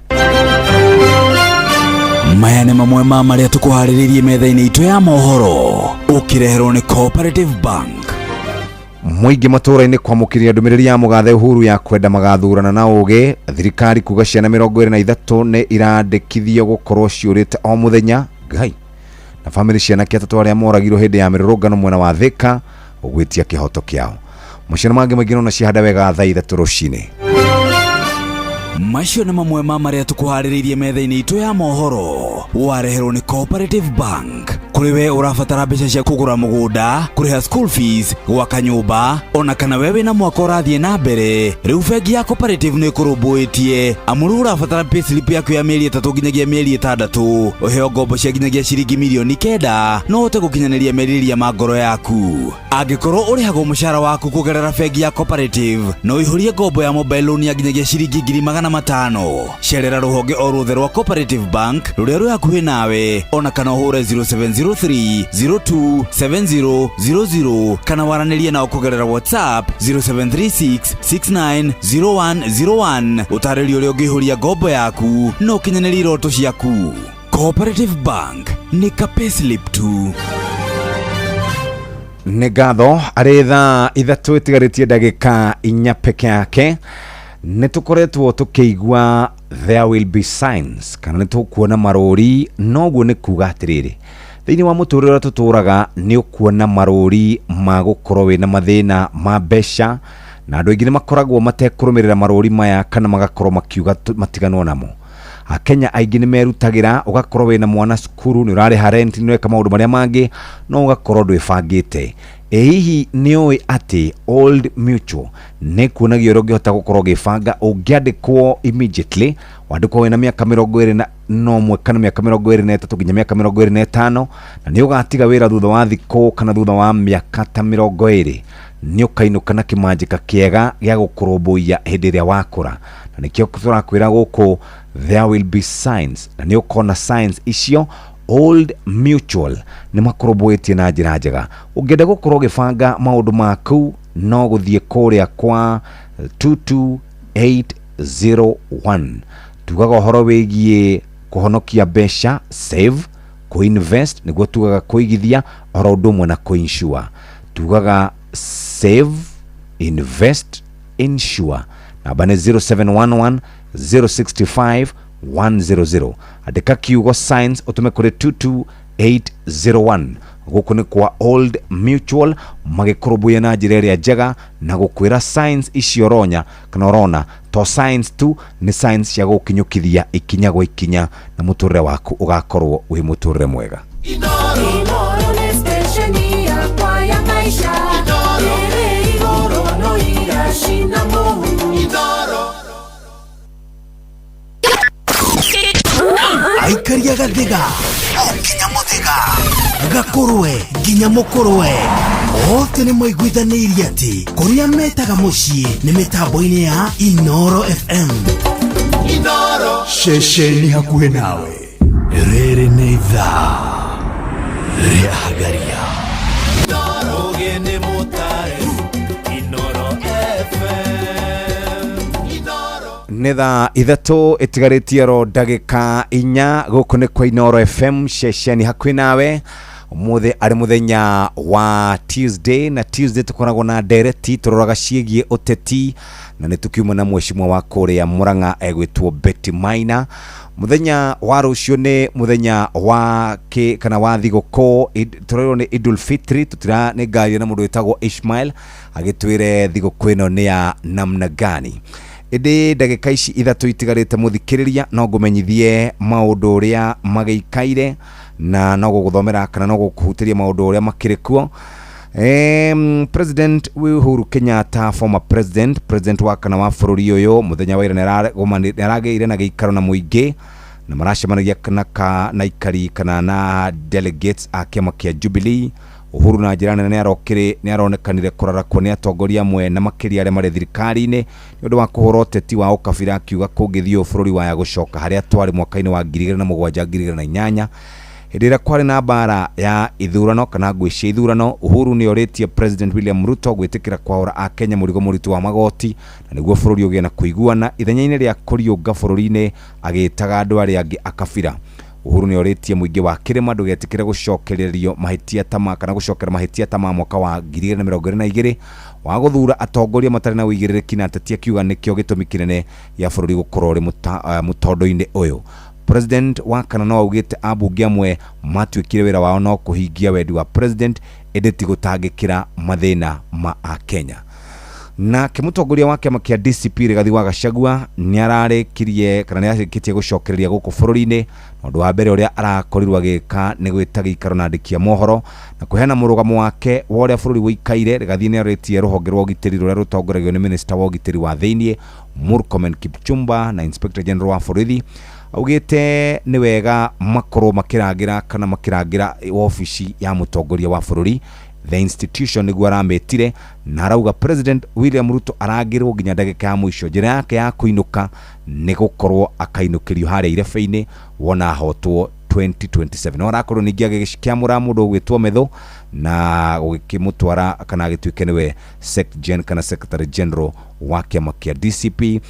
S17: Maya nĩ mamwe ma marĩa tũkũharĩrĩirie metha-inĩ itũ ya mohoro, ũkĩreherwo nĩ Cooperative Bank.
S9: Mũingĩ matũũra-inĩ kwamũkĩria ndũmĩrĩri ya mũgathe Uhuru ya kwenda magathurana na ũgĩ. Thirikari kuga ciana 23 nĩ irandĩkithio gũkorwo ciũrĩte o mũthenya. Ngai na bamĩrĩ cianake atatũ arĩa moragirwo hĩndĩ ya mĩrũrũngano mwena wa Thika ũgwĩtia kĩhoto kĩao. Maciaro mangĩ maingĩ nona cihanda wega thaa 3 rũcinĩ.
S17: Macio nĩ mamwe ma marĩa tũkũharĩrĩirie metha-inĩ itũ ya mohoro, wareherwo nĩ Cooperative Bank. Kũrĩ we ũrabatara mbeca cia kũgũra mũgũnda, kũrĩha school fees, gwaka nyũmba, ona kana we wĩna mwaka ũrathiĩ na mbere, rĩu bengi ya Cooperative nĩ ĩkũrũmbũĩtie, amu rĩu ũrabatara payslip yaku ya mĩeri 3 nginyagia mĩeri 6, ũheo ngombo cia nginyagia ciringi mirioni 9, no ũhote gũkinyanĩria merirĩria ma ngoro yaku. Angĩkorwo ũrĩhagwo mũcara waku kũgerera bengi ya Cooperative, no ũihũrie ngombo ya mobile loan ya nginyagia ciringi 500,000. Cerera rũhonge o ruothe rwa Cooperative Bank rũrĩa rwĩ hakuhĩ nawe, ona kana ũhũre 0703 027000, kana waranĩrie nao kũgerera WhatsApp 0736 690101, ũtarĩrio ũrĩa ũngĩihũria ngombo yaku na ũkinyanĩrie iroto ciaku. Cooperative Bank nĩ ka payslip tu.
S9: Nĩ ngatho. Arĩ thaa 3 ĩtigarĩtie ndagĩka 4 peke yake, nĩ tũkoretwo tũkĩigua there will be signs, kana nĩ tũkuona marũri. Noguo nĩ kuga atĩrĩrĩ, thĩinĩ wa mũtũrĩre ũrĩa tũtũraga nĩ ũkuona marũri ma gũkorwo wĩna mathĩna ma mbeca, na andũ aingĩ nĩ makoragwo matekũrũmĩrĩra marũri maya kana magakorwo makiuga matiganwo namo. Akenya aingĩ nĩ merutagĩra, ũgakorwo wĩna mwana cukuru, nĩ ũrarĩha rent, nĩ ũreka maũndũ marĩa mangĩ, no ũgakorwo ndwĩbangĩte. Ĩ hihi nĩ ũĩ atĩ Old Mutual nĩ kuonagia ũrĩa ũngĩhota gũkorwo ũgĩbanga ũngĩandĩkwo immediately, wandĩkwo wĩna mĩaka 21 kana mĩaka 23 nginya mĩaka 25, na nĩ ũgatiga wĩra thutha wa thikũ kana thutha wa mĩaka ta 20, nĩ ũkainũka na kĩmanjĩka kĩega gĩa gũkũrũmbũiya hĩndĩ ĩrĩa wakũra. Na nĩkĩo tũrakwĩra gũkũ there will be signs, na nĩ ũkona signs icio. Old Mutual nĩ makũrũmbũĩtie na njĩra njega. Ũngĩenda gũkorwo ũgĩbanga maũndũ maku, no gũthiĩ kũrĩa kwa 22801. Tugaga ũhoro wĩgiĩ kũhonokia mbeca, save, kũinvest, nĩguo tugaga kũigithia, oro ũndũ ũmwe na kũinsure. Tugaga save, invest, insure. Namba nĩ 0711 065 100. Andĩka kiugo science ũtũme kũrĩ 22801. Gũkũ nĩ kwa Old Mutual, magĩkũrũmbũiya na njĩra ĩrĩa njega na gũkwĩra science icio ũronya kana ũrona to science tu, nĩ science cia gũkinyũkithia ikinya gwa ikinya, na mũtũrĩre waku ũgakorwo wĩ mũtũrĩre mwega.
S22: Inoro nĩ stesheni yakwa ya maisha ĩrĩ igũrũ no iracina mũhu.
S4: Aikaria gathiga o nginya mũthĩga, gakũrwe nginya mũkũrwe, othe nĩ maiguithanĩirie atĩ kũrĩa metaga mũciĩ nĩ mĩtambo-inĩ ya Inoro FM.
S3: Ceceni hakuhĩ nawe.
S12: Rĩrĩ nĩ ithaa rĩa Hagaria.
S7: Ũgĩ nĩ mũtare Inoro FM.
S9: Nĩ thaa 3 ĩtigarĩtie ro ndagĩka 4. Gũkũ nĩ kwa Inoro FM, ceceni hakuhĩ nawe. Ũmũthĩ arĩ mũthenya wa Tuesday, na Tuesday tũkoragwo na ndereti tũroraga ciĩgiĩ ũteti, na nĩ tũkiuma na mheshimiwa wa kũrĩa Murang'a egwĩtwo Betty Maina. Mũthenya wa rũciũ nĩ mũthenya wa kĩ kana wa thigũkũ, tũrerwo nĩ Idul Fitri. Tũtira nĩ ngaria na mũndũ wĩtagwo Ishmael agĩtwĩre thigũkũ ĩno nĩ ya namna gani. Ĩndĩ ndagĩka ici 3 itigarĩte, mũthikĩrĩria, no ngũmenyithie maũndũ ũrĩa magĩikaire, na no gũgũthomera kana no gũkũhutĩria maũndũ ũrĩa makĩrĩ kuo. President Uhuru Kenyatta, former president, president wa kana wa bũrũri ũyũ, mũthenya wa ira nĩ aragĩire na gĩikaro na mũingĩ, na maracemanagia na ikari kana na delegates a kĩama kĩa Jubilee. Uhuru na njĩra nene nĩ aronekanire kũrarakwo nĩ atongoria amwe na makĩria arĩa marĩ thirikari-inĩ nĩ ũndũ wa kũhũra ũteti wa ũkabira, akiuga kũngĩthiĩ ũũ bũrũri waya gũcoka harĩa twarĩ mwaka-inĩ wa 2007 2008, hĩndĩ ĩrĩa kwarĩ na mbara ya ithurano kana ngũĩ cia ithurano. Uhuru nĩ orĩtie President William Ruto gwĩtĩkĩra kwaũra Akenya mũrigo mũritũ wa magoti na nĩguo bũrũri ũgĩe na kũiguana, ithenya-inĩ rĩa kũriũnga bũrũri-inĩ agĩtaga andũ arĩa angĩ akabira. Uhuru nĩ orĩtie mũingĩ wa kĩrĩma ndũgetĩkĩre gũcokererio mahĩtia ta ma kana gũcokera mahĩtia ta ma mwaka wa 2022 wa gũthura atongoria matarĩ na ũigĩrĩrĩki, na ateti akiuga nĩkĩo gĩtũmi kĩnene gĩa bũrũri gũkorwo ũrĩ mũtondo-inĩ ũyũ. President wa kana no augĩte ambunge amwe matuĩkire wĩra wao no kũhingia wendi wa president, ĩndĩ ti gũtangĩkĩra mathĩna ma Akenya. Nake mũtongoria wa kĩama kĩa DCP Rigathi wa Gachagua nĩ ararĩkirie kana nĩ arĩkĩtie gũcokereria gũkũ bũrũri-inĩ, na ũndũ wa mbere ũrĩa arakorirwo agĩka nĩ gwĩta gĩikaro na andĩki a mohoro na kũheana mũrũgamo wake wa ũrĩa bũrũri ũikaire. Rigathi nĩ arĩtie rũhonge rwa ũgitĩri rũrĩa rũtongoragio nĩ minister wa ũgitĩri wa thĩiniĩ Murkomen Kipchumba na Inspector General wa borithi, augĩte nĩ wega makorwo makĩrangĩra kana makĩrangĩra wabici ya mũtongoria wa bũrũri, the institution nĩguo aramĩtire, na arauga President William Ruto arangĩrwo nginya ndagĩka ya mũico. Njĩra yake ya kũinũka nĩ gũkorwo akainũkĩrio harĩa irebe-inĩ wona ahotwo 2027. No arakorwo ningĩ agĩkĩamũra mũndũ ũgwĩtwo Methu na gũgĩkĩmũtwara kana agĩtuĩke nĩwe Sec Gen kana Secretary General wa kĩama kĩa DCP,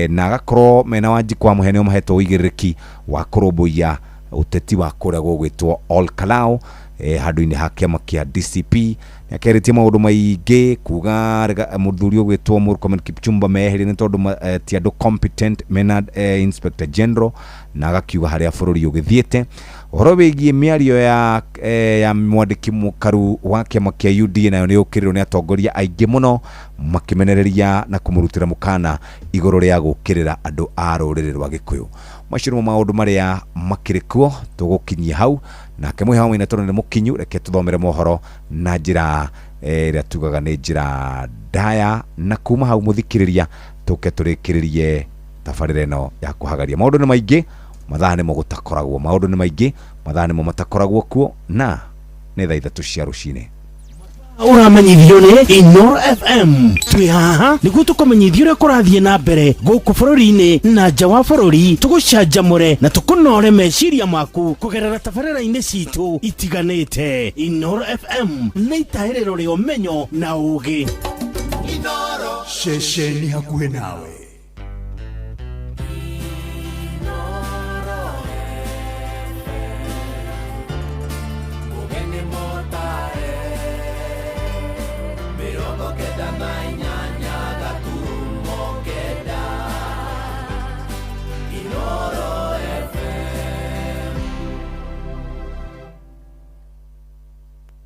S9: na agakorwo mena Wanjikũ wa Mũhĩa nĩo mahetwo ũigĩrĩrĩki wa kũrũmbũiya ũteti wa kũrĩa gũgwĩtwo Ol Kalou, handũ-inĩ ha kĩama kĩa DCP. Nĩakerĩtie maũndũ maingĩ kuga mũthuri ũgwĩtwo Murkomen Kipchumba meherie nĩ tondũ ti andũ competent mena Inspector General, na agakiuga harĩa bũrũri ũgĩthiĩte. Ũhoro wĩgiĩ mĩario ya mwandĩki mũkaru wa kĩama kĩa UDA nayo nĩ ũkĩrĩrwo nĩ atongoria aingĩ mũno, makĩmenereria na kũmũrutĩra mũkana igũrũ rĩa gũkĩrĩra andũ a rũrĩrĩ rwa Gĩkũyũ. Macio nĩmo maũndũ marĩa makĩrĩ kuo tũgũkinyia hau nake mwĩha wa maina tondũ nĩ mũkinyu reke tũthomere mohoro na njĩra ĩrĩa tugaga nĩ njĩra ndaya na kuma hau mũthikĩrĩria tũke tũrĩkĩrĩrie tabarĩra ĩno ya kũhagaria. Maũndũ nĩ maingĩ, mathaa nĩmo gũtakoragwo, maũndũ nĩ maingĩ, mathaa nĩmo matakoragwo kuo, na nĩ thaa 3 cia rũcinĩ.
S4: Ũramenyithio nĩ Inoro FM. Twĩ haha nĩguo tũkũmenyithie ũrĩa kũrathiĩ na mbere gũkũ bũrũri-inĩ na nja wa bũrũri, tũgũcanjamũre na tũkũnore meciria maku kũgerera tabarĩra-inĩ citũ itiganĩte. Inoro FM nĩ itahĩrĩro rĩa ũmenyo na ũũgĩ.
S3: Ceceni hakuhĩ nawe.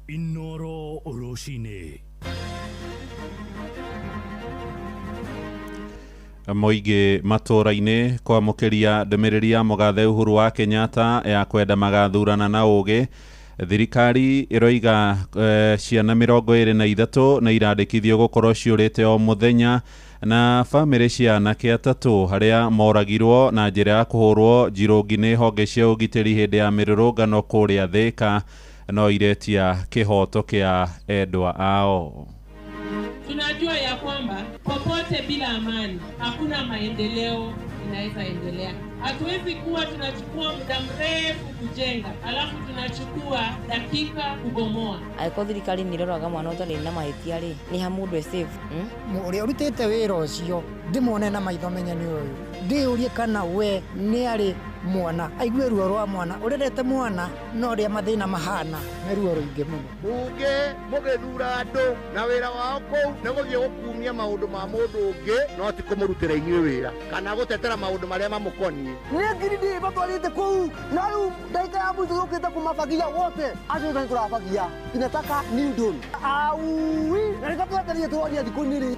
S12: Inoro rũcinĩ.
S1: Mũingĩ matũũra-inĩ kwamũkĩria ndũmĩrĩri ya mũgathe Uhuru wa Kenyatta ya kwenda magathurana na ũũgĩ. Thirikari ĩroiga ciana 23 nĩ irandĩkithio gũkorwo ciũrĩte o mũthenya na bamĩrĩ cia anake 3 arĩa moragirwo na njĩra ya kũhũrwo njirũngi nĩ honge cia ũgitĩri hĩndĩ ya mĩrũrũngano kũrĩa Thĩka no iretia kĩhoto kĩa endwa ao.
S8: Tunajua ya kwamba popote bila amani hakuna maendeleo inaweza endelea. Hatuwezi kuwa tunachukua muda mrefu kujenga alafu tunachukua dakika kubomoa.
S11: Angĩkorwo thirikari nĩ ĩroraga mwana ũtarĩ na mahĩtia rĩ, nĩ ha mũndũ e safe?
S14: Ũrĩa ũrutĩte wĩra ũcio ndĩmuone na maitho menye nĩ ũyũ, ndĩyũrie kana we nĩ arĩ mwana, aigue ruo rwa mwana, ũrerete mwana na ũrĩa mathĩna mahana, nĩ ruo rũingĩ mũno.
S19: Bunge mũgĩthura andũ na wĩra wao kũu nĩ gũthiĩ gũkumia maũndũ ma mũndũ ũngĩ no ti kũmũrutĩra inyuĩ wĩra kana gũtetera maũndũ marĩa mamũkoniĩ.
S20: Nĩ ngiri ndĩ matwarĩte kũu na rĩu ndagĩka ya mũico yũkĩte kũmabagia wote acio nĩ tũrabagia inataka new dawn aui na nĩkĩo twetereire tũroria thikũ nĩrĩ.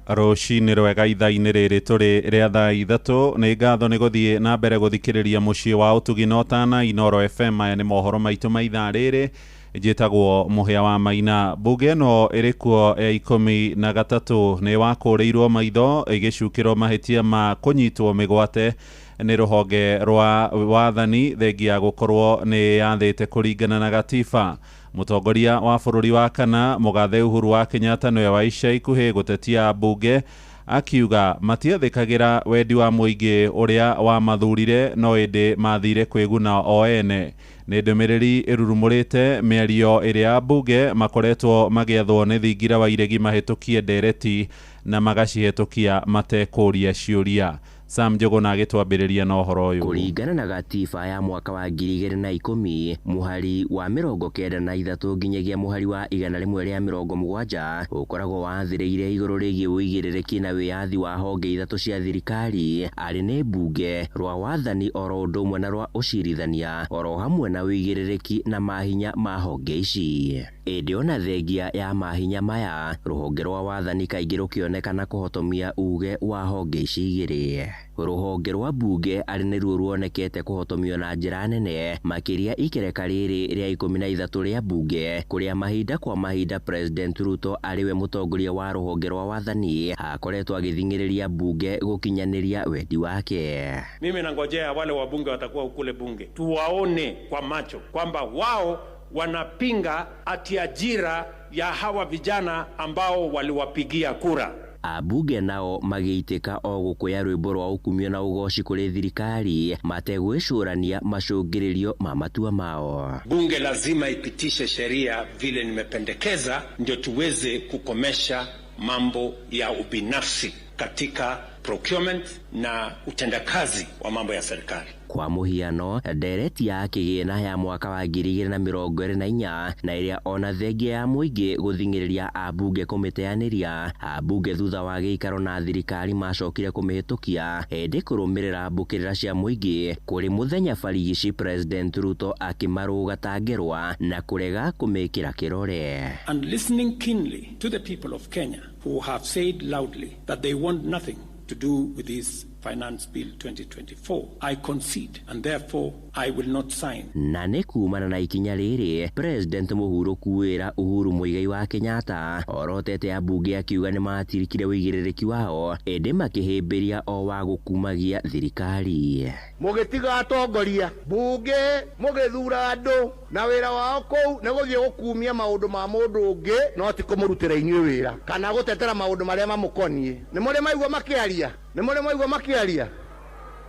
S1: Rũcinĩ rwega ithaa-inĩ rĩrĩ tũrĩ rĩa thaa 3 nĩ ngatho nĩ gũthiĩ na mbere gũthikĩrĩria mũciĩ wa ũtugi na ũtana Inoro FM. Maya nĩ mohoro maitũ ma ithaa rĩrĩ. Njĩtagwo Mũhĩa wa Maina. Mbunge ĩno ĩrĩ kuo ya 13 nĩ wakũrĩirwo maitho ĩgĩcukĩrwo mahĩtia ma kũnyitwo mĩgwate nĩ rũhonge rwa wathani thengia ya gũkorwo nĩ yathĩte kũringana na gatiba. Mũtongoria wa bũrũri wa kana mũgathe Uhuru wa Kenyatta nĩwe wa ica ikuhĩ gũtetia mbunge akiuga matiathĩkagĩra wendi wa mũingĩ ũrĩa wamathurire no ĩndĩ mathire kwĩguna o ene. Nĩ ndũmĩrĩri ĩrurumũrĩte mĩario ĩrĩa mbunge makoretwo magĩathwo nĩ thingira wa iregi mahĩtũkie ndereti na magacihĩtũkia matekũria ciũria. Sam Njuguna agĩtwambĩrĩria na ũhoro ũyũ.
S23: Kũringana na gatiba ya mwaka wa 2010 mũhari wa 93 nginyagia mũhari wa 170 ũkoragwo wathĩrĩire igũrũ rĩgiĩ ũigĩrĩrĩki na wĩyathi wa honge 3 cia thirikari arĩ nĩ mbunge rwa wathani oro ũndũ ũmwe na rwa ũcirithania oro hamwe na ũigĩrĩrĩki na mahinya ma honge ici. Ĩndĩ ona thengia ya mahinya maya rũhonge rwa wathani kaingĩ rũkĩonekana kũhotomia uge wa honge ici igĩrĩ. Rũhonge rwa mbunge arĩ nĩruo ruonekete kũhotomio na njĩra nene makĩria ikereka rĩrĩ rĩa 13 rĩa mbunge kũrĩa mahinda kwa mahinda President Ruto arĩwe mũtongoria wa rũhonge rwa wathani akoretwo agĩthing'ĩrĩria mbunge gũkinyanĩria wendi wake.
S13: Mimi nangojea wale wabunge watakuwa kule bunge tuwaone kwa macho kwamba wao wanapinga ati ajira ya hawa vijana ambao waliwapigia kura.
S23: Abunge nao magĩitĩka o gũkũya rwĩmbo rwa ũkumio na ũgoci kũrĩ thirikari mategwĩcũrania macũngĩrĩrio ma matua mao.
S13: Bunge lazima ipitishe sheria vile nimependekeza, ndio tuweze kukomesha mambo ya ubinafsi katika procurement na utendakazi wa mambo ya serikali.
S23: Kwa mũhiano ndereti ya kĩgĩna ya mwaka wa 2024 na ĩrĩa ona thengia ya mũingĩ gũthing'ĩrĩria ambunge kũmĩteanĩria ambunge thutha wa gĩikaro na thirikari macokire kũmĩhĩtũkia hĩndĩ kũrũmĩrĩra mbũkĩrĩra cia mũingĩ kũrĩ mũthenya barigici President Ruto akĩmarũga ta ngerwa na kũrega kũmĩkĩra kĩrore.
S13: And listening keenly to the people of Kenya who have said loudly that they want nothing
S10: to do with this Finance Bill 2024. I concede, and therefore I will not sign.
S23: Na nĩ kumana na ikinya rĩrĩ, President mũhurũku wĩra Uhuru Muigai wa Kenyatta orotete ambunge akiuga nĩ matirikire ũigĩrĩrĩki wao ĩndĩ makĩhĩmbĩria o wa gũkumagia thirikari.
S19: Mũgĩtiga atongoria bunge mũgĩthura andũ na wĩra wao kũu nĩ gũthiĩ gũkumia maũndũ ma mũndũ ũngĩ no ti kũmũrutĩra inyuĩ wĩra kana gũtetera maũndũ marĩa mamũkoniĩ. Nĩ mũrĩ maigua makĩaria? Nĩ mũrĩ maigua makĩaria?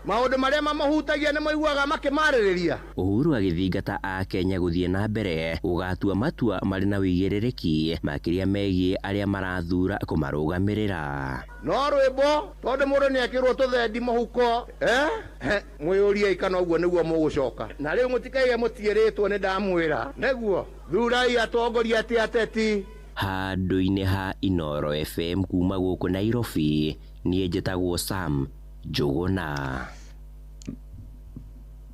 S19: Maũndũ marĩa mamahutagia nĩ maiguaga makĩmarĩrĩria.
S23: Uhuru agĩthingata Akenya gũthiĩ na mbere gũgatua matua marĩ na ũigĩrĩrĩki makĩria megiĩ arĩa marathura kũmarũgamĩrĩra.
S19: No rwĩmbo tondũ mũndũ nĩekĩrwo tũthendi mũhuko mwĩyũriei kana ũguo nĩguo mũgũcoka. Na rĩu mũtikaige mũtiĩrĩtwo nĩ ndamwĩra. Nĩguo thurai atongoria ti ateti.
S23: Handũ-inĩ ha Inooro FM kuma gũkũ Nairobi, niĩ njĩtagwo Sam Njũgũna.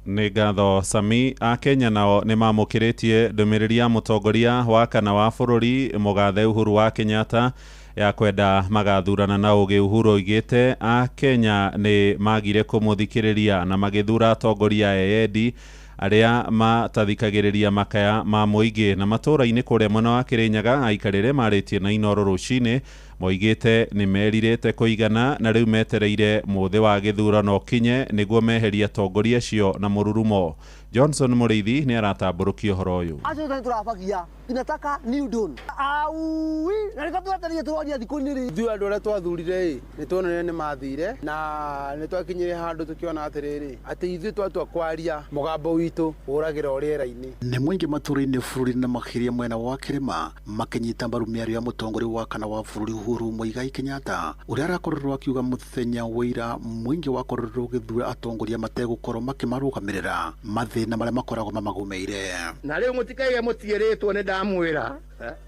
S1: Nĩ ngatho Sami. Akenya nao nĩ mamũkĩrĩtie ndũmĩrĩri ya mũtongoria wa kana wa bũrũri mũgathe Uhuru wa Kenyatta ya kwenda magathurana na ũgĩ. Uhuru oigĩte Akenya nĩ magire kũmũthikĩrĩria na magĩthura atongoria eyendi arĩa matathikagĩrĩria makaya ma mũingĩ. Na matũũra-inĩ kũrĩa mwena wa Kĩrĩnyaga aikarĩre marĩtie na Inooro rũcinĩ moigĩte nĩ merirĩte kũigana na rĩu metereire mũthĩ wa gĩthurano ũkinye nĩguo meherie atongoria acio na mũrurumo. Johnson Mũrĩithi nĩ aratambũrũkia ũhoro ũyũ.
S20: Acio nĩ tũrabagia tunataka new dawn aui na nĩkĩo twetereire tũroria thikũ-inĩ rĩ.
S15: Ithuĩ andũ arĩa twathurire ĩ nĩ tuonire nĩ mathire na nĩ twakinyire handũ tũkĩona atĩrĩrĩ atĩ ithuĩ twatua kwaria mũgambo witũ ũragĩra o rĩera-inĩ.
S16: Nĩ mũingĩ matũũra-inĩ bũrũri na makĩria mwena wa Kĩrĩma makĩnyita mbaru mĩario ya mũtongoria wa kana wa bũrũri Uhuru Muigai Kenyatta ũrĩa arakorirwo akiuga mũthenya wa ira mũingĩ wakorirwo ũgĩthura atongoria mategũkorwo makĩmarũgamĩrĩra mathĩna marĩa makoragwo mamagũmĩire.
S19: Na rĩu mũtikaige mũtiĩrĩtwo nĩ ndamwĩra.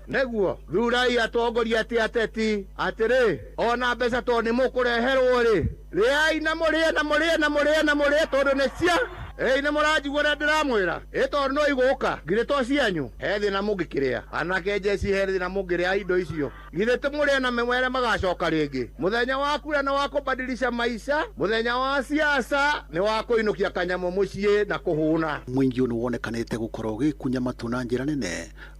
S19: Nĩguo thurai atongoria ti ateti atĩrĩ ona mbeca tondũ nĩ mũkũreherwo rĩ rĩai na mũrĩe na mũrĩe na mũrĩe na mũrĩe tondũ nĩ cia ĩĩ nĩ mũranjigua ũrĩa ndĩramwĩra ĩ tondũ no igũka githĩ to cianyu he thĩna mũngĩkĩrĩa anake njeci he thĩna mũngĩrĩa indo icio githĩ tũmũrĩe na mwere magacoka rĩngĩ. Mũthenya wa kura nĩ wa kũbadilisha maisha, mũthenya wa siasa nĩ wa kũinũkia kanyamũ mũciĩ na kũhũna.
S16: Mũingĩ ũyũ nĩ wonekanĩte gũkorwo ũgĩkunya matũ na njĩra nene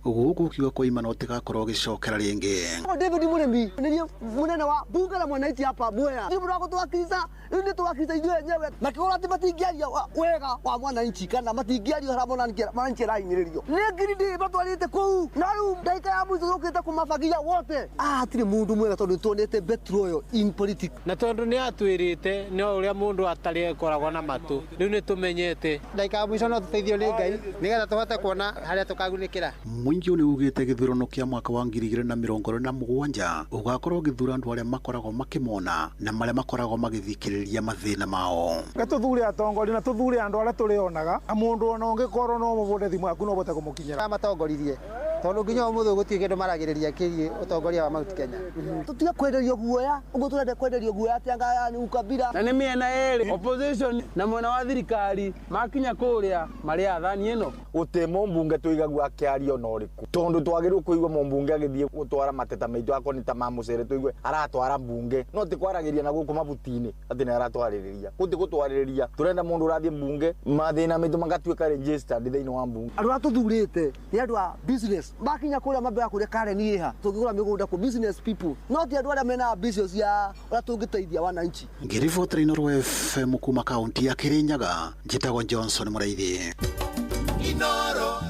S16: gũkũ ũkiuga kwa imana ũtigakorwo ũgĩcokera rĩngĩ.
S20: David Mũrĩmi nĩ mũnene wa bunge la mwananchi hapa Mwea. Nĩ mũndũ wa gũtũwakilisha, rĩu nĩ tũwakilisha ithuĩ enyewe. Makĩgũra atĩ matingĩaria wega wa mwananchi kana matingĩaria harĩa mwananchi arahinyĩrĩrio. Nĩ ngirindi matwarĩte kũu na rĩu ndagĩka ya mũico tũkĩte kũmabagia wote. Hatirĩ mũndũ mwega tondũ nĩtuonete betrayal in politics.
S18: Na tondũ nĩ atwĩrĩte nĩ ũrĩa mũndũ atarĩ akoragwo na matũ rĩu nĩ tũmenyete
S15: ndagĩka ya mũico no tũteithio nĩ Ngai nĩgetha tũhote kuona harĩa tũkagunĩkĩra.
S16: Mũingĩ ũyũ nĩ ugĩte gĩthurano kĩa mwaka wa 2027 ũgakorwo ũgĩthura andũ arĩa makoragwo makĩmona na marĩa makoragwo magĩthikĩrĩria mathĩna mao.
S21: Tũthure atongoria na tũthure andũ arĩa tũrĩonaga na mũndũ ona ũngĩkorwo no mũbũre thimũ yaku no ũhote kũmũkinyĩra.
S15: Matongoririe tondũ nginya ũmũthĩ gũtirĩ kĩndũ maragĩrĩria kĩgiĩ ũtongoria wa Mount Kenya.
S20: Tũtige kwenderio guoya ũguo tũrenda kwenderio guoya atĩ anga nĩ ukabira.
S15: Na nĩ mĩena ĩrĩ opposition na mwena wa thirikari makinya kũrĩa marĩ athani ĩno.
S25: Gũtirĩ mũmbunge tũigagua akĩaria ona ũrĩkũ tondũ twagĩrĩirwo kũigua mũmbunge agĩthiĩ gũtwara mateta maitũ akorwo nĩ ta ma mũcere tũigue aratwara mbunge no ti kwaragĩria na gũkũ mabuti-inĩ atĩ nĩ aratwarĩrĩria gũtirĩ gũtwarĩrĩria. Tũrenda mũndũ ũrathiĩ mbunge mathĩna maitũ magatuĩka registered thĩinĩ wa mbunge.
S20: Andũ arĩa tũthurĩte nĩ andũ a business makinya kũrĩa mambaga kũrĩa Karen ĩha tũngĩgũra mĩgũnda kũ business people no ti andũ arĩa mena ambitions ya ũrĩa tũngĩteithia wananchi.
S16: Ngĩribotera Inooro FM kuma kaunti ya Kĩrĩnyaga njĩtagwo Johnson Mũraithi.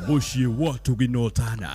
S12: Mũciĩ wa Tũginotana.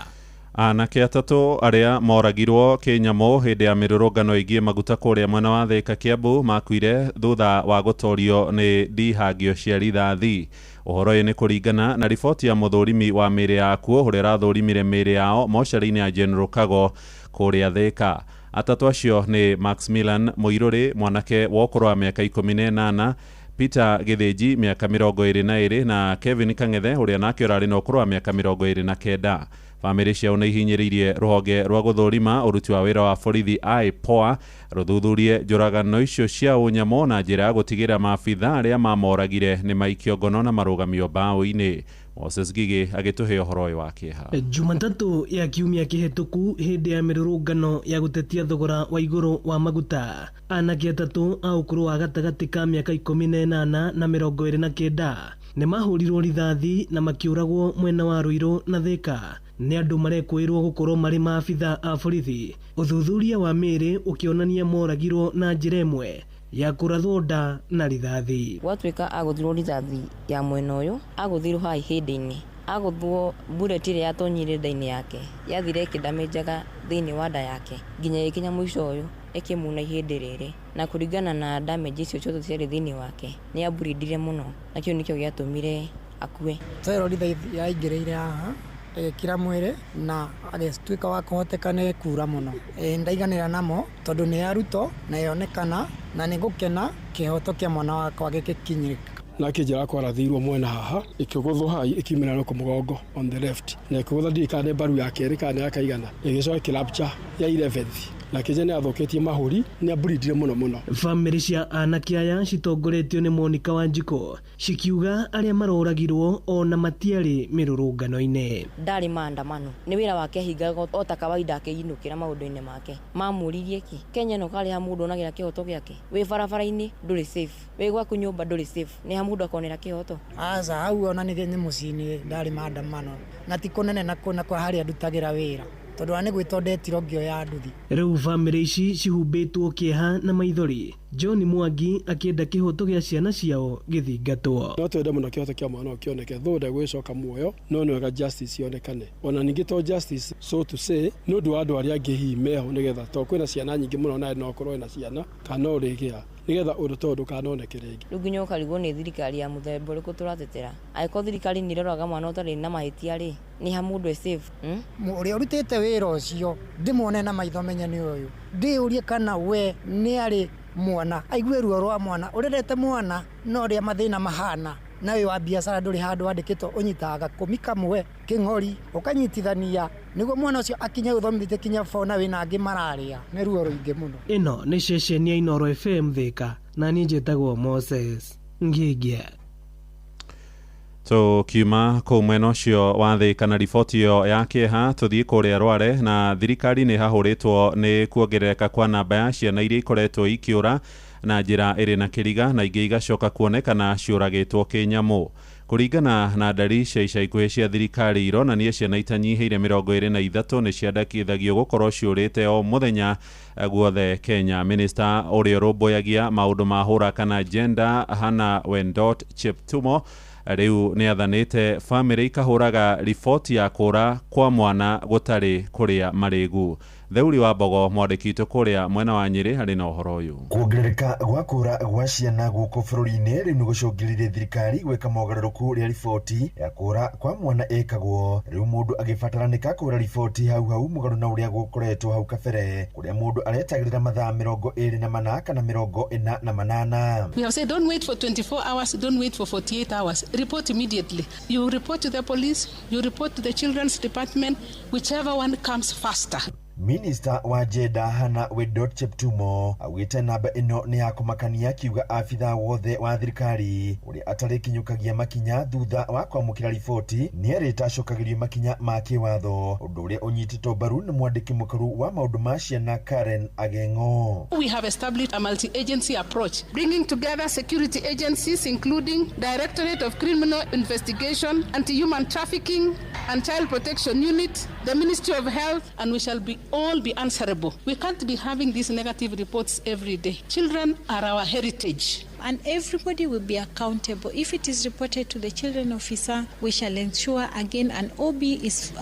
S1: Anake atatũ arĩa moragirwo kĩnyamũ hĩndĩ ya mĩrũrũngano ĩgiĩ maguta kũrĩa mwena wa Thika Kiambu makuire thutha wa gũtorio nĩ ndihangio cia rithathi. Ũhoro ũyũ nĩ kũringana na riboti ya mũthũrimi wa mĩĩrĩ ya akuũ ũrĩa ũrathũrimire mĩĩrĩ yao mocarĩ-inĩ ya General Kago kũrĩa Thika. Atatũ acio nĩ Maximilian Mũirũrĩ, mwanake wa ũkũrũ wa mĩaka 18, Peter Gĩthĩnji mĩaka 22 na Kevin Kang'ethe ũrĩa nake ũrarĩ na ũkũrũ wa mĩaka 29. Bamĩrĩ ciao nĩ ihinyĩrĩirie rũhonge rwa gũthũrima ũruti wa wĩra wa borithi IPOA rũthuthurie njũragano icio cia ũnyamũ na njĩra ya gũtigĩrĩra maabitha arĩa mamoragire nĩ maikio ngono na marũgamio mbaũ-inĩ. Moses Gigi agĩtũhe ũhoro ũyũ wa kĩeha.
S2: Jumatatũ ya kiumia kĩhĩtũku hĩndĩ ya mĩrũrũngano ya gũtetia thogora wa igũrũ wa maguta, anake atatũ a ũkũrũ wa gatagatĩ ka mĩaka 18 na 29 nĩ mahũrirwo rithathi na makĩũragwo mwena wa Ruiru na Thika nĩ andũ marekũĩrwo gũkorwo marĩ maabitha a borithi. Ũthuthuria wa mĩĩrĩ ũkĩonania moragirwo na njĩra ĩmwe ya kũrathwo nda na rithathi.
S11: Gwatuĩka agũthirwo rithathi ya mwena ũyũ, agũthirwo haha ihĩndĩ-inĩ, agũthwo bullet ĩrĩa yatonyire nda-inĩ yake yathire ĩkĩndamĩnjaga thĩinĩ wa nda yake nginya ĩgĩkinya mũico ũyũ ĩkĩmuna ihĩndĩ rĩrĩ, na kũringana na damage icio ciothe ciarĩ thĩinĩ wake nĩ aburindire mũno na kĩu nĩkĩo gĩatũmire akue.
S14: Twerwo rithathi yaingĩrĩire haha ĩgĩkira mwĩrĩ na agĩtuĩka wa kũhoteka nĩ kura mũno. Ndaiganĩra namo tondũ nĩ ya Ruto na yonekana na nĩ ngũkena kĩhoto kĩa mwana wakwa gĩgĩkinyĩrĩka.
S5: Na kĩnjĩra kwarathĩirwo mwena haha ĩkĩgũthwo haha ĩkiumĩra na mũgongo on the left na ĩkĩgũtha ndiũĩ kana nĩ mbaru ya kerĩ kana nĩ ya kaigana, ĩgĩcoka ĩkĩrapture ya 11th na kĩnja nĩ athũkĩtie mahũri, nĩ aburindire mũno mũno.
S2: Bamĩrĩ cia anake aya citongoretio nĩ Monica Wanjikũ cikiuga arĩa maroragirwo ona matiarĩ mĩrũrũngano-inĩ.
S11: Ndarĩ maandamano, nĩ wĩra wake ahingaga o ta kawaida akĩinũkĩra maũndũ-inĩ make. Mamũririe kĩ Kenya ĩno karĩ ha mũndũ onagĩra kĩhoto gĩake? Wĩ barabara-inĩ ndũrĩ safe, wĩ gwaku nyũmba ndũrĩ safe, nĩ ha mũndũ akonera kĩhoto?
S14: Aca hau ona nĩ mũciĩ-inĩ ndarĩ maandamano na ti kũnene na kũna kwa harĩa ndutagĩra wĩra tondũ wa nĩ gwĩtwo ndetirwo ngĩoya nduthi.
S2: Rĩu bamĩrĩ ici cihumbĩtwo kĩeha na maithori, John Mwangi akĩenda kĩhoto gĩa ciana ciao gĩthingatwo.
S5: No twende mũno kĩhoto kĩa mwana ũyũ kĩoneke, though ndegũgĩcoka muoyo, no nĩ wega justice yonekane. Ona ningĩ to justice so to say nĩ ũndũ wa andũ arĩa angĩ hihi meho, nĩgetha to kwĩna ciana nyingĩ mũno nawe no ũkorwo wĩna ciana kana no ũrĩgĩa, nĩgetha ũndũ ta ũyũ ndũkanoneke rĩngĩ.
S11: Rĩu nginya ũkarigwo nĩ thirikari ya mũthemba ũrĩkũ tũratetera. Angĩkorwo thirikari nĩ ĩroraga mwana ũtarĩ na mahĩtia rĩ, nĩ ha mũndũ e safe?
S14: Ũrĩa ũrutĩte wĩra ũcio ndĩmuone na maitho menye nĩ ũyũ, ndĩũrie kana we nĩ arĩ mwana aigue ruo rwa mwana ũrerete mwana na ũrĩa mathĩna mahana, na wĩ wa biacara ndũrĩ handũ wandĩkĩtwo ũnyitaga gakũmi kamwe kĩng'ori ũkanyitithania nĩguo mwana ũcio akinye gũthomithĩtie kinya bona wĩna angĩ mararĩa, nĩ ruo rũingĩ mũno.
S2: Ĩno nĩ ceceni ya Inooro FM Thika na niĩ njĩtagwo Moses Ngingia.
S1: Tũkiuma kũu mwena ũcio wa Thika na riboti ĩyo ya kĩeha, tũthiĩ kũrĩa Rware na thirikari nĩ hahũrĩtwo nĩ kuongerereka kwa namba ya ciana iria ikoretwo ikĩũra na njĩra ĩrĩ na kĩriga na ingĩ igacoka kuonekana ciũragĩtwo kĩnyamũ. Kũringana na ndari cia ica ikuhĩ cia thirikari ironania ciana itanyihĩire 23 nĩ ciandĩkithagio gũkorwo ciũrĩte o mũthenya guothe Kenya. Minista ũrĩa ũrũmbũyagia maũndũ ma hũra kana gender Hannah Wendot Cheptumo rĩu nĩ athanĩte bamĩrĩ ikahũraga riboti ya kũra kwa mwana gũtarĩ kũrĩa marĩgu. Theuri wa Mbogo mwandĩki witũ kũrĩa mwena wa Nyĩrĩ harĩ na ũhoro ũyũ.
S6: Kuongerereka gwa kũra gwa ciana gũkũ bũrũri-inĩ rĩu nĩ gũcũngĩrĩirie thirikari gwĩka mogarũrũku rĩa riboti ya kũra kwa mwana ĩkagwo. Rĩu mũndũ agĩbataranĩka kũra riboti hau hau mũgarũ na ũrĩa gũkoretwo hau kabere, kũrĩa mũndũ aretagĩrĩra mathaa 24 kana 48.
S17: We have said don't wait for 24 hours, don't wait for 48 hours. Report immediately. You report to the police, you report to the children's department, whichever one comes faster.
S6: Minista wa Jenda Hannah Wendot Cheptumo augĩte namba ĩno nĩ ya kũmakania, akiuga abithaa wothe wa thirikari ũrĩa atarĩkinyũkagia makinya thutha wa kwamũkĩra riboti nĩ erĩte acokagĩrio makinya ma kĩwatho, ũndũ ũrĩa ũnyitĩtwo mbaru nĩ mwandĩki mũkũrũ wa maũndũ ma ciana Karen Ageng'o.
S17: We have established a multi-agency approach, bringing together security agencies including Directorate of Criminal Investigation, Anti-Human Trafficking and Child Protection Unit, the Ministry of Health, and we shall be all be answerable. We can't be having these negative reports every day. Children are our heritage.
S24: And everybody will be accountable. If it is reported to the children officer, we shall ensure again an OB is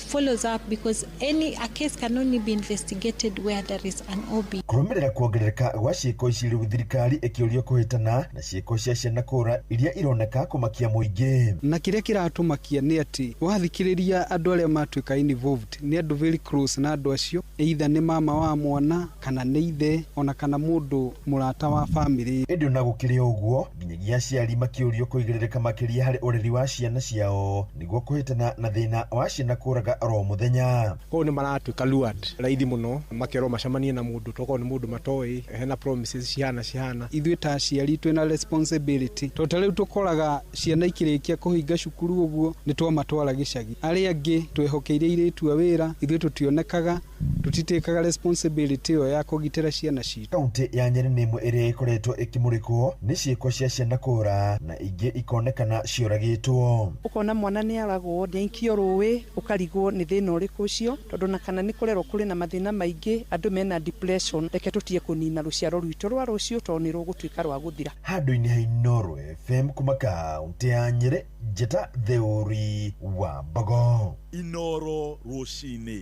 S24: follows up, because a case can only be investigated where there is an OB.
S6: Kũrũmĩrĩra kuongerereka gwa ciĩko ici rĩu thirikari ĩkĩũrio kũhĩtana na ciĩko cia ciana kũra iria ironeka kũmakia mũingĩ.
S26: Na kĩrĩa kĩratũmakia nĩ atĩ wathikĩrĩria andũ arĩa matuĩka involved nĩ andũ very close na andũ acio, either nĩ mama wa mwana kana nĩ ithe ona kana mũndũ mũrata wa family.
S6: Ĩndĩ ona gũkĩrĩ o ũguo, nginyagia aciari makĩũrio kũigĩrĩrĩka makĩria harĩ ũreri wa ciana ciao nĩguo kũhĩtana na thĩna wa ciana kũraga oro mũthenya.
S3: Koguo nĩ maratuĩka lured raithi mũno, makerwo macemanie na mũndũ tokorwo nĩ mũndũ matoĩ, hena promises cihana cihana.
S26: Ithuĩ ta aciari twĩna responsibility, tondũ ta rĩu tũkoraga ciana ikĩrĩkia kũhinga cukuru ũguo nĩ twamatwara gĩcagi, arĩa angĩ twehokeire airĩtu a wĩra, ithuĩ tũtionekaga, tũtitĩkaga responsibility ĩyo ya kũgitĩra ciana citũ.
S6: Kaunti ya Nyeri nĩ ĩmwe ĩrĩa ĩkoretwo ĩkĩmũrĩkwo nĩ ciĩko cia ciana kũra na ingĩ ikonekana ciũragĩtwo.
S4: Ũkona mwana nĩ aragwo, nĩ aikio rũĩ, ũkarigwo nĩ thĩna ũrĩkũ ũcio, tondũ na kana nĩ kũrerwo kũrĩ na mathĩna maingĩ, andũ mena depression. Reke tũtige kũnina rũciaro rwitũ rwa rũciũ tondũ nĩ rũgũtuĩka rwa gũthira.
S6: Handũ-inĩ ha Inooro FM kuma kaunti ya Nyeri, njĩta Theuri wa Mbogo.
S7: Inooro rũcinĩ.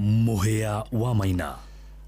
S12: Mũhĩa wa Maina.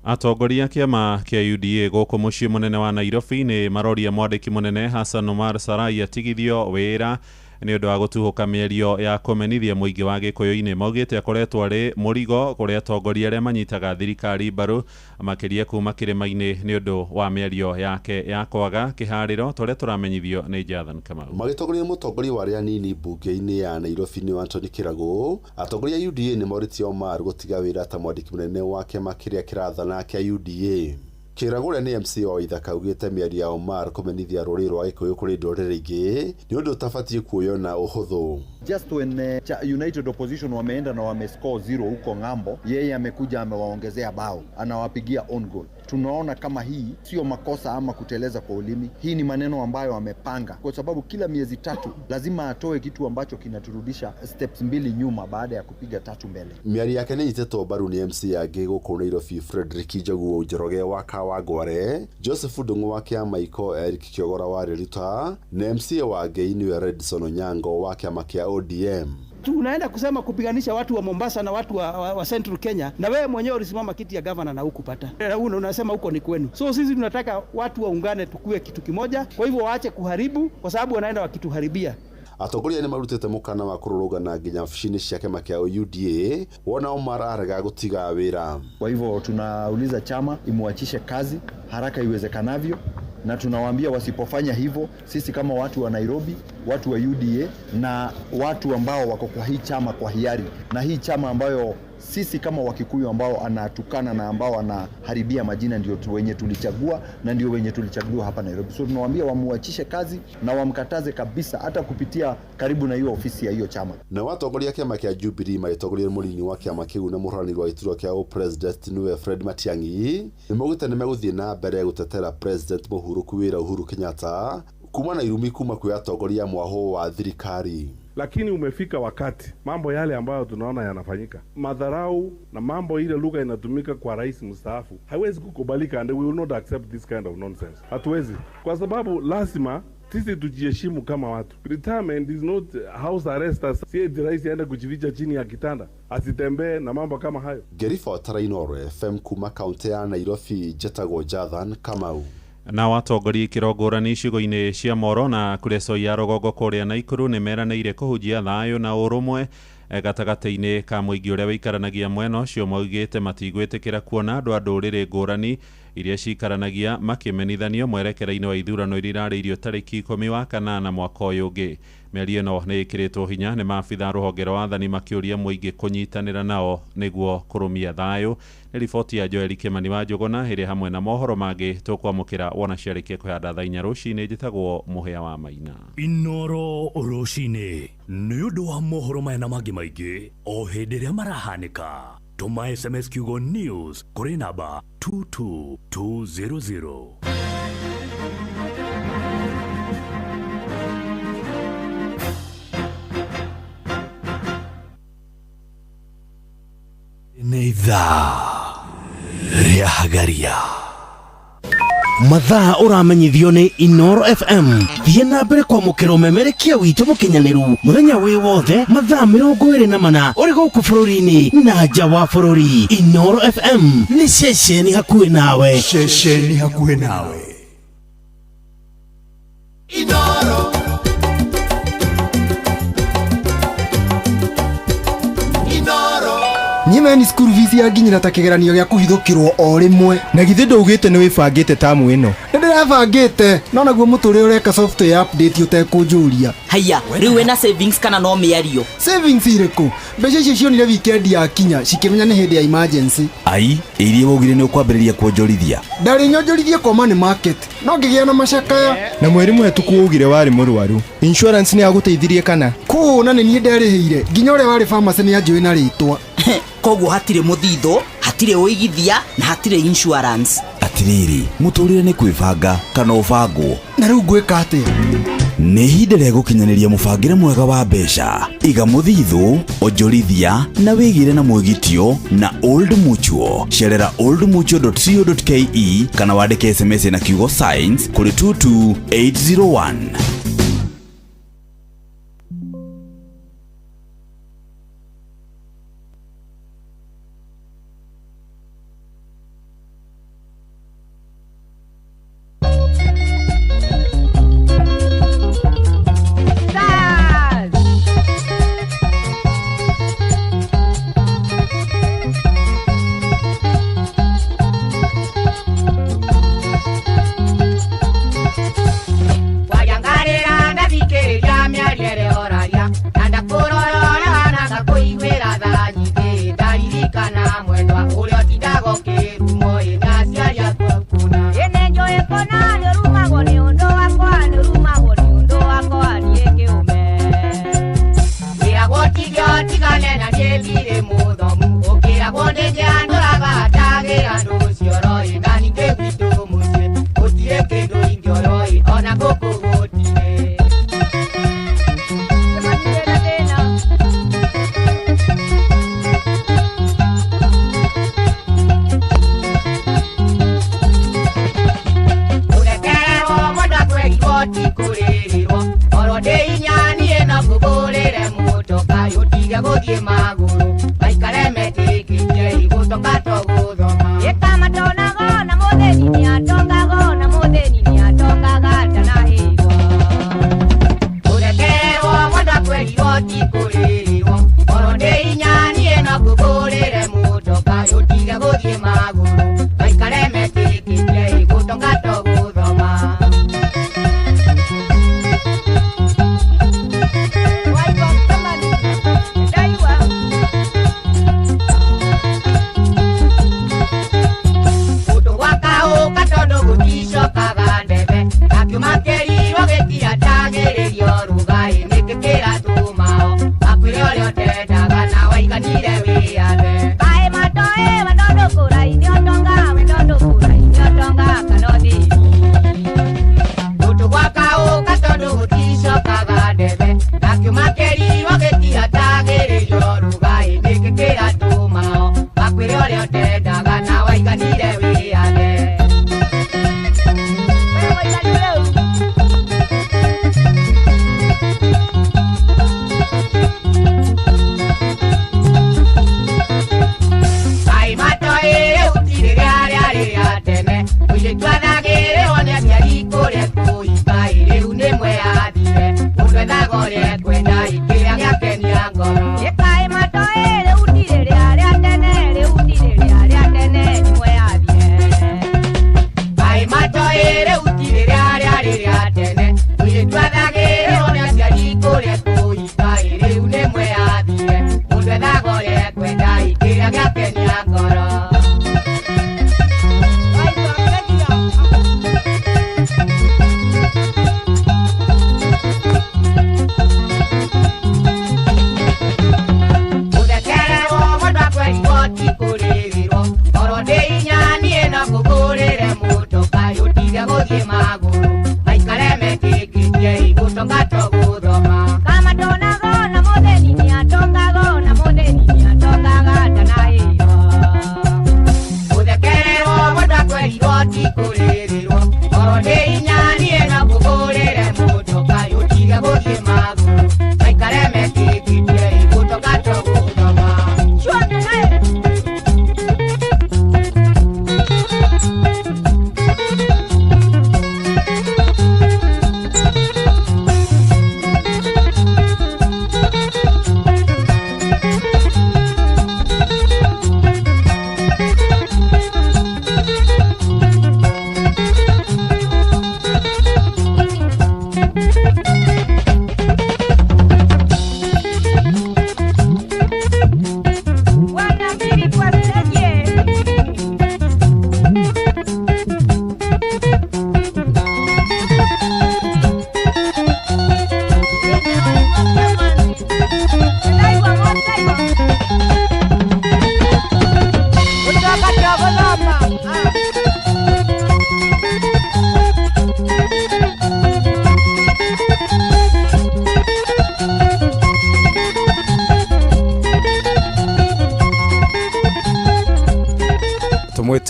S1: Atongoria a kĩama kĩa UDA gũkũ mũciĩ mũnene wa Nairobi nĩ maroria mwandĩki mũnene Hassan Omar Sarai atigithio wĩra nĩ ũndũ wa gũtuhũka mĩario ya kũmenithia mũingĩ wa Gĩkũyũ-inĩ. Maugĩte akoretwo arĩ mũrigo kũrĩ atongoria arĩa manyitaga thirikari mbaru makĩria kuma kĩrĩma-inĩ nĩ ũndũ wa mĩario yake ya kwaga kĩharĩro tũrĩa tũramenyithio nĩ Jathan Kamau.
S8: Magĩtongoria mũtongoria wa arĩa anini mbunge-inĩ ya Nairobi nĩ Anthony Kĩragũ, atongoria a UDA nĩ morĩtie Omar gũtiga wĩra ta mwandĩki mũnene wa kĩama kĩrĩa kĩrathana kĩa UDA. Kĩragũ ũrĩa nĩ MCA wa Waithaka augĩte mĩario ya Omar kũmenithia rũrĩrĩ rwa Gĩkũyũ kũrĩ ndũrĩrĩ ingĩ nĩ ũndũ ũtabatiĩ kuoywo na ũhũthũ.
S9: Just when United Opposition wameenda na wamescore 0 huko ng'ambo, yeye amekuja amewaongezea bao, anawapigia own goal. Tunaona kama hii sio makosa ama kuteleza kwa ulimi, hii ni maneno ambayo amepanga, kwa sababu kila miezi 3 lazima atoe kitu ambacho kinaturudisha steps 2 nyuma baada ya kupiga 3 mbele.
S8: Mĩario yake nĩ ĩnyitĩtwo mbaru nĩ MCA angĩ gũkũ Nairobi, Frederick Njaguo Njoroge wa Kawangware, Joseph Ndung'u wa Kĩamaiko, Eric Kĩogora wa Riruta na MCA wa Ngei nĩwe Redson Onyango wa kĩama kĩa ODM.
S22: Tunaenda kusema kupiganisha watu wa Mombasa na watu wa Central Kenya, na wewe mwenyewe ulisimama kiti ya governor na hukupata. Unasema huko ni kwenu. So sisi tunataka watu waungane, tukue kitu kimoja. Kwa hivyo waache kuharibu, kwa sababu wanaenda wakituharibia.
S8: Atongoria nĩ marutĩte mũkana wa kũrũrũngana nginya wabici-inĩ cia kĩama kĩa UDA wona Omar arega gũtiga wĩra.
S9: Kwa hivyo tunauliza chama imuachishe kazi haraka iwezekanavyo, na tunawaambia wasipofanya hivyo, sisi kama watu wa Nairobi, watu wa UDA na watu ambao wako kwa hii chama kwa hiari, na hii chama ambayo sisi kama Wakikuyu ambao anatukana na ambao anaharibia majina ndio wenye tulichagua na ndio wenye tulichaguliwa hapa Nairobi. So tunawaambia wamuachishe kazi na wamkataze kabisa hata kupitia karibu na hiyo ofisi ya hiyo chama.
S8: Na watongoria kĩama kĩa Jubilee magĩtongoria mũnini wa kĩama kĩu na mũhũranĩri wa gĩturwa kĩa president nĩwe Fred Matiang'i nĩmaugĩte nĩmegũthiĩ na mbere gũtetera president mũhurũku wĩra Uhuru Kenyatta kuma na irumi kuma kwĩ atongoria mwahũ wa thirikari.
S27: Lakini umefika wakati mambo yale ambayo tunaona yanafanyika, madharau na mambo ile lugha inatumika kwa rais mstaafu haiwezi kukubalika, and we will not accept this kind of nonsense. Hatuwezi, kwa sababu lazima sisi tujiheshimu kama watu. Retirement is not house arrest. Si eti rais aende kujificha chini ya kitanda asitembee na mambo kama hayo.
S8: Ngĩribotera Inooro FM kuma kaunti ya Nairobi, njĩtagwo Jathan Kamau.
S1: Na watongoria ikĩro ngũrani icigo-inĩ cia Moro na Kuresoi ya rũgongo kũrĩa Naikuru nĩ meranĩire kũhunjia thayũ na ũrũmwe gatagatĩ-inĩ ka mũingĩ ũrĩa wĩikaranagia mwena ũcio. Maugĩte matigwĩtĩkĩra kuona andũ a ndũrĩrĩ ngũrani iria cikaranagia makĩmenithanio mwerekera-inĩ wa ithurano iria irarĩirio tarĩki 10 wa kanana mwaka ũyũ ũngĩ. Mĩario ĩno nĩ ĩkĩrĩtwo hinya nĩ maabitha rũhonge rwa wathani makĩũria mũingĩ kũnyitanĩra nao nĩguo kũrũmia thayũ. Nĩ riboti ya Joel Kĩmani wa Njũgũna ĩrĩ hamwe na mohoro mangĩ tũkwamũkĩra wona ciarĩkia kũhanda thaa 4 rũcinĩ. Njĩtagwo Mũhĩa wa Maina.
S12: Inooro rũcinĩ nĩ ũndũ wa mohoro maya na mangĩ maingĩ o hĩndĩ ĩrĩa marahanĩka. Tũma SMS kiugo news kũrĩ namba 22200.
S28: Nĩ ithaa rĩa Hagaria. Mathaa ũramenyithio nĩ Inooro FM. Thiĩ na mbere kwamũkĩra ũmemerekia witũ mũkinyanĩru mũthenya wĩ wothe mathaa 24 ũrĩ gũkũ bũrũri-inĩ na nja wa bũrũri. Inooro FM nĩ ceceni hakuhĩ nawe.
S29: Ceceni hakuhĩ nawe.
S30: Inooro. Inooro.
S10: Niĩ meni school fees yanginyĩra ta kĩgeranio gĩa kũhithũkĩrwo o rĩmwe.
S13: Na githĩ ndũugĩte nĩ wĩbangĩte tamu ĩno?
S10: Nĩ ndĩrebangĩte no naguo mũtũrĩre ũreka software update ũtekũnjũria.
S15: Haiya, rĩu wĩna savings kana no mĩario?
S10: Savings irĩkũ? Mbeca icio cionire weekend yakinya cikĩmenya nĩ hĩndĩ ya emergency.
S18: Ai, iria waugire nĩ ũkwambĩrĩria kuonjorithia.
S10: Ndarĩ nyonjorithie kwa money market no ngĩgĩa na macakaya.
S13: Na mweri mũhetũku waugire warĩ mũrwaru. Insurance nĩ yagũteithirie kana?
S10: Kũũ na nĩ niĩ nderĩhĩire nginya ũrĩa warĩ pharmacy nĩ anjũĩ na rĩtwa.
S15: Koguo hatirĩ mũthithũ, hatirĩ ũigithia na hatirĩ insurance.
S18: Atirĩrĩ, mũtũrĩre nĩ kwĩbanga kana ũbangwo.
S10: Na rĩu ngwĩka atĩa?
S18: Nĩ ihinda rĩa gũkinyanĩria mũbangĩre mwega wa mbeca. Iga mũthithũ, onjorithia na wĩgĩre na mwĩgitio na Old Mutual. Cerera oldmutual.co.ke kana wandĩke SMS na kiugo science kũrĩ 22801.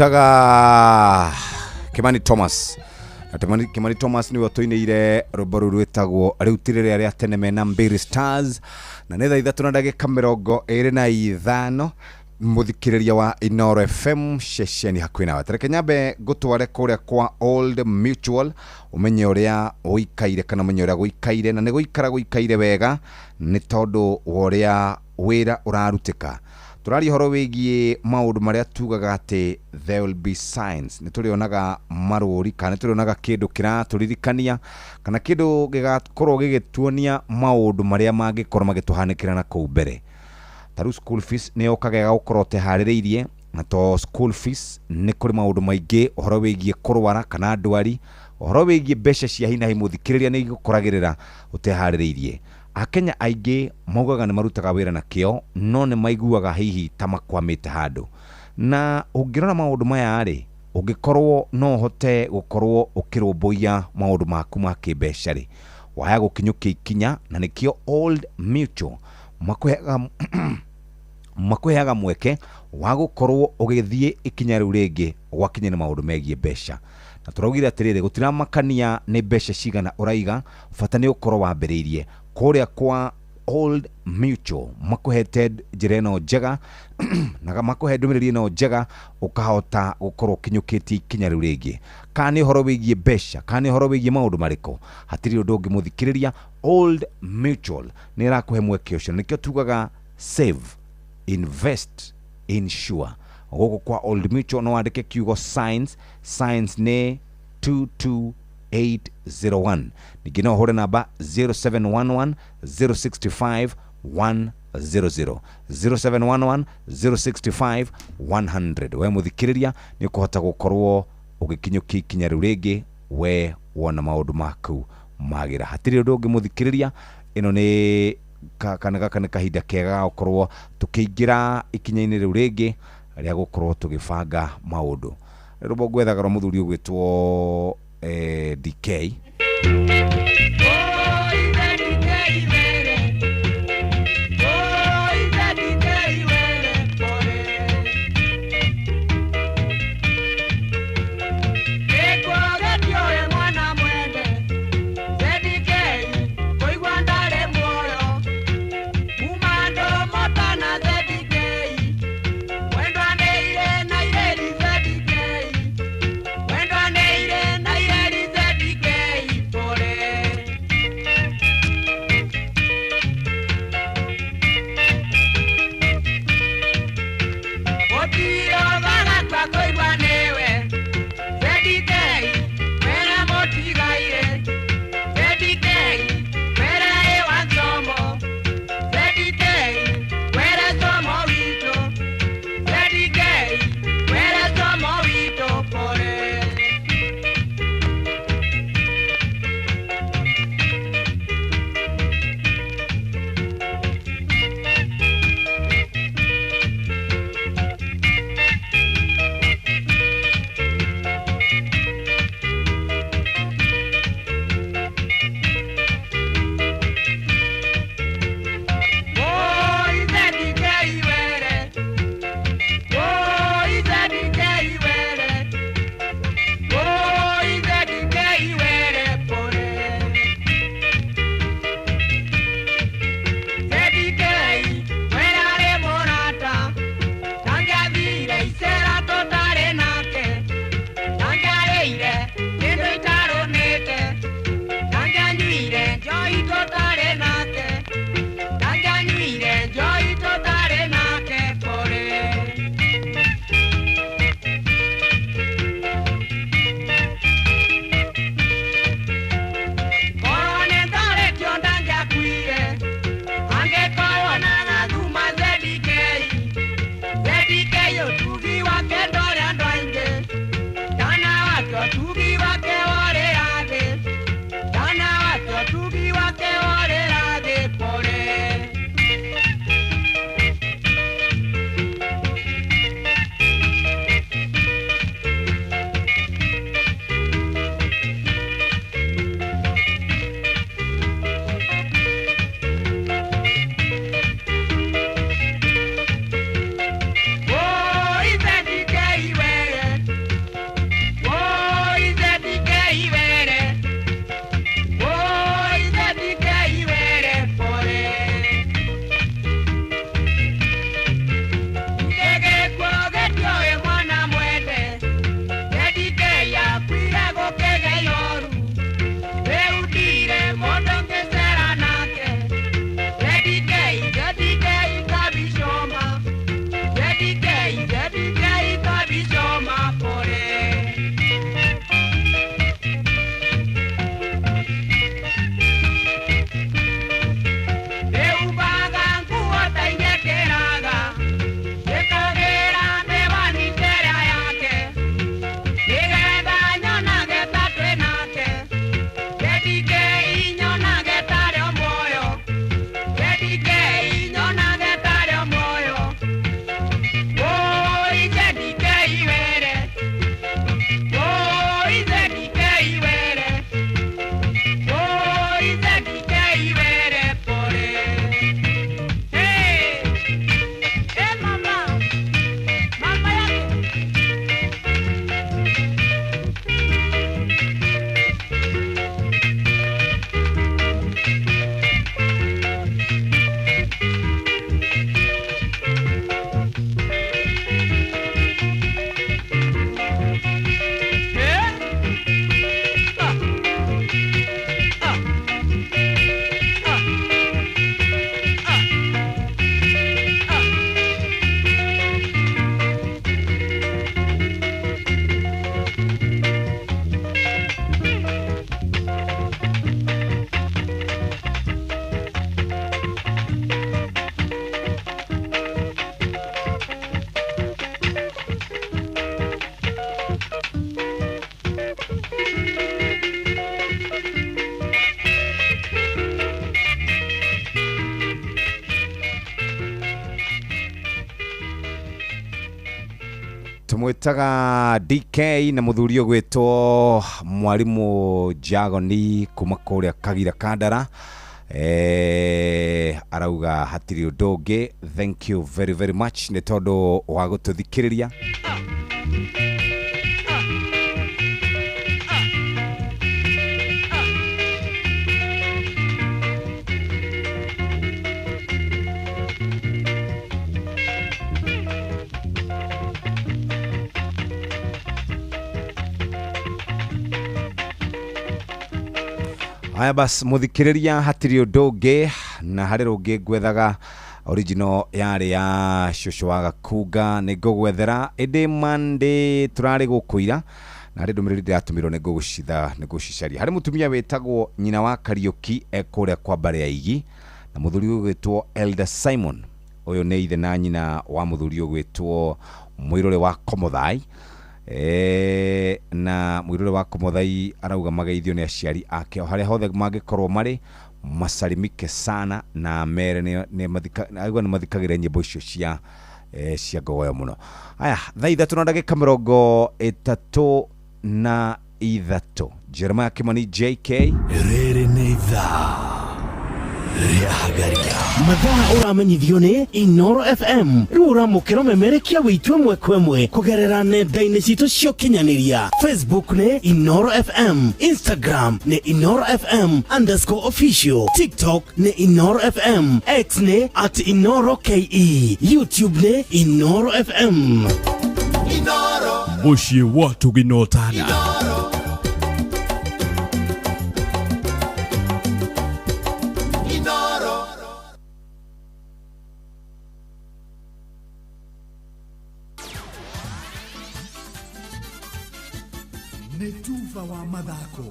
S5: Amwĩtaga Kimani Thomas na Kimani Thomas nĩwe ũtũinĩire rwĩmbo rũu rwĩtagwo rĩu ti rĩrĩa rĩa tene mena Mbiri Stars, na nĩ 3:25 mũthikĩrĩria wa Inoro FM ceceni hakuhĩ nawe. Tareke nyambe ngũtware kũrĩa kwa Old Mutual ũmenye ũrĩa ũikaire kana ũmenye ũrĩa gũikaire, na nĩ gũikara gũikaire wega nĩ tondũ wa ũrĩa wĩra ũrarutĩka. Tũraria ũhoro wĩgiĩ maũndũ marĩa tugaga atĩ there will be signs, nĩ tũrĩonaga marũri kana nĩ tũrĩonaga kĩndũ kĩratũririkania kana kĩndũ gĩgakorwo gĩgĩtuonia maũndũ marĩa mangĩkorwo magĩtũhanĩkĩra na kũu mbere. Ta rĩu school fees nĩ yokaga ĩgagũkorwo ũteharĩrĩirie, na to school fees nĩ kũrĩ maũndũ maingĩ ũhoro wĩgiĩ kũrwara kana ndwari, ũhoro wĩgiĩ mbeca cia hi na hi mũthikĩrĩria nĩ igũkoragĩrĩra ũteharĩrĩirie. Akenya aingĩ maugaga nĩ marutaga wĩra na kĩo no nĩ maiguaga hihi ta makwamĩte handũ, na ũngĩrora maũndũ maya rĩ, ũngĩkorwo no ũhote gũkorwo ũkĩrũmbũiya maũndũ maku ma kĩmbeca rĩ, waya gũkinyũkia ikinya, na nĩkĩo Old Mutual makũheaga mweke wa gũkorwo ũgĩthiĩ ikinya rĩu rĩngĩ gwakinya nĩ maũndũ megiĩ mbeca. Na tũraugire atĩrĩrĩ, gũtiramakania nĩ mbeca cigana ũraiga, bata nĩ ũkorwo wambĩrĩirie kũrĩa kwa Old Mutual makũhete njĩra ĩno njega na makũhe ndũmĩrĩri ĩno njega, ũkahota gũkorwo ũkinyũkĩtie ikinya rĩu rĩngĩ. Kana nĩ ũhoro wĩgiĩ mbeca, kana nĩ ũhoro wĩgiĩ maũndũ marĩkũ, hatirĩ ũndũ ũngĩ mũthikĩrĩria, Old Mutual nĩ ĩrakũhe mweke ũcio. Nĩkĩo tugaga save, invest, insure. Gũkũ kwa Old Mutual no wandĩke kiugo signs, signs nĩ 22801. Ningĩ no ũhũre namba 0711 065 100 0711 065 100. We mũthikĩrĩria nĩ ũkũhota gũkorwo ũgĩkinyũkia ikinya rĩu rĩngĩ, we wona maũndũ maku magĩra. Hatirĩ ũndũ ũngĩ mũthikĩrĩria, ĩno nĩ kana gaka nĩ kahinda kega ga gũkorwo tũkĩingĩra ikinya-inĩ rĩu rĩngĩ rĩa gũkorwo tũgĩbanga maũndũ. Rwĩmbo ngwethaga rwa mũthuri ũgwĩtwo DK.
S11: Pore.
S5: Tũmwĩtaga DK na mũthuri ũgwĩtwo Mwarimũ Jagoni kuma kũrĩa Kagira Kandara. Arauga hatirĩ ũndũ ũngĩ. Thank you very very much nĩ tondũ wa gũtũthikĩrĩria. Aya bas muthikiriria hatiri undu ungi na hari rungi ngwethaga original yari ya cucu wa Gakunga ni ngugwethera indi Monday turari gukuira na hari ndumiriri ndiratumirwo ni ngugucitha ni ngucicaria. Hari mutumia witagwo nyina wa Kariuki ekuria kwa mbare ya Igi na muthuri ugwitwo Elder Simon, uyu ni ithe na nyina wa muthuri ugwitwo Mwirure wa Komothai. Na Mwirure wa Komothai arauga mageithio ni aciari ake o haria hothe mangikorwo mari masalimike sana na mere ni aigua ni mathikagira nyimbo icio cia cia ngogoyo muno. Aya, thaa 3 na ndagika 33 Jeremiah Kimani JK.
S29: Rĩrĩ nĩ ithaa rĩa Hagaria.
S28: Mathaa ũramenyithio nĩ Inoro FM. Rĩu ũramũkĩra ũmemerekia witũ ĩmwe kwa ĩmwe kũgerera nenda-inĩ citũ cia ũkinyanĩria. Facebook nĩ Inoro FM, Instagram nĩ Inoro FM _official, TikTok nĩ Inoro FM, X nĩ @InoroKE, YouTube nĩ Inoro FM.
S29: Inoro mũciĩ wa Tũginotana. Wa mathako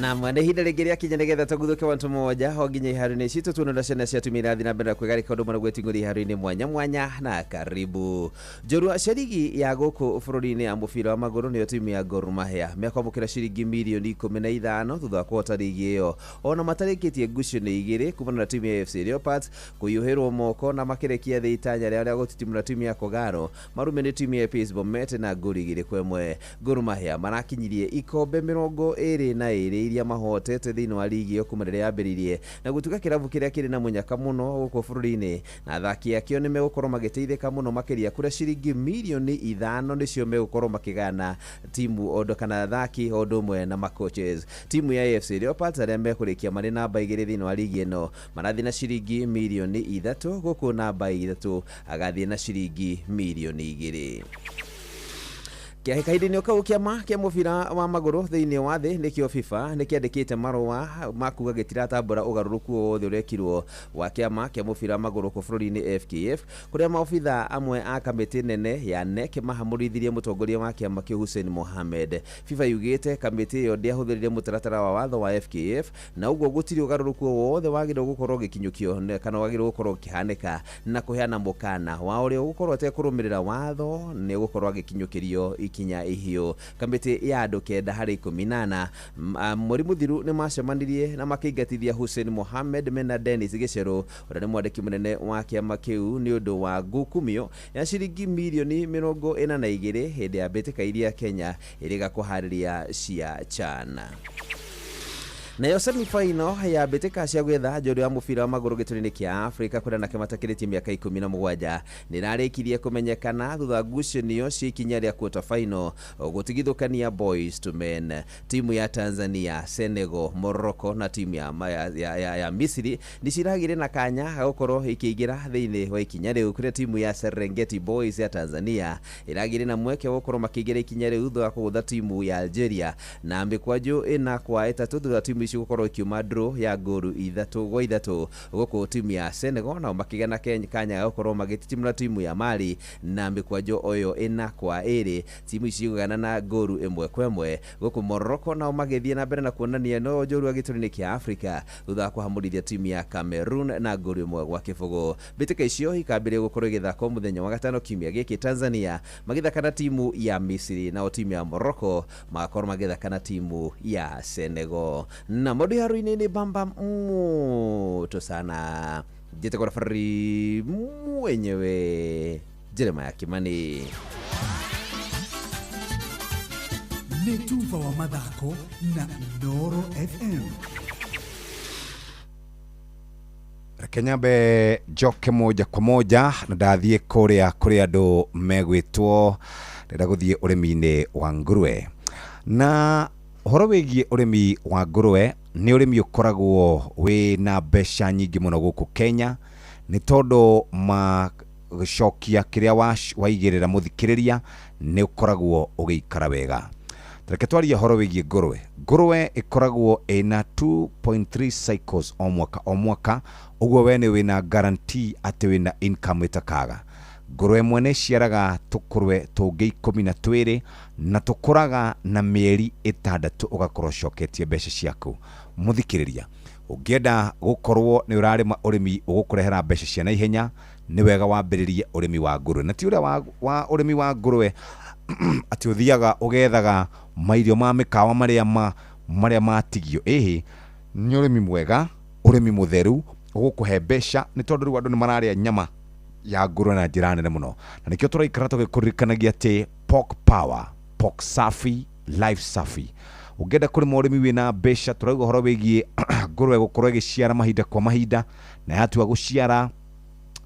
S2: na mwene ihinda rĩngĩ rĩakinya nĩgetha tũguthũke wantu moja ho nginya iharo-inĩ citũ tuone ũrĩa ciana cia atumia irathiĩ na mbere na kwĩgarĩka ũndũ ũmwe na gwĩting'ũria iharo-inĩ mwanya mwanya. Na karibu njorua cia rigi ya gũkũ bũrũri-inĩ ya mũbira wa magũrũ nĩyo timu ya Gor Mahia mekwamũkĩra ciringi mirioni 15 thutha wa kũhota rigi ĩyo ona matarĩkĩtie ngucanio igĩrĩ kumana na timu ya AFC Leopards kũiyũhĩrwo moko na makĩrekia thĩ itanya rĩao rĩa gũtitimũra timu ya Kogalo marume nĩ timu ya APS Bomet na ngũri 2-1. Gor Mahia marakinyirie ikombe 22 iria mahotete thĩinĩ wa ligi ĩyo kuma rĩrĩa yambĩrĩirie na gũtuĩka kĩrabu kĩrĩa kĩrĩ na mũnyaka mũno gũkũ bũrũri-inĩ na athaki akĩo nĩ megũkorwo magĩteithĩka mũno makĩria kũrĩa ciringi mirioni 5 nĩcio megũkorwo makĩgana timu ondo kana athaki o ũndũ ũmwe na macoaches. Timu ya AFC Leopards arĩa mekũrĩkia marĩ namba 2 thĩinĩ wa ligi ĩno marathiĩ na ciringi mirioni 3 gũkũ namba 3 agathiĩ na ciringi mirioni 2. Kahinda-inĩ kau kĩama kĩa mũbira wa magũrũ thĩinĩ wa thĩ nĩkĩo FIFA nĩkĩandĩkĩte marũa ma kuga gĩtiratambũra ũgarũrũku o wothe ũrekirwo wa kĩama kĩa mũbira wa magũrũ kũ bũrũri-inĩ FKF kũrĩa maobitha amwe a kamĩtĩ nene ya NEC mahamũrithirie mũtongoria wa kĩama kĩu Hussein Mohamed. FIFA yugĩte kamĩtĩ ĩyo ndĩahũthĩrire mũtaratara wa watho wa FKF na ũguo gũtirĩ ũgarũrũku o wothe wagĩrĩirwo gũkorwo ũgĩkinyũkio kana wagĩrĩirwo gũkorwo ũkĩhanĩka na kũheana mũkana wa ũrĩa ũgũkorwo atekũrũmĩrĩra watho nĩ ũgũkorwo agĩkinyũkĩrio ikinya ihiũ. Kamĩtĩ ya andũ 9 harĩ 18 mweri mũthiru nĩ macemanirie na makĩingatithia Hussein Mohamed mena Dennis Gĩcerũ ũrĩa nĩ mwandĩki mũnene wa kĩama kĩu nĩ ũndũ wa ngukumio ya ciringi mirioni 42 hĩndĩ ya mbĩtĩka iria Kenya ĩrĩga kũharĩria cia CHAN. Nayo semi-final ya mbĩtĩka cia gwetha njorua ya mũbira wa magũrũ gĩtũri-inĩ kĩa Afrika kũrĩa anake matakĩrĩtie mĩaka 17 nĩrarĩkirie kũmenyekana thutha wa ngucanio cia ikinya rĩa quarter final gũtigithũkania Boys to Men. Timu ya Tanzania, Senegal, Morocco na timu ya Misri nĩciragire na kanya ga gũkorwo ikĩingĩra thĩinĩ wa ikinya rĩu kũrĩa timu ya Serengeti Boys ya Tanzania ĩragire na mweke wa gũkorwo makĩingĩra ikinya rĩu thutha wa kũgũtha timu ya Algeria na mĩkwanjũ 4-3 thutha wa timu ici gũkorwo ikiuma draw ya ngũru 3-3 gũkũ timu ya Senegal nao makĩgĩa na kanya ga gũkorwo magĩtitimũra timu ya Mali na mĩkwanjũ oyo 4-2 timu ici igũgana na ngũru 1-1 gũkũ Morocco nao magĩthiĩ na mbere na kuonania no njorua gĩtũri-inĩ kĩa Afrika thutha wa kũhamũrithia timu ya Cameroon na ngũru 1-0. Mbĩtĩka icio ikambĩrĩria gũkorwo igĩthakwo mũthenya wa gatano kiumia gĩkĩ Tanzania magĩthaka na timu ya Misri nao timu ya Morocco magakorwo magĩthaka na timu ya Senegal. Na maũndũ iharo-inĩ nĩ bamba moto sana. Njĩtagwo Rafari mwenyewe. Jeremiah Kimani.
S11: Nĩ tuba wa mathako na Inooro FM.
S5: Reke nyambe njoke moja kwa moja na ndathiĩ kũrĩa kũrĩ andũ megwĩtwo ndĩrenda gũthiĩ ũrĩmi-inĩ wa ngũrwe. Na ũhoro wĩgiĩ ũrĩmi wa ngũrwe nĩ ũrĩmi ũkoragwo wĩna mbeca nyingĩ mũno gũkũ Kenya, nĩ tondũ macokia kĩrĩa waigĩrĩra mũthikĩrĩria nĩ ũkoragwo ũgĩikara wega. Reke twarie ũhoro wĩgiĩ ngũrwe. Ngũrwe ĩkoragwo ĩna 2.3 cycles o mwaka o mwaka, ũguo we nĩ wĩna guarantee atĩ wĩna income ĩtakaga. Ngũrwe ĩmwe nĩ ĩciaraga tũkũrwe tũngĩ 12 na tũkũraga na mĩeri 6 ũgakorwo ũcoketie mbeca ciaku. Mũthikĩrĩria, ũngĩenda gũkorwo nĩ ũrarĩma ũrĩmi ũgũkũrehera mbeca cia naihenya, nĩ wega wambĩrĩrie ũrĩmi wa ngũrwe. Na ti ũrĩa wa ũrĩmi wa ngũrwe atĩ ũthiaga ũgethaga mairio ma mĩkawa marĩa matigio. Ĩhĩ, nĩ ũrĩmi mwega, ũrĩmi mũtheru ũgũkũhe mbeca, nĩ tondũ rĩu andũ nĩ mararĩa nyama ya ngũrwe na njĩra nene mũno. Na nĩkĩo tũraikara tũgĩkũririkanagia atĩ Pork Power, Pork Safi, Life Safi. Ũngĩenda kũrĩma ũrĩmi wĩna mbeca, tũrauga ũhoro wĩgiĩ ngũrwe gũkorwo ĩgĩciara mahinda kwa mahinda, na yatua gũciara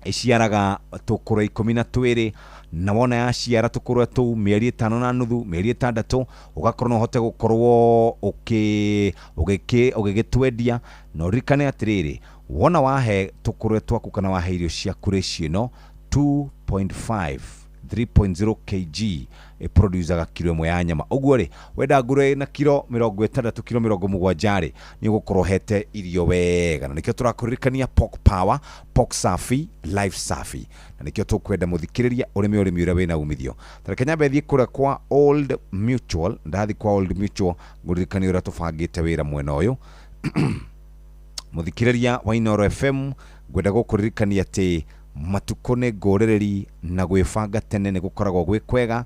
S5: ĩciaraga tũkũrwe 12, na wona yaciara tũkũrwe tũu mĩeri 5.5, mĩeri 6, ũgakorwo no ũhote gũkorwo ũgĩgĩtwendia. Na ũririkane atĩrĩrĩ, wona wahe tũkũrwe twaku kana wahe irio ciaku ratio ĩno 2.5 3.0 kg ĩproducaga kiro ĩmwe ya nyama. Ũguo rĩ, wenda ngũrwe na kiro 60 kiro 70 rĩ, nĩ ũgũkorwo ũhete irio wega. Na nĩkĩo tũrakũririkania Pork Power, Pork Safi, Life Safi. Na nĩkĩo tũkwenda mũthikĩrĩria ũrĩmi ũrĩmi ũrĩa wĩna umithio. Ta reke nyambe thiĩ kũrĩa kwa Old Mutual. Ndathiĩ kwa Old Mutual ngũririkanie ũrĩa tũbangĩte wĩra mwena ũyũ. Mũthikĩrĩria wa Inooro FM, ngwenda gũkũririkania atĩ matukũ nĩ ngũrĩrĩri na gwĩbanga tene nĩ gũkoragwo gwĩ kwega.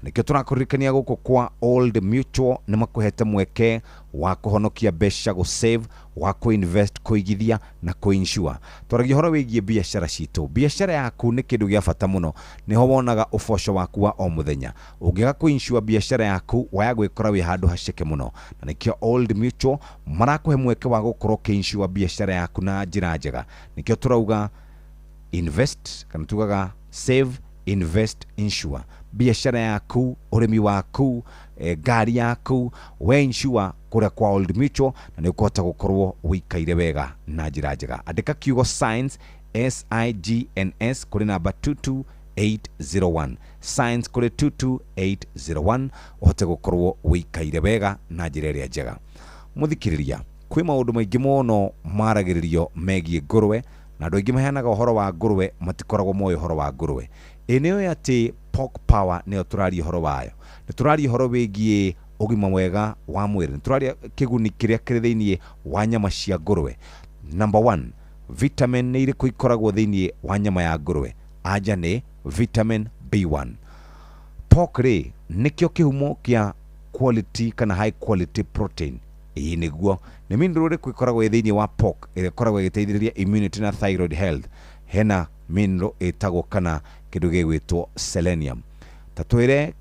S5: Nĩkĩo tũrakũririkania gũkũ kwa Old Mutual nĩ makũhete mweke wa kũhonokia mbeca, gũ save, wa kũ-invest, kũigithia na kũ-insure. Twaragia ũhoro wĩgiĩ biacara citũ. Biacara yaku nĩ kĩndũ gĩa bata mũno, nĩho wonaga ũboco waku wa o mũthenya. Ũngĩaga kũ-insure biacara yaku, waya gwĩkora wĩ handũ haceke mũno. Na nĩkĩo Old Mutual marakũhe mweke wa gũkorwo ũkĩ-insure biacara yaku na njĩra njega. Nĩkĩo tũrauga invest, kana tugaga save, invest, insure. Biacara yaku, ũrĩmi waku, ngari yaku, we insure kũrĩa kwa Old Mutual, na nĩ ũkũhota gũkorwo ũikaire wega na njĩra njega. Andĩka kiugo SIGNS, SIGNS, kũrĩ namba 22801, SIGNS kũrĩ 22801, ũhote gũkorwo ũikaire wega na njĩra ĩrĩa njega. Mũthikĩrĩria, kwĩ maũndũ maingĩ mũno maragĩrĩrio megiĩ ngũrwe, na andũ aingĩ maheanaga ũhoro wa ngũrwe matikoragwo moĩ ũhoro wa ngũrwe. Ĩ nĩ ũĩ atĩ Pork Power nĩyo tũraria ũhoro wayo. Nĩ tũraria ũhoro wĩgiĩ ũgima mwega wa mwĩrĩ. Nĩ tũraria kĩguni kĩrĩa kĩrĩ thĩinĩ wa nyama cia ngũrwe. Number 1, vitamin nĩ irĩkũ ikoragwo thĩinĩ wa nyama ya ngũrwe? Anja nĩ vitamin B1. Pork rĩ, nĩkĩo kĩhumo kĩa quality kana high quality protein. Ĩĩ nĩguo. Nĩ mineral ĩrĩkũ ĩkoragwo ĩ thĩinĩ wa pork ĩrĩa ĩkoragwo ĩgĩteithĩrĩria immunity na thyroid health? Hena mineral ĩtagwo kana kĩndũ gĩgwĩtwo selenium. Ta twĩre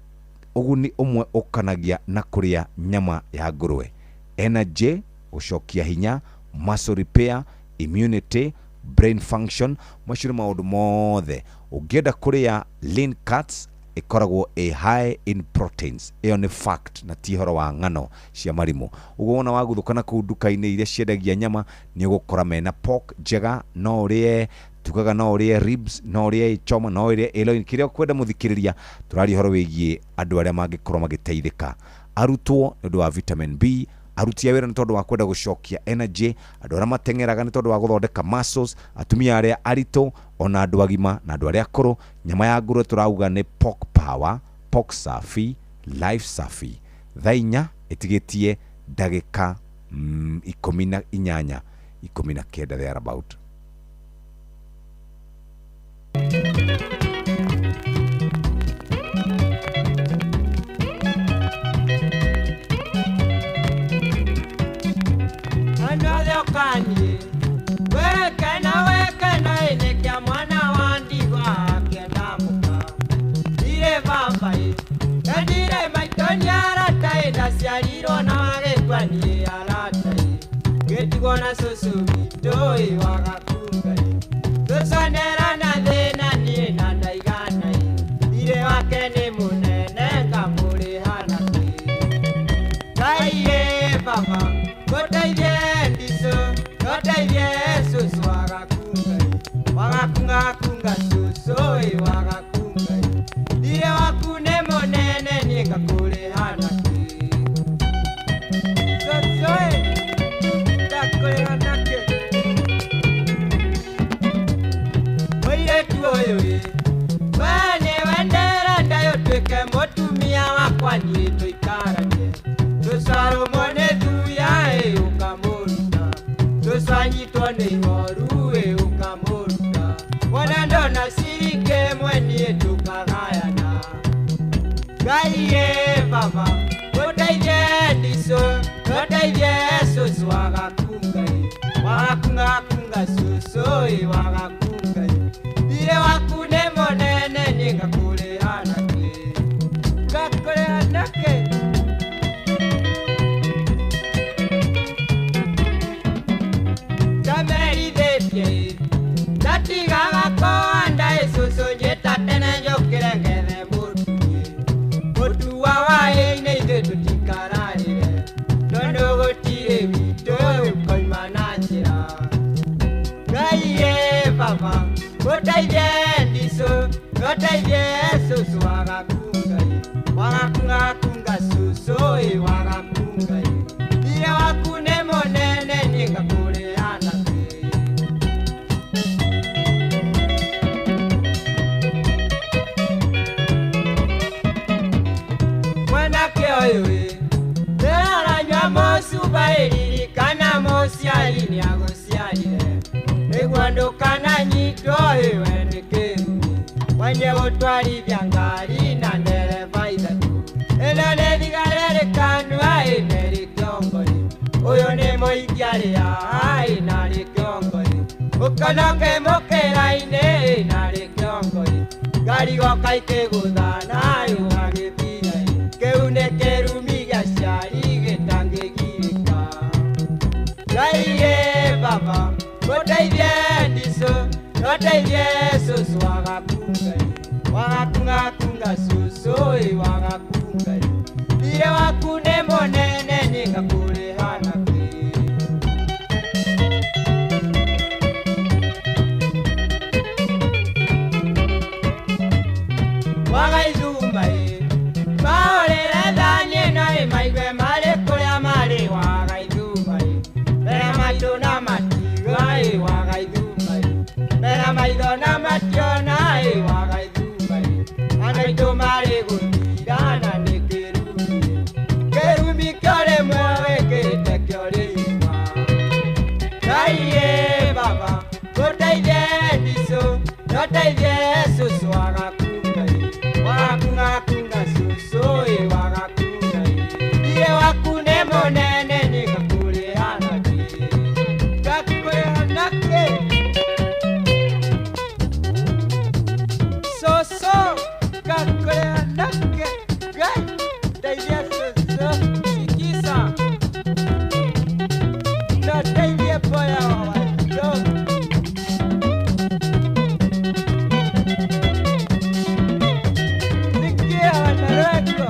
S5: ũguni ũmwe ũkanagia na kũrĩa nyama ya ngũrwe. Energy, gũcokia hinya, muscle repair, immunity, brain function, macio nĩ maũndũ mothe. Ũngĩenda kũrĩa lean cuts, ĩkoragwo ĩ high in proteins. Ĩyo nĩ fact na ti ũhoro wa ng'ano cia marimũ. Ũguo wona waguthũka na kũu nduka-inĩ iria ciendagia nyama, nĩ ũgũkora mena pork njega, no ũrĩe tugaga, no ũrĩe ribs, no ũrĩe choma, no ũrĩe loin, kĩrĩa ũkwenda. Mũthikĩrĩria, tũraria ũhoro wĩgiĩ andũ arĩa mangĩkorwo magĩteithĩka. Arutwo nĩ ũndũ wa vitamin B, aruti a wĩra nĩ tondũ wa kwenda gũcokia energy, andũ arĩa mateng'eraga nĩ tondũ wa gũthondeka muscles, atumia arĩa aritũ, ona andũ agima na andũ arĩa akũrũ. Nyama ya ngũrwe tũrauga nĩ Pork Power, Pork Safi, Life Safi. Thaa 4 ĩtigĩtie ndagĩka 18, 19 thereabout.
S14: Wekena wekena ine kya mwana wa ndigwa kenda muka. Ngĩtigwo na cũcũ witũ ĩ wagakunga ĩ. Cũcũ nera na thĩna niĩ na ndaigana ĩ. Thirĩ wake nĩ mũnene ngamũrĩha na kĩ. Ngai ĩ baba, ngũteithie ndicũ, ngũteithie cũcũ wagakunga ĩ. Wagakunga kunga cũcũ ĩ wagakunga ĩ. Thirĩ waku nĩ mũnene niĩ ngakũrĩha na kĩ. Cũcũ ĩ, ngakũrĩha na kĩ. Mũirĩtu ũyũ ĩ, we nĩwe ndĩrenda ũtuĩke mũtumia wakwa niĩ tũikaranie. Cũcũ arũmwo nĩ thuya ĩ ũkamũruta. Cũcũ anyitwo nĩ ihoru ĩ ũkamũruta. Wona ndona ciringi ĩmwe niĩ tũkagayana. Ngai ĩ baba, ngũteithie ndicũ, ngũteithie cũcũ wagakunga ĩ. Wagakunga kunga cũcũ ĩ wagakunga ĩ. Thirĩ waku nĩ mũnene niĩ ngakũrĩha na kĩ. Ngakũrĩha na kĩ. Ndamerithĩtie ĩ, ndatigaga kũhanda ĩ cũcũ njĩta tene njũkĩre ngethe mũtu ĩ. Mũtu wa waĩ-inĩ ithuĩ tũtikararĩre, tondũ gũtirĩ witũ ũkoima na njĩra. Ngai ĩ baba, ngũteithie ndicũ, ngũteithie cũcũ wagakunga ĩ. Wagakunga kunga cũcũ ĩ wagakunga ĩ. Thirĩ waku nĩ mũnene niĩ ngakũrĩha na kĩ. Mwanake ũyũ ĩ, ndĩraranyua mũcuba ĩ ririkana mũciari nĩagũciarire. Nĩguo ndũkananyitwo ĩ we nĩ kĩrumi. Mwenye gũtwarithia ngari na ndereba ithatũ. Ĩno nĩ thigara ĩrĩ kanua ĩ na ĩrĩ kĩongo ĩ. Ũyũ nĩ mũikia rĩa ĩ na arĩ kĩongo ĩ. Ũkonoke mũkĩra-inĩ ĩ na arĩ kĩongo ĩ. Ngari goka ikĩgũthana ĩ ũgagĩthira ĩ. Kĩu nĩ kĩrumi gĩa aciari gĩtangĩgirĩka. Ngai ĩ baba, ngũteithie ndicũ, ngũteithie cũcũ wagakunga ĩ. Wagakunga kunga cũcũ ĩ wagakunga ĩ. Thirĩ waku nĩ mũnene niĩ ngakũrĩha na kĩ. Wagaithuma ĩ, mahũrĩre thani ĩno ĩ maigue marĩ kũrĩa marĩ wagaithuma ĩ. Mbere maitũ na matiga ĩ wagaithuma ĩ. Mbere maitho na mationa ĩ wagaithuma ĩ. Andũ aitũ marĩ gũthira na nĩ kĩrumi ĩ. Kĩrumi kĩa rĩmwe wĩkĩrĩte kĩo rĩima. Ngai ĩ baba, ngũteithie ndicũ, ngũteithie cũcũ wagakunga ĩ. Wagakunga kunga cũcũ ĩ wagakunga ĩ. Thirĩ waku nĩ mũnene niĩ ngakũrĩha na kĩ. Ngakũrĩha na kĩ. Cũcũ ngakũrĩha na kĩ. Ngai ndeithia cũcũ sikiza. No ndeithie boya wa Wanjogu. Sikia wanareko.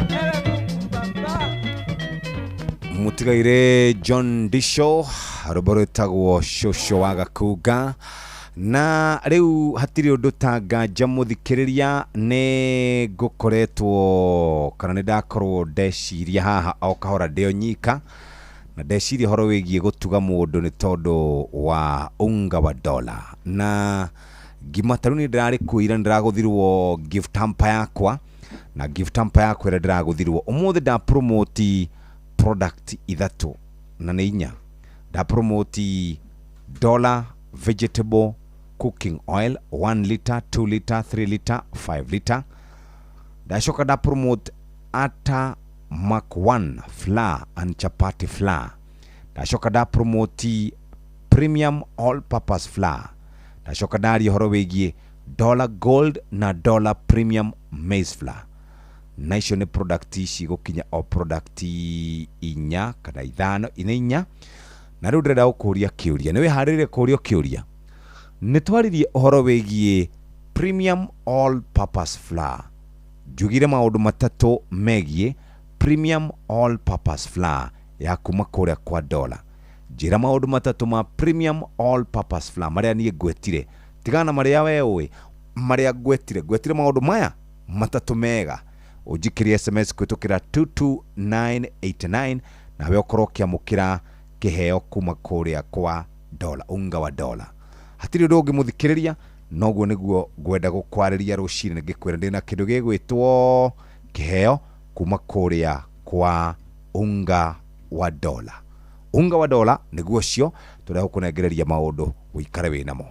S14: Ewe Mungu Baba.
S5: Mutigaire John Disho rwĩmbo rwĩtagwo cũcũ wa gakunga na rĩu hatirĩ ũndũ ta nganja mũthikĩrĩria nĩ ngũkoretwo kana nĩ ndakorwo ndeciria haha o kahora ndĩ o nyika na ndeciria ũhoro wĩgiĩ gũtuga mũndũ nĩ tondũ wa unga wa dola na ngima ta rĩu nĩ ndĩrarĩ kwĩra nĩ ndĩragũthirwo gift hamper yakwa na gift hamper yakwa ĩrĩa ndĩragũthirwo ũmũthĩ nda promote product ithatũ na nĩ inya nda promote dollar vegetable cooking oil 1 liter 2 liter 3 liter 5 liter ndacoka nda promote ata mark 1 flour and chapati flour ndacoka nda promote premium all purpose flour ndacoka ndaria ũhoro wĩgiĩ dollar gold na dollar premium maize flour Na icio nĩ product ici gũkinya o product 4 kana 5 4. Na rĩu ndĩrenda gũkũria kĩũria, nĩ wĩharĩrĩrie kũũrio kĩũria. Nĩ twaririe ũhoro wĩgiĩ premium all purpose flour. Njugire maũndũ matatũ megiĩ premium all purpose flour ya kuma kũrĩa kwa Dola. Njĩra maũndũ matatũ ma premium all purpose flour marĩa niĩ ngwetire. Tigana na marĩa we ũĩ, marĩa ngwetire. Ngwetire maũndũ maya matatũ mega. Ũnjikĩrie SMS kũhĩtũkĩra 22989 nawe ũkorwo ũkĩamũkĩra kĩheo kuma kũrĩa kwa Dola, unga wa Dola. Hatirĩ ũndũ ũngĩ mũthikĩrĩria, noguo nĩguo ngwenda gũkwarĩria rũcinĩ ngĩkwĩra ndĩna kĩndũ gĩgwĩtwo kĩheo kuma kũrĩa kwa unga wa Dola. Unga wa Dola nĩguo ũcio tũrĩa gũkũnengereria maũndũ ũikare wĩnamo.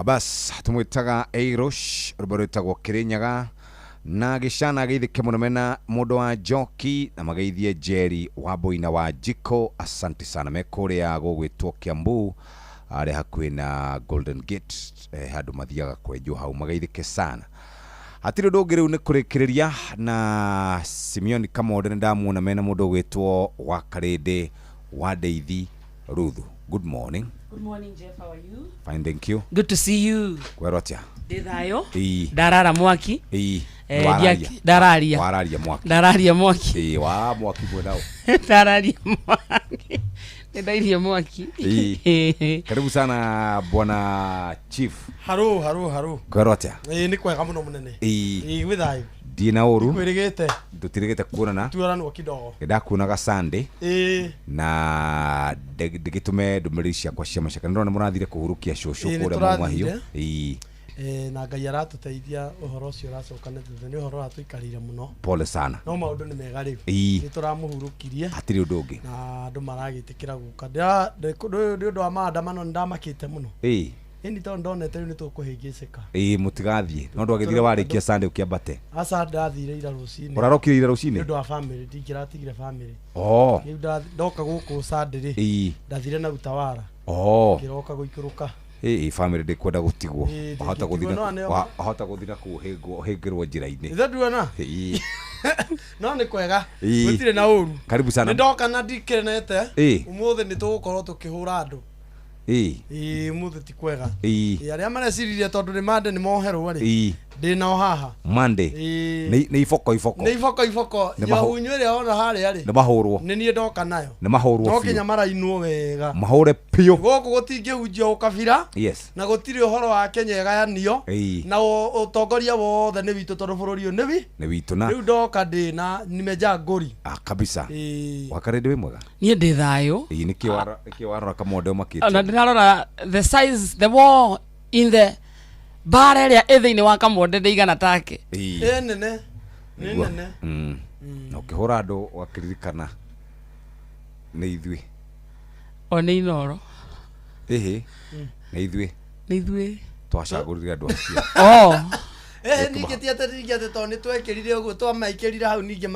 S5: Bas tumwitaga Eirosh rwĩmbo rwĩtagwo Kĩrĩnyaga na gĩcana geithĩke mũno mena mũndũ wa Njoki na mageithie Jerry wa Boina wa Jiko. Asante sana me kũrĩa gũgwĩtwo Kiambu arĩa hakuhĩ na Golden Gate, handũ mathiaga kwenjwo hau, mageithĩke sana. Hatirĩ ũndũ ũngĩ rĩu nĩ kũrĩkĩrĩria na Simeon Kamonde nĩ ndamuona mena mũndũ ũgwĩtwo wa Karĩndĩ wa Ndeithi Ruthu. Good morning.
S4: Good morning, Jeff. How are you?
S5: Fine, thank you.
S4: Good to see you.
S5: Kwero atia?
S4: Ndĩ thayũ. Ndarara mwaki. Ndararia.
S5: Wararia mwaki.
S4: Ndararia mwaki.
S5: Wa mwaki mwena.
S4: Ndararia mwaki. Ndairie mwaki.
S5: Karibu sana bwana Chief.
S3: Haro haro haro.
S5: Kwero atia?
S3: Nĩ kwega mũno mũnene. Gwĩ thayũ.
S5: Ndina ũru.
S3: Kwĩrĩgĩte.
S5: Tũtirĩgĩte kuonana.
S3: Tuoranwo kidogo.
S5: Ndakuonaga Sunday. Na ndĩgĩtũme ndũmĩrĩri ciakwa cia macaka. Nĩndĩrona mũrathire kũhurũkia cũcũ kũrĩa Mau Mahiũ.
S3: Na Ngai aratũteithia ũhoro ũcio ũracoka nĩ thutha nĩ ũhoro ũratũikarĩire mũno.
S5: Pole sana.
S3: No maũndũ nĩ mega rĩu.
S5: Ĩĩ.
S3: Nĩ tũramũhurũkirie.
S5: Hatirĩ ũndũ ũngĩ.
S3: Na andũ maragĩtĩkĩra gũka. Nĩ ũndũ wa maandamano nĩ ndamakĩte mũno.
S5: Ĩĩ.
S3: Ĩni tondũ ndonete rĩu nĩ tũkũhĩngĩcĩka.
S5: Ĩĩ mũtigathiĩ. No ndwagĩthire warĩkia Sunday ũkĩambate.
S3: Aca ndathire ira rũcinĩ.
S5: Ũrarokire ira rũcinĩ?
S3: Nĩ ũndũ wa family ndingĩratigire family.
S5: Oh.
S3: Rĩu ndoka gũkũ Sunday rĩ.
S5: Ĩĩ.
S3: Ndathire na Utawala.
S5: Oh.
S3: Ngĩroka gũikũrũka.
S5: Ĩĩ family ndĩkwenda gũtigwo.
S3: Ĩĩ,
S5: Wahota
S3: ndĩngĩtigwo, no
S5: gũthiĩ
S3: nĩo-
S5: na wahota gũthiĩ na kũhĩngĩrwo njĩra-inĩ.
S3: Ithe nduona?
S5: Ĩĩ.
S3: No nĩ kwega.
S5: Ĩĩ.
S3: Gũtirĩ na ũru.
S5: Karibu sana.
S3: Nĩ ndoka na ndikenete.
S5: Ĩĩ.
S3: Ũmũthĩ nĩ tũgũkorwo tũkĩhũra andũ.
S5: Ĩĩ.
S3: Ĩĩ ũmũthĩ ti kwega.
S5: Ĩĩ.
S3: Ĩĩ arĩa mareciririe tondũ nĩ mande nĩ moherwo rĩ.
S5: Ĩĩ.
S3: Ndĩ nao haha.
S5: Monday.
S3: Ĩĩ.
S5: Nĩ iboko iboko.
S3: Nĩ iboko iboko.
S5: Nĩ
S3: Nyahunyu ĩrĩa wona harĩa rĩ.
S5: Nĩ mahũrwo.
S3: Nĩ niĩ ndoka nayo.
S5: Nĩ mahũrwo
S3: No
S5: biũ.
S3: nginya marainwo wega.
S5: Mahũre biũ.
S3: Gũkũ gũtingĩhunjio ũkabira.
S5: Yes.
S3: Na gũtirĩ ũhoro wa Kenya ĩgayanio.
S5: Ĩĩ.
S3: Na ũtongoria wothe nĩ witũ tondũ bũrũri ũyũ nĩ wi.
S5: Nĩ witũ na
S3: Rĩu ndoka ndĩ na nimejaa ngũri.
S5: ah, kabisa.
S3: Ĩĩ.
S5: Wakarĩ ndĩ wĩ mwega.
S16: Niĩ ndĩ thayũ.
S5: Ĩĩ nĩkĩ warora kamonde ũmakĩte.
S16: Ona ndĩrarora the size the war in the bara ĩrĩa ĩ thĩinĩ wa kamonde ndĩigana take.
S5: Ĩĩ.
S3: Ĩ nene. Nĩ
S5: Nĩguo.
S3: nene.
S5: Na ũkĩhũra andũ ũgakĩririkana nĩ ithuĩ.
S16: O nĩ Inooro.
S5: Ĩhĩ. Nĩ ithuĩ.
S16: Nĩ ithuĩ.
S5: Twacagũrire andũ acio.
S16: Oh.
S3: Ningĩ ti atĩ ningĩ atĩ tondũ nĩ twekĩrire ũguo twamaikĩrire hau ningĩ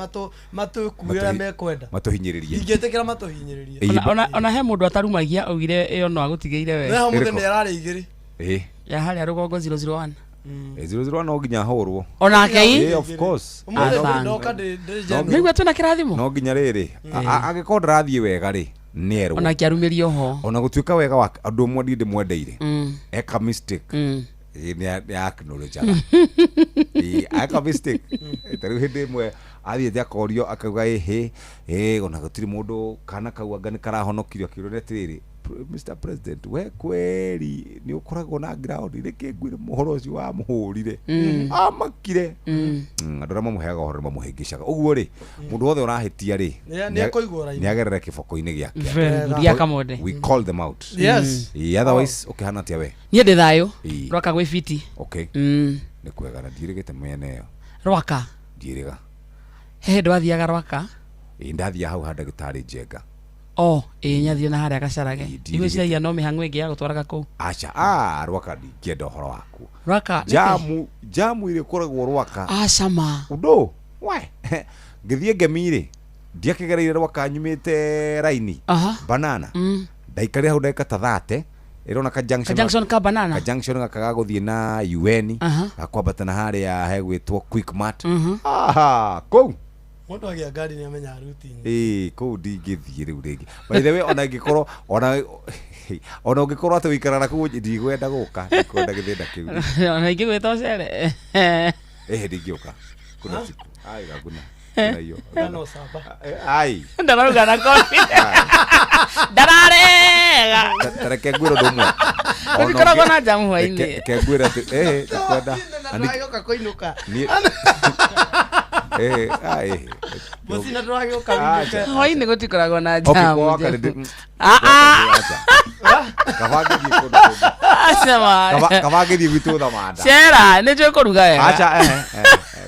S3: matũkuĩra mekwenda.
S5: Matũhinyĩrĩrie.
S3: Ingĩtĩkĩra matũhinyĩrĩrie.
S5: Ĩĩ,
S16: Ona he mũndũ atarumagia augire ĩyo no agũtigĩire we.
S3: Neho mũthĩ nĩ yararĩ igĩrĩ.
S5: Ĩĩ.
S16: Ya harĩa rũgongo 001.
S5: 001 no nginya ahũrwo.
S16: Onake ĩ?
S5: Ĩĩ, of course.
S3: Ũmũthĩ
S5: No-
S3: ndoka ndĩ
S5: no-
S16: Nĩguo twĩna kĩrathimo.
S5: No nginya rĩrĩ angĩkorwo ndarathiĩ wega rĩ nĩ erwo.
S16: Onake arumĩrio ho.
S5: Ona gũtuĩka wega wa andũ ũmwe niĩ ndĩmwendeire. Eka mistake. Ĩĩ nĩ acknowledge-aga. Ĩĩ eka mistake. Ta rĩu hĩndĩ ĩmwe athiĩte akorio akauga ĩhĩ ĩ ona gũtirĩ mũndũ kana kau anga nĩ karahonokirio akĩũrio nĩ atĩrĩrĩ Mr President we kweri nĩ ũkoragwo na ground rĩkĩ ngwĩre mũhoro ũcio wamũhũrire amakire. Andũ arĩa mamũheaga ũhoro nĩ mamũhĩngĩcaga ũguo rĩ mũndũ wothe ũrahĩtia rĩ
S3: Nĩ ekũigwo raini.
S5: nĩ agerere kĩboko-inĩ gĩake.
S16: Very good. Gĩa Kamonde.
S5: We call them out.
S16: Yes.
S5: Ĩĩ, otherwise ũkĩhana atĩa we?
S16: Niĩ ndĩ thayũ.
S5: Ĩĩ.
S16: Rwaka gwĩ fiti.
S5: Okay. Nĩ kwega na ndiĩrĩgĩte mĩena ĩyo.
S16: Rwaka.
S5: Ndiĩrĩga.
S16: He hĩndĩ wathiaga Rwaka.
S5: Ĩĩ ndathiaga hau ha ndagĩtarĩ Njenga.
S16: Oh, ĩĩ nyathire na harĩa Gacarage.
S5: Ndigĩrĩte.
S16: Ndigwĩciragia no mĩhang'o ĩngĩ ya gũtwaraga kũu.
S5: Aca, Rwaka ndingĩenda ũhoro waku.
S16: Rwaka. nĩkĩ?
S5: Jamu ĩrĩa ĩkoragwo Rwaka.
S16: Aca ma.
S5: Ũndũ. We. Ngĩthiĩ Ngemi rĩ, ndiakĩgereire Rwaka nyumĩte raini. Banana. Ndaikarire hau ndagĩka ta 30. Ĩrona ka junction.
S16: Ka junction ka banana.
S5: Ka junction gaka ga gũthiĩ na UN.
S16: Aha.
S5: Gakwambata na harĩa hegwĩtwo Quick Mart. Aha, kũu.
S3: Mũndũ agĩa ngari nĩ amenyaga routine.
S5: Ĩĩ kũu ndingĩthiĩ rĩu rĩngĩ. By the way ona ingĩkorwo ona ũngĩkorwo atĩ ũikaraga kũu ndigwenda gũka, ndikwenda gĩthĩna kĩu.
S16: Ona ingĩgwĩta ũcere.
S5: Ĩhĩ ndingĩũka. Kuna siku. Ai hakuna. Kuna hiyo.
S3: Ngano saba.
S5: Ai.
S16: Ndarauga na confidence. Ndararega.
S5: Ta reke ngwĩre ũndũ ũmwe.
S16: Gũtikoragwo na jamu hwaĩ-inĩ.
S5: Reke ngwĩre atĩ ĩhĩ ndikwenda.
S3: Na ndũragĩũka kũinũka.
S5: Niĩ ĩhĩ ai.
S3: Mũcina ndũragĩũka
S5: Aca.
S3: wĩinũke.
S16: Hwaĩ-inĩ gũtikoragwo na
S5: Okay,
S16: jamu.
S5: kwa wakati ndi-
S16: Ah, ah.
S5: Kaba ngĩthiĩ kũndũ kũngĩ.
S16: Aca ma.
S5: Kaba ngĩthiĩ gwitũ Thamanda.
S16: Cera, nĩ njũĩ kũruga wega.
S5: Aca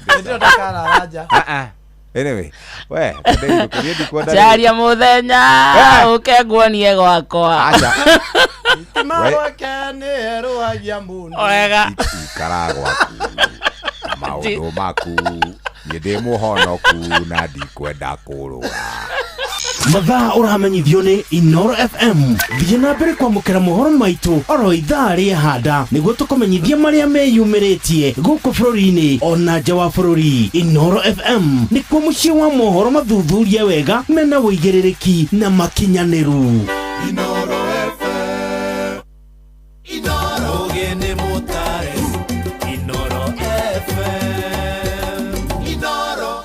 S3: Nĩ ndakarara nja.
S5: Anyway, we, niĩ ndikwenda rĩu.
S16: Caria mũthenya ũke nguonie gwakwa.
S5: Aca.
S3: Marwake nĩ erũhagia mũno.
S16: Wega.
S5: Ikara gwaku na maũndũ maku niĩ ndĩ mũhonoku na ndikwenda kũrũa.
S28: Mathaa ũramenyithio nĩ Inooro FM. Thiĩ na mbere kwamũkĩra mohoro maitũ oro ithaa rĩahanda nĩguo tũkũmenyithie marĩa meyumĩrĩtie gũkũ bũrũri-inĩ ona nja wa bũrũri. Inooro FM nĩkuo mũciĩ wa mohoro mathuthurie wega mena ũigĩrĩrĩki na makinyanĩru.
S7: Inooro FM. Inooro. Ũgĩ nĩ mũtare. Inooro FM. Inooro.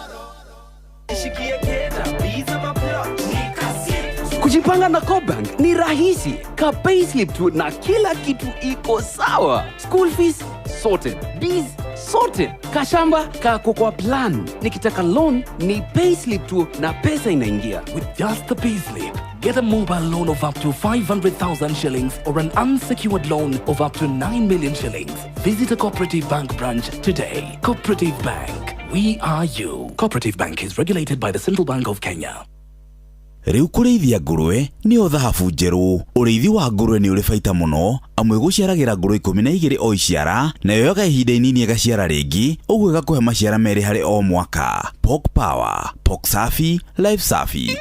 S17: Kujipanga na CoBank ni rahisi. Ka payslip tu na kila kitu iko sawa. School fees sorted, bills Sorted. Kashamba kako kwa plan. Nikitaka loan ni payslip tu na pesa inaingia.
S6: With just the payslip, get a mobile loan of up to 500,000 shillings or an unsecured loan of up to 9 million shillings. Visit a Cooperative Bank branch today. Cooperative Bank, we are you. Cooperative Bank is regulated by the Central Bank of Kenya.
S18: Rĩu kũrĩithia ngũrwe nĩyo thahabu njerũ. Ũrĩithi wa ngũrwe nĩ ũrĩ baita mũno, amu ĩgũciaragĩra ngũrwe 12 o iciara, na yoyaga ihinda inini ĩgaciara rĩngĩ, ũguo ĩgakũhe maciara merĩ harĩ o mwaka. Pork Power, Pork Safi, Life Safi.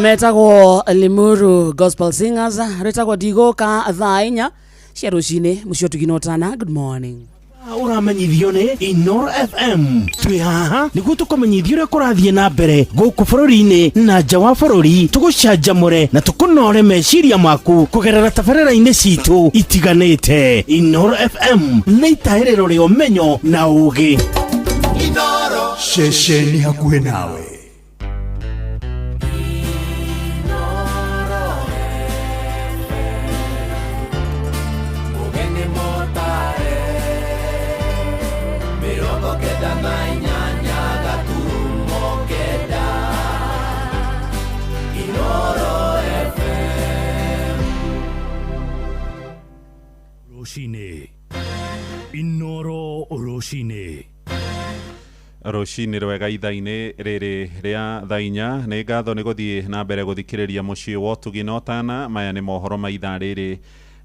S16: Metagwo Limuru Gospel Singers, rĩtagwo ndigũka thaa 4 cia rũcinĩ. Mũciĩ ũtugino ũtana. Good morning.
S28: Ũramenyithio nĩ Inoro FM. Twĩ haha nĩguo tũkũmenyithia ũrĩa kũrathiĩ na mbere gũkũ bũrũri-inĩ na nja wa bũrũri, tũgũcanjamũre na tũkũnore meciria maku kũgerera tabarĩra-inĩ citũ itiganĩte. Inoro FM nĩ itahĩrĩro rĩa ũmenyo na ũgĩ.
S7: Inoro
S11: ceceni hakuhĩ nawe.
S12: Rũcinĩ. Inoro rũcinĩ.
S1: Rũcinĩ rwega ithaa-inĩ rĩrĩ rĩa thaa 4. Nĩ ngatho nĩ gũthiĩ na mbere gũthikĩrĩria mũciĩ wa ũtugi na ũtana. Maya nĩ mohoro ma ithaa rĩrĩ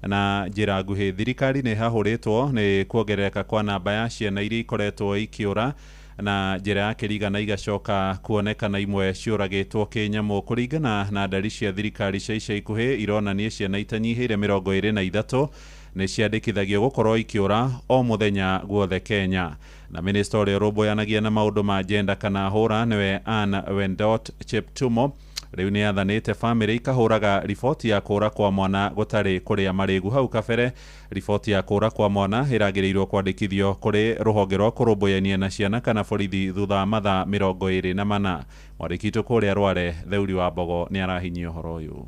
S1: na njĩra nguhĩ. Thirikari nĩ hahũrĩtwo nĩ kuongerereka kwa namba ya ciana iria ikoretwo ikĩũra na njĩra ya kĩriga na igacoka kuonekana imwe ciũragĩtwo kĩnyamũ. Kũringana na ndari cia thirikari cia ica ikuhĩ ironania ciana itanyihĩire 23 nĩ ciandĩkithagio gũkorwo ikĩũra o mũthenya guothe Kenya. Na minista ũrĩa ũrũmbũyanagia na maũndũ ma gender kana hũra nĩwe Ann Wendot Cheptumo Rĩu nĩ yathanĩte bamĩrĩ ikahũraga riboti ya kũra kwa mwana gũtarĩ kũrĩa marĩgu. Hau kabere riboti ya kũra kwa mwana ĩragĩrĩirwo kwandĩkithio kũrĩ rũhonge rwa kũrũmbũyania na ciana kana borithi thutha wa mathaa 24. Mwandĩki witũ kũrĩa Rware Theuri wa Mbogo nĩ arahinyia ũhoro ũyũ.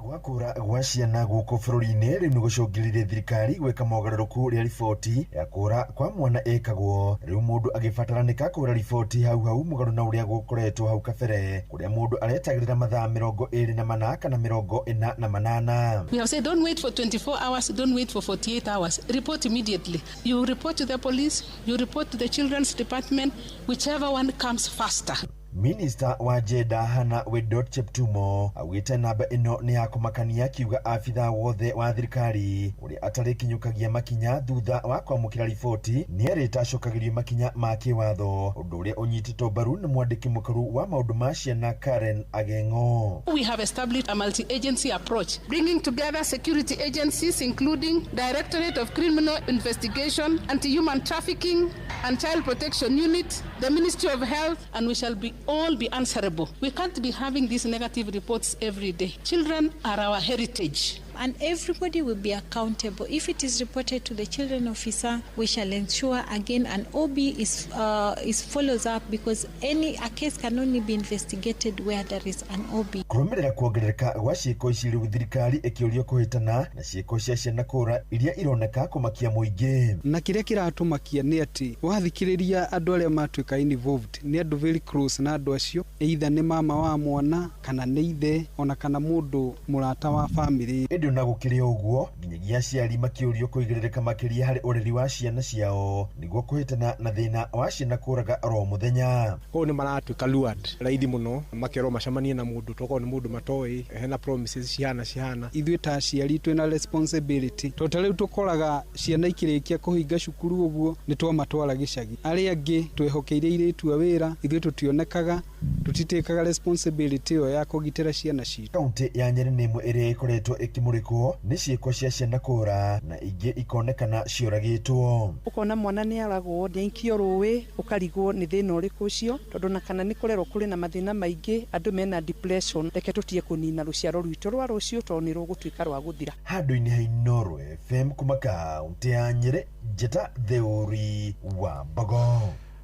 S9: Gwa kũra gwa ciana gũkũ bũrũri-inĩ rĩu nĩ gũcũngĩrĩirie thirikari gwĩka mogarũrũku rĩa riboti ya kũra kwa mwana ĩkagwo. Rĩu mũndũ agĩbataranĩka kũra riboti hau hau mũgarũ na ũrĩa gũkoretwo hau kabere, kũrĩa mũndũ aretagĩrĩra mathaa 24 kana 48.
S19: We have said don't wait for 24 hours, don't wait for 48 hours. Report immediately. You report to the police, you report to the children's department, whichever one comes faster.
S9: Minista wa Jenda Hannah Wedot Cheptumo augĩte namba ĩno nĩ ya kũmakania, akiuga abithaa wothe wa thirikari ũrĩa atarĩkinyũkagia makinya thutha wa kwamũkĩra riboti nĩerĩte acokagĩrio makinya ma kĩwatho, ũndũ ũrĩa ũnyitĩtwo mbaru nĩ mwandĩki mũkũrũ wa maũndũ ma ciana Karen Ageng'o.
S19: We have established a multi-agency approach, bringing together security agencies including Directorate of Criminal Investigation, Anti-Human Trafficking and Child Protection Unit, the Ministry of Health, and we shall be all be answerable. We can't be having these negative reports every day. Children are our heritage.
S20: And everybody will be accountable. If it is reported to the children officer, we shall ensure again an OB is follows up, because a case can only be investigated where there is an OB.
S9: Kũrũmĩrĩra kuongerereka gwa ciĩko ici rĩu thirikari ĩkĩũrio kũhĩtana na ciĩko cia ciana kũra iria ironeka kũmakia mũingĩ.
S21: Na kĩrĩa kĩratũmakia nĩ atĩ wathikĩrĩria andũ arĩa matuĩka involved nĩ andũ very close na andũ acio, either nĩ mama wa mwana kana nĩ ithe ona kana mũndũ mũrata wa family.
S9: Ĩndĩ ona gũkĩrĩ ũguo nginyagia aciari makĩũrio kũigĩrĩrĩka makĩria harĩ ũreri wa ciana ciao nĩguo kũhĩtana na thĩna wa ciana kũraga oro mũthenya.
S22: Kũu nĩ maratuĩka lured raithi mũno, makerwo macemanie na mũndũ tokorwo nĩ mũndũ matoĩ, hena promises cihana.
S21: Ithuĩ ta aciari twĩna responsibility, tondũ ta rĩu tũkoraga ciana ikĩrĩkia kũhinga cukuru ũguo nĩ twamatwara gĩcagi, arĩa angĩ twehokeire airĩtu a wĩra, ithuĩ tũtionekaga, tũtitĩkaga responsibility ĩyo ya kũgitĩra ciana citũ.
S9: Kaunti ya Nyeri nĩ ĩmwe ĩrĩa ĩkoretwo ĩkĩmũrĩkwo nĩ ciĩko cia ciana kũra na ingĩ ikonekana ciũragĩtwo.
S4: Ũkona mwana nĩ aragwo nĩ aikio rũĩ ũkarigwo nĩ thĩna ũrĩkũ ũcio, tondũ na kana nĩ kũrerwo kũrĩ na mathĩna maingĩ, andũ mena depression. Reke tũtige kũnina rũciaro rwitũ rwa rũciũ tondũ nĩ rũgũtuĩka rwa gũthira.
S9: Handũ-inĩ ha Inooro FM kuma kaunti ya Nyeri, Njĩta Theuri wa Mbogo.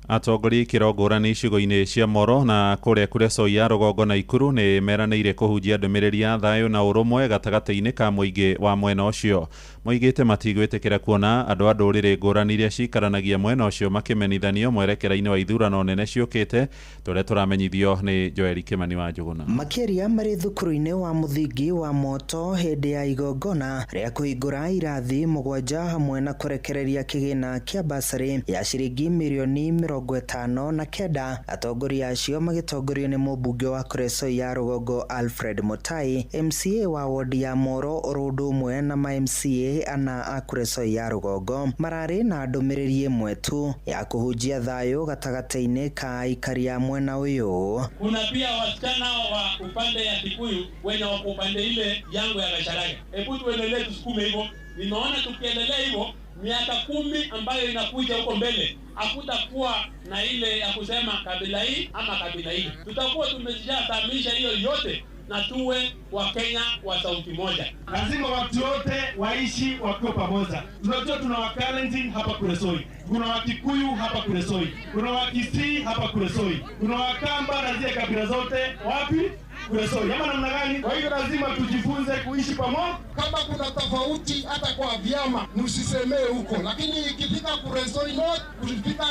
S1: Atongoria ikĩro ngũrani icigo-inĩ cia Moro na kũrĩa Kuresoi ya rũgongo na Ikuru nĩ meranĩire kũhunjia ndũmĩrĩri ya thayũ na ũrũmwe gatagatĩ-inĩ ka mũingĩ wa mwena ũcio. Moigĩte matigwĩtĩkĩra kuona andũ a ndũrĩrĩ ngũrani iria cikaranagia mwena ũcio makĩmenithanio mwerekera-inĩ wa ithurano nene ciũkĩte, tũrĩa tũramenyithio nĩ Joel Kĩmani wa Njũgũna.
S23: Makĩria marĩ thukuru-inĩ wa mũthingi wa Moto hĩndĩ ya igongona rĩa kũhingũra irathi 7 hamwe na kũrekereria kĩgĩna kĩa basarĩ ya ciringi mirioni 59. Atongoria acio magĩtongorio nĩ mũmbunge wa Kuresoi ya rũgongo Alfred Mutai, MCA wa wodi ya Moro oro ũndũ ũmwe na ma MCA ana a Kuresoi ya rũgongo mararĩ na ndũmĩrĩri ĩmwe tu ya kũhunjia thayũ gatagatĩ-inĩ ka aikari a mwena ũyũ.
S24: Kuna pia wasichana wa upande ya Kikuyu wenye wako upande ile yangu ya Gacharage. Hebu tuendelee tusukume hivyo. Nimeona tukiendelea hivyo miaka 10 ambayo inakuja huko mbele hakutakuwa na ile ya kusema kabila hii ama kabila hii. Tutakuwa tumejisamisha hiyo yote na tuwe wa Kenya wa sauti moja.
S25: Lazima watu wote waishi wakiwa pamoja. Tunajua tuna Wakalenjin hapa Kuresoi, kuna Wakikuyu hapa Kuresoi, kuna Wakisii hapa Kuresoi, kuna Wakamba na zile kabila zote wapi? Kuresoi. Ama namna gani? Kwa hivyo lazima tujifunze kuishi pamoja.
S26: Kama kuna tofauti hata kwa vyama msisemee huko, lakini ikifika Kuresoi North, ukifika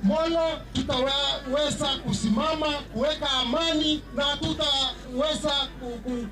S26: Molo, tutaweza kusimama kuweka amani na tutaweza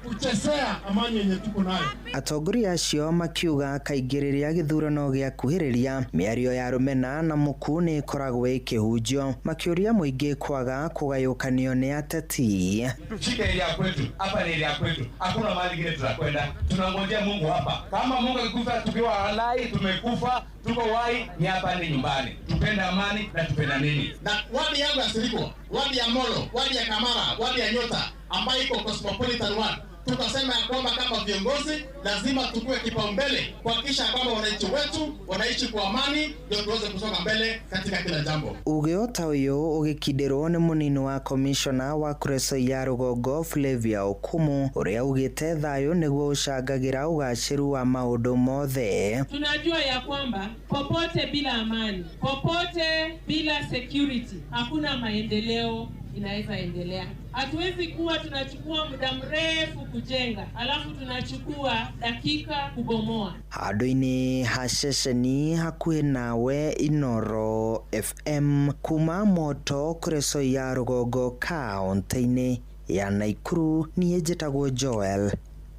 S26: kuchezea amani yenye tuko nayo.
S23: Atongoria acio makiuga kaingĩ rĩrĩa gĩthurano gĩakuhĩrĩria mĩario ya rũmena na mũku nĩ ĩkoragwo ĩkĩhunjio, makĩũria mũingĩ kwaga kũgayũkanio nĩ ateti.
S30: Tushike ile ya kwetu, hapa ni ile ya kwetu. Hakuna mahali kile tutakwenda. Tunangojea Mungu hapa. Kama Mungu akikufa tukiwa halai, tumekufa, tuko wai, ni hapa ni nyumbani. Tupenda amani na tupenda nini?
S26: Na wadi yangu ya Sirikwa, wadi ya Molo, wadi ya Kamara, wadi ya Nyota ambayo iko cosmopolitan ward.
S2: Tukasema ya kwamba kama viongozi lazima tukue kipaumbele kuhakikisha kwamba wananchi wetu wanaishi kwa amani, ndio tuweze kusonga mbele katika kila jambo.
S23: Uge o ta ũyũ ũgĩkindĩrwo nĩ mũnini wa komishona wa Kuresoi ya rũgongo Flavia Okumu ũrĩa augĩte thayũ nĩguo ũcangagĩra ũgacĩru wa maũndũ mothe.
S3: Tunajua ya kwamba popote bila amani, popote bila security, hakuna maendeleo inaweza endelea. Hatuwezi kuwa tunachukua muda mrefu kujenga, alafu tunachukua dakika kubomoa.
S23: Handũ-inĩ ha ceceni hakuhĩ nawe Inooro FM kuma Moto Kuresoi ya rũgongo kaũntĩ-inĩ ya Naikuru niĩ njĩtagwo Joel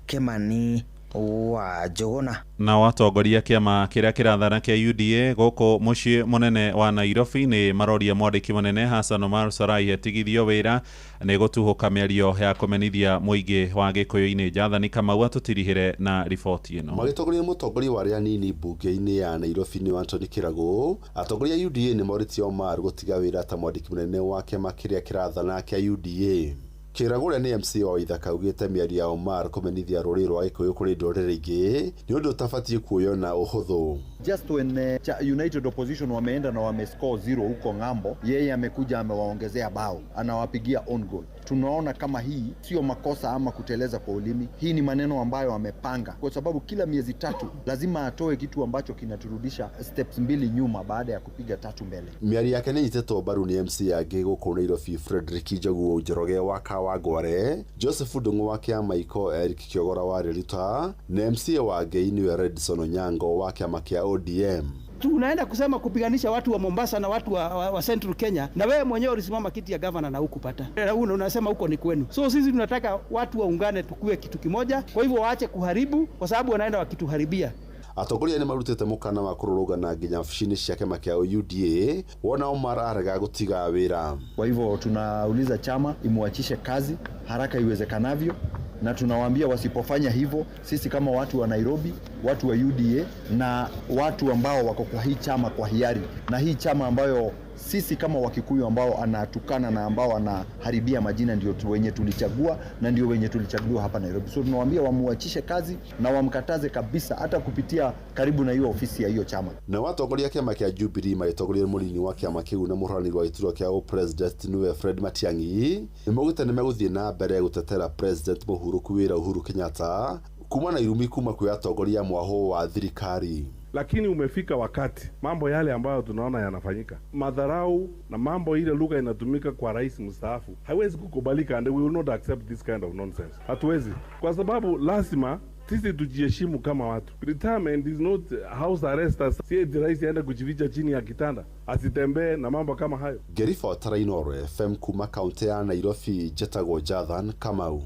S23: Kimani wa Njũgũna.
S1: Nao atongoria kĩama kĩrĩa kĩrathana kĩa UDA gũkũ mũciĩ mũnene wa Nairobi nĩ maroria mwandĩki mũnene Hassan Omar Sarai atigithio wĩra nĩ gũtuhũka mĩario ya kũmenithia mũingĩ wa Gĩkũyũ-inĩ. Jathani Kamau atũtirihĩre na riboti ĩno.
S5: Magĩtongoria mũtongoria wa arĩa anini mbunge-inĩ ya Nairobi nĩ Anthony Kĩragũ, atongoria a UDA nĩ morĩtie Omar gũtiga wĩra ta mwandĩki mũnene wa kĩama kĩrĩa kĩrathana kĩa UDA. Kĩragũ ũrĩa nĩ MCA wa Waithaka augĩte mĩario ya Omar kũmenithia rũrĩrĩ rwa Gĩkũyũ kũrĩ ndũrĩrĩ ingĩ nĩ ũndũ ũtabatiĩ kuoywo na ũhũthũ.
S8: Just when United Opposition wameenda na wamescore 0 huko ng'ambo, yeye amekuja amewaongezea bao, anawapigia on goal. Tunaona kama hii sio makosa ama kuteleza kwa ulimi, hii ni maneno ambayo amepanga, kwa sababu kila miezi 3 lazima atoe kitu ambacho kinaturudisha steps 2 nyuma baada ya kupiga 3 mbele.
S5: Mĩario yake nĩ ĩnyitĩtwo mbaru nĩ MCA angĩ gũkũ Nairobi, Frederick Njogu Njoroge wa Kawangware, Joseph Ndung'u wa kĩama Iko, Eric Kĩogora wa Riruta na MCA wa Ngei nĩwe Redson Onyango wa kĩama kĩa ODM.
S10: Tunaenda kusema kupiganisha watu wa Mombasa na watu wa Central Kenya, na wewe mwenyewe ulisimama kiti ya governor na hukupata. Unasema huko ni kwenu. So sisi tunataka watu waungane, tukue kitu kimoja. Kwa hivyo waache kuharibu, kwa sababu wanaenda wakituharibia.
S5: Atongoria nĩ marutĩte mũkana wa kũrũrũngana nginya wabici-inĩ cia kĩama kĩa UDA wona Omar arega gũtiga wĩra.
S8: Kwa hivyo tunauliza chama imuachishe kazi haraka iwezekanavyo, na tunawaambia wasipofanya hivyo, sisi kama watu wa Nairobi, watu wa UDA na watu ambao wako kwa hii chama kwa hiari, na hii chama ambayo sisi kama Wakikuyu ambao anatukana na ambao anaharibia majina ndio wenye tulichagua na ndio wenye tulichaguliwa hapa Nairobi. So tunawaambia wamuachishe kazi na wamkataze kabisa hata kupitia karibu na hiyo ofisi ya hiyo chama.
S5: Na watongoria kĩama kĩa Jubilee magĩtongoria mũnini wa kĩama kĩu na mũhũranĩri wa gĩturwa kĩa president nĩwe Fred Matiang'i nĩmaugĩte nĩmegũthiĩ na mbere gũtetera president mũhurũku wĩra Uhuru Kenyatta kuma na irumi kuma kwĩ atongoria mwahũ wa thirikari.
S13: Lakini umefika wakati mambo yale ambayo tunaona yanafanyika, madharau na mambo ile lugha inatumika kwa rais mstaafu haiwezi kukubalika, and we will not accept this kind of nonsense. Hatuwezi, kwa sababu lazima sisi tujiheshimu kama watu. Retirement is not house arrest. Si eti rais aende kujificha chini ya kitanda asitembee na mambo kama hayo.
S5: Ngĩribotera Inooro FM kuma kaunti ya Nairobi, njĩtagwo Jathan Kamau.